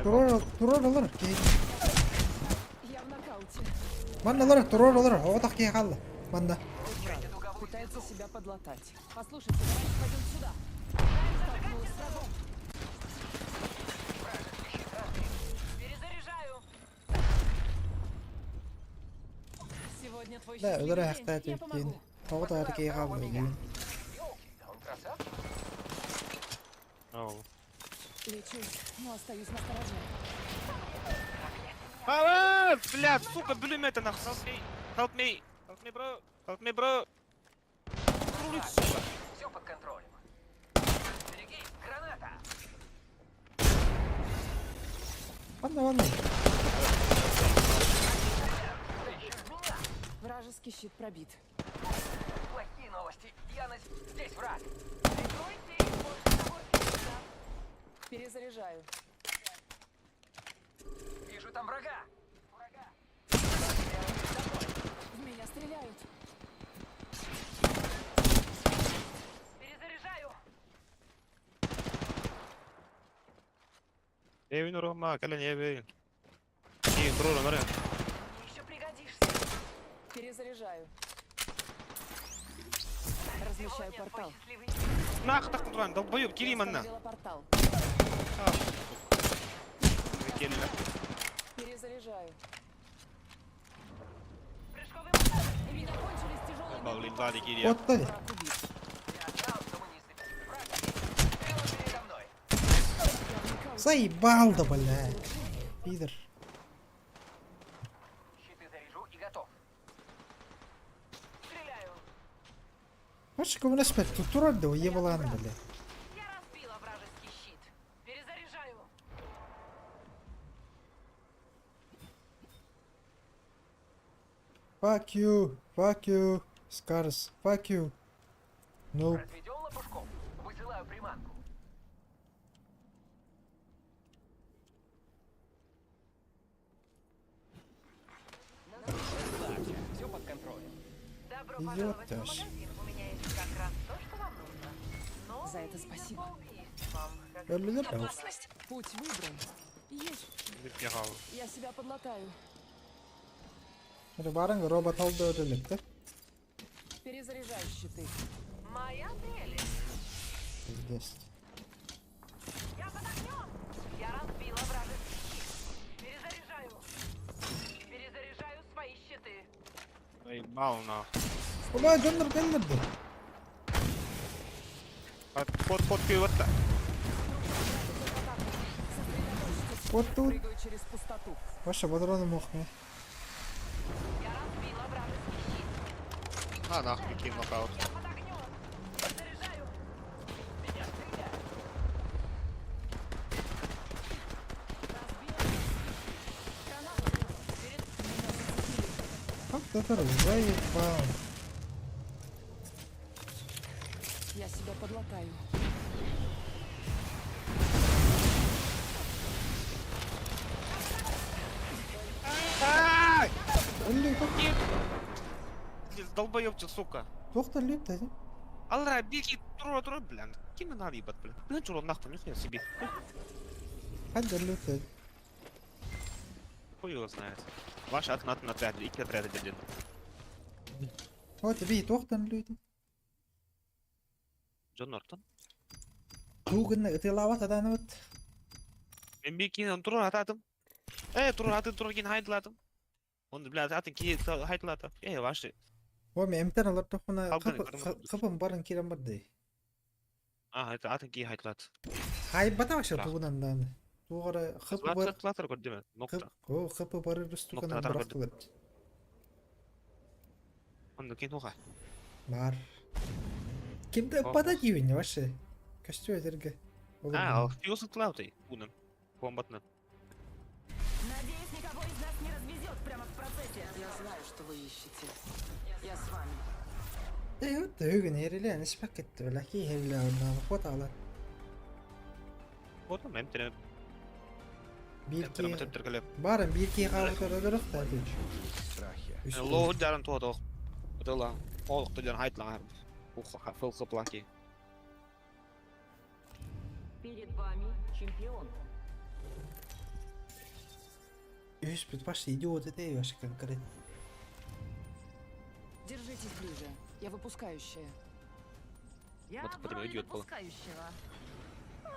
Турар турар олорор киһи. Я в нокауте. Манна олорор, турар олорор. Оҕотох киһи хаалла. Манна. Пытается себя подлатать. Послушайте, давайте пойдем сюда. Столкнулась с врагом. Перезаряжаю. Сегодня твой Да, счастливый өлөр день. айахтаат Я эбит помогу. диэн. Оҕото киһи хаалла диэн. Оо. Лечусь, но остаюсь настороже. А, блядь, сука, пулемета нахуй. Help me. Help me. Help me, bro. Help me, bro. Рули, сука. Все под контролем. Берегись, граната! Манна манна. Вражеский щит пробит. Плохие новости. Я на... Здесь враг. Перезаряжаю. Вижу там врага. В меня стреляют. Перезаряжаю. Эвин Рома, кэлэн эбин. Киин туруор олорор. Мне еще пригодишься. Перезаряжаю. Размещаю Сегодня твой портал. счастливый день. Нах так туран, долбоёб, кири Я манна. установила портал. Келле. Перезаряжаю. Прыжковый удар. У меня кончились тяжелые Баулин боеприпасы. Влади кири. Отта дии. Враг убит. Я знал, что мы не... Враг здесь. Прямо передо мной. Я в нокауте. Заебал да, бля. Пидор. Щиты заряжу и готов. Стреляю. Хочешь көмөлөспөт турар да уебалаан бля. Я разбила вражеский щит. Перезаряжаю. Fuck you, fuck you, Scars, fuck you. Nope. Разведем лопушков. Высылаю приманку. Все под контролем. Добро Идиот пожаловать в аж. магазин. У меня есть как раз то, что вам нужно. Но За это спасибо. по убийствам. Как Өллүлэр да. Опасность. Путь выбран. Есть. Я себя подлатаю. Баран робот алды өлүлүк да. Перезаряжаю щиты. Моя прелесть. Пиздец. Я под огнем. Я разбила вражеский щит. Перезаряжаю. Перезаряжаю свои щиты. Заебал нахуй. Оба дьоннор кэллэр да. Ход ход күйөтта. Вот тут. Прыгаю через пустоту. Ваша патроны мохме. Я разбила вражеский щит. А нахуй киин нокаут. Я под огнем. Перезаряжаю. Меня стреляют. Как татар заебал. Я себя подлатаю. Өллү как Долбоёбчик, сука. Доктор лүп да. Алра, беги, тура, тура, блин. Ким надо ебать, блин. Блин, чура, нахуй, нихуя себе. Хадда лүп да. Хуй его знает. Ваш от на отряд, икки отряда дедин. Вот би тоқтан лүп. Джон Нортон. Тугын ытылават аданы вот. Мен би кин тура ататым. Э, тура атын тура кин хайдылатым. Он, блядь, атын ки хайдылата. Э, ваши. О мен эмтен алар тохуна Халкын көрдүм. кыпын барын кирен барды. А, это атын ки хайдылат. Хайбата вообще Бірақ. тугунан дан. Тугара хып бар. Клаттер көрдүм. Нокта. О, хып бары рустуканан Ноктадан бирок көрдүм. кылып. Онда кин хуга. Бар. Кимде О, пада дибин вообще. Костю этерге. А, ал фьюз клаутай. Унын. Комбатны. Надеюсь, никого из нас не развезет прямо в процессе. Я знаю, что вы ищете. Я с вами. Э, вот өгүн эриле анышпак кетти била ки хелле онна хот ала. Вот он эмтере. Бир Эмтере ки меттеркелеп. барын бир ки кабы төрөлөрөх да дейт. Лоо жаран туодох. Отела. Олықты жан хайдлан. Фыл кыплаки. Перед вами чемпион. Үһүспүт вообще идиот этэ вообще конкретно. Держитесь ближе. Я выпускающая. Я Вот в потом роли идиот был. допускающего.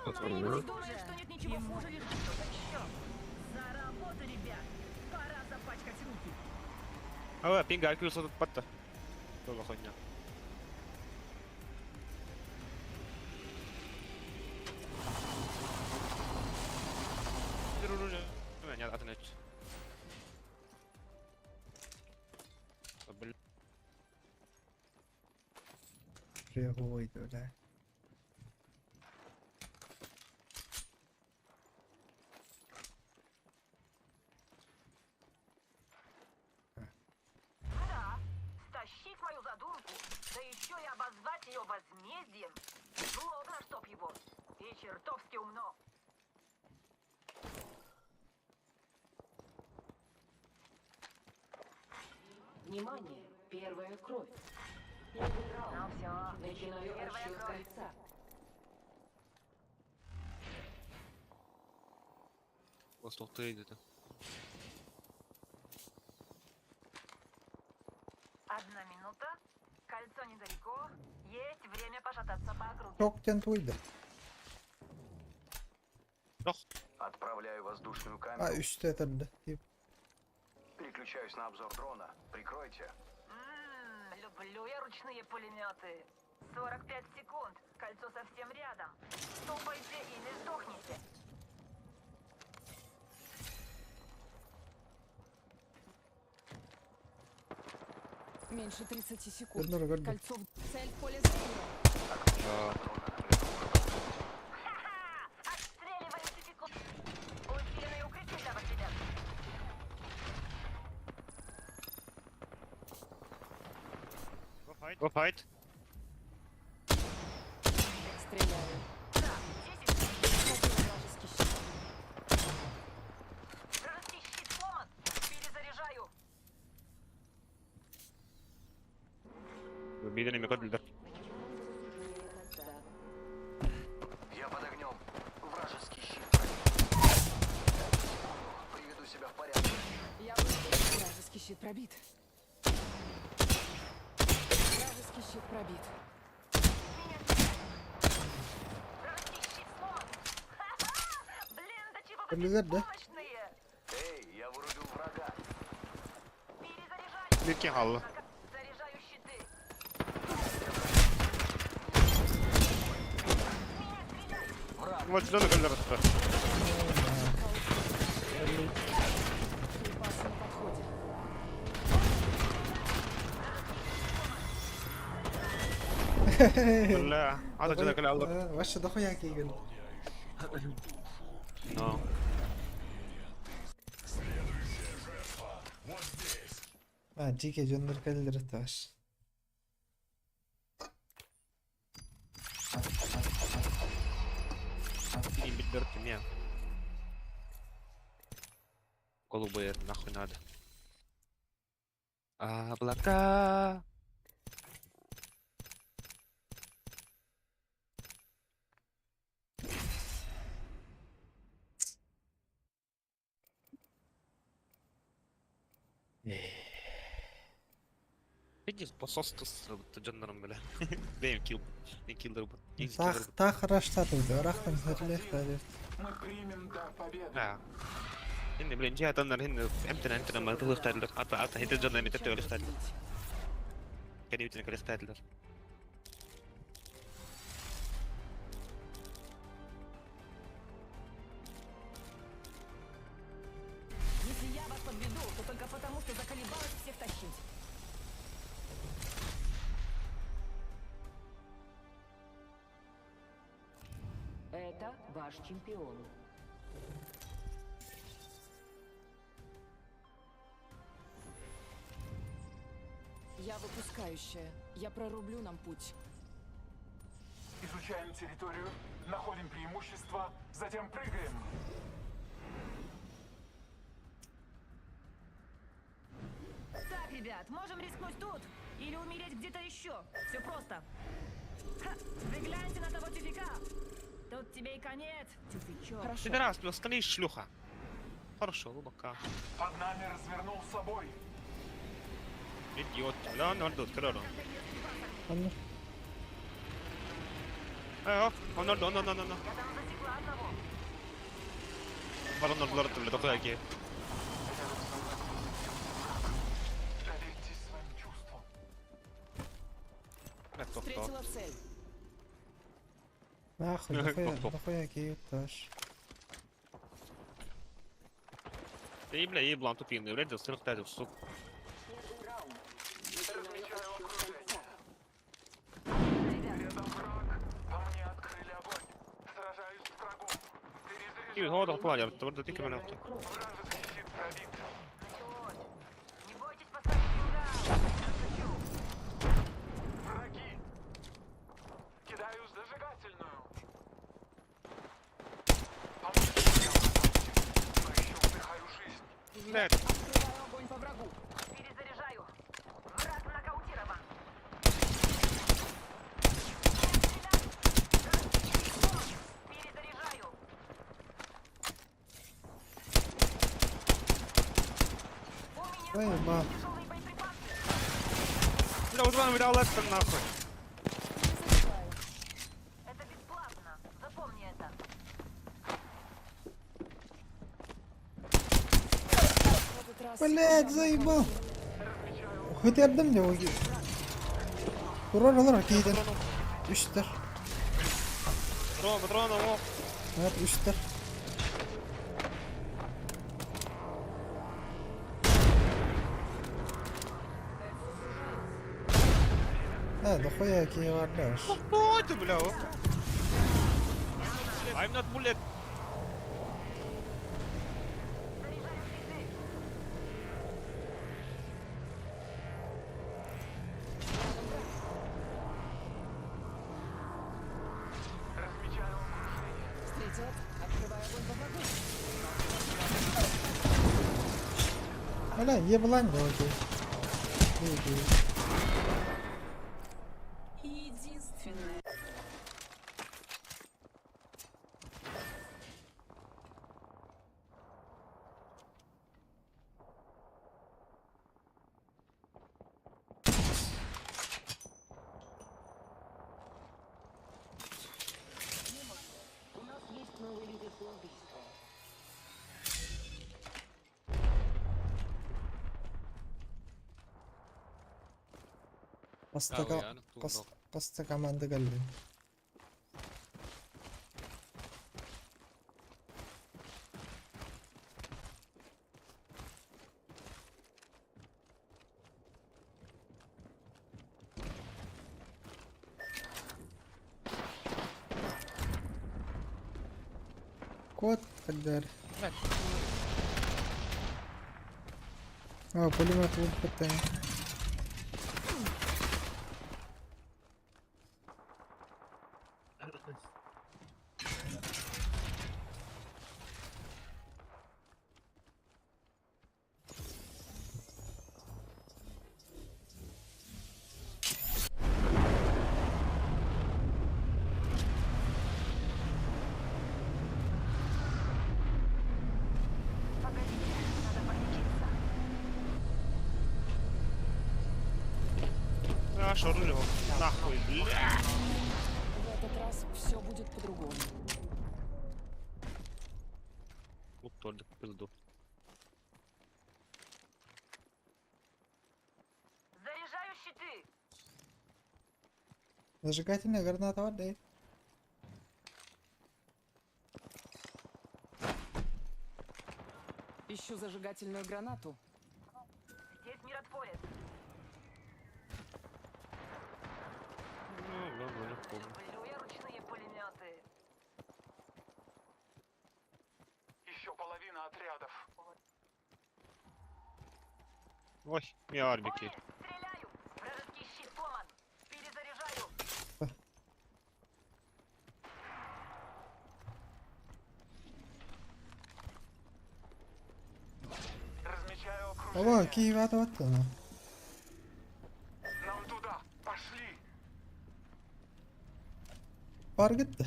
Вот Ну, он, и да. думает, что нет ничего хуже лишь что-то еще. За работу, ребят! Пора запачкать руки. Ава, пинга IQ 105. Что за хуйня? Нет, отнять. Блин. Реагуй, бля. Да, стащить мою задумку, да еще и обозвать ее возмездием. Злобно, чтоб его. И чертовски умно. Внимание! Первая кровь. Первый раунд. Ну все. Начинаю Первая отсчет кровь. кольца. Восток где-то. Одна минута. Кольцо недалеко. Есть время пошататься по округе. Шок туйда. Отправляю воздушную А камеру. үстэ этэрдэ. Переключаюсь на обзор дрона. Прикройте. М, люблю я ручные пулеметы. 45 секунд. Кольцо совсем рядом. Ступайте или сдохните. Меньше 30 секунд. Көрдөр көрдөр. Кольцо в... Цель в поле зрения. Ха-ха! Отстреливаем тюфяков. Усиленные укрытие для вас, ребят. Go fight. Стреляю. Да, 10. Пробил вражеский щит. Вражеский щит сломан. Перезаряжаю. Бедный код лидер. Да. Я под огнем. Вражеский щит. Дайте секунду. Приведу себя в порядок. Я вышел. Вражеский щит пробит. Вражеский щит пробит. Меня стреляют. Вражеский щит сломан. Ха-ха! Блин, да чего вы Көрдүлэр да? беспомощные? Эй, я вырубил врага. Перезаряжаю. Литки халла. Заряжаю щиты. Меня стреляют. Вот сюда көллөр отты. Припасы на подходе. Бля, ата жана көлө алды. Вообще дохуя кийген. Но. А, жеке жоннор кэллер это вообще. Не билдерти меня. Голубые нахуй надо. Облака. Иди посос дьоннорум бля. Бэйм килл. Не киллер бу. Тах тах раштатывды. Рахтан хэрлэх таарыр. Мы примем дар победы. Да. Хинни блин, жаа таннар хинни эмтен эмтен ма тылыктарлар. Ата ата хинни дьоннор эмитет өлүктарлар. Кени үтүн көлүктарлар. Если я вас подведу, то только потому, что заколебалась всех тащить. Это ваш чемпион. Я выпускающая. Я прорублю нам путь. Изучаем территорию, находим преимущество, затем прыгаем. Так, ребят, можем рискнуть тут или умереть где-то еще. Все просто. Ха, вы гляньте на того тюфяка. Тут тебе и конец, тюфячок. Хорошо. Пидорас, ну остановись, шлюха. Хорошо, лубака. Под нами развернулся бой. Идиот, бля, нордут, көрөр. Онно. Э, онорду, оно, оно, оно. Бар онордулар бля, тохуя ки. Доверьтесь своим чувствам. Бля, тохто. Встретила цель. Нахуй, нахуя, Тохто. нахуя киют-таш. Ты, бля, еблан тупиный, блядь, сырых тядев, сука. Размечаю окружение. Рядом враг. По мне открыли огонь. Сражаюсь с врагом. И Перезаряжаю. هو طالع تبرد تيك من Вражеский щит пробит. Началось. Не бойтесь поставить фингал. Шучу. Враги. Кидаю зажигательную. По мне стрелял натовте, но еще вдыхаю жизнь. Блядь. Открываю огонь по врагу. Перезаряжаю. Враг нокаутирован. Перезаряжаю. У меня Ой, ба. тяжелые боеприпасы. Бля, уже вам видал это нахуй. Это бесплатно. Запомни это. В этот раз Блядь, заебал. Хоть эрдэм дьэ Турар олар киһитен. Үстэр. Патрон, патрон, о. Evet үстэр. Э, дохуя киһи бардаш. Кто это, бля? о? I'm not bullet. Размечаю окружение. Встретила. Открываю огонь по врагу. Бля, еблан дьэ окей. Окей. Единственное. У нас есть новый лидер по убийству. Хас да команда кэллим. Код тогда. О, пулемет вот Погодите, надо подлечиться. А, шаруль его. Нахуй, бля. В этот раз все будет по-другому. Вот только пизду. Заряжаю щиты. Зажигательная граната воды. Ищу зажигательную гранату. Здесь миротворец. Ну, ну, ну, легко. Люблю я ручные пулеметы. Еще половина отрядов. Ой, мне армики. Стреляю! Вражеский щит сломан. Перезаряжаю. Размечаю окружение. Оба, киһи баата баттана. Нам туда. Пошли. Бар gitti.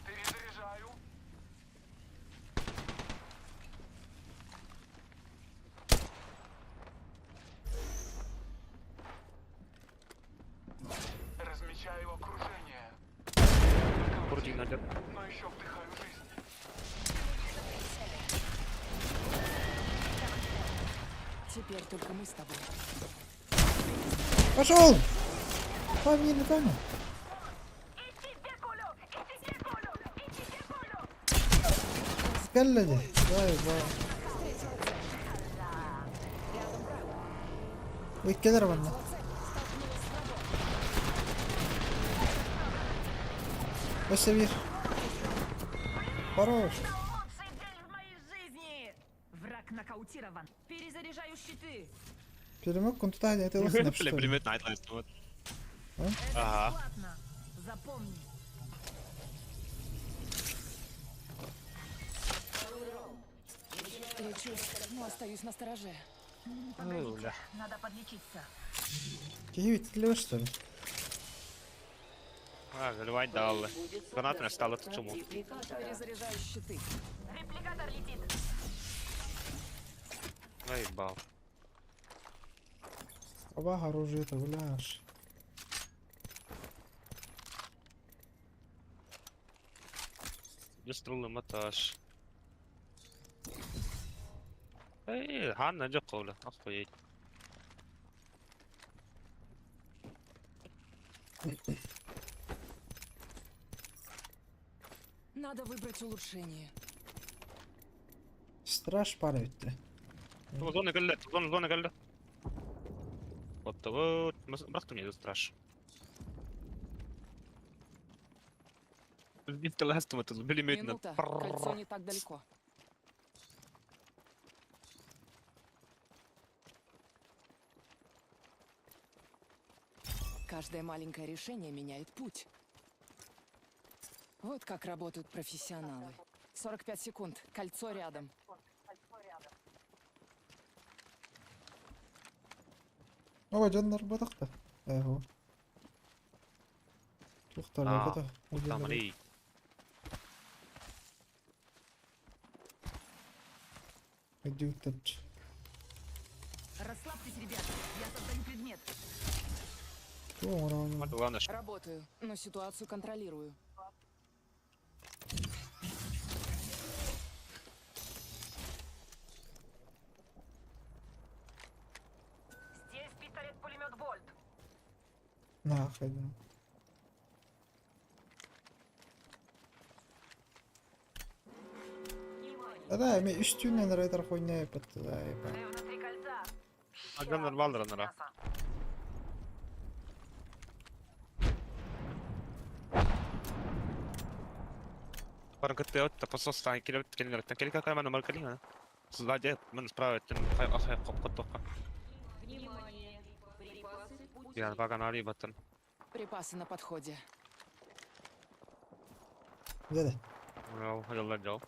Перезаряжаю. Размечаю окружение. Курдин один. Но еще вдыхаю жизнь. Теперь только мы с тобой. Пошел! Фамилия, фамилия. Скалли. Дай, дай. Иккилэр манна. Өссө биир. Хорош. Лучший день в моей жизни! Враг нокаутирован. Перезаряжаю щиты. Пулемет кунтутаһын эти ылысына Бля, что ли? пулемет найт вот. А? Это Ага. бесплатно. Запомни. Лечусь, но остаюсь на стороже. Ну, бля. Надо подлечиться. Киһи бүтүлүбэр что ли? А, заливать дал. Гранату не стало чуму. Перезаряжаю щиты. Репликатор летит. Заебал. Оба оружие это гуляешь. Быстрый монтаж. Эй, Ханна жок охуеть. Надо выбрать улучшение. Страж пара бүттэ. Зона кэллэ, зона, зона кэллэ. Вот того, бырахтым мне страж. Минута. Кольцо не так далеко. Каждое маленькое решение меняет путь. Вот как работают профессионалы. 45 секунд. Кольцо рядом. Ого, дьоннор ботахта. Эһу. Тухтар А, ботах. Тамри. Өдүктөч. Расслабьтесь, ребята. Я создаю предмет. Туоҥорон. Главное, что Работаю, но ситуацию контролирую. Здесь пистолет-пулемет Вольт. Нахуй. да. Да, эми үс түүнэн райдар хуйня епат. Ты внутри кольца. Адамдар балдыр анара. Баран кытты от посос тан келеп келгенлер. Келик акай мана маркали. Сзади мен справа тен хай ахай коп коттока. Внимание! Припасы в пути. Я баганари баттан. Припасы на подходе. Дede. Жау, хадалар жау.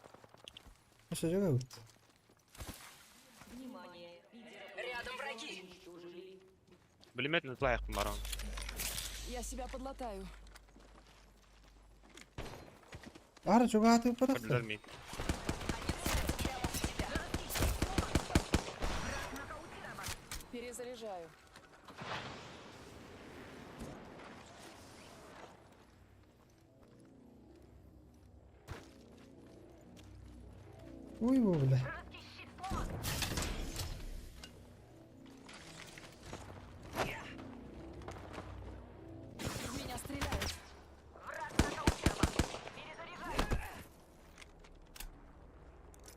Өсө жөгө бүт. Внимание! Рядом враги. Пулемет на тлаях баран. Я себя подлатаю. Ара жөгө ботахта. Билерми. Перезаряжаю. Уй бу бля. В меня стреляют.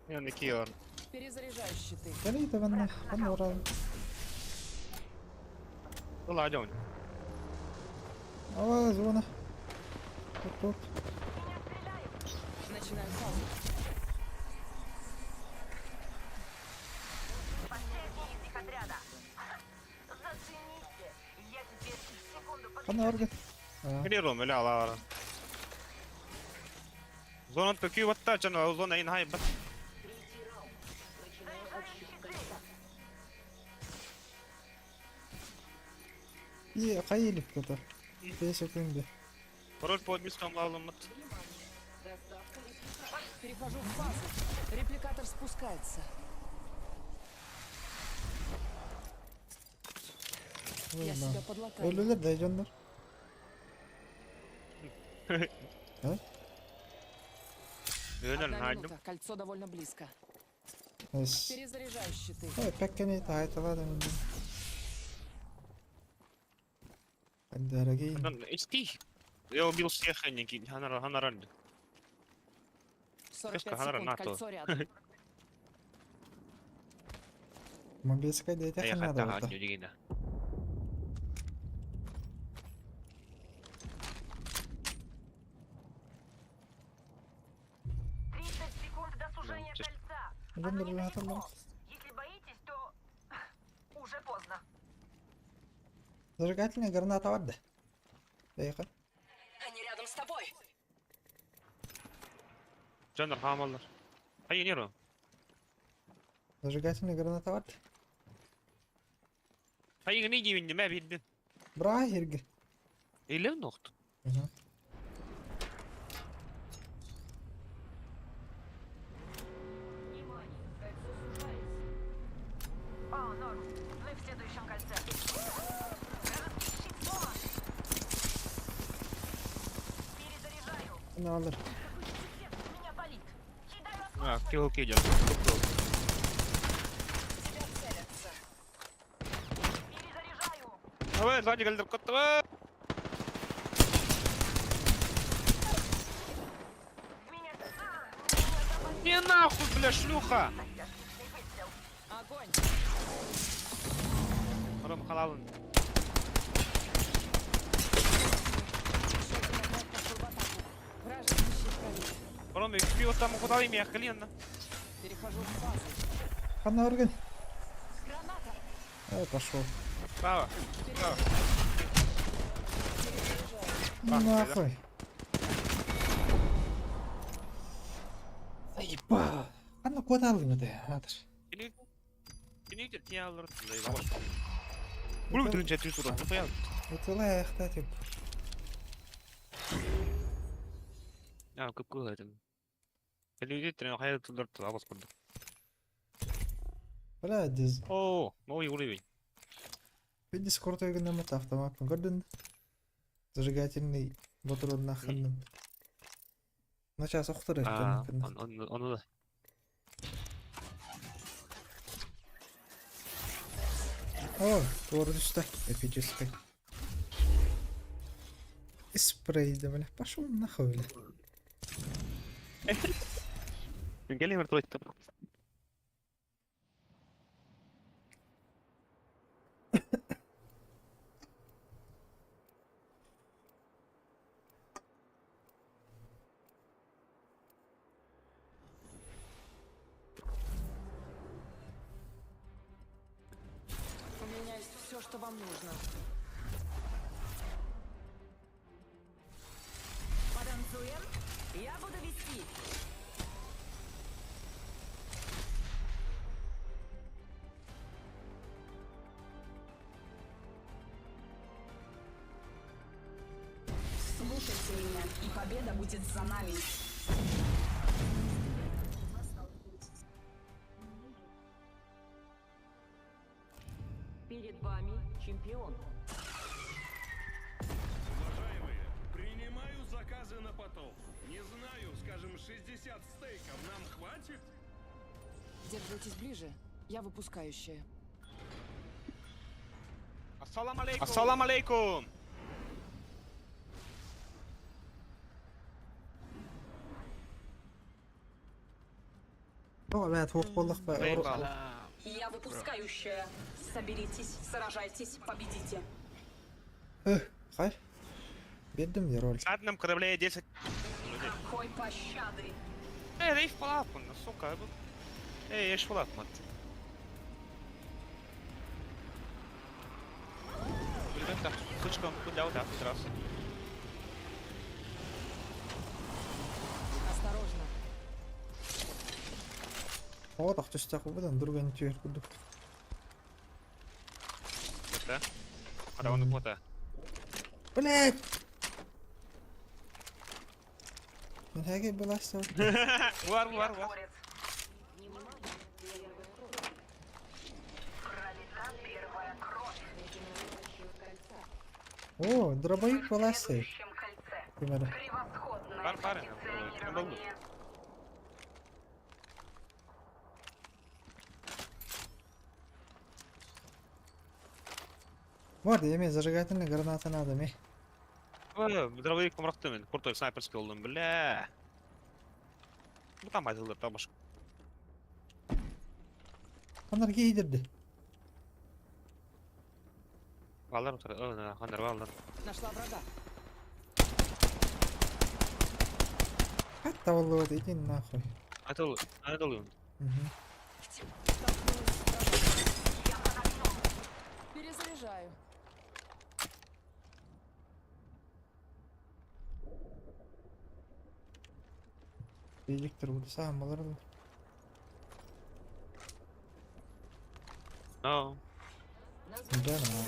Я не киор. Перезаряжаю щиты. Кэлит ванна. Ханора. Тула жау. Ава зона. Тут тут. Начинаю фазу. Последний из их отряда. Зацените. Я теперь в секунду Ханна орга. Кирилл, ля ла. Зона такие вот та чана, зона ин хай бат. И кайылып кетер. 5 секунда. Король по мискам лалыммыт. Перехожу в фазу. Репликатор спускается. Я себя подлатаю. Өлөлөр да дьоннор. А? Өлөр Одна наадым. минута. Кольцо довольно близко. Эс. Перезаряжаю щиты. Э, пәккәне таайталар да. Дорогие. Исти. Я убил всех, они ханаран. 45 Ханара секунд. НАТО. Кольцо рядом. Мобильская дете Я надо. хатта дигина. Секунд до сужения кольца. Дьоннор латалар. Если боитесь, то уже поздно. Зажигательная граната бар да. Дайка. Они рядом с тобой. Дьоннор хаамаллар. Ай неро. Зажигательная граната бар да. Ай не дибин ме билдин. Бра хирге. Эле нохт. О, норм. Мы в следующем кольце. Вражеский щит сломан. Перезаряжаю. Алыр. Пиздец, меня палит. Кидаю А, осколочный. кил кидер. Тебя целятся. Перезаряжаю. Давай, сзади кэлдер каттыба. В меня... А, меня запалили. Не нахуй, бля, шлюха. Отличный выстрел. Огонь. Ром халалын. Еще один отряд пошел в атаку. Вражеский щит пробит. Ром, пиво там куда имя хлена. Перехожу в фазу. Хана орган. Граната. Э, пошел. Право. Право. Нахуй. Заебал. Хана куда алым это? Атыр. Кини кини тиалар. Булу түрүн жети сура. Тупая. Это аяқта тип. А, көп көп этим. Люди трен хайр тулдар табас курдук. Бля, диз. О, новый уровень. Видишь, крутой гномет автомат. Гордон. Зажигательный батрон наханным. Ну сейчас охтыр А, он он он О, творчество эпическое. И спрей, да, бля, пошел нахуй, бля. Гелимер твой. У меня есть все, что вам нужно. Потанцуем? Я буду вести. Слушайте меня, и победа будет за нами. Перед вами чемпион. Уважаемые, принимаю заказы на потом. Не знаю, скажем, 60 стейков нам хватит? Держитесь ближе. Я выпускающая. Ассалам алейкум. Ассалам алейкум. О, бля, твох боллах ба. Я выпускающая. Соберитесь, сражайтесь, победите. Эх, хай. Бердим я роль. На одном корабле 10. Какой пощады. Эй, рейф палапан, сука. Эй, я швалапмат. Ребята, сучка, куда вот раз. Осторожно. О, так түстәк будан друган түйер кудук. Это? Араваны бота. Блять! Мен хәге быласта. Var var var. О, дробовик быласты. Кимere. Var var. Ne oldu? Бар эме зажигательный граната надо ме. Дробовик помрахты мен. Крутой снайперский болдум, бля. Ну там айтылыр, там башка. Анар кейдирди. Алар, хандар алар. Нашла врага. Хатта болду иди нахуй. Айтыл, айтыл. Мгм. Перезаряжаю. Бейдиктер буду саам болар. No. Да, на.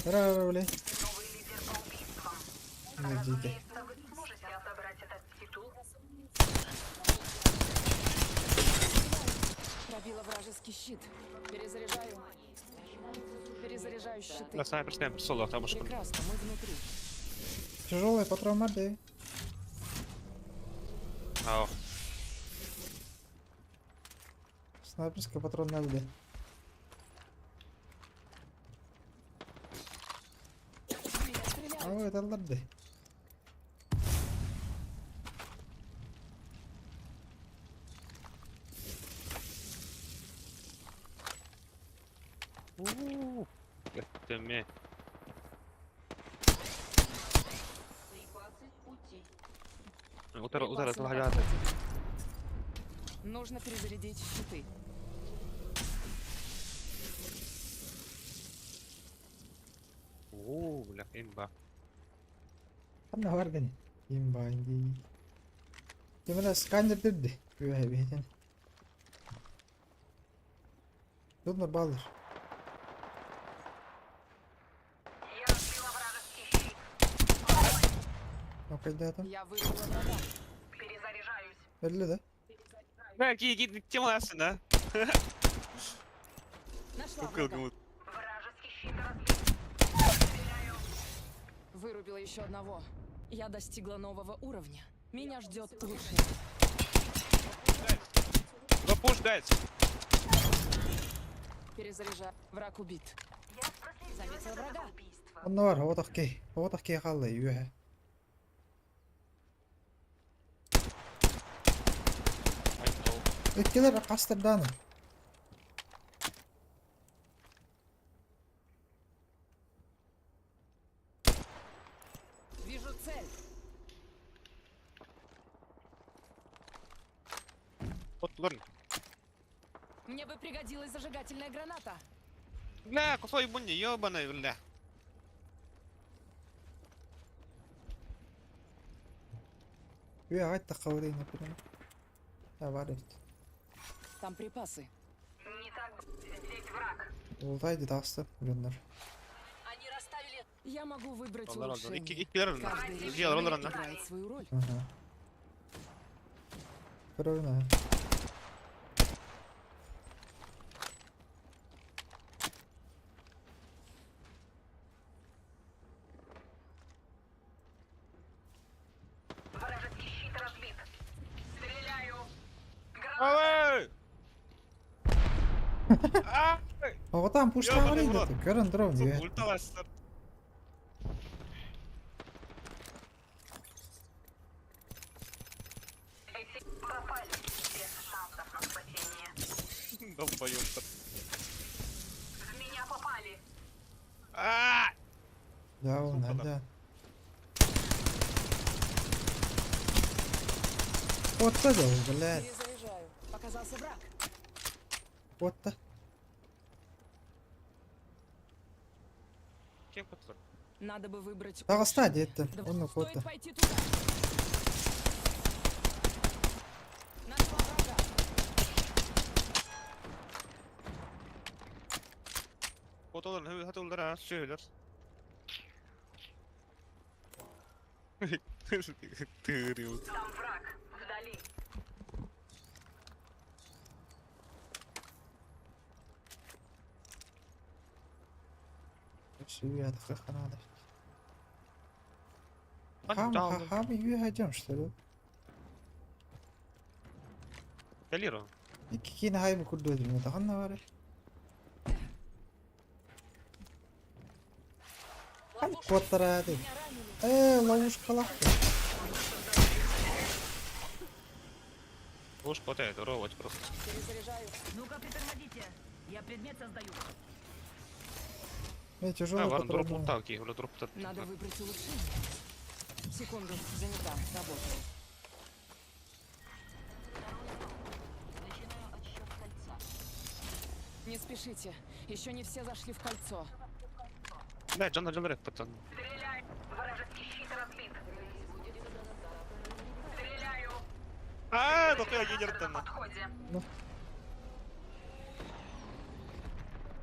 Бра, бля. Идите. Пробила вражеский щит. Перезаряжаю. Перезаряжаю щиты. Да, снайперский пистолет, там башка. Прекрасно, мы внутри. Тяжелый патрон бар. Ау. Снайперский патрон надо. Меня стреляют. А это ларды. Өттеме. Утар, утар, Припасы на утар, подходе. Нужно перезарядить щиты. Оо, бля, имба. Ханна бар гани. Имба инди. Кемера сканер дирди. Үһэ бихитен. Дудна балыр. Окей, там. Я вырубила врага. Перезаряжаюсь. Belli да? Бля, ки, ки, тема да? Нашла врага. Вражеский щит разбит. Вырубила еще одного. Я достигла нового уровня. Меня ждет лучшее. Go push, guys. Перезаряжаю. Враг убит. Заметила врага. Онно бар, отох кей. Отох кей қалды, үһэ. Өткелер қастырданы. Вижу цель. Вот, горн. Мне бы пригодилась зажигательная граната. Бля, кусой бунни, ёбаный, бля. Үһэ айтта қауырайын, например. Да, бар эбит. Там припасы. Не так. Здесь враг. Ултайды тағысты, блиннер. Они расставили. Я могу выбрать Олар, олар. улучшение. Икки, иккилер Каждый Икки, решение олар, играет свою роль. Ага. Кровина. Вражеский щит разбит. Стреляю. Ай! Ай! Оғытан пуштан Ёбаный в рот. Көрін дрон, үһэ. Ульталастыр. Эти попали. Без шансов на спасение. Долбоёб. В меня попали. А! Да, он, да. Вот это, блядь. Перезаряжаю. Показался враг. Вот то. Кем куттар? Надо бы выбрать Тағыста улучшение. деді. Да Оны Стоит котты. пойти туда. Нашла врага. Кот олар, хат олар, а, сөйлер. Тыырыы. Там враг. Вдали. Сүйэ надо. Хам, хам, юхадем, что ли? Кэлиро. Икки хайбы курду таханна бар. Хай куоттара ди. Э, ловушка Луж хватает, ровать просто. Перезаряжаю. Ну-ка, притормозите. Я предмет создаю. Э, А, тяжелый варн дроп патрон. лутал, ки, гуля дроп Надо выбрать улучшение. Секунду, занята, работаю. Начинаю отсчет кольца. Не спешите, еще не все зашли в кольцо. Да, Джан Джан пацан. Стреляй! Вражеский щит разбит. Стреляю! А, да я На генер подходе. Ну.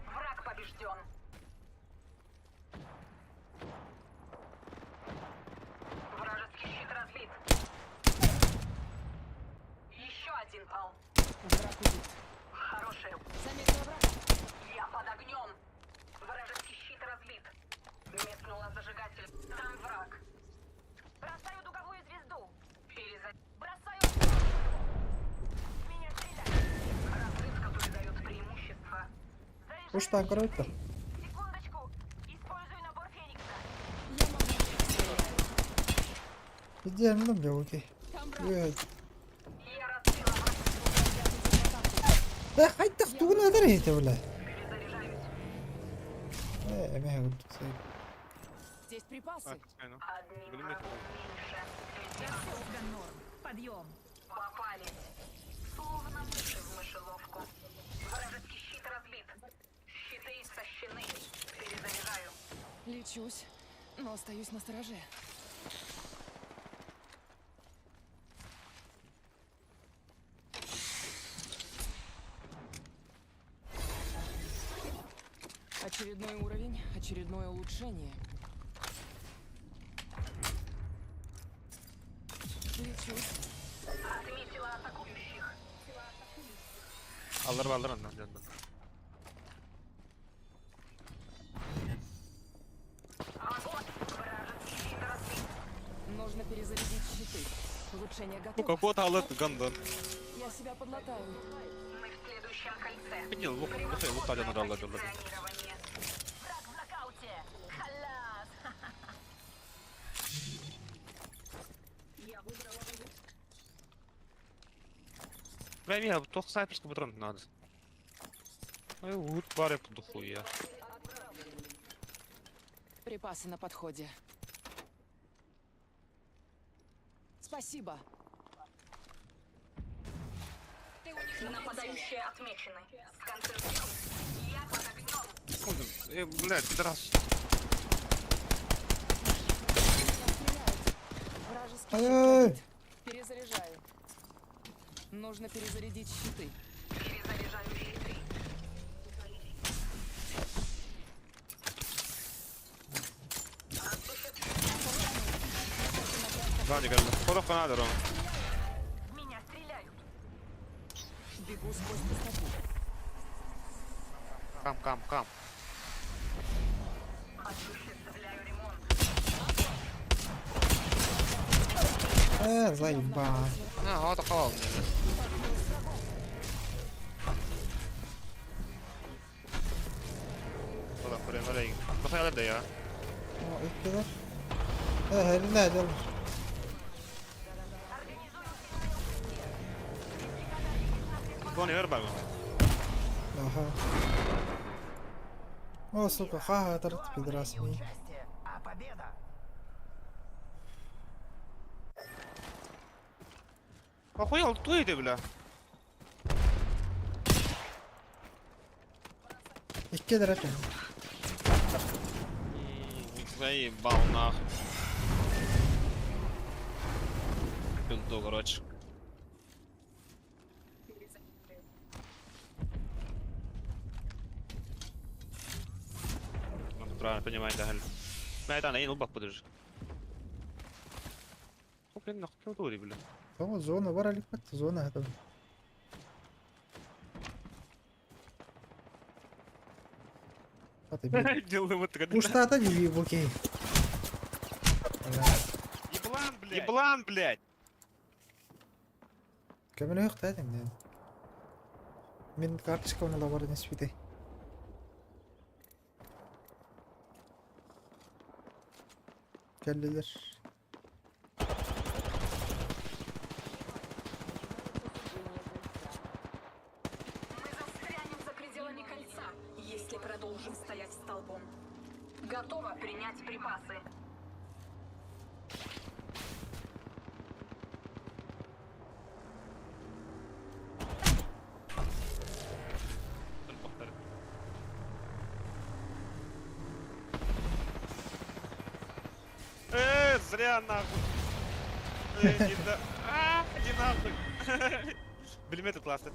Враг побежден. Вражеский щит разбит. Еще один пал. Враг убит. Хорошая. Заметила врага. Я под огнем. Вражеский щит разбит. Метнула зажигатель. Там враг. Бросаю дуговую звезду. Переза... Бросаю... Меня стреляют. Разрыв, который дает преимущество. Уж так, короче. Секундочку. Использую набор Феникса. Я могу. Иди, ну бля, окей. Там враг. Юхадем. Я разбила враг. Да, хай так тугна дарите, бля. Перезаряжаюсь. Э, меня вот. Здесь припасы. Одним врагом меньше. Да все у тебя норм. Подъем. Попались. Словно мыши в мышеловку. Вражеский щит разбит. Щиты истощены. Перезаряжаю. Лечусь, но остаюсь на стороже. Очередной уровень, очередное улучшение. Лечусь. Отметила атакующих. Alır alır ondan candan. Огонь! Вражеский щит разбит. Нужно перезарядить щиты. Улучшение Ну готово. какого-то алыт гандан. Я себя подлатаю. Мы в следующем кольце. Видел, лук, лук, лук, лук, лук, лук. Позиционирование. Враг в нокауте. Халас! Я выбрала Бля, мига, только снайперский патрон надо. Ай, вот баре дохуя. Припасы на подходе. Спасибо. Ты у них на прицеле. Нападающие отмечены. Сконцентрируйся. Я под огнем. Э, блядь, пидорас. Меня стреляют. Вражеский щит Ай-яй. пробит. Перезаряжаю. Нужно перезарядить щиты. Перезаряжаю щиты. Сзади, кажется. Порох надо, Ром. В меня стреляют. Бегу сквозь пустоту. Кам, кам, кам. Осуществляю ремонт. Э, заебал. А, вот такого мне. Ulan buraya nereye gitti? Bu kadar da ya. О, иккилер. Э, херня, дел. Тони ver bana. Ага. О, сука, ха, тарт пидрас ми. Участие, а победа. Охуел, туйды, бля. Иккилер экен. Заебал нахуй. Пизду, короче. Ну, правильно понимаю, да, Галь. Бля, это она, ну, бак, подожди. Блин, нахуй дури, блин. Тоҕо зона бар иликпит, зона это. Уштата дии букей. Еблан, блядь! Еблан, блядь! Көмөлөөх та этиҥ Мин карточка оны лабар неспитей. Кэллилэр. Мы застрянем за пределами кольца, если продолжим стоять столбом. Готова принять припасы. Зря нахуй. Не да. А, не нахуй. Миллиметр классно.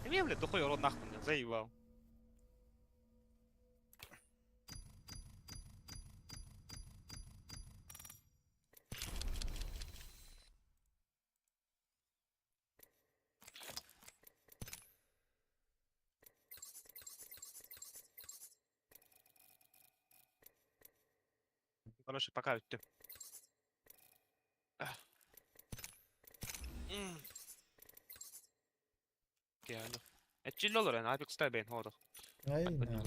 Не, блядь, духой урод нахуй меня заебал. Короче, пока ты. Этчил olur yani abi kısa beyin orada. Aynen.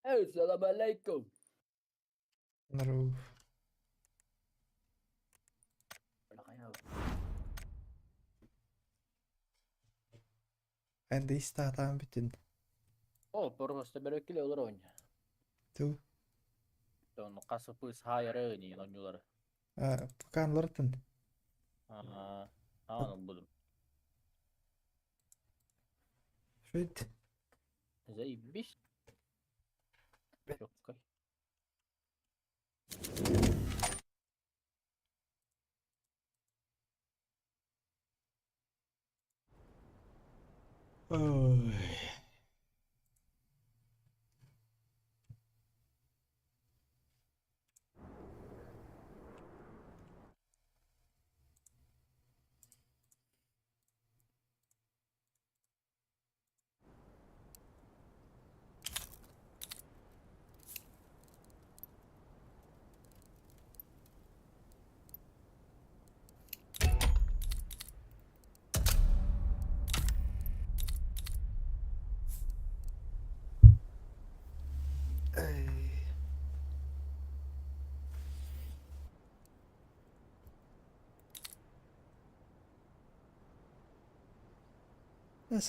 Salam alaikum. Здорово. Эн истаатаан бүтүн. О, просто берекили olur oyun. Ту. Onu kasıpı hayarı ni oynuyorlar. Пока анлартын. Аа, аан ылбытым. Шөйт. Заебись. Чоккай. Ой.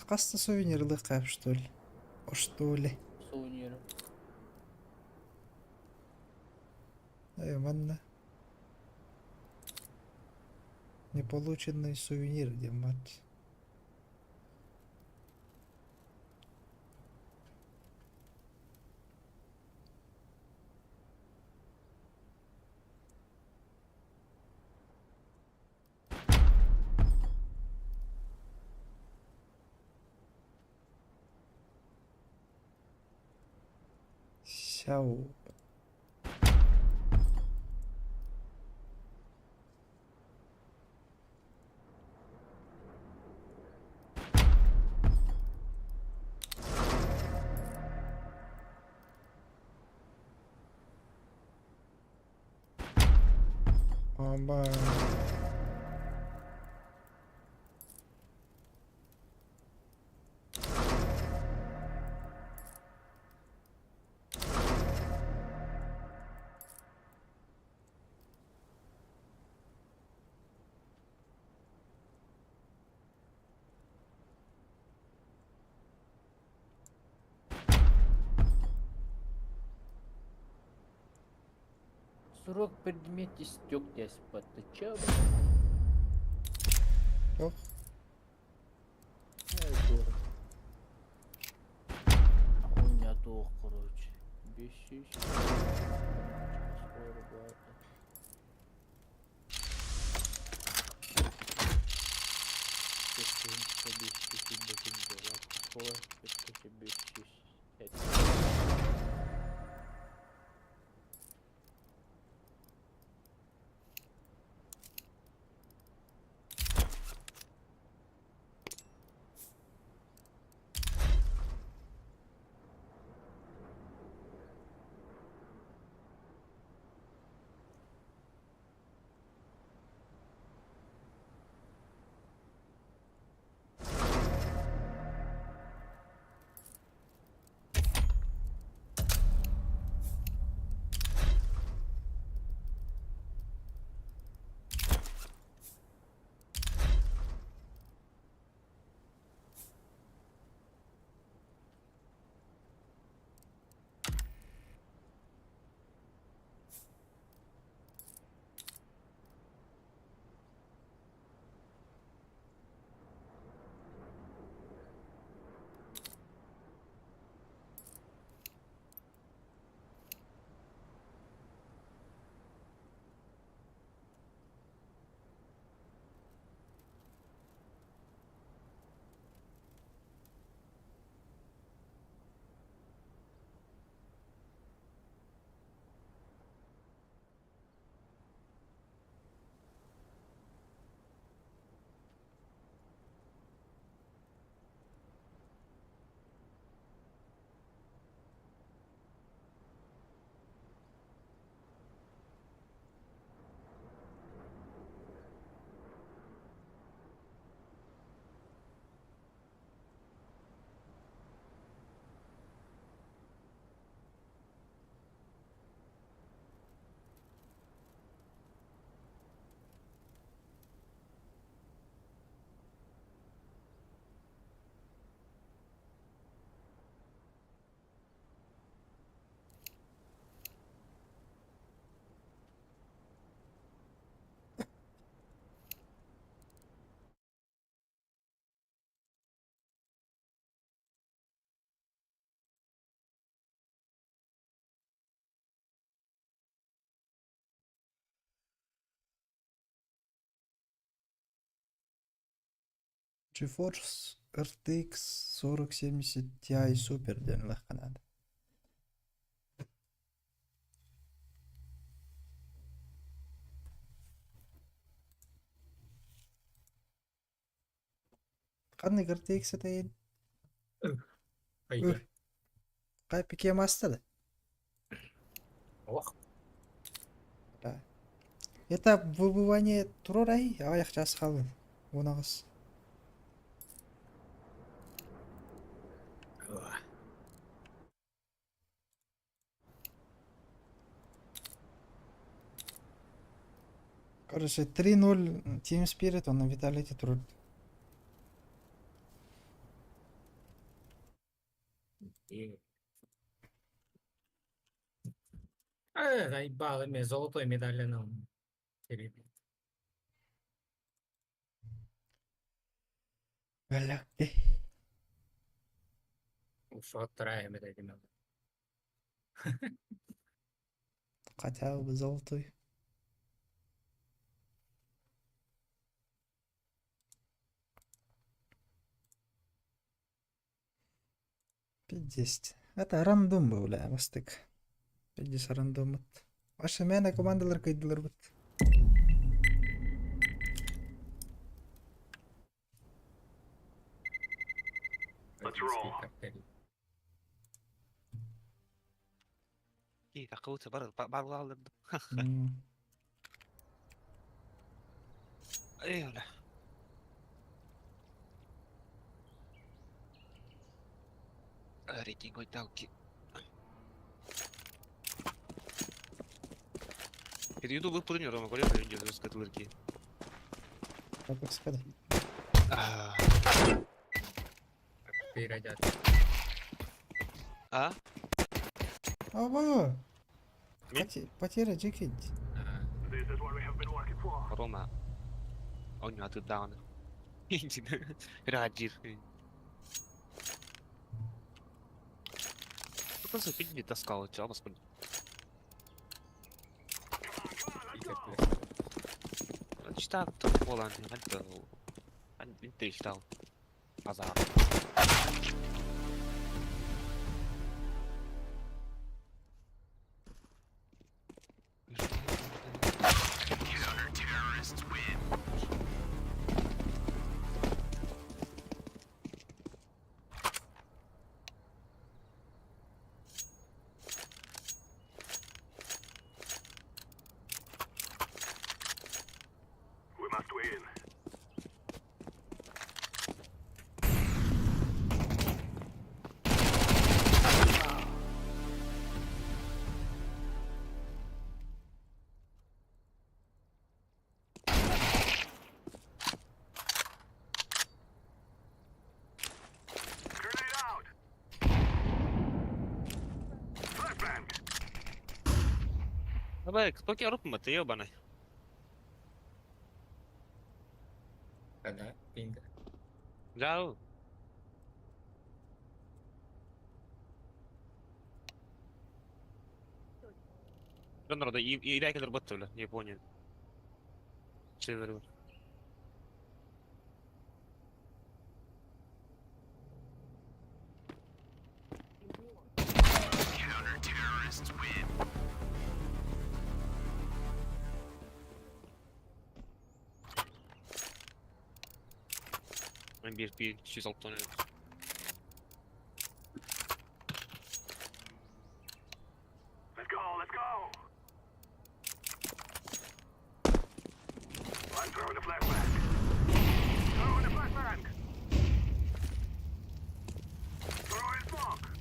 Хас да сувенирлык что ли? Что ли? Сувенир. Э, манна. Неполученный сувенир, где мать. Сяо. Оба. Срок предмет истек деспот. Ты чё, Ох. Ай, дура. Хуйня туох, короче. Бесись. GeForce RTX 4070 Ti Super диэн ылыахха наада. Ханнык RTX этэйин? Айда. Хай пике маста да? Ох. Да. Это выбывание турорай, аҕыйах чаас хаалла. 18. Короче, 3-0 Team Spirit, он на Vitality турар. Заебал, мен золотой медаль Серебряный. Бэлэкти. Ушел вторая медаль. Хотя бы золотой. 5-10. Это рандом был, бля, бастык. 5-10 рандом. Ваша мээнэ командалар кыайдылар бут. Let's roll. Киһи бар бар Эй, бля. Рейтинг талки. Это YouTube выпадет, Рома, говорю, я не скатылырки. Как сказать? Переродят. А? Оба! Потеря Джекет. Рома. Он не оттуда. Раджир. Просто пить не таскал, чё, господи. Читал, то буолан инте читал. Азар. Давай, кто ты ебаный? Да, пинга. Да. Дьоннор иирээкилер баттылар, Япония. Север. Bir bir 206 Let's go, let's go. I'm throwing a flashbang. Throwing a flashbang. Throwing smoke.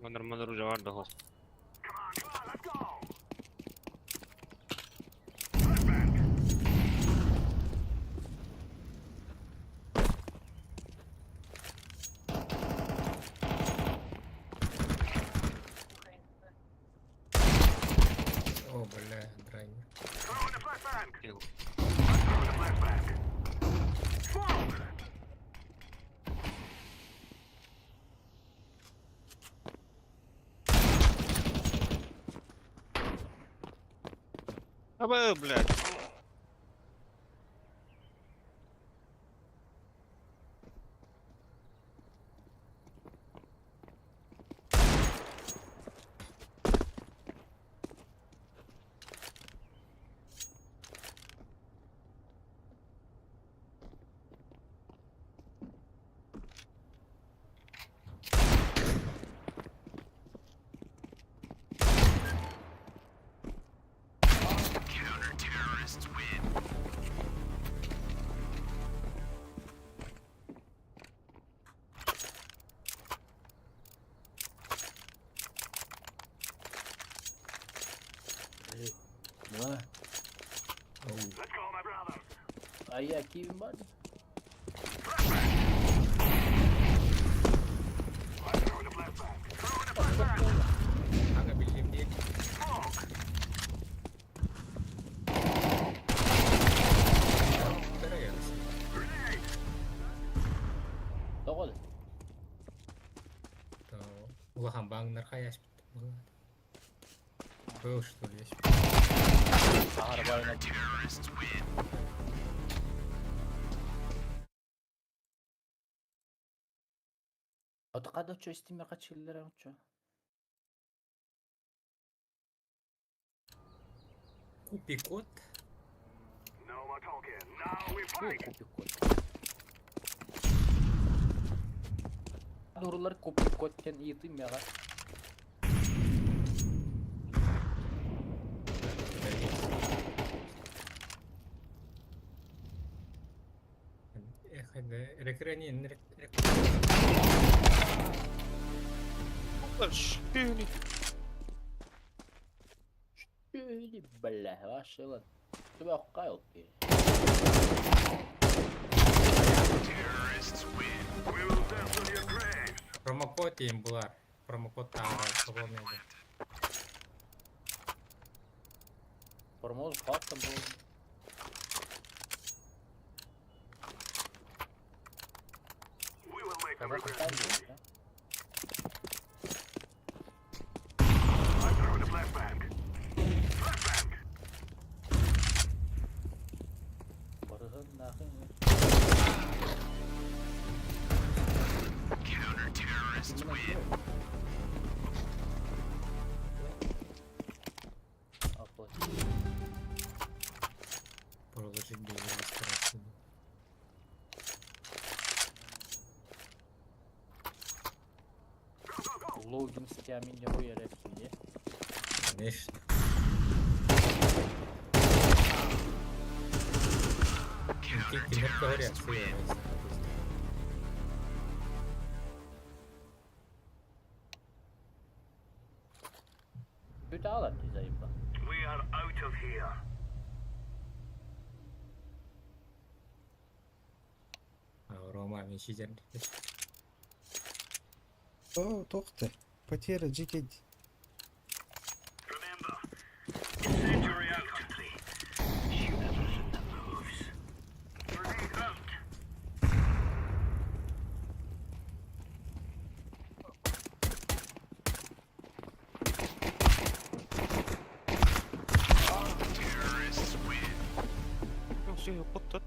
Нормально оружие бар да суох. О, бля, драйвер. Абы, блядь. Три, два. А я Кивин Бади. Ага, билим диэн. Тоҕо? Улахан бааңнар хайаспыт. Был что ли есть? Аһар байына. Ото када чо истимер качыллар чо. Купи код. Купи код. Нурлар купи код тен иты мега. Эх, рекрени, Шпиони. Или бля, вашила. Тебя кайлки. Промокод им булар. Промокод там, пополнение. Формоз хаттан был. Казахстан был, да? Барыгын нахуй. Оплатить. Проложить без регистрации. Логин с теми не хуяревский, Конечно. Кики, говорят, Бүтэ алар заебал. We are out of here. Рома, мен сидер. О, тоқты. Потеря GKD. Remember, incendiary out. Shoot everything that moves. Grenade out. Все, вот тут.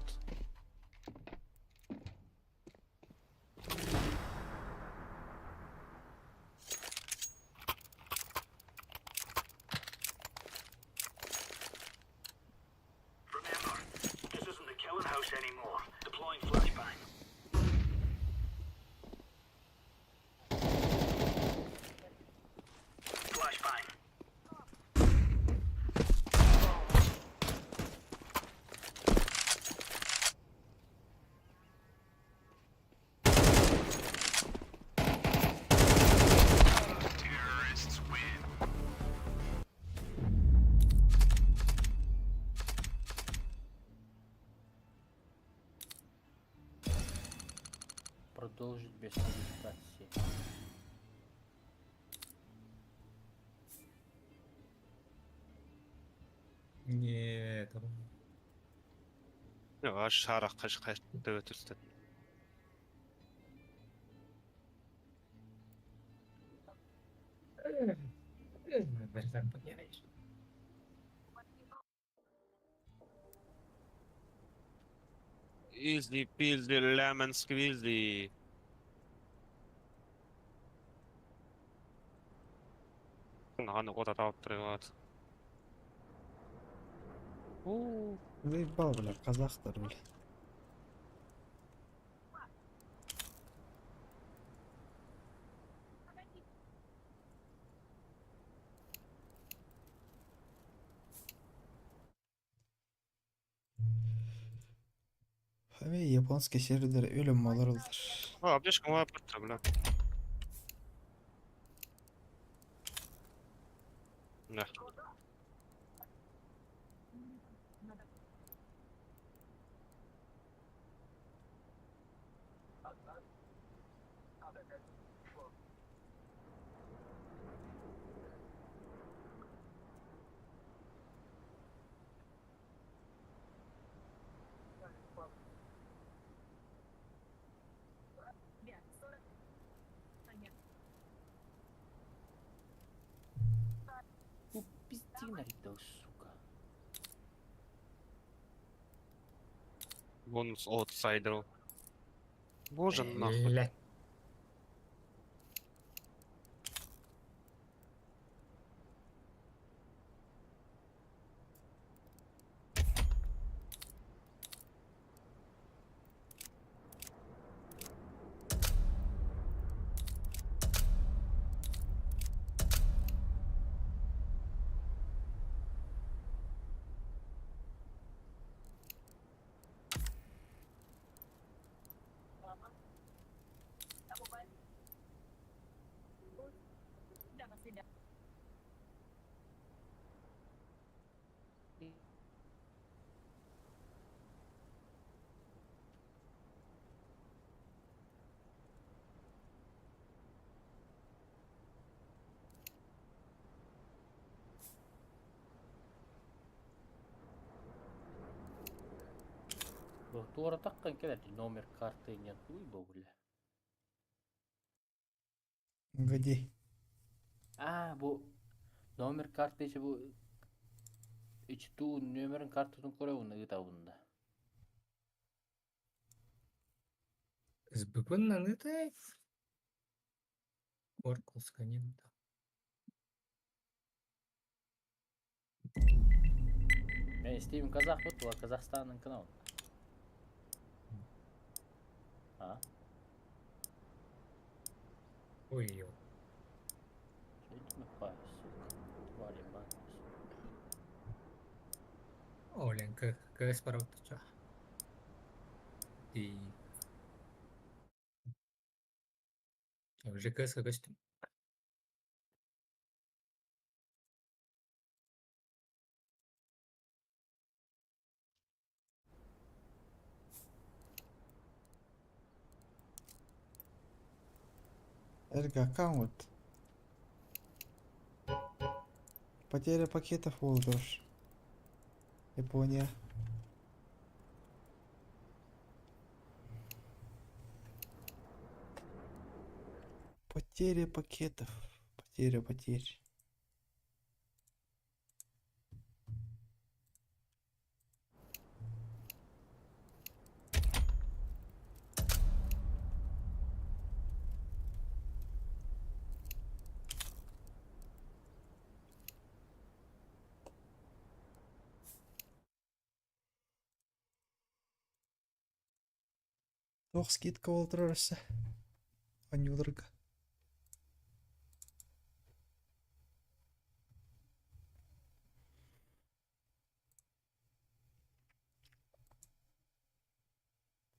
Remember, this isn't the killing house anymore. Deploying flashbang. Flashbang. Продолжить без регистрации. Нет. Аш шарах қаш қаш төбе түсті. Бәрзак подняешь. Easy peasy lemon squeezy. Аны ота тауып тұрып. Заебал, бля, казахтар, бля. Эми японский серверлер өлөм малар олар. А, аптечка моя бітті, бля. Да. Ну, пизди наридал, сука. Бонус аутсайдеру. Боже нахуй. Блять. Туора таккан келер номер карты нет бу бля. Где? А, бу номер карты ичи бу ичи туу номерин картатын көрөбүн ыытабын да. СБП нанытай. Оркулска нет. Мен Стивен казах бут, була Казахстанның каналы. А? Ой, ё. Что это сука? Тварь ебаная, сука. Олен, КС параутача. И... ЖКС костюм. Эрго аккаунт. Потеря пакетов Уолдорш. Япония. Потеря пакетов. Потеря потерь. Туох скидка болтурарса. Анюларга.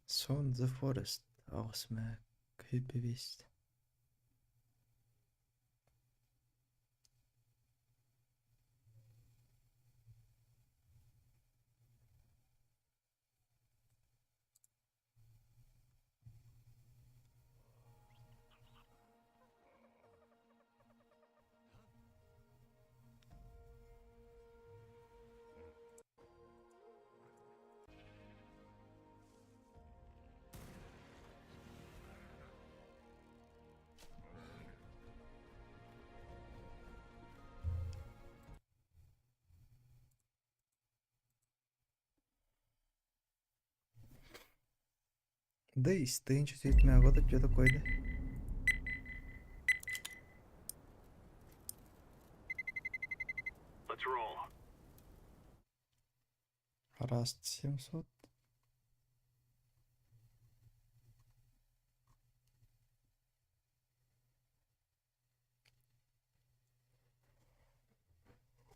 Son the Forest. Аусмэ Hyppivist. Да 10 107 года что такое, да? Раз 700.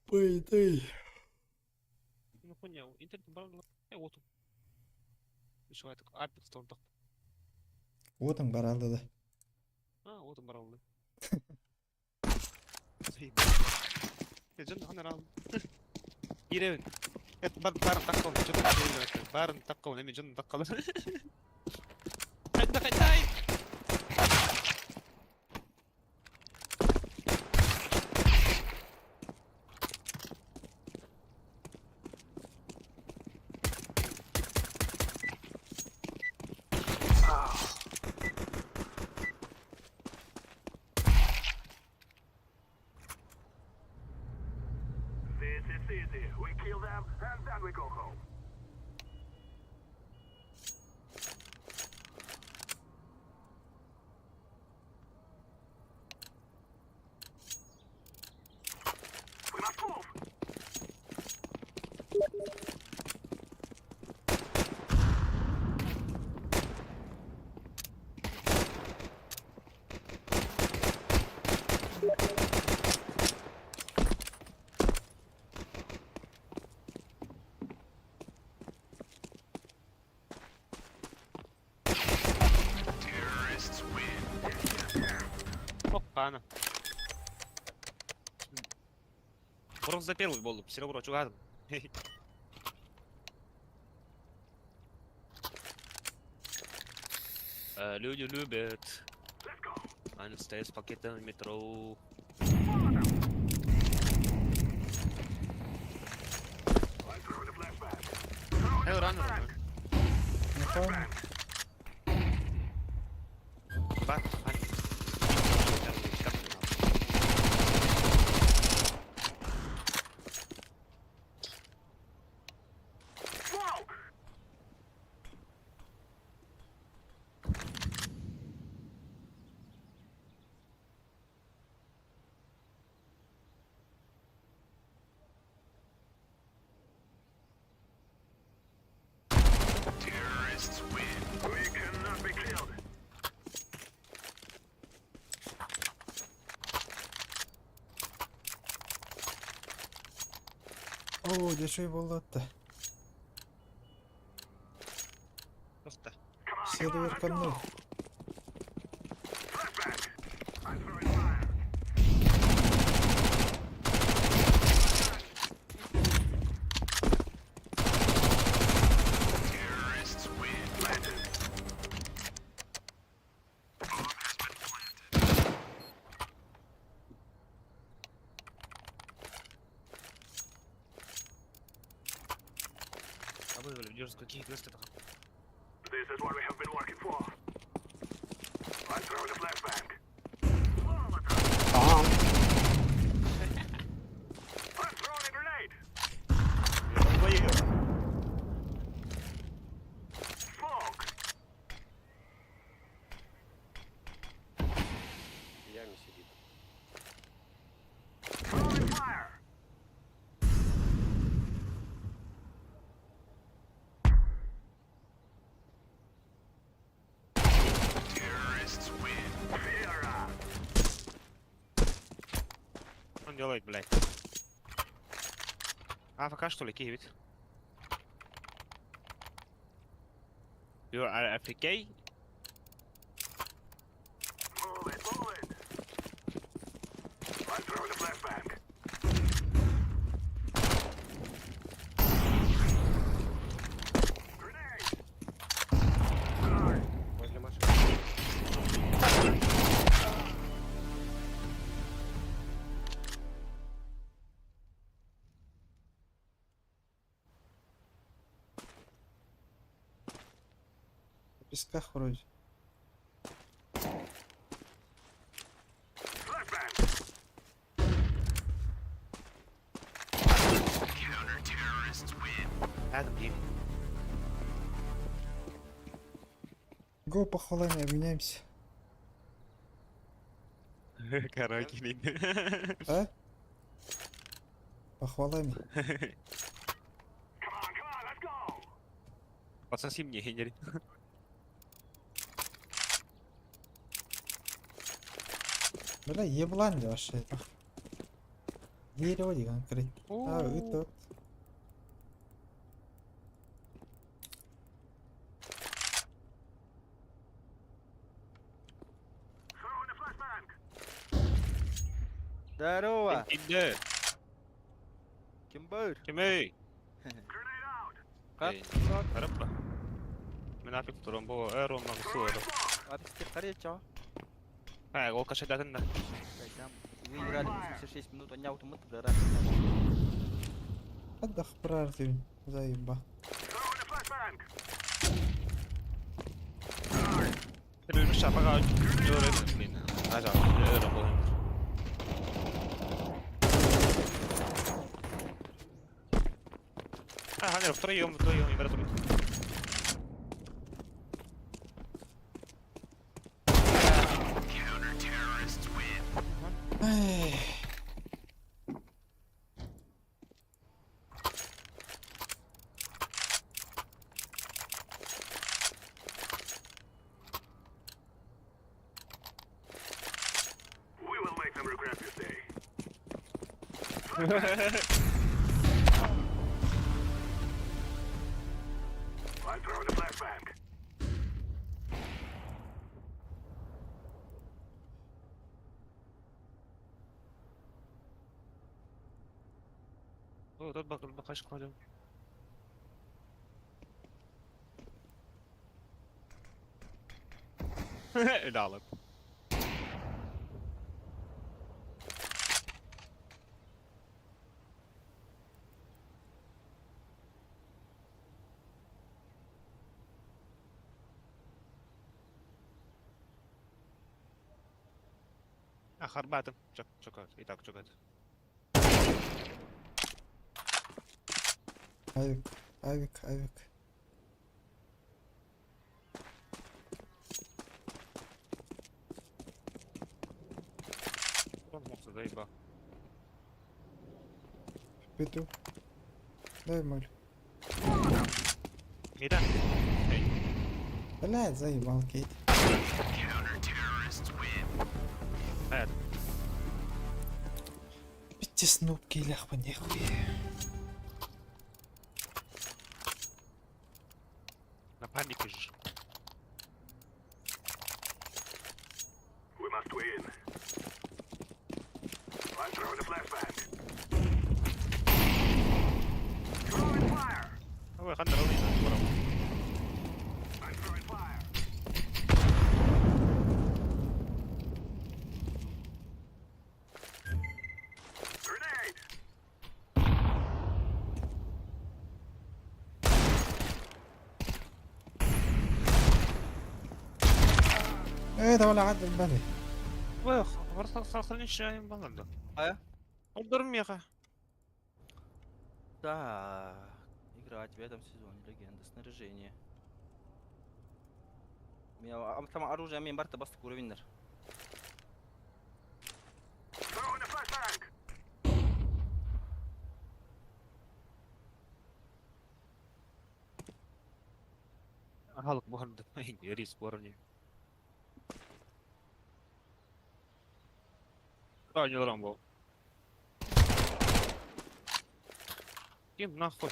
Пойдай. Ну хуйня, интернет баран отум. Еще это Апекс там так. Вот он баралды да. А, вот он баралды. Жын ханар ал. Иребин. Эт бар барын таккал, жын барын таккал, эми жын таккал. Кайда кайда. This is easy. We kill them and then we go home. We must move. Опа, Бронза первый был, серебро, чугадым. Люди любят. Они стоят с пакетом в метро. Эй, рано, Не помню. Бар, We cannot be killed. Оо, дешевый болды атты. Просто. Сервер ко мной. А вы, блядь, какие квесты там? This is what we have been working for. I'm throwing a flashbang. I'm throwing a grenade. Smoke. В яме сидит. Throwing fire. Terrorists win. Он делает, блядь. АФК что ли, киевит? You are AFK? Move it, move it. I'm throwing a flashbang. Grenade. Возле машины. В песках вроде. Flashbang. Adam, блин. Го похвалами обменяемся. Караоке А? Похвалами. Пососи мне, Генри. Бля, еблан вообще это. Дерево дии конкретно. А, это вот. Здорово! Кимде? Ким бар? Кимей? Как? Харапа. Мен афик турам бу эро мам суэро. Апик каречо. А, ол кашадатын да. Там вы играли 86 минут, а не аутомат бля. Отдох прартын, заеба. Bir şapağa öğrendim beni. Acaba öğren bu. А, ханер, втроем, вдвоем, и братули. Эй. О, тут бак, бакаш кладем. Ляла. А, харбатым. Чок, чокат. И так чокат. Авик, авик, авик. Он мог заеба. Петух. Дай моль. Мида. Эй. Блядь, заебал Кейт. Э. Битте снуп кейлях по нехуй. На панике же. We must win. I'm throwing a flashbang. Throwing fire. Ой, ханер, он I'm throwing fire. Grenade. ايه ده ولا عدل بالي. Ой, خليني بلد. А? Дурмеха. Так, играть в этом сезоне легенда снаряжение. Меня, а, там оружие мен барта бастык уровеньдер. Throwing a flashbang. Халк буган рис буарни. А, не Рамбо. Кем нахуй?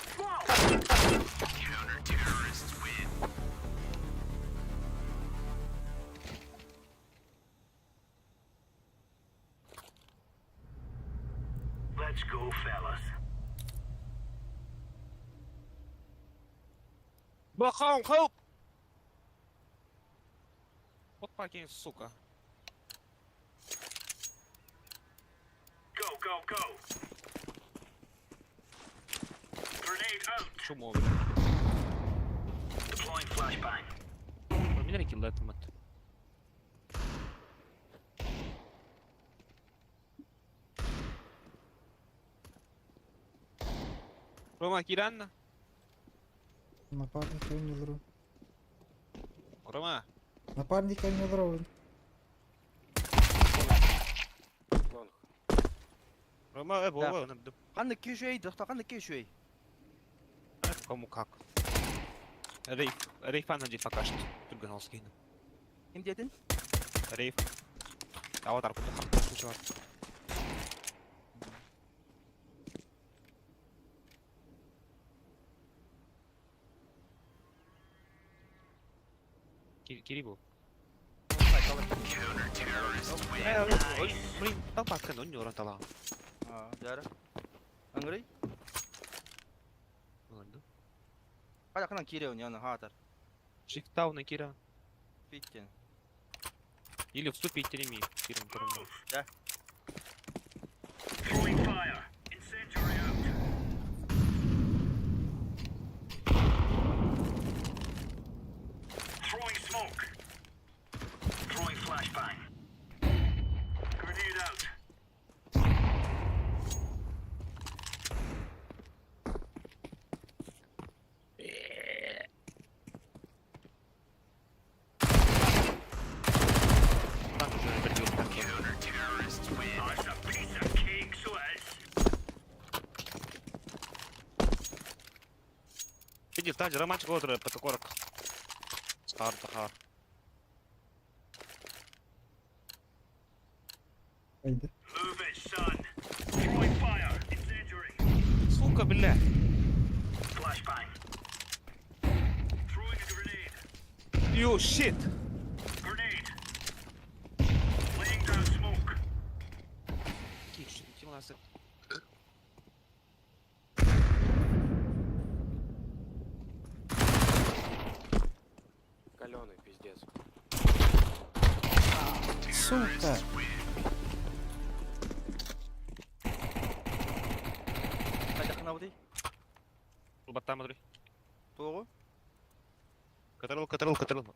Let's go, fellas. Бахаум, help! Вот fucking сука. Go, go, go. Grenade out. Чмо. Deploying flashbang. Меня килл мат. Рома, киранна. Напарник ойнолору. Рома. Напарник эмиэ олоробун. Рома, буолуо, онон Ханна кишей, доста ханна кишей. Кому как. Рейф, Рейф анна пока что. Турганалский. Ким диэтин? Рейф. Аватар куда чувак. Кирибу. Блин, толпа ну не уран тала. А, дьара. Ангрей? Ладно. Хада ханан кире не аны хатар. Шифтау на Кира. Питтен. Или вступить тереми. Киром Турман. Да. Так уже придет так. Иди, встань, Романчик, вот протокорок. Стар, тахар. Haydi. Сука, бля. You shit. Киш, у нас Каленый, пиздец. Сука! Хада хана бутый. Баттам, Андрей. Тугу. Катрыл, катрыл, катрыл.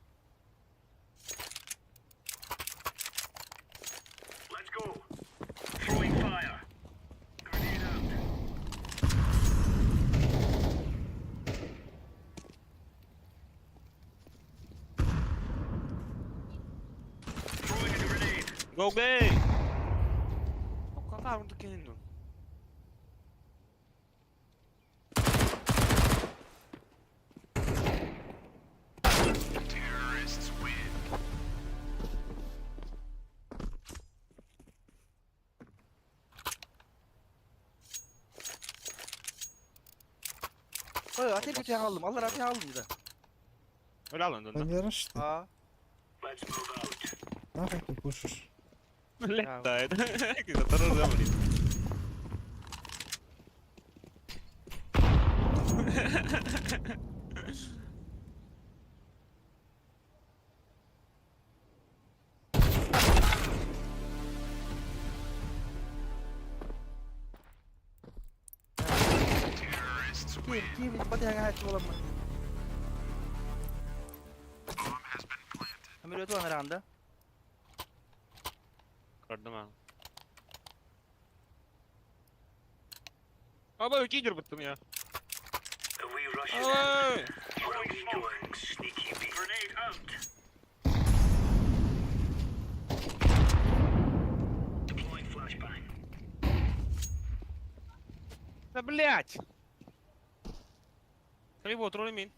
Go gay! Какая он такие, ну? Ой, аты бите алдым. Аллар аты алдым да. Öyle alın Ben yarıştı. А. Нахуй ты пушишь? Летает. Когда блин. Ким, ким, бата хат боламын. Амир өтү анаранда. Көрдüm ha. Аба кидер быттым я. Ой! Да блять! Хлебо, тролли мин.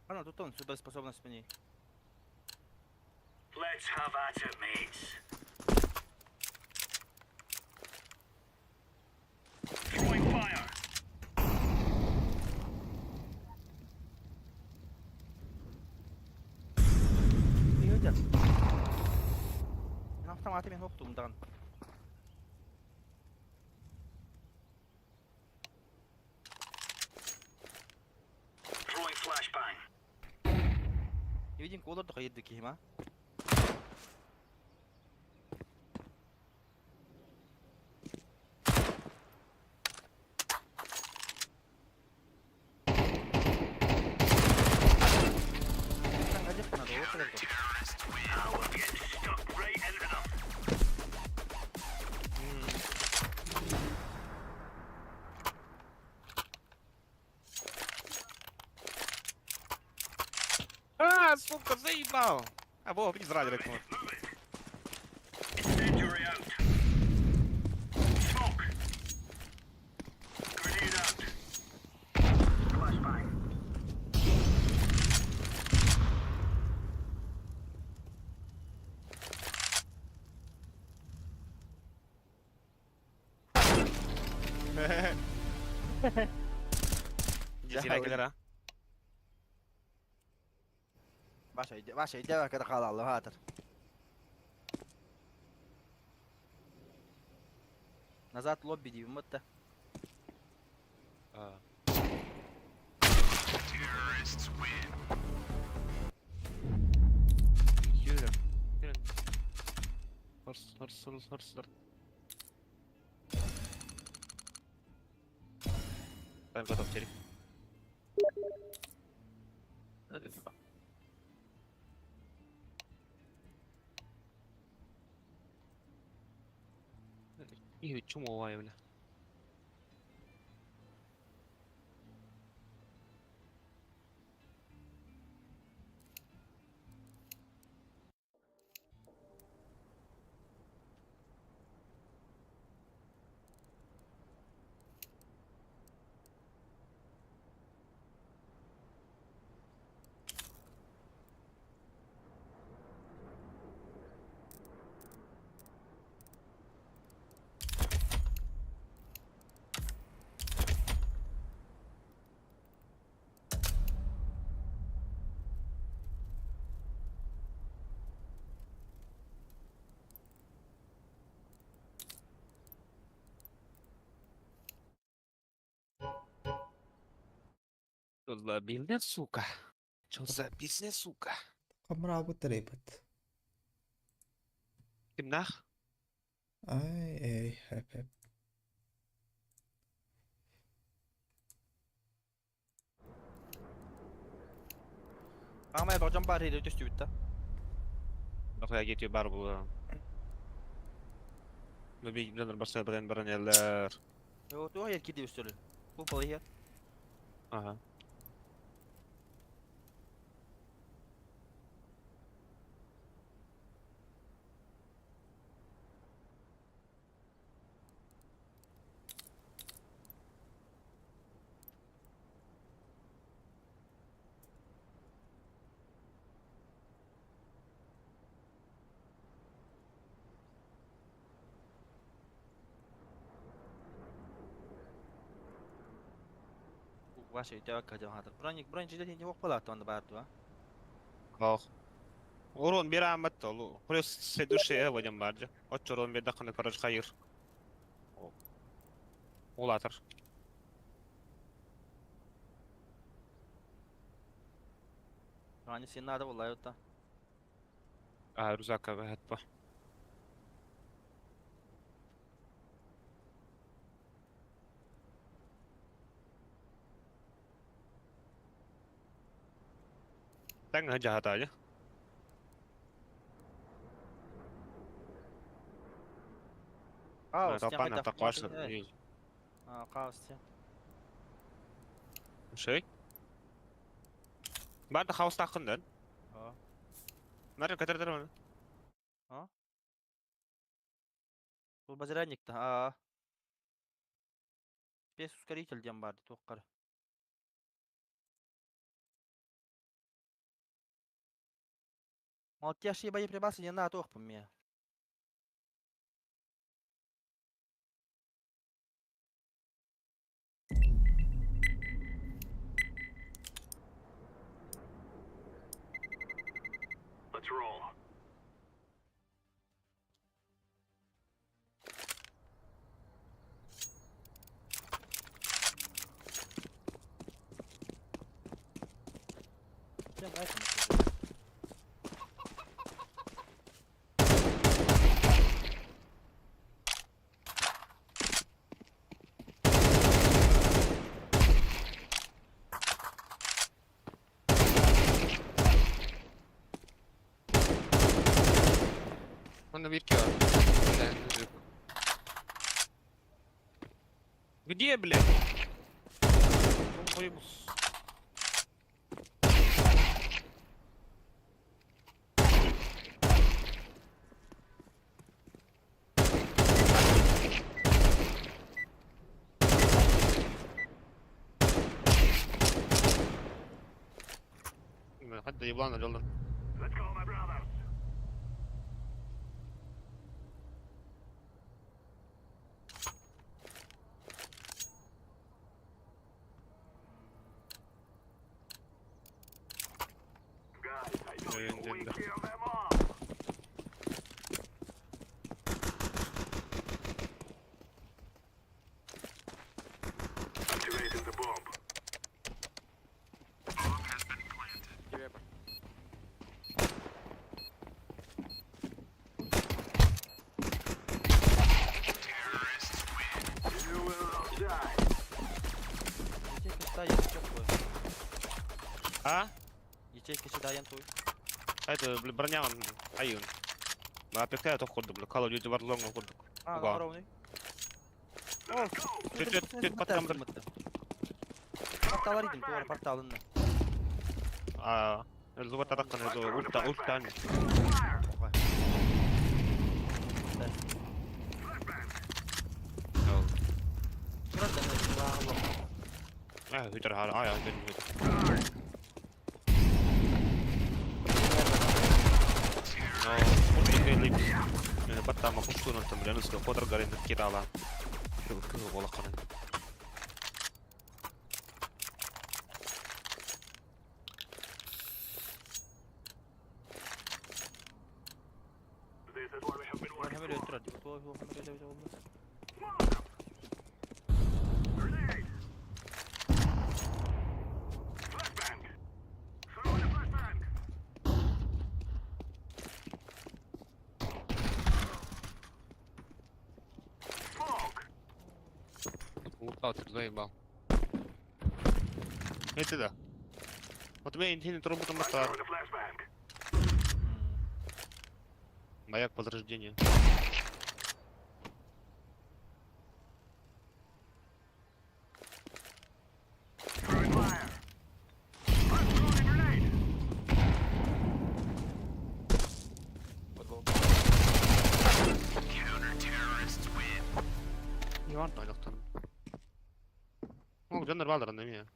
Ана тут он суперспособность мне. Ийэ. Автоматы мен хоқтумдан. Видим, колор да хайырды кима. Сука, заебал! А, во, не зрали рекламу. Дьэ, кэлэр а. Ваша, иди, когда халал, хатыр. Назад лобби диибин бытта. Yürü. Yürü. Hırs, hırs, hırs, hırs, hırs. Ben готов, Терек. И чумовая, бля. Что за бизнес, сука? Что за бизнес, сука? Камрабы трепет. Кимнах? Ай, эй, хэп, хэп. Ама божон бар хири түстүбүт да. Нахуя кетиө бар бул. Бибилер барса баран баран эллер. Yo, туох ер киди үстөлү. Бу бал хер. Ага. Ваша өйдөөх кажан хатыр. Броник, броник жидет не окпалат онда бар дуа. Ох. Урон бир амат толу. Плюс следующий эводим баржы. Отчор он бир даканы короче хайыр. Улатыр. Рани сен надо болай ота. А, рюкзакка бәһәт ба. Тэҥ жаһатаажы. Хаос, Тапан атакваш. А, хаос. Шей. Бар да хаос тақындан. А. Мәрі кәтірдір оны. А? Бұл базаранникті, а. Бес ускоритель дем барды, тоққар. Малтяши боеприпасы не надо тоқпын ме. Let's roll. Онда бир бар. Где, блядь? Ой, Это еблан орелдан. Тебе бар. Ячейка сюда, я чё А? Ячейка сюда, я твой. А это, бля, броня он, аюн. АПК это ходу, бля, Call of Duty Warzone ходу. А, Уга. ровный. Чуть, чуть, чуть, потом, Портал аридим, туар порталын. А, зубы таракан, это ульта, ульта. А, хитер а, я не No, Battama kustuunut on kodragarin kirala. Kyllä. Лутал, заебал. Это да. Вот меня интеллигент трубу там осталось. Маяк возрождения. О, где нормально, на меня.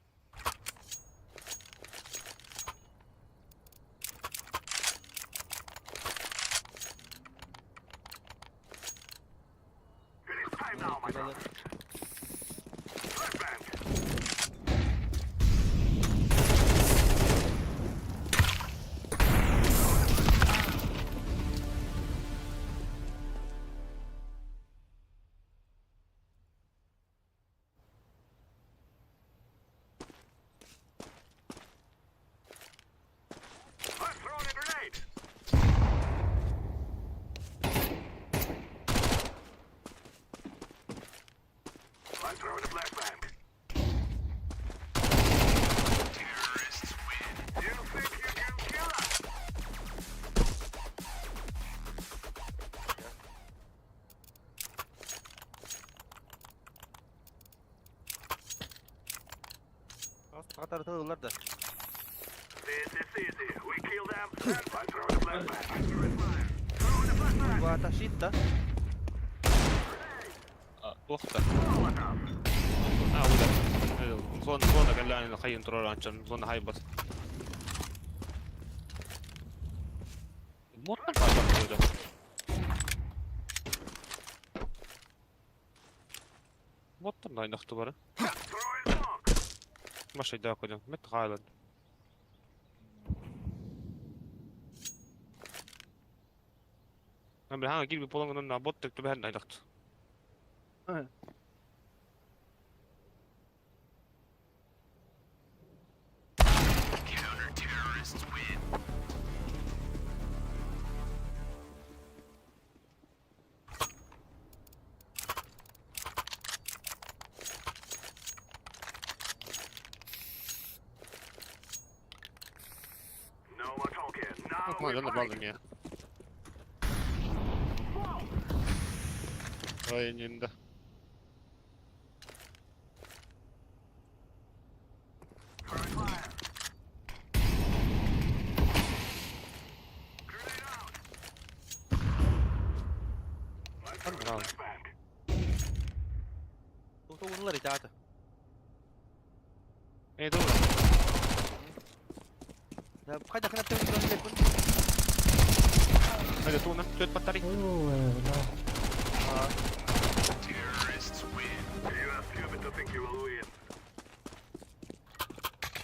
Қатар да. Вата щит, да? Плохо. А, удар. Зона, зона, قال خيم ترى عشان зона هاي بس. Можно пожалуйста? Вот там найнахту бара. Маша ида кодем. Мет гайлан. أنا بالحق أجيب بولون أنا بوت تكتبها ناينخت. Ma dönner ballen ya. Ay önünde. Tamam. Tuğunlar itaatı. Ne doğru. Хайдах гына телефон Hadi tuğuna. Төт батарей.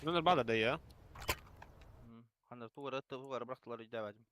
Bunlar bağda da ya. Ханна тугара тугара бырахтылар өйдөөбөтүм.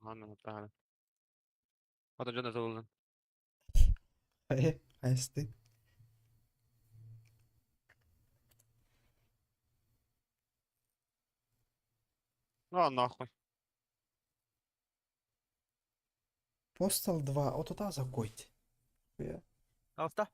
Анна таана. Ото дьоно тылын. Хайа, хайастыы. Ну, нахуй. Postal 2, отота закойте. Я. Алта.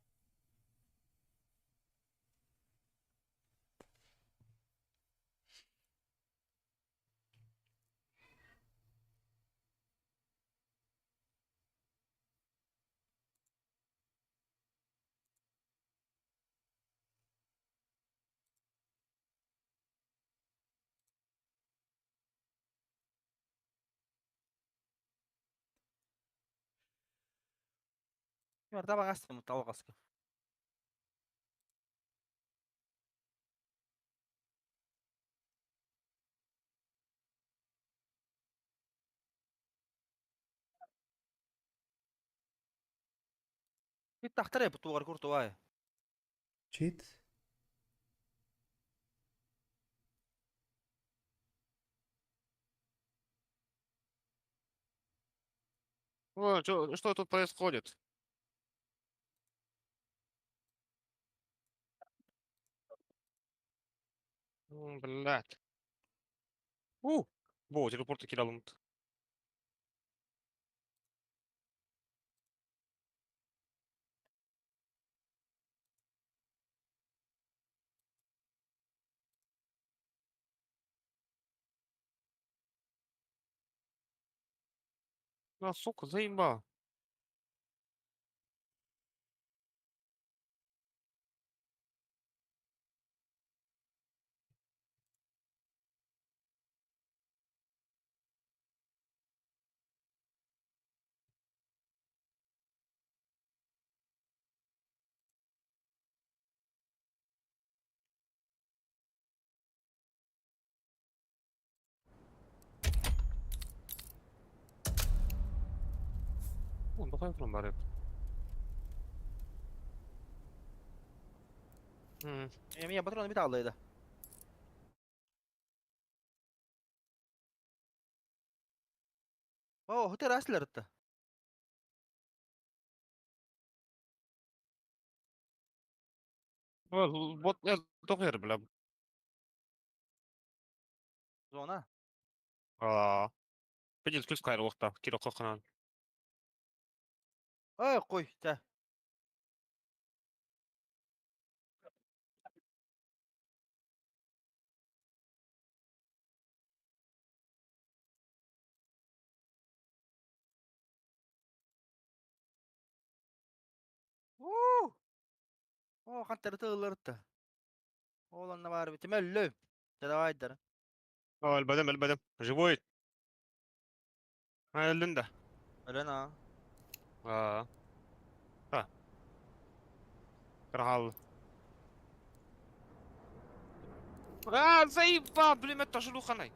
Marta bagaste mutta alkasko. Nyt tahtaree tuogar kurtu vai? Cheat. О, чё, что тут происходит? Блядь. У, во, телепорт кидал. А, сука, заебал. О, давай туран бар. Meidän patrona mitä alleita? Oh, hotel rästlärtä. Вот я тоқер, бля. Зона. Аа. Педил күс кайры уақта, киро қоқынан. Ой, қой, тә. Оо, хантары тылларытта. Оланна бар бит. Мөллө. Давай дар. О, البدم البدم. Живой. А, Линда. Алена. Аа. А. Крал. А, заебал, блин, это желуханай.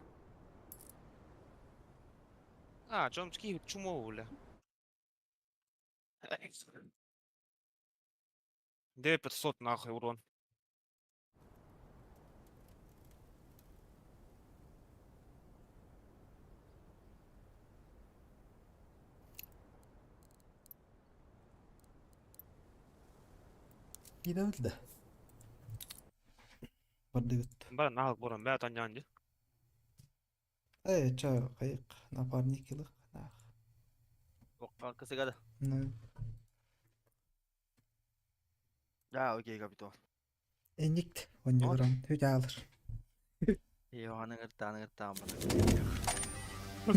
А, чом ски чумо, бля. 9500 нахуй урон. Кидабыл да. Бардыгыт. Бар нахуй буран, бә танянди. Э, ча, кайык, напарник илык, нах. Оққа кысыгада. Ну, Да, окей, капитал. Эникт, онньугуран, хүт аалыр. Йоhanın ыртаан бар.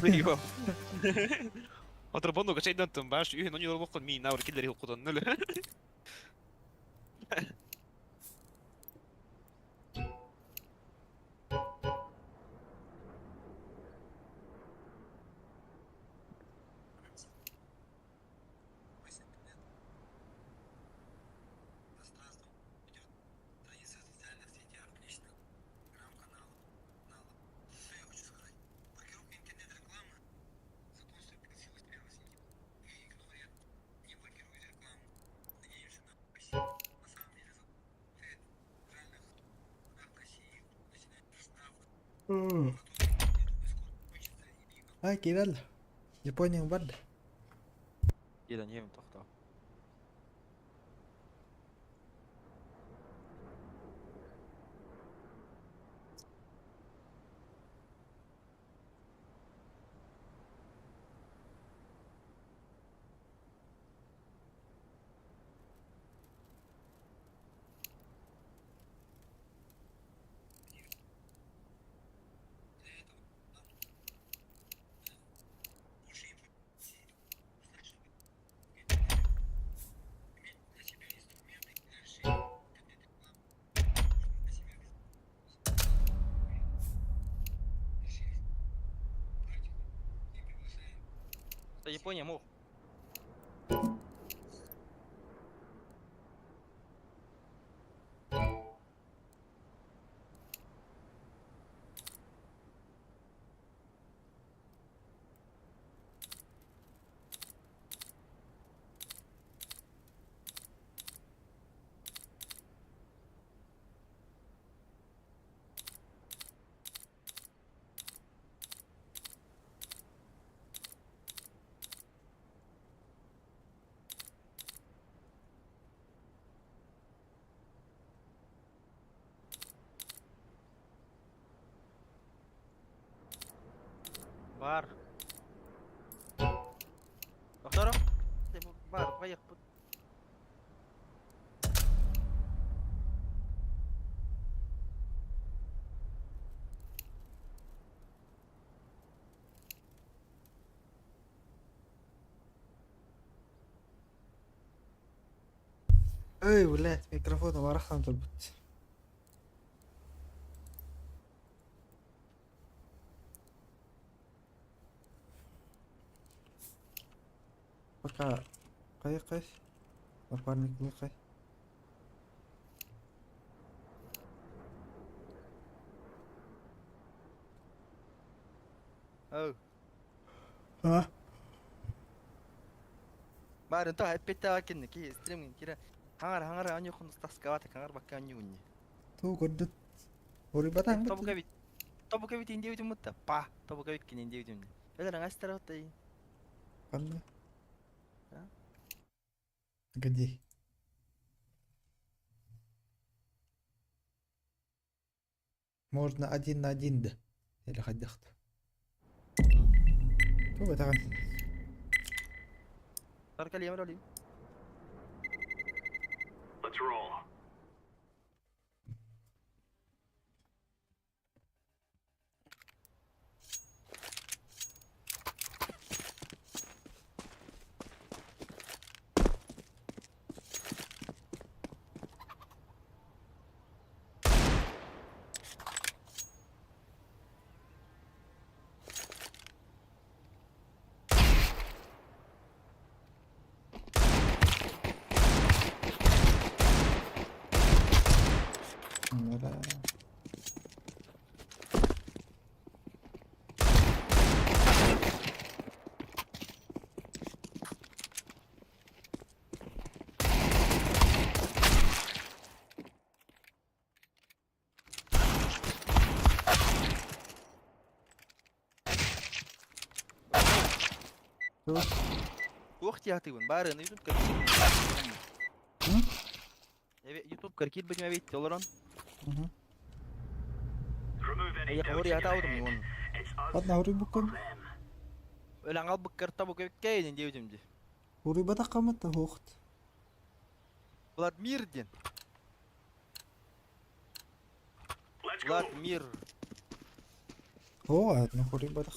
Заебал. Отрабону качайдан тым баш, үйін он юр боқын ми наур киллер хил нөл. Ай, кидал. Японияң бар да? Киирэн иһэбин тохтоо. Япония мох. Бар. Докторо? Бар, поехали. Эй, блядь, микрофон барахсан турбут. Пока кай-кай. Напарник не кай. Оу. А? Баар онто эппиттээҕэ кинники стримҥин киирэ хаҥар хаҥар оонньуоххун таскабата хаҥар бакка оонньуугун дии. Туу көрдүт. Уруйбатаҥ Тобука эбит. Тобука эбит диэбитим мутта. Па, тобука эбит кини диэбитим. Өлөр аҥастара оттай. Ханна? Где? Можно один на один да. Или хайдах Тугу этэҕин? Таркалием роли. Let's roll. Бля. Туох диэхтигин баарыны YouTube YouTube кирбитим эбит олорон. Эйэ Ладно, уруйбуккун. Өлөн албыккар табу кэйин диэбитим дии. Уруйбатаххаммыт да суохт. Владимир диэн. Владимир. Оо, ну уруйбатах.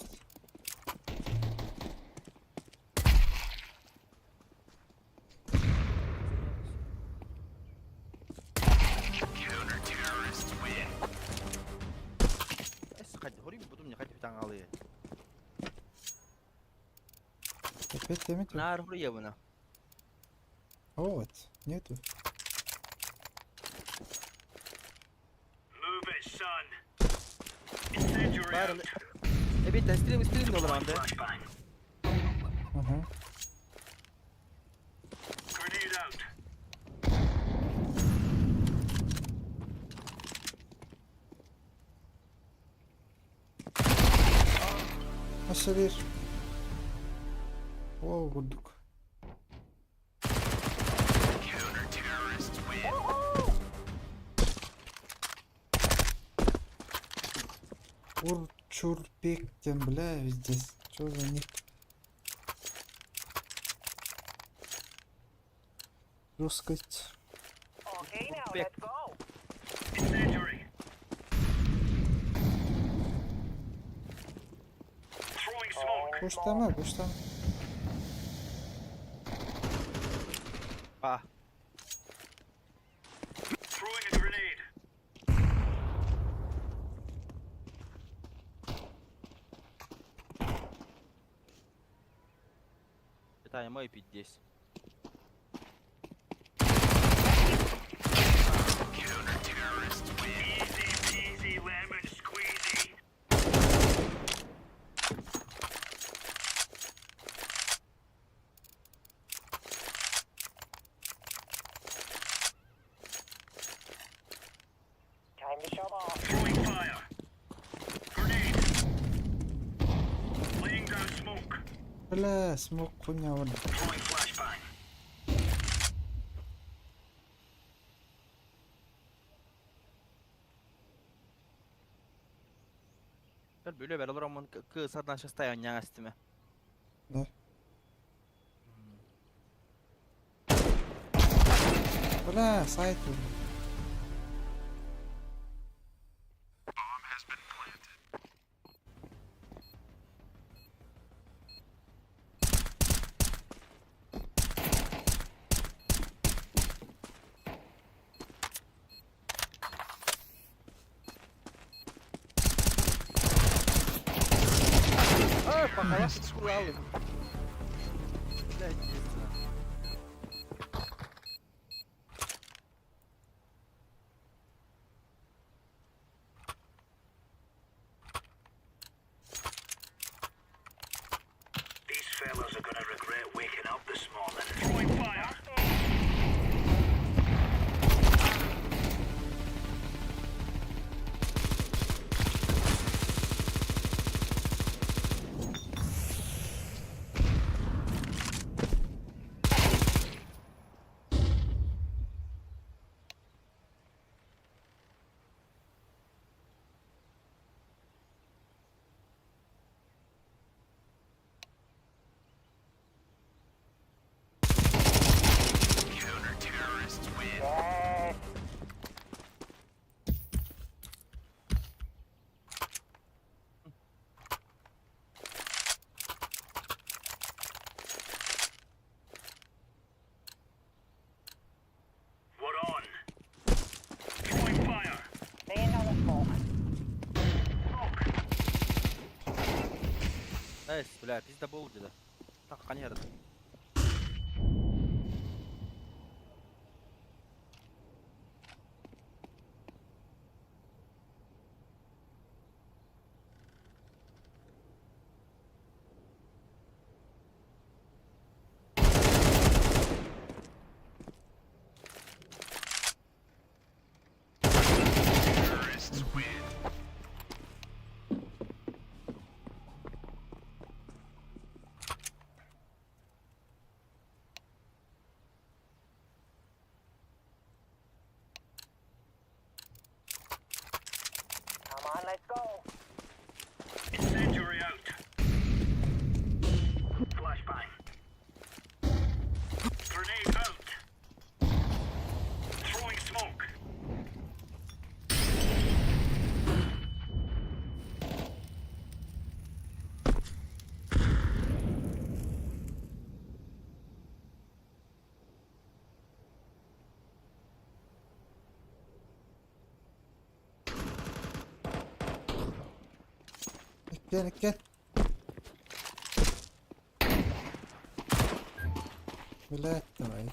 Опять заметил? Наар хуруйабына. Вот, нету. Move it, son. Incendiary Баар out. Эбит стрим стрим олорон да. Flashbang. Ага. Grenade out. السرير. Ол курдук. Ур-чур-пек диэн, бля, везде. Что за ник? Жесткость. Бек. Буштама, буштама. А. Питание мой пить здесь. Бля, смог хуйня вон. Бөлө бер олороммун кыысардан шастай онньаҥ астыма. Да. Бля, сайт. Ой, пахая шкуралы. Блядь, естественно. Найс, бля, пизда был где-то. Так, конечно. Gel gel. Блядь, давай.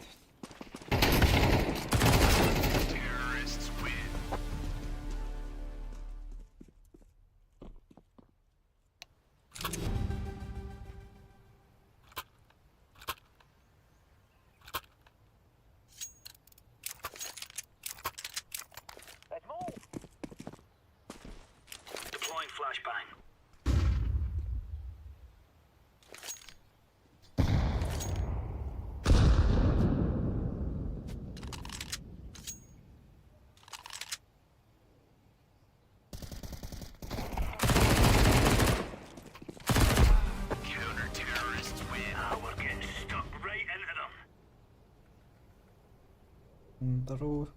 Здорово.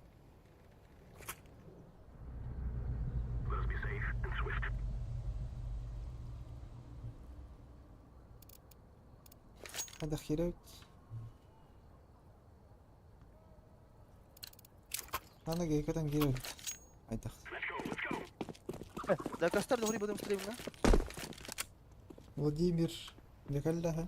Хайдах киирэбит? Аны көтөн киирэбит. Хайдах? Да кастар дохри будем стримна. Владимир дьэ кэллэ.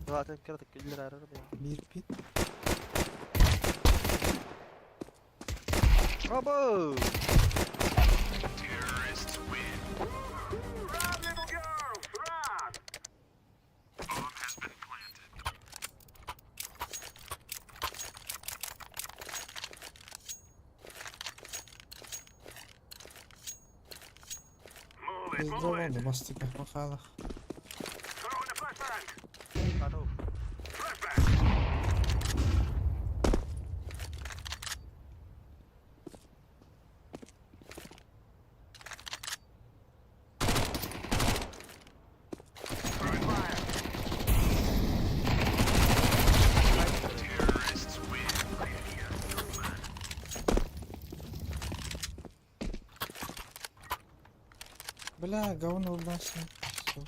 Zaten kıradık güller arar ya. Биир пит. Bravo. Здорово, мастика махалах. Хорош. Бля, говно улдашын. Всё.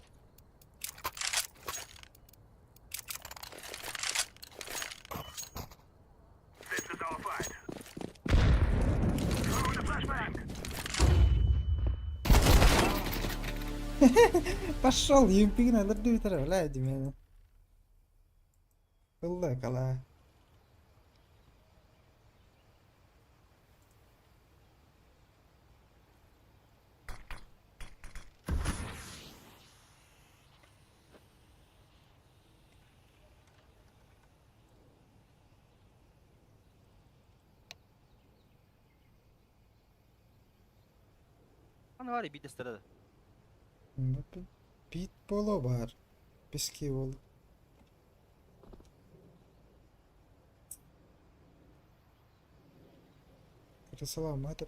Пошел, юмпигин алырды бүтэр, бля, димени. Ылла кала. Аны var ya bir de. Бит боло бар. Пески бол. Крысала матер.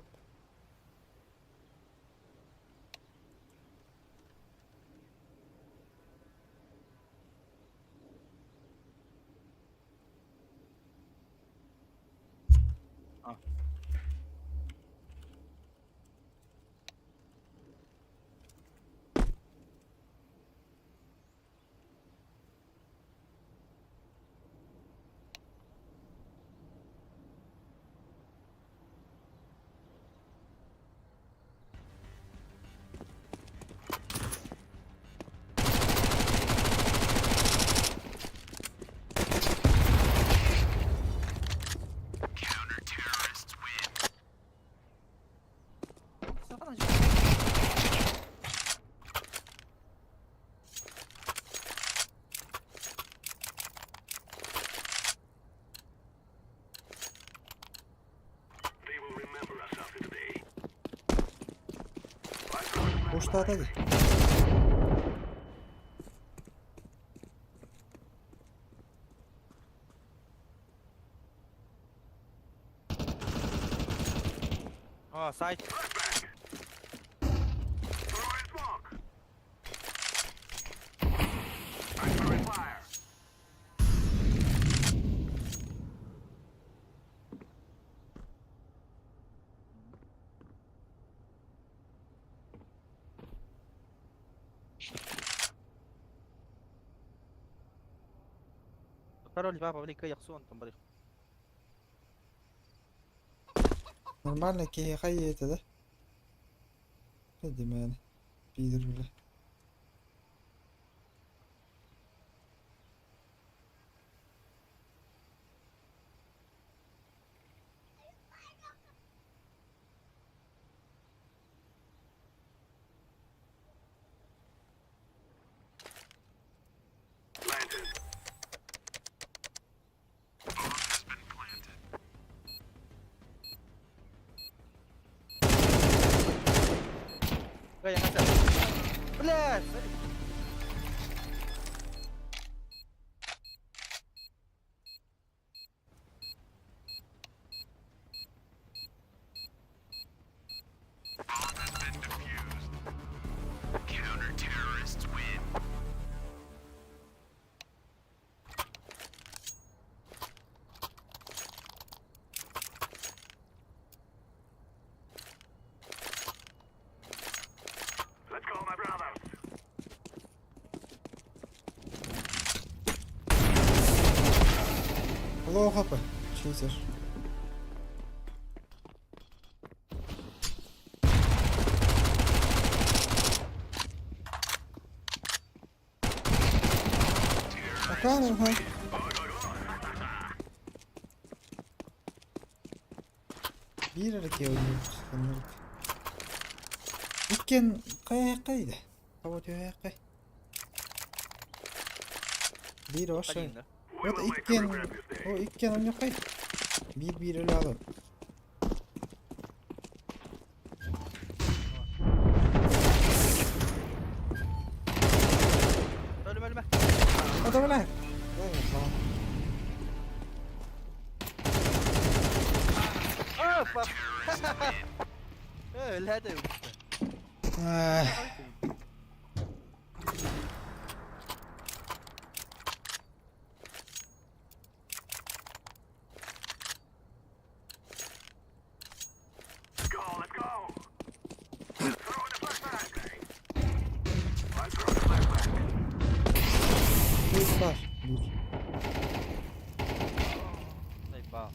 Уштата ди. А, сайт. Пароль папа, блин, яқсон там барых. Нормально киһи хайы да? Димени. Пидор бля. Блядь! Low HP. Cheater. Аха. Биир эрэ киһи ойуур. Иккиэн хайа-хайда. Тоҕо түһээххэй. Биир ошо. Вот иккиэн, о иккиэн онньоххой. Биир-биир өлө алын. Өлүмэ өлүмэ. Ото бля. Опа. Өлө да. Bir var. Bir. Заебал.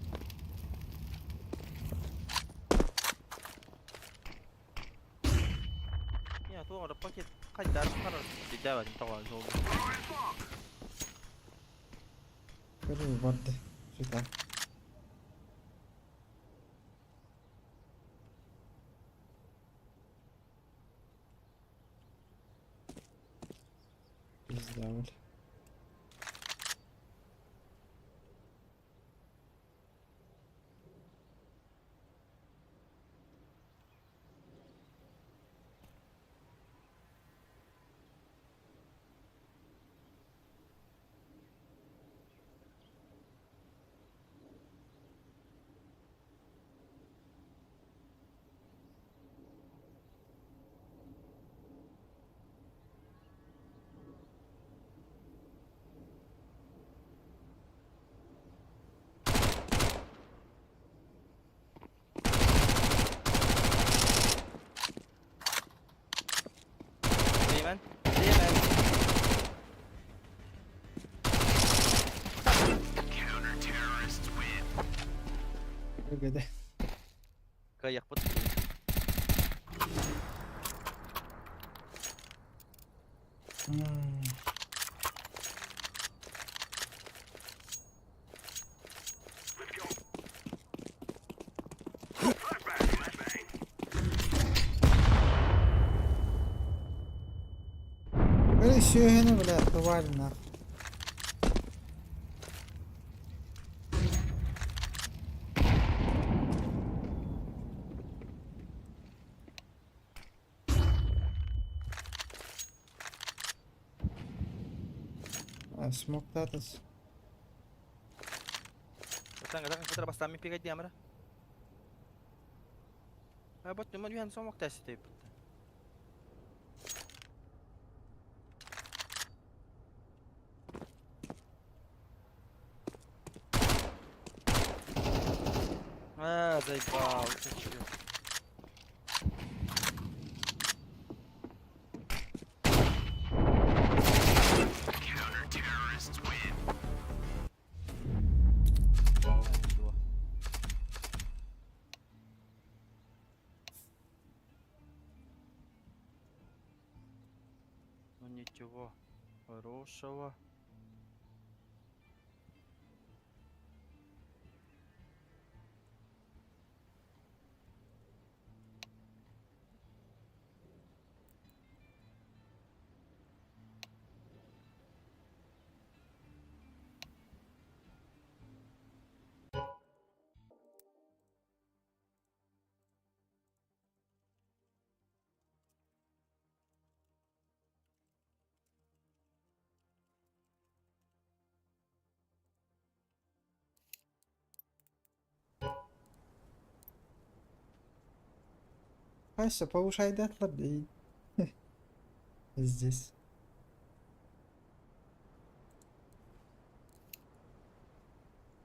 Я туох эрэ пакет хайдаар харар дидэбэтим тоҕо жолду. Көрүү барды. Сюда. Пизда, бля. Деймэн. Деймэн. Өгөдө. Кыайыахпыт. Били сүөһүнү бля тварь нах. А, смок татас. Тanga тanga кытара бастаан мин пигэ диамара. А бот нума юхан сомок тэс тейп. А, заебал, ты чё? Ну ничего хорошего. Ася, повышай дятло, блин. Здесь.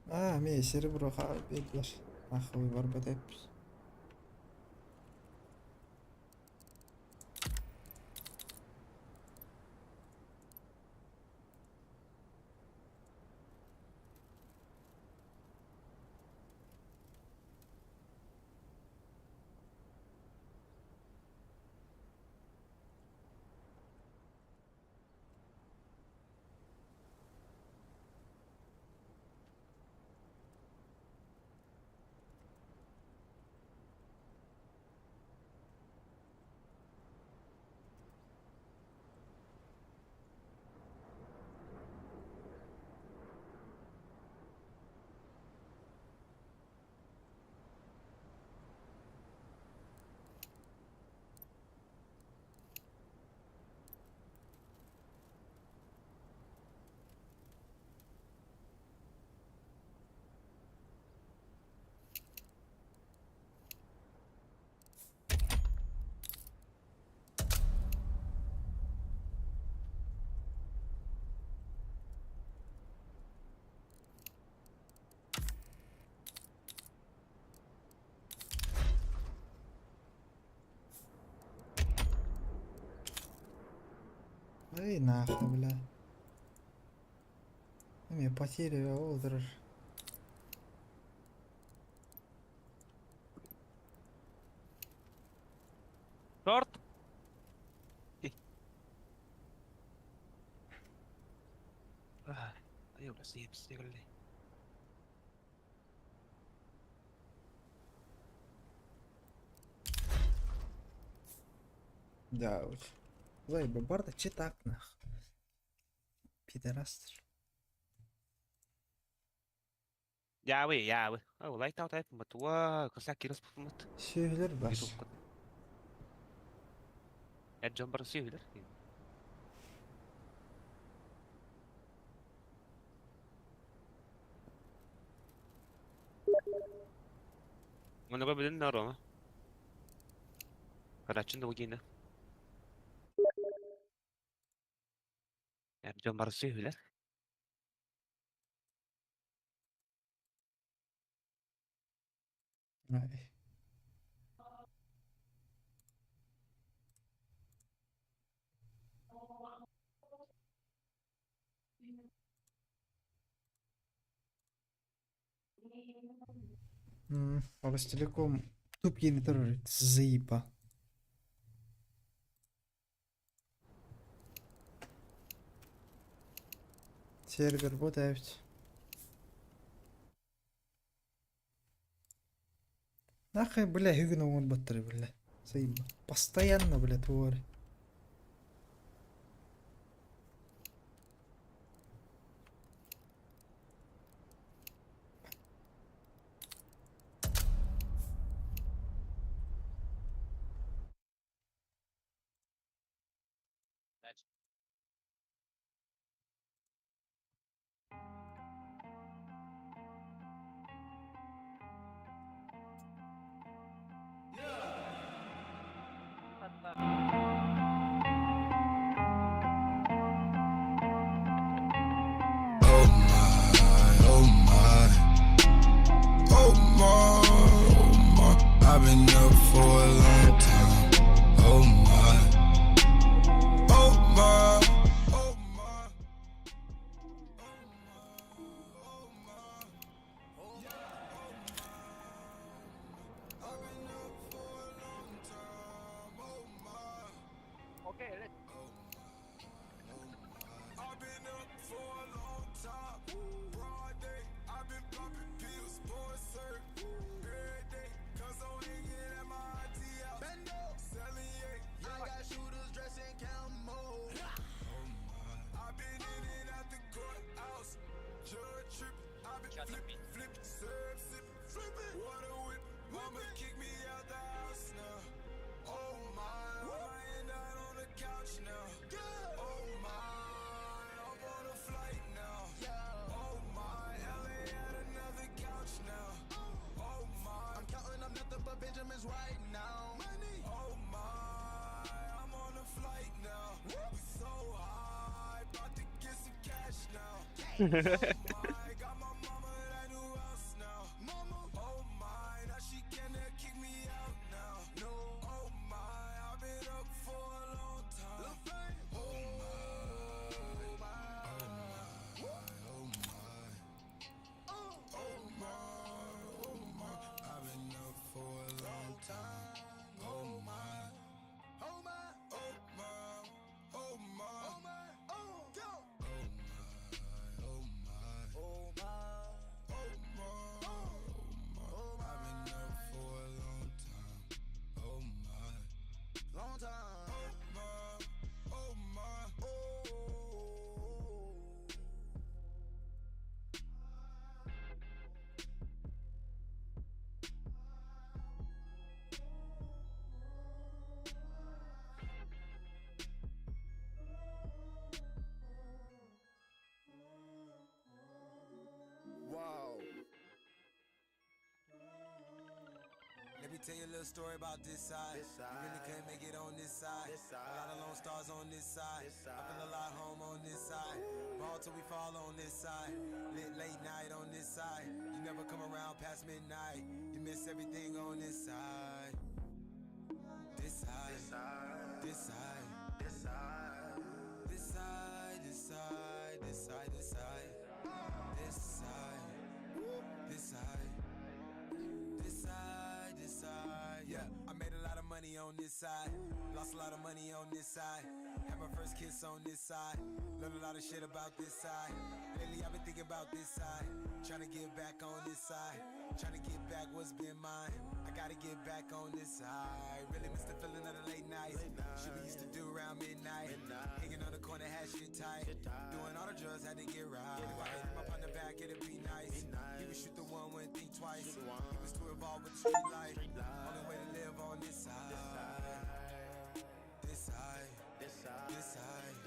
А, ме серебро бедлер. Нахуй барбат эпс. Эй, нахуй, бля. Эми потеря олдырыр. Шорт! Айула сиеп сигалли. Да, уж. Заеба барда читак нах. Пидорастр. Яуи, яуи. Оо, лайт аут айпмат. Уа, косяк кирос пумат. Сүһүлэр бас. Эджон бар сүһүлэр. Муну билин нарома. Карачин да угина. Эджон бар сүһүлэр. Ай. Ростелеком тупьими тоже заеба. Сервер вот. Нахуй, бля, хюгна он баттары, бля. Заеба. Постоянно, бля, тварь. Oh my, oh my, oh my, oh my. I've been up for a long time. Oh my, oh my, oh my. Okay, let's I've been up for a long time. Broad day, I've been popping pills, pouring syrup. Every day, 'cause I'm hanging at my auntie house. Selling yay, I got shooters dressing camo. Oh my. I've been in and out the courthouse. Judge trip, I've been flip, flip, serve, sip, flip it. What a whip, mama kick me out the house now. Oh my, I'm lying down on the couch now. Oh my, I'm on a flight now. Oh my, LA at another couch now. Oh my, I'm counting up nothing but Benjamins right now. Money. Oh my, I'm on a flight now. We so high, about to get some cash now. Oh my, got my mama that new house now. Mama, oh my, now she cannot kick me out now. No, oh my, I've been up for a long time. Oh my, oh my, oh my, oh my, oh my, I've been up for a long time. Oh my, oh my, oh my, oh my, oh my, oh go. Oh my, oh my, oh my, oh my, I've been up for a long time. Oh my, long time. Oh my, oh my, oh. Wow. Let me tell you a little story about this side. You really couldn't make it on this side. A lot of lone stars on this side. I feel a lot home on this side. Ball till we fall on this side. Lit late night on this side. You never come around past midnight. You miss everything on this side. This side. This side. This side. This side. side, this side, this side. This side, this side. This side, this side. Yeah, I made a lot of money on this side. Lost a lot of money on this side. Had my first kiss on this side. Learned a lot of shit about this side. Lately, I've been thinking about this side. Trying to get back on this side. Trying to get back what's been mine. I gotta get back on this side. Really miss the feeling of the late nights. Shit we used to do around midnight. Hanging on the corner, had shit tight. Doing all the drugs, had to get right. If I hit my partner back, it'd be nice. He would shoot the one, wouldn't think twice. He was too involved with the street life. Only way to live on this side. This side. This side. This side.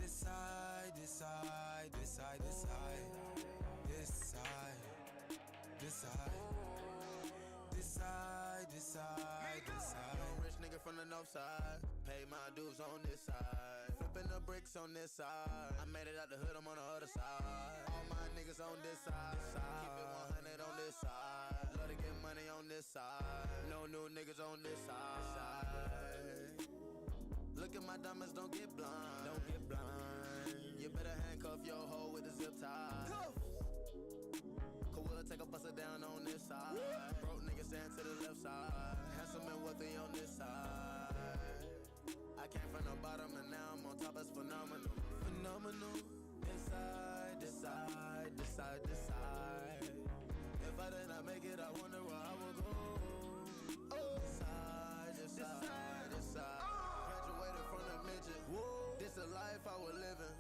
This side. This side. This side. This side. This side. This side. This side. This side. This side. Young rich nigga from the north side. Pay my dues on this side. Flipping the bricks on this side. I made it out the hood, I'm on the other side. All my niggas on this side. Keep it 100 on this side. Love to get money on this side. No new niggas on this side. Look at my diamonds, don't get blind. Don't get blind. You better handcuff your hoe with a zip tie. Cause we'll take a buster down on this side. Broke niggas stand to the left side. Handsome and wealthy on this side. I came from the bottom and now I'm on top. That's phenomenal. Phenomenal. Decide, decide, decide, decide. If I did not make it, I wonder where I would go. Decide, decide, decide. Graduated from the midget. This the life I was living.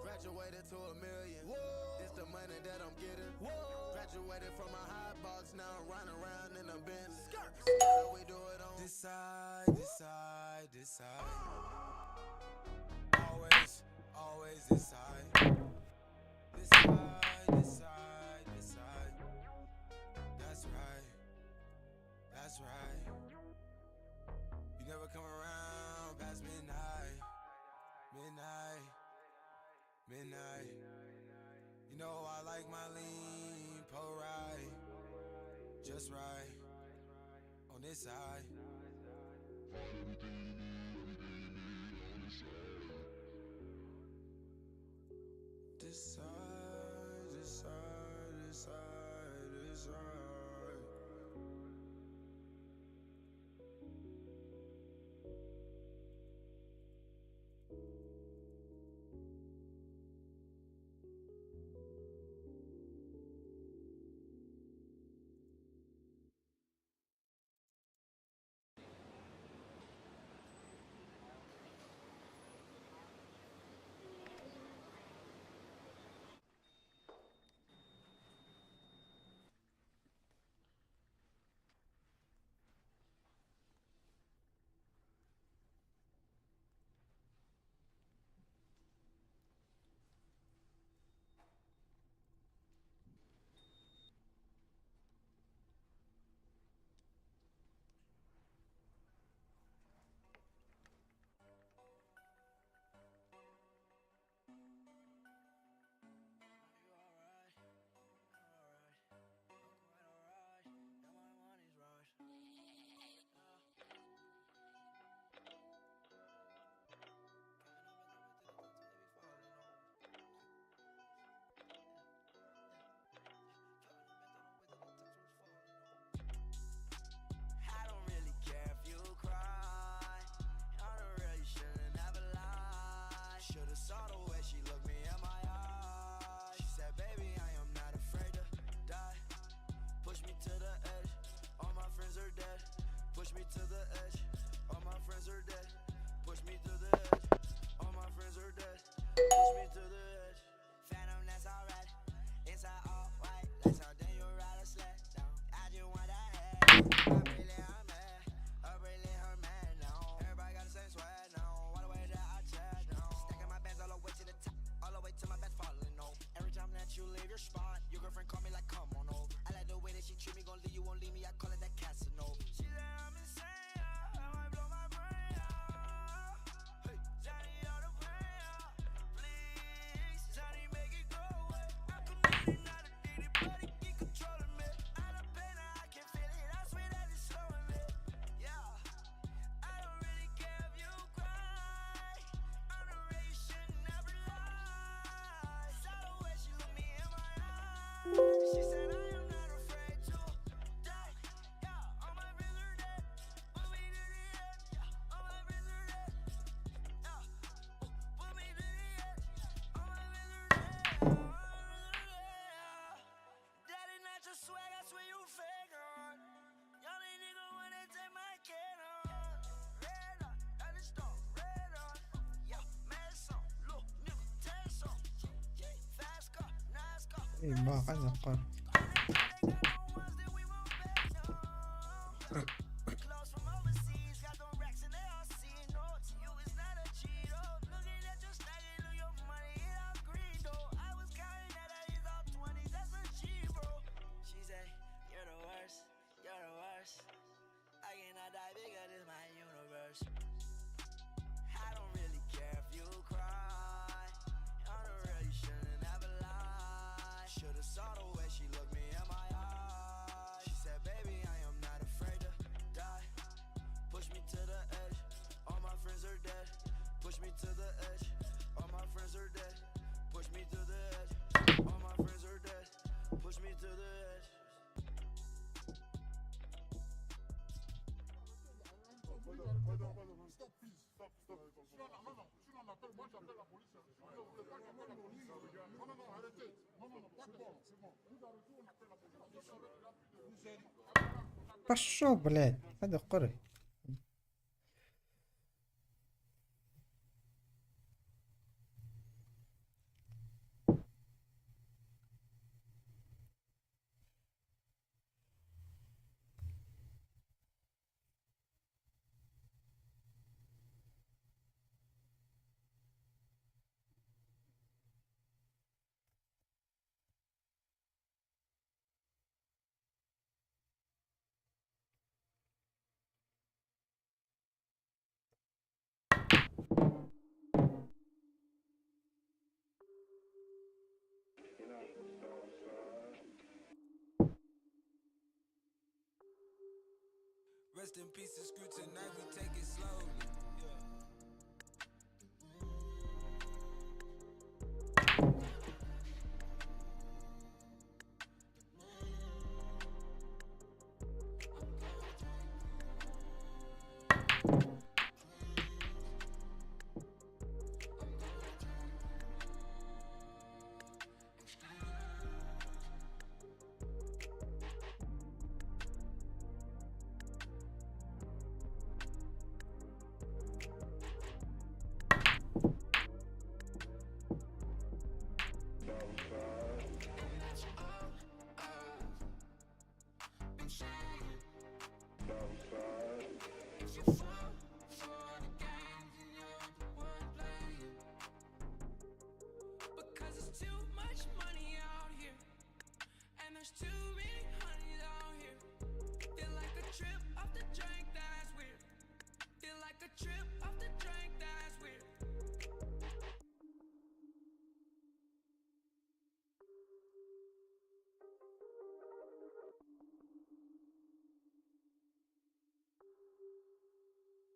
Graduated to a million. This the money that I'm getting. Graduated from a high box, now I'm riding around in a Benz. How we do it on This side, this side, this side. Always, always this side. This side, this side, this side. That's right. That's right. You never come around past midnight. Midnight. Midnight. You know I like my lean po right. Just right. On this side. This side, this side, this side, this side. I don't really care if you cry. I don't really shouldn't never lie. Should've saw the way she looked me in my eyes. She said, baby, I am not afraid to die. Push me to the edge. All my friends are dead. Push me to the edge. All my friends are dead. Push me to the edge. All my friends are dead. Push me to the edge. Phantom, that's alright. Inside all white, like something you ride a sled down. I just want that head. I'm really her man. I'm really her man now. Everybody got the same swag now. All the way that I chat now. Stacking my bands all the way to the top. All the way to my bed falling over. Every time that you leave your spot, your girlfriend call me like, come on over. I like the way that she treat me, gon' leave you, won't leave me. I call it that Casanova. She said I'm insane. I might blow my brain out. Hey, Johnny, all the pain out. Please, Johnny, make it go away. I'm committed, not addicted, but it keep controlling me. Out of pain, I can feel it. I swear that it's slowing me. Yeah, I don't really care if you cry. I'm the real, you should never Ey, ma қана қар. Clothes from overseas, got them racks and they all see notes. You is not a Cheeto. Looking at your stack and look your money, it all green though. I was counting that I is all 20s, that's a G, bro. She say, You're the worst, you're the worst. I cannot die because it's my universe. I don't really care if you cry. I don't really shouldn't have a lie. Should've saw the way she looked me in my eyes. She said, Baby, I am not afraid to die. Push me to the edge. All my friends are dead. Push me to the edge. All my friends are dead. Push me to the edge. All my friends are dead. Push me to the edge. Пошел, блядь. Hadi коры. Rest in peace and screw tonight, we take it slowly. Because it's too much money out here. And there's too many honeys out here. Feel like a trip off the drink, that's weird. Feel like a trip off the drink, that's weird.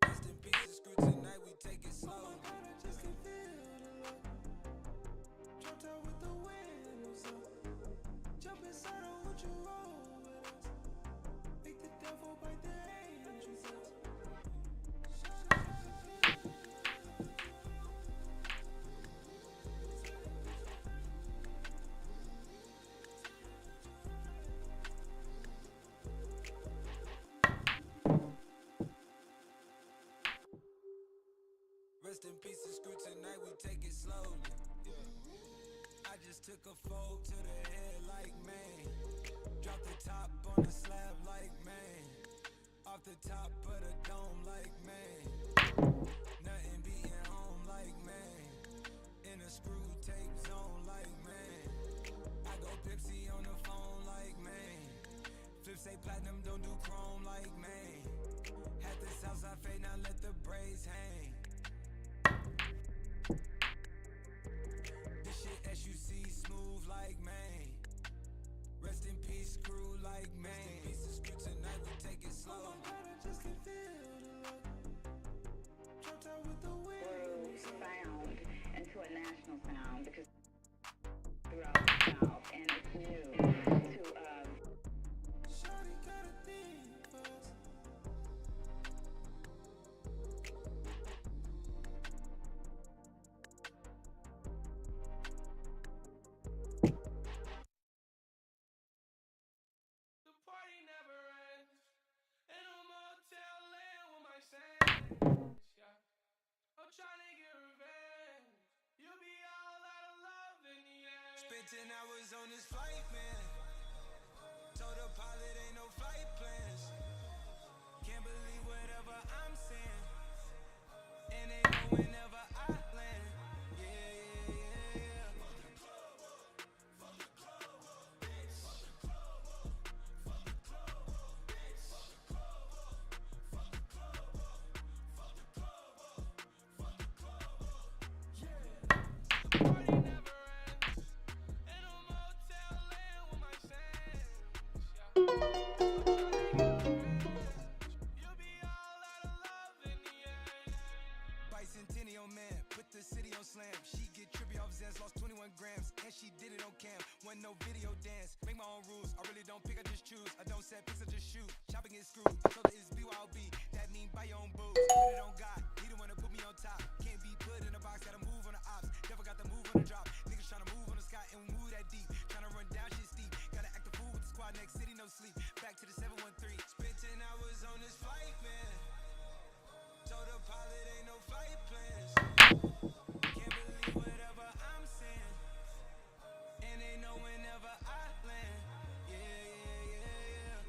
Rest in peace and screw tonight, we take it slow. Oh my God, I just can feel the love. Dropped out with the windows up. Jump inside, oh, would you roll with us? Make the devil bite the angels us. Rest in peace and screw tonight, we take it slowly. I just took a fold to the head like man. Drop the top on the slab like man. Off the top of the dome like man. Nothing beating home like man. In a screw tape zone like man. I go Pepsi on the phone like man. Flip say platinum, don't do chrome like man. Had this house I fade, now let the braids hang. This shit SUC smooth like man. Rest in peace, crew like man. Rest in peace, screw tonight, we take it slow. Oh my God, I just can feel the love. Dropped out with the windows up. sound into a national sound because throughout the South and it's new to Shawty got a thing for us. Spent 10 hours on this flight, man. Told the pilot ain't no flight plans. Can't believe whatever I'm saying. And they know whenever I land. Yeah. Bicentennial man, put the city on slam. She get trippy off Xans, lost 21 grams, and she did it on cam. Wasn't no video dance. Make my own rules. I really don't pick, I just choose. I don't set picks, I just shoot. Chopping get screwed. I told her it's BYOB. That mean buy your own booze. Put it on God. He the one to put me on top. Can't be put in a box. Gotta move on the ops. Never got the move on the drop. Niggas tryna move on the sky and we move that deep. Tryna run down shit steep. Gotta act the fool with the squad. Next city, no sleep. Back to the 713. Spent 10 hours on this flight, man. Told the pilot ain't no flight plans. Can't believe whatever I'm saying. And they know whenever I land. Yeah.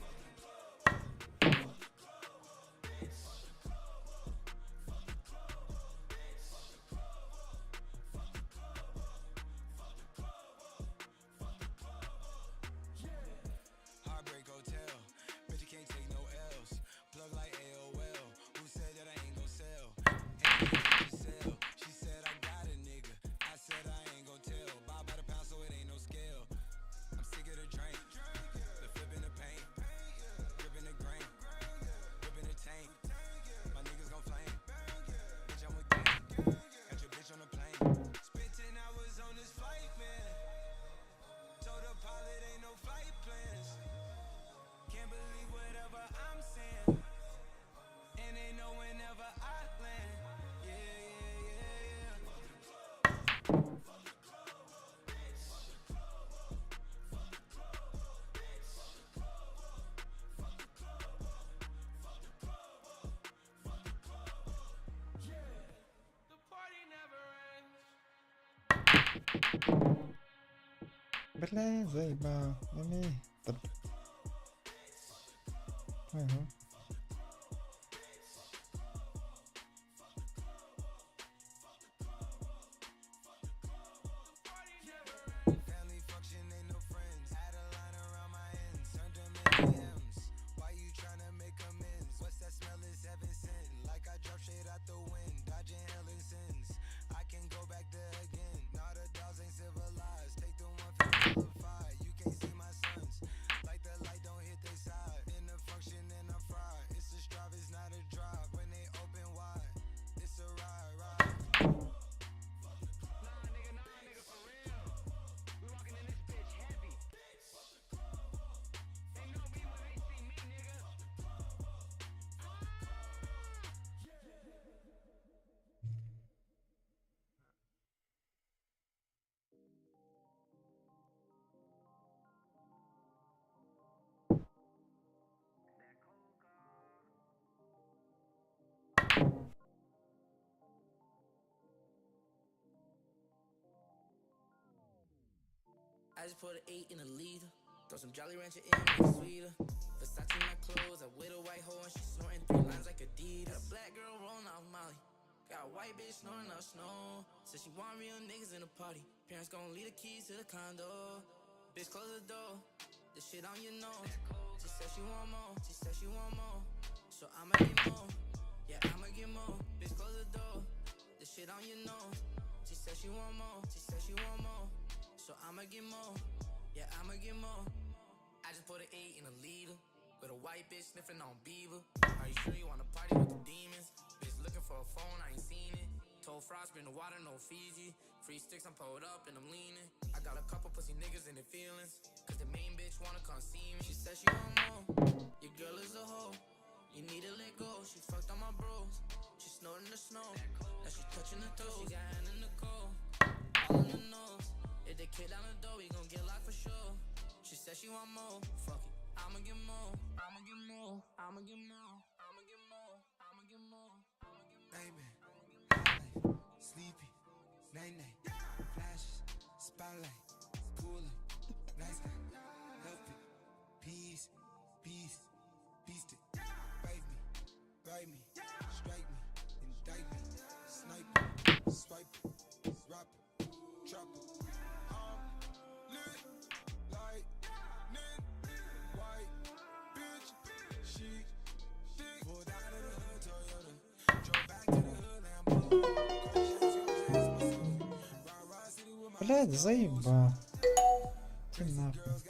Heartbreak Hotel. Bitch, you can't take no L's. Plug like AOL. Who said that I ain't gon' sell? Ain't no sell. She said I got a nigga. I said I ain't gon' tell. Buy by the pound so it ain't no scale. I'm sick of the drink. The flip in the paint. Gripping the grain. Whipping the tank. My niggas gon' flame. Bitch, I'm with gang. Got your bitch on the plane. Spent 10 hours on this flight, man. Told the pilot ain't no flight plans. Can't believe whatever I'm saying. And they know whenever I land. Yeah. Бля, заебал. Эми. Ага. Family function ain't no friends. Add a line around my ends. Turned them into M's. Why you tryna make amends? What's that smell is heaven sent. Like I dropped straight out the wind. Dodging hell and sins. I can go back there again. Nah, the dogs ain't civilized. Take the one for qualified. You can't see my sons. Like the light don't hit they side. In the function and I'm fried. It's a strive, it's not a drive. When they open wide, it's a ride, ride. I just put an 8 in a liter. Throw some Jolly Rancher in, make it sweeter. Versace my clothes, I with a white hoe and she snorting three lines like Adidas. Got a black girl rolling off Molly. Got a white bitch snoring up snow. Said she want real niggas in the party. Parents gon' leave the keys to the condo. Bitch, close the door. The shit on your nose. She said she want more. She said she want more. So I'ma get more. Yeah, I'ma get more. Bitch, close the door. The shit on your nose. She said she want more. She said she want more. So I'ma get more. Yeah, I'ma get more. I just put an 8 in a liter. With a white bitch sniffing on Beaver. Are you sure you wanna party with the demons? Bitch looking for a phone, I ain't seen it. Told Frost, been the water, no Fiji. Free sticks, I'm pulled up and I'm leaning. I got a couple pussy niggas in their feelings. Cause the main bitch wanna come see me. She said she want more. Your girl is a hoe. You need to let go. She fucked all my bros. She snorting the snow. Now she touching the toes. She got hand in the cold. All in the nose. If they kick down the door, we gon' get locked for sure. She said she want more. Fuck it. I'ma get more. I'ma get more. I'ma get more. I'ma get more. I'ma get more. Nightmare, high life, sleepy, night night, flashes, spotlight, pull Viper, rapper, trapper. I'm lit like white bitch. She thick. Pulled out of the hood, Toyota. Drove back to the hood, Lambo. Блядь, заебал. Ты нахуй.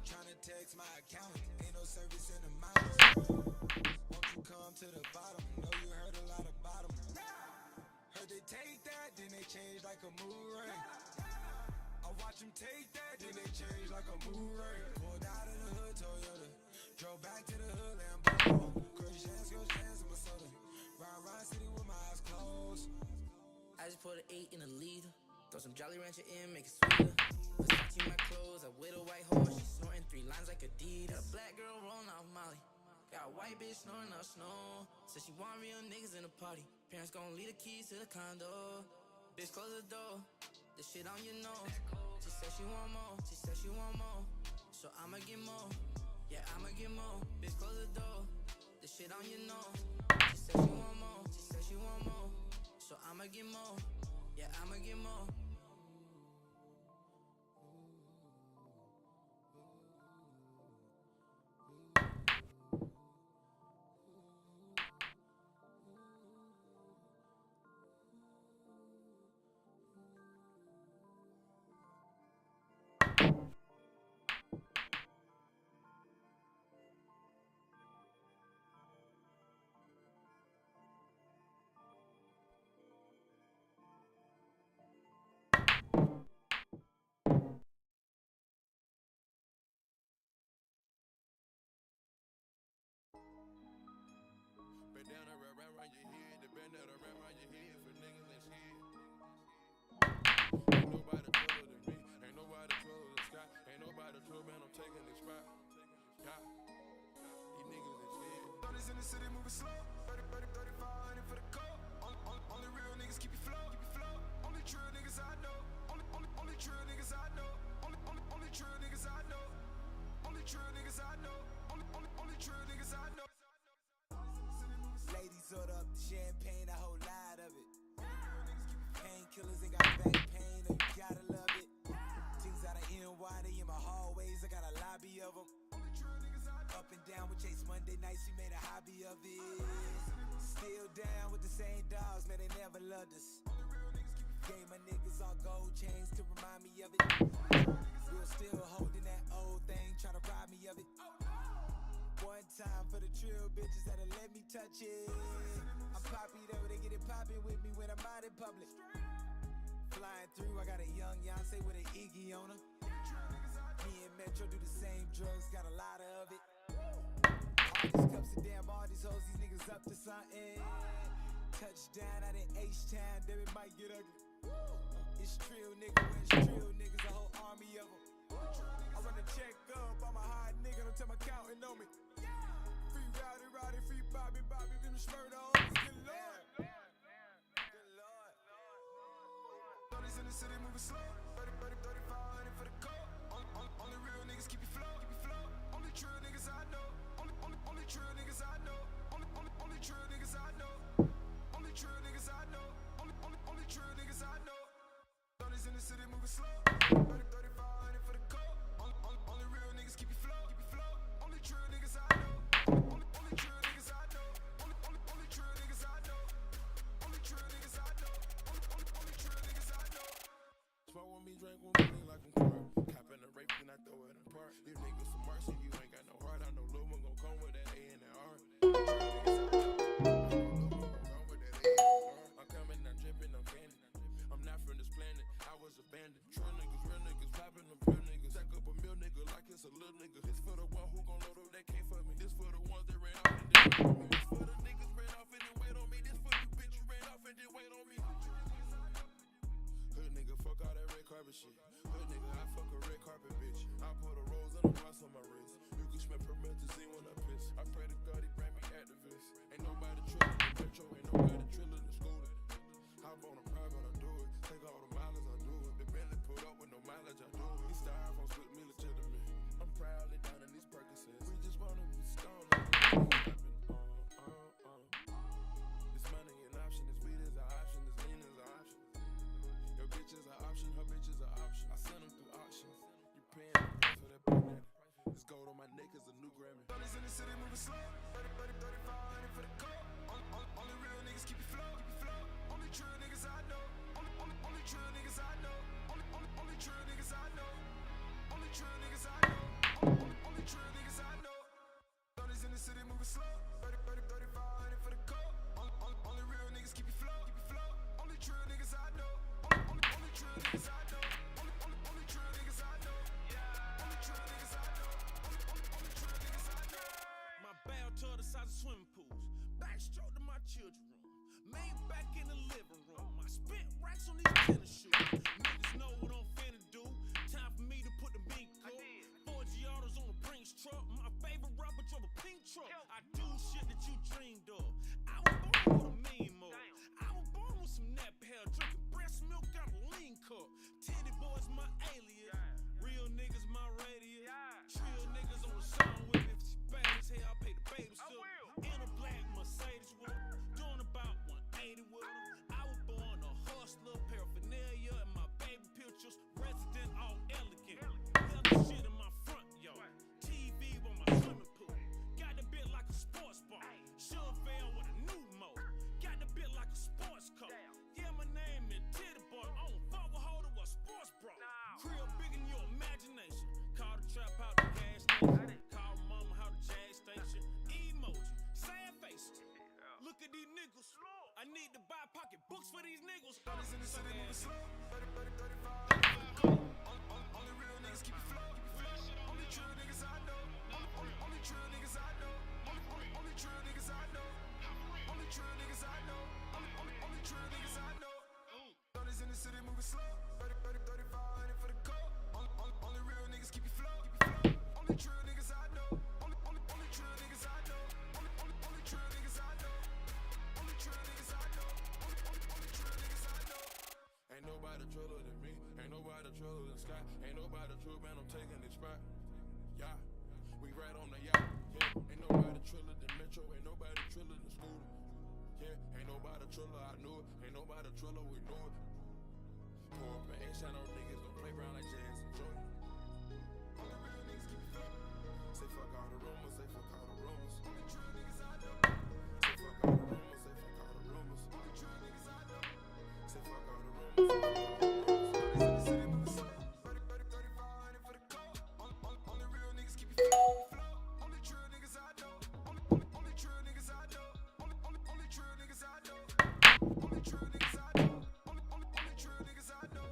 Tryna text my accountant. Ain't no service in the mountains. Won't you come to the bottom? Know you heard a lot about 'em. Heard they take that, then they change like a mood ring. I watch them take that, then they change like a mood ring. Pulled out of the hood, Toyota. Drove back to the hood, Lambo. Crush hands, girls, hands in my soda. Ride, ride city with my eyes closed. I just put an 8 in a lead. Throw some Jolly Rancher in, make it sweeter. Versace my clothes, I with a white horse. She snorting three lines like Adidas. Got a black girl rolling off Molly. Got a white bitch snoring up snow. Said she want real niggas in the party. Parents gon' leave the keys to the condo. Bitch, close the door. The shit on your nose. She said she want more. She said she want more. So I'ma get more. Yeah, I'ma get more. Bitch, close the door. The shit on your nose. She said she want more. She said she want more. So I'ma get more. Yeah, I'ma get more. Bandana wrap round your head, the bandana wrap round your head for niggas that's scared. Ain't nobody taller than me, ain't nobody taller than Scott, ain't nobody taller, man, I'm taking the spot. Yeah, these niggas is scared. 30s in the city moving slow, 30, 30, 3500 for the code. Only, only, only real niggas keep you flow, keep you flow. Only true niggas I know, only, only, only true niggas I know, only, only, only true niggas I know, only true niggas I know, only, only, only true niggas I know. Ladies order up the champagne, a whole lot of it. Painkillers ain't got back pain, oh, you gotta love it. Things out of NY, they in my hallways, I got a lobby of them. Up and down with Chase Monday nights, we made a hobby of it. Still down with the same dogs, man, they never loved us. Gave my niggas all gold chains to remind me of it. We're still holding that old thing, try to rob me of it. One time for the trill bitches that'll let me touch it. I'm poppy though, they get it poppin' with me when I'm out in public. Flying through, I got a young Yonsei with an Iggy on her. Me and Metro do the same drugs, got a lot of it. All these cups and damn, all these hoes, these niggas up to something. Touchdown out in H-Town, then it might get ugly. It's trill, nigga, it's trill, niggas, a whole army of 'em. I run a check up, I'm a hot nigga, don't tell my counting on me. Free Rowdy, Rowdy, free Bobby, Bobby, them Smurda homies, good lord. Good lord. 30s in the city moving slow, 30, 30, 3500 for the code. Only, only, only real niggas keep you flow, keep you flow. Only true niggas I know, only, only, only true niggas I know, only, only, only true niggas I know, only true niggas I know, only, only, only true niggas I know. 30s in the city moving slow, 30, 3500 for the code. Only, only, only real niggas keep you flow, keep you flow. Only true niggas I know, only, only true niggas I know, only, only, only true niggas I know, only true niggas I know, only, only, only true niggas I know. Smoke with me, drink with me, like I'm Clark. Copping the rape, then I throw it in park. These niggas some mercy, you ain't got no heart. I know Lil one gon' come with that A and that R. I'm coming, I'm dripping, I'm candy. I'm not from this planet, I was abandoned. True niggas, real niggas, popping them real niggas. Stack up a mill nigga like it's a little nigga. This for the one who gon' load up that K for me. This for the ones that ran off and didn't wait on me. This for the niggas ran off and didn't wait on me. This for you bitch you ran off and didn't wait on me. Hood nigga, fuck all that red carpet shit. Hood nigga, I fuck a red carpet bitch. I put a rose and a cross on my wrist. You can smell promethazine when I piss. I pray to God he bring me activists. Ain't nobody trillin' the metro, ain't nobody trillin' the scooter. Hop on a private, I do it. Take all the mileage, I do it. The Bentley put up with no mileage, I do it. These styrofoams with me legitimate. I'm proudly down in these Percocets. We just wanna be stoned like we This money. bitch is an option, her bitch is an option. I send them through auctions. You paying the price for that banana. This gold on my neck is a new Grammy. Thirties in the city moving slow. 30, 30, 3500 for the coat. Only, only, only real niggas keep it flow. Keep it flow. Only true niggas I know. Only, only, only true niggas I know. Only, only, only true niggas I know. Only true niggas I know. Only, only, only true niggas I know. Thirties in the city moving slow. 30, 30, 3500 for the coat. Only, only, only real niggas keep it flow. Keep it flow. Only true niggas I know. Only, only, only true niggas I know. Only, only, only true niggas I know. Only true niggas I know. Only, only, only true niggas I know. My bathtub the size of swimming pools. Backstroke to my children room. Made back in the living room. I spent racks on these tennis shoes. Niggas know what I'm finna do. Time for me to put the mink up. Four Giottos on the Brinks truck. My favorite rapper drove a pink truck. I do shit that you dreamed of. I was born with a mean mode. I was born with some nap hair. Drinking breast milk out of lean cup. Titty boys my alias. Real niggas my radius. Trill niggas on the song with me. If she bad as hell, I pay the babysitter. In a black Mercedes with her. Doing about 180 with her. I was born a hustler, paraphernalia, and my baby pictures. Resident all elegant. Leather shit in my front yard. TV on my swimming pool. Got the bit like a sports bar. Chevelle with a new motor. Got the bit like a sports car. Yeah, my name is Titty Boy. I don't fuck with hoe to a sports bra. Crib bigger than your imagination. Call the trap out the gas station. Call mama out the jag station. Emoji, sad faces. Look at these niggas. I need to buy pocket books for these niggas. Thirties in the city moving slow. 30, 30, 3500 for the coat. Only, only, only real niggas keep it flow. Keep it flow. Only true niggas I know. Only, only, only true niggas I know. Only, only, only true niggas I know. Only true niggas I know. Only, only, only true niggas I know. Thirties in the city moving slow. 30, 30, 3500 for the coat. Only, only, only real niggas keep it flow. Keep it flow. Only true niggas I know. Only, only, only true niggas I know. Only, only, only true niggas I know. Only true niggas I know. Only, only, only true niggas I know. Ain't nobody triller than me. Ain't nobody triller than Scott. Ain't nobody true, man. I'm taking this spot. Yeah, we right on the yacht. Yeah, ain't nobody triller than Metro. Ain't nobody triller than Scooter. Yeah, ain't nobody triller. I knew it. Ain't nobody triller. We knew it. Pour up and ain't shine on niggas. Don't play round like Jazz and Jordan. Only real niggas keep it flow. Say fuck all the rumors. Say fuck all the rumors. Only true niggas I know. Say fuck all the rumors. Say fuck all the rumors. Only true niggas I know. Say fuck all the rumors. Say fuck all the rumors. Thirties in the city moving slow. 30, 30, 3500 for the coat. Only, only, only real niggas keep it flow. Flow. Only true niggas I know. Only, only, only true niggas I know. Only, only, only true niggas I know. Only true niggas I know. Only, only, only true niggas I know.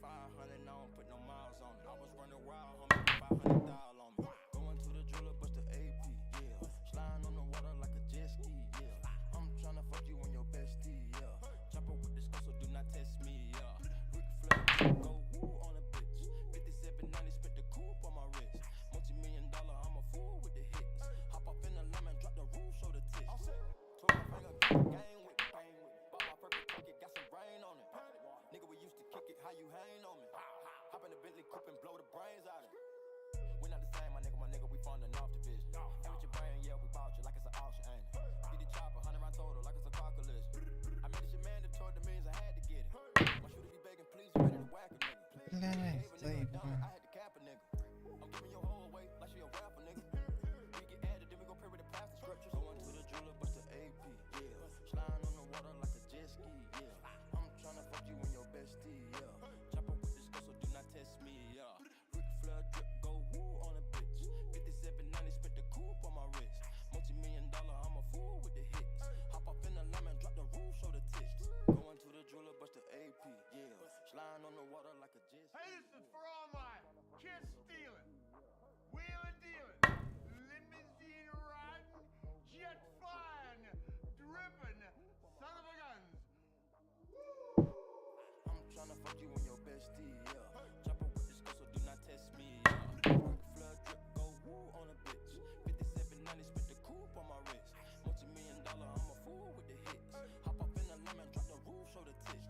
500, I don't put no miles on it. I was running wild, homie, 500 thou on me. Going to the jeweler, bust the AP, yeah. Sliding on the water like a jet ski, yeah. I'm tryna fuck you and your bestie, yeah. Chopper with the skull, so do not test me, yeah. Ric Flair, go woo on a bitch. 5790, spent the coupe on my wrist. Multi million dollar, I'm a fool with the hits. Hop off in the lemon, drop the roof, show the tits. 12 finger, gang with it, bang with it. Bought my purple ticket, got some rain on it. Nigga, we used to kick it, how you hang on me? Hop in the Bentley coupe and blow the brains out of it. We not the same, my nigga, we funding off the vision. And with your brain, yeah, we bought you like it's an auction, ain't it? Get the chopper, 100 round total, like it's a car collision. I made this shit mandatory, the means I had to get it. My shooter be begging, please, you ready to whack a nigga. Блядь, заебал. I had to cap a nigga. I'm giving your whole away like she a rapper, nigga. We get added, then we gon' pray with the pastor scriptures. Going to the jeweler, bust the AP, yeah. Sliding on the water like a jet ski, yeah. I'm tryna fuck you and your bestie, yeah. Chopper with the skull, so do not test me, yeah. Ric Flair drip, go woo on a bitch. 5790, spent the coupe on my wrist. Multi million dollar, I'm a fool with the hits. Hop off in the lemon, drop the roof, show the tits. Going to the jeweler, bust the AP, yeah. Sliding on the water like a jet ski. Hey, this is for all my kiss stealing, wheeling dealing, limousine riding, jet flying, dripping, son of a guns. I'm tryna fuck you and your bestie, yeah. Chopper with the skull, so do not test me, yeah. Ric Flair drip, go woo on a bitch. 5790, spent the coupe on my wrist. Multi million dollar, I'm a fool with the hits. Hop off in the lemon, drop the roof, show the tits.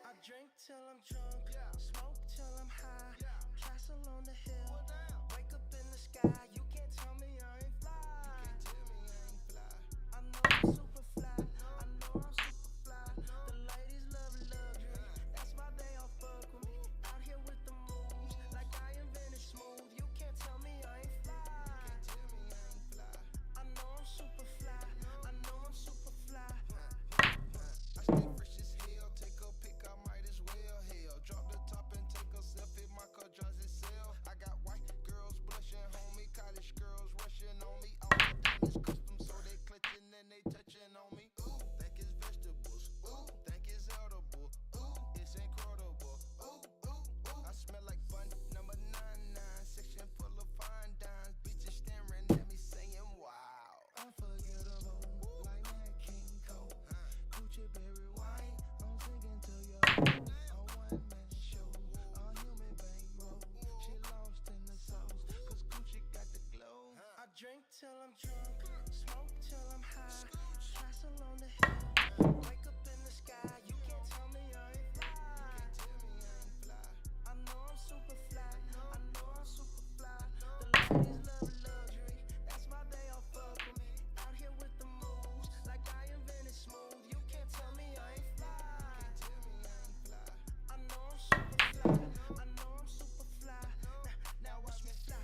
I drink till I'm drunk, smoke till I'm high. Castle on the hill, wake up in the sky. You can't tell me I ain't fly. I know I'm super fly. I know I'm super fly. The ladies love luxury. That's why they all fuck with me. Out here with the moves, like I invented smooth. You can't tell me I ain't fly. I know I'm super fly. I know I'm super fly. I stay fresh as hell. Take a pic, I might as well. Hell, drop the top and take a selfie. My car drives itself. I got white girls blushing, homie. College girls rushing on me. All my diamonds custom, so they clutching and they touching on me. Ooh, think it's vegetables. Ooh, think it's edible. Ooh, it's incredible. Ooh, ooh, ooh. I smell like bun number 99. Section full of fine dimes. Bitches staring at me saying, wow. Unforgettable, like Nat King Cole. Gucci berry wine, I'm singing to you. A one man show, a human bankroll. She lost in the sauce, cause Gucci got the glow. I drink till I'm drunk, smoke till I'm high. Castle on the hill, wake up in the sky. You can't tell me I ain't fly. I know I'm super fly. I know I'm super fly. The ladies love luxury. That's why they all fuck with me. Out here with the moves, like I invented smooth. You can't tell me I ain't fly. I know I'm super fly. I know I'm super fly. Now, now watch me fly.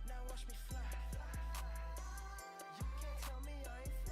Now watch me fly. You can't tell me I ain't.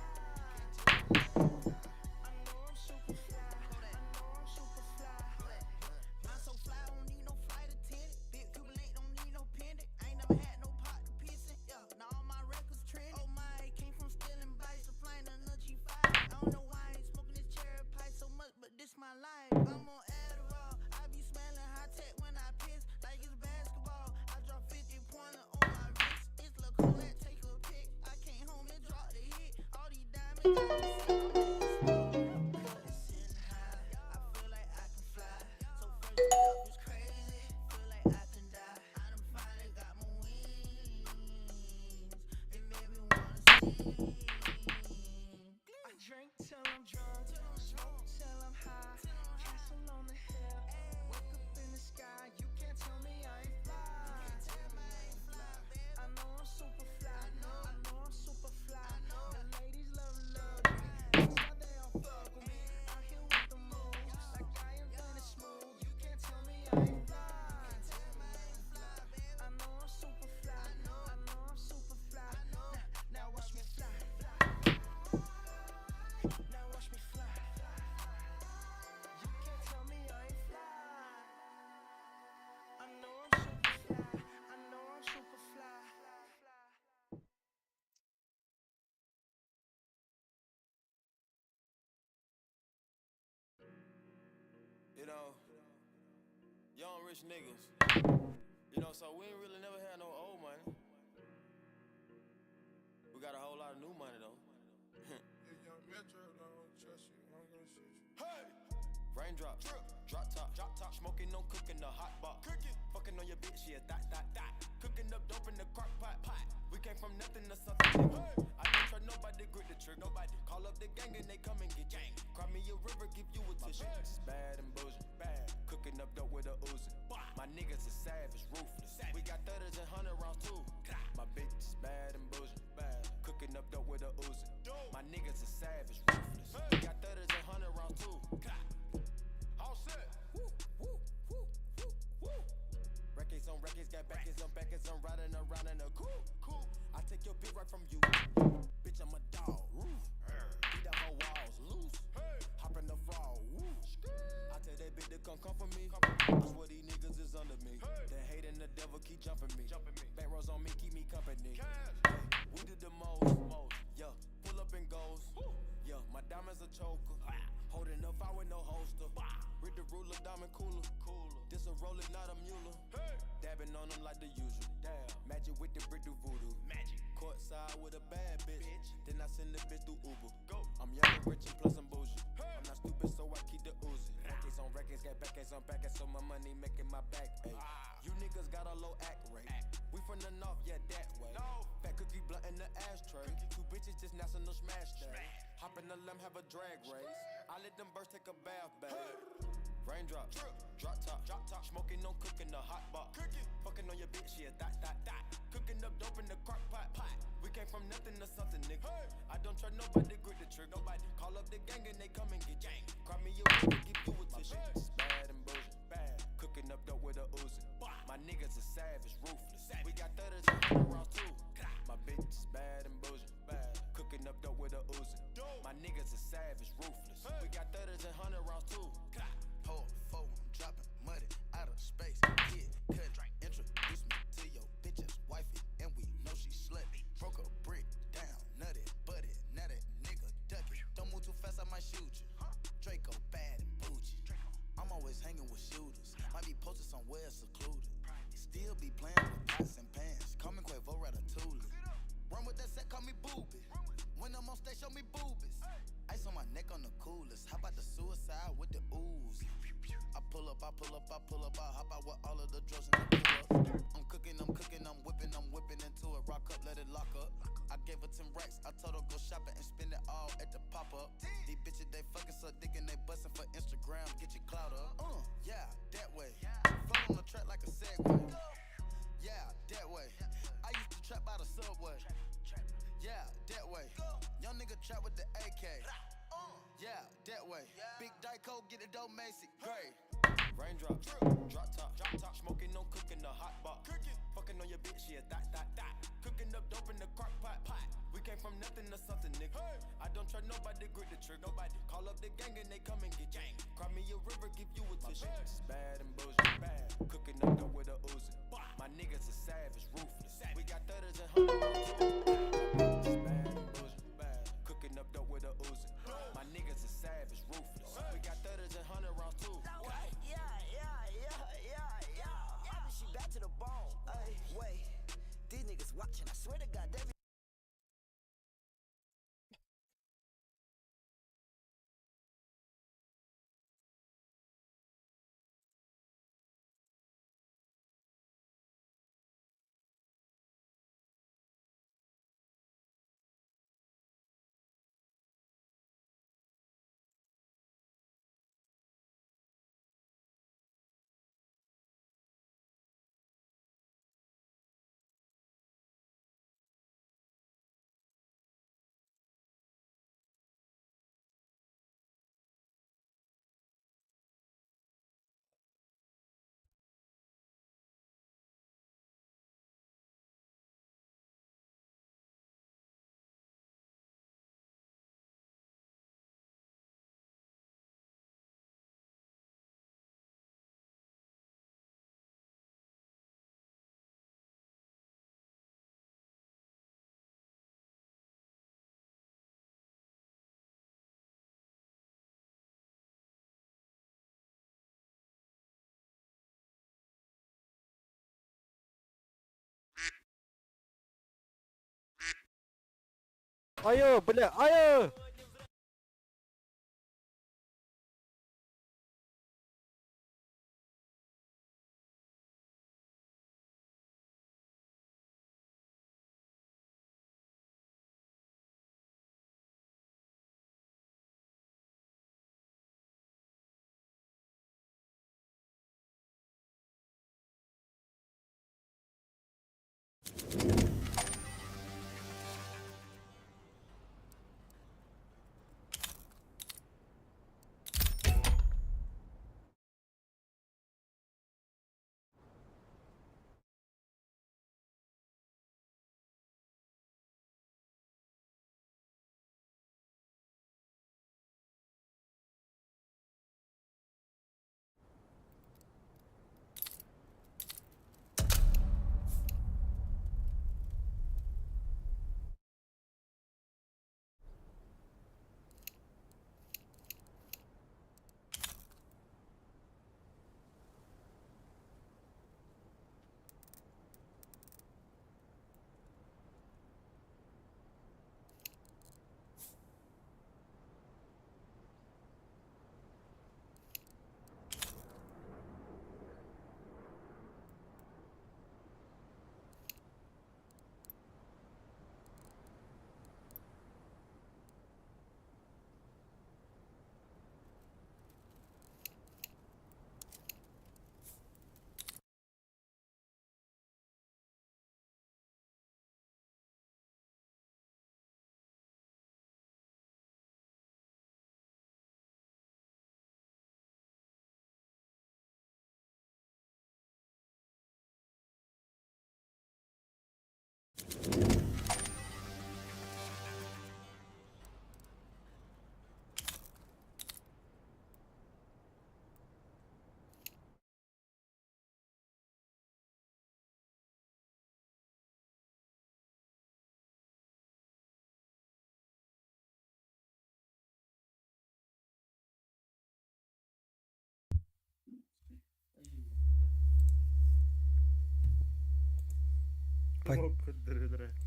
rich niggas. You know, so we ain't really never had no old money. We got a whole lot of new money though. If Young Metro don't trust you, I'm gonna shoot you. Hey! Raindrop, drip, drop top, drop top, smoking on cooking the hot pot, cooking, fucking on your bitch, yeah, that, that, that, cooking up dope in the crock pot, pot. We came from nothing to something. Hey. I don't trust nobody, grip the trigger, nobody. Call up the gang and they come and get gang. Cry me a river, give you a tissue. My bitch is bad and bullshit, bad. Cooking up dope with a Uzi. My niggas are savage, ruthless. We got thudders and 100 rounds too. My bitch is bad and bullshit, bad. Cooking up dope with a Uzi. My niggas are savage, ruthless. We got thudders and 100 rounds too. All set. Woo, woo, woo, woo, woo. Records on records, got backers on backers. I'm riding around in a cool, cool. I take your bitch right from you. Bitch, I'm a dog. Roof. Beat the whole walls loose. Hop in the frog. Woo. I tell that bitch to come comfort me. I swear these niggas is under me. The hate and the devil keep jumping me. Back rows on me, keep me company. Hey, we do the most. Yeah, pull up and goes. Yeah, my diamonds a choker. Holding up, I with no holster. Read the ruler, diamond cooler. Cooler. This a roller, not a mule. Hey. Dabbing on them like the usual. Damn. Magic with the brick do voodoo. Magic. Courtside with a bad bitch. bitch. Then I send the bitch through Uber. Go. I'm young and rich and plus I'm bougie. Hey. I'm not stupid, so I keep the Uzi. Records on records, got backers on backers, so my money making my back ache. You niggas got a low act rate. We from the north, yeah, that way. No. Fat cookie blunt in the ashtray. Two bitches just national smash day. Hop in the limb, have a drag race. I let them birds take a bath, babe. Raindrop, drip, drop top, drop top, smoking on cooking the hot pot, cooking, fucking on your bitch, yeah, that, that, that, cooking up dope in the crock pot, pot. We came from nothing to something, nigga. I don't trust nobody, grip the trigger, nobody. Call up the gang and they come and get gang. Cry me a river, give you a tissue. My bitch is bad and bullshit, bad. Cooking up dope with a Uzi. My niggas are savage, ruthless. We got thudders and 100 rounds too. My bitch is bad and bullshit, bad. Cooking up dope with a Uzi. My niggas are savage, ruthless. We got thudders and 100 rounds too. Pour four, I'm dropping muddy out of space. Kid, cut, introduce me to your bitch's wifey, and we know she slutty. Broke a brick down, nutty, butty, now that nigga ducky. Don't move too fast, I might shoot you. Draco bad and bougie. I'm always hanging with shooters. Might be posted somewhere secluded. Still be playing with pots and pans. Call me Quavo Ratatouille. Run with that set, call me booby. When I'm on stage, show me boobies. Ice on my neck on the coolest. How about the suicide with the ooze? I pull up, I pull up, I pull up, I hop out with all of the drugs and I pull up. I'm cooking, I'm cooking, I'm whipping, I'm whipping into it. Rock up, let it lock up. I gave her 10 racks, I told her go shopping and spend it all at the pop up. These bitches, they fucking so dick and they bustin' for Instagram. Get your clout up. Yeah, that way. Float on the track like a Segway. Yeah, that way. I used to trap by the subway. Yeah, that way. Young nigga trap with the AK. Yeah, that way. Big Dyco, get the dough, Macy. Gray. Raindrop, drop top, drop top, smoking on cooking the hot pot, cooking, fucking on your bitch, yeah, that, that, that, cooking up dope in the crock pot, pot. We came from nothing to something, nigga. I don't trust nobody, grip the trigger, nobody. Call up the gang and they come and get gang. Cry me a river, give you a tissue. My bitch is bad and bullshit, bad. Cooking up dope with a Uzi. My niggas are savage, ruthless. We got thudders and 100 rounds too. My bitch is bad and bullshit, bad. Cooking up dope with a Uzi. My niggas are savage, ruthless. We got thudders and 100 rounds too. Yeah, yeah, yeah, yeah, yeah. I be she back to the bone. Ay, wait, these niggas watching. I swear to God, they be. Айыы, бля, айыы!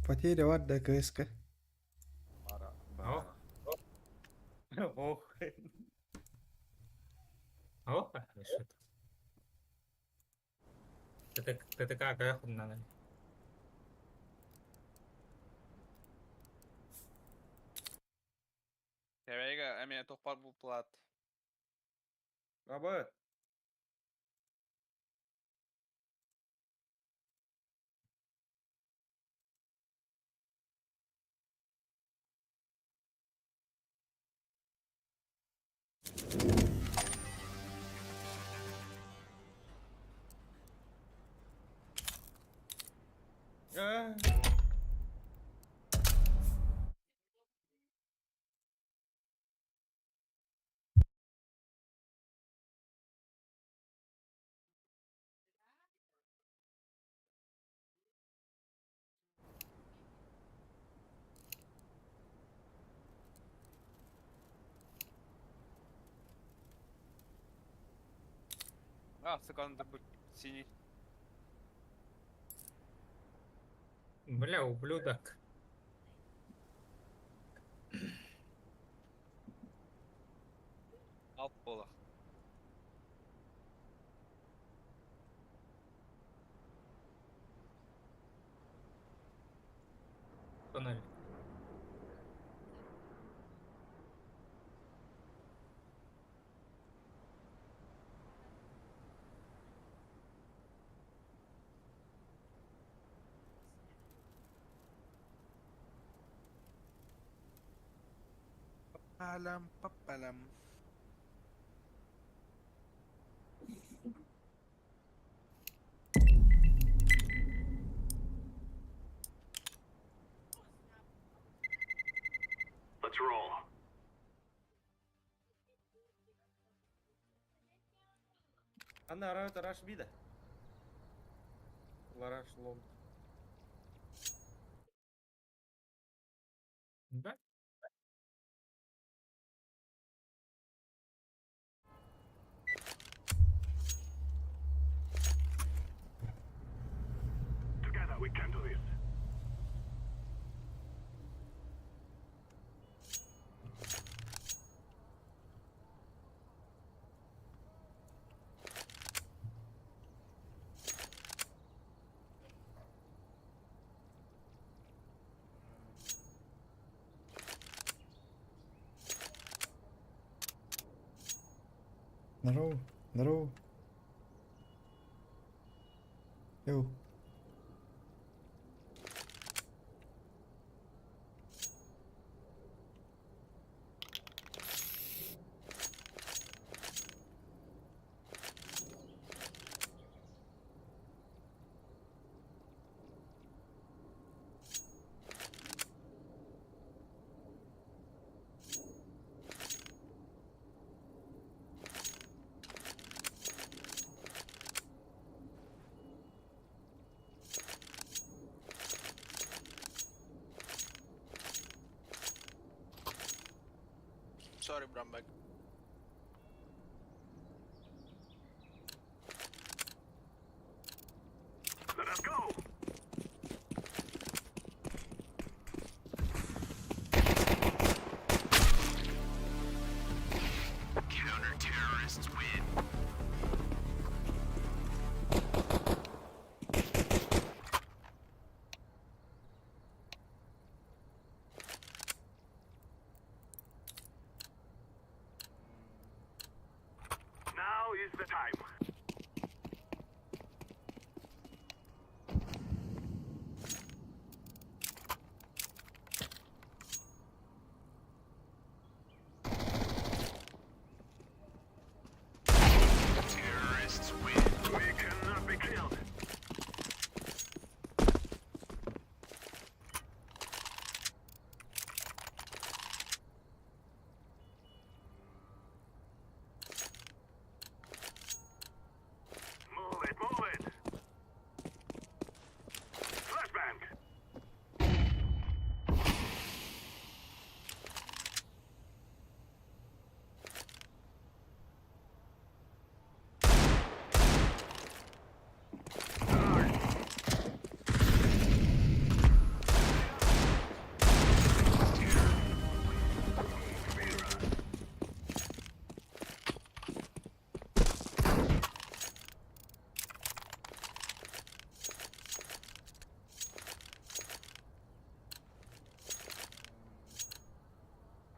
Потеря бар да КСК. Ох. Ох. Ох, что ТТК надо. Тэбэйгэ эмиэ тохпар бу плат. Абы. Э. А, секунду, синий. Бля, ублюдок. Алт бола. Тоннель. Palam papalam. Let's roll. Анна арают араш бида. Лараш лом. Да? Together we can do this. Здорово, здорово. Йоу. Sorry, bro, I'm back. Let us go. Counter-terrorists win. Now is the time. Terrorists win. We cannot be killed. Move it, move it. Flashbang.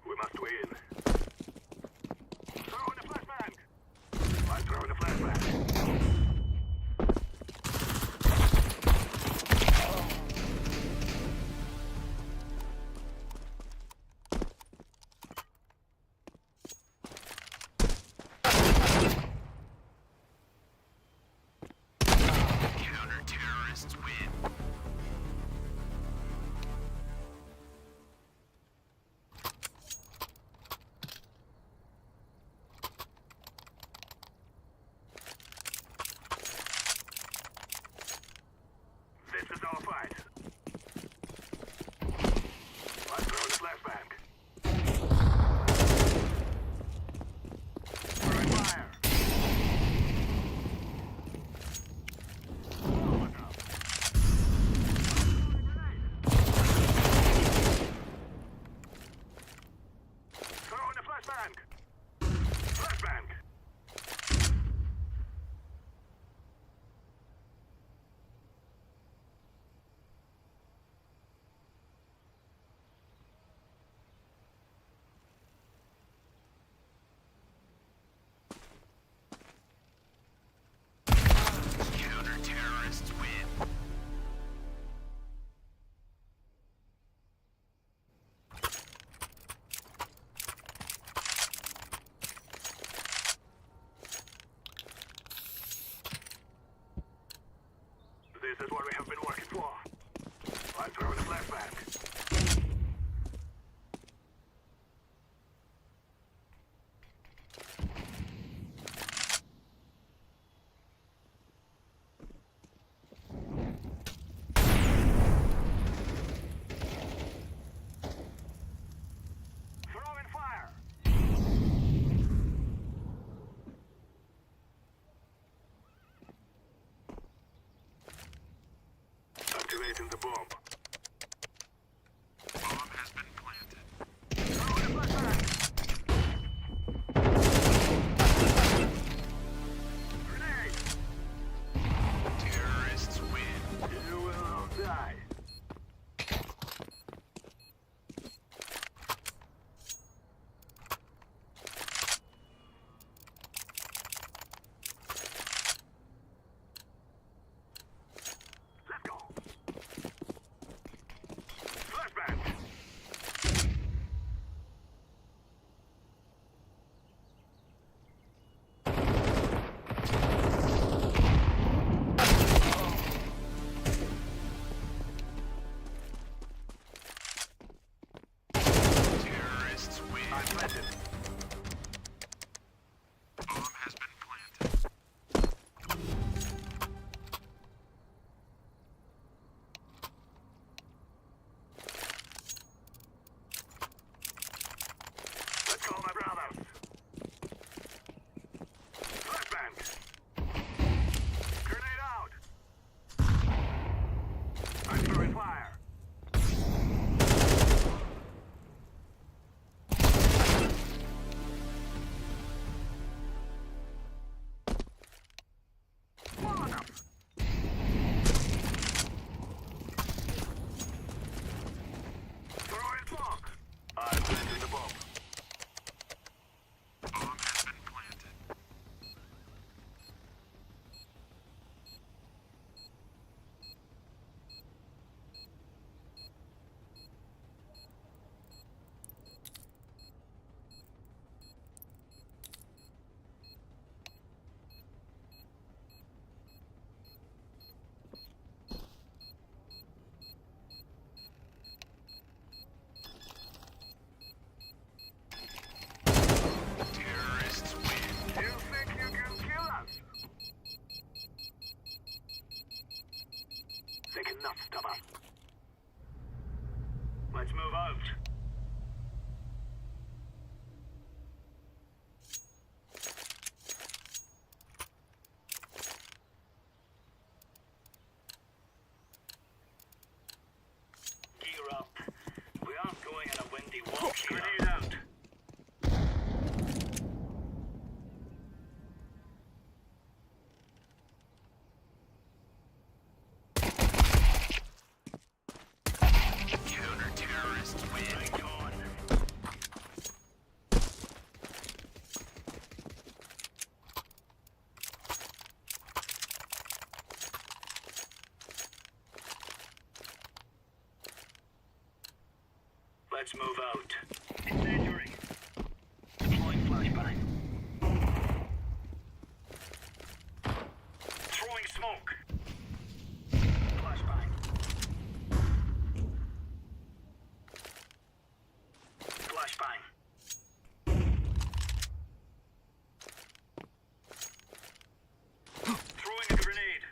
We must win. Throw in the flashbang. I'm throwing a flashbang. Counter-terrorists win. This is our fight. I'm throwing a flashbang. Throwing fire. Throwing a flashbang. Flashbang. Counter-terrorists win. This is what we have been working for. I'm throwing a flashbang. Throwing fire. Activating the bomb. Bomb has been planted. Throwing a flashbang. Grenade. Terrorists win. You will all die. They cannot stop us. Let's move out. Gear up. We aren't going on a windy walk here. Grenade out. Counter-terrorists win. Right on. Let's move out. Incendiary. Deploying flashbang. Throwing smoke. Flashbang. Flashbang. Throwing a grenade.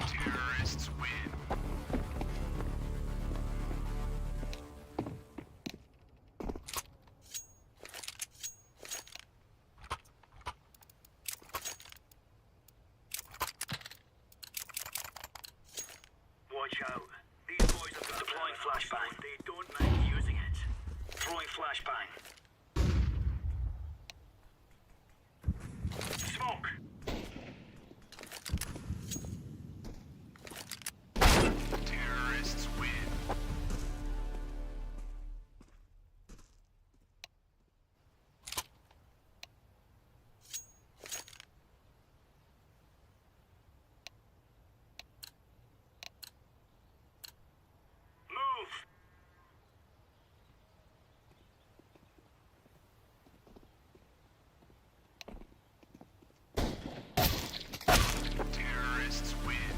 Terrorists win. Watch out. These boys have got deploying flashbang. They don't mind using it. Throwing flashbang. Smoke. Terrorists win. Move. Terrorists win.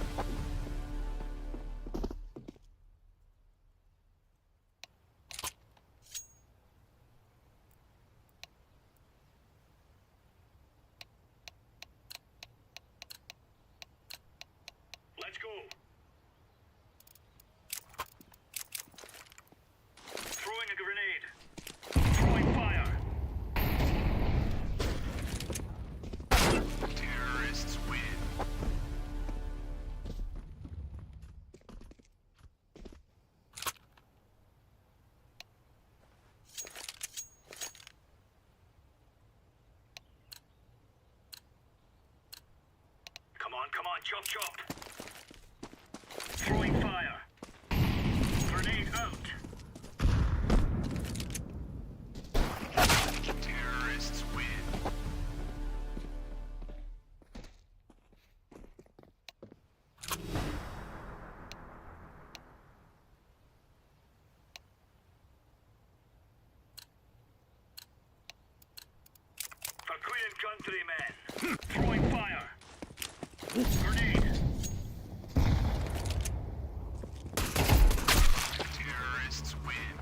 Let's go. Throwing a grenade. Throwing fire. Terrorists win. Come on, come on, chop chop. Throwing fire. Grenade out. Terrorists win. For Queen and country, men. Throwing fire. Grenade. Terrorists win.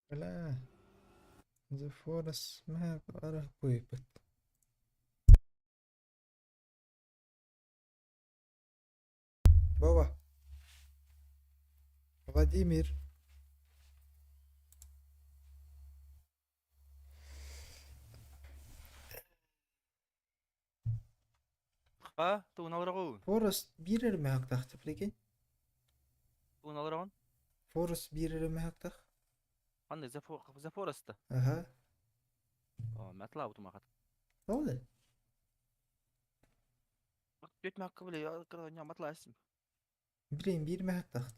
Бля, The Forest Map арахпыйпыт. Вова. Владимир. Ха, тугун олороҕун? Форест биир эрэ мөһөктөөх да прикинь. Тугун олороҕун? Форест биир эрэ мөһөктөөх. Ханна The The Forest-та? Аха. О, матлаабытым ахат. Ол да. Түөрт мөһөккө били матлаасым. Блин, биир мөһөктөөх.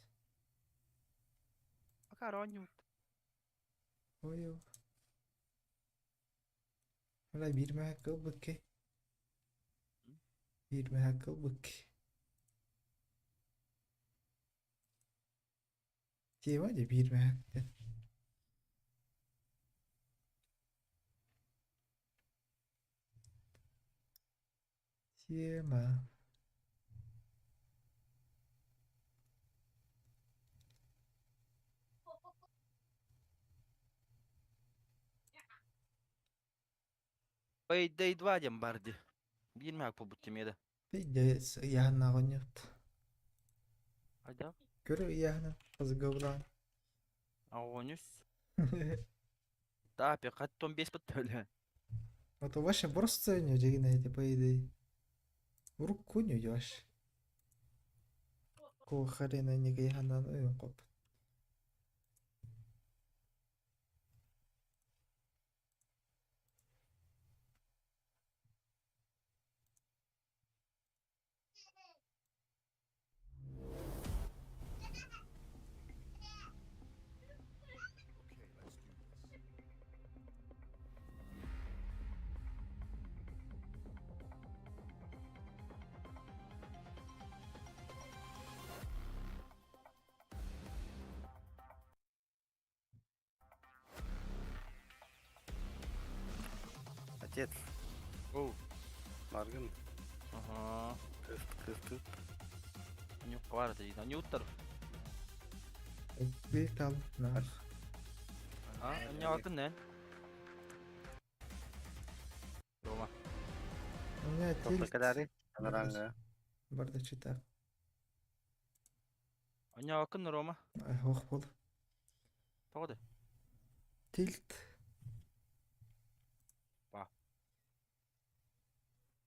Акаар оонньуут. Ой, Бля, биир мөһөккө ылбыккы. Биир мөһөккө ылбыккы. Тема дии биир мөһөктөн. Тема. Payday 2 диэн баар дии. Биир мөһөк буолбут тимиэ да. Пиздец, ыйааһыннаах оонньуут. Хайдах? Көрө ыйааһынын хасыгабылаан. Оҕонньус. Тапи, хаттон бес баттөлө. Вот вообще просто оонньуу дьигинэ эти Payday. Урукку оонньуу вообще. Какого хрена не ыйааһыннаан ойон хоп. Отец. Оу. Маргин. Ага. Кыст, кыст, Нюк бар это, нюттар. Биир тал наар. А, нюкын не? Рома. У меня тильт. Кадари. Анаранга. Бардачита. Нюкын Рома. Ох бол. Тоҕо Тильт.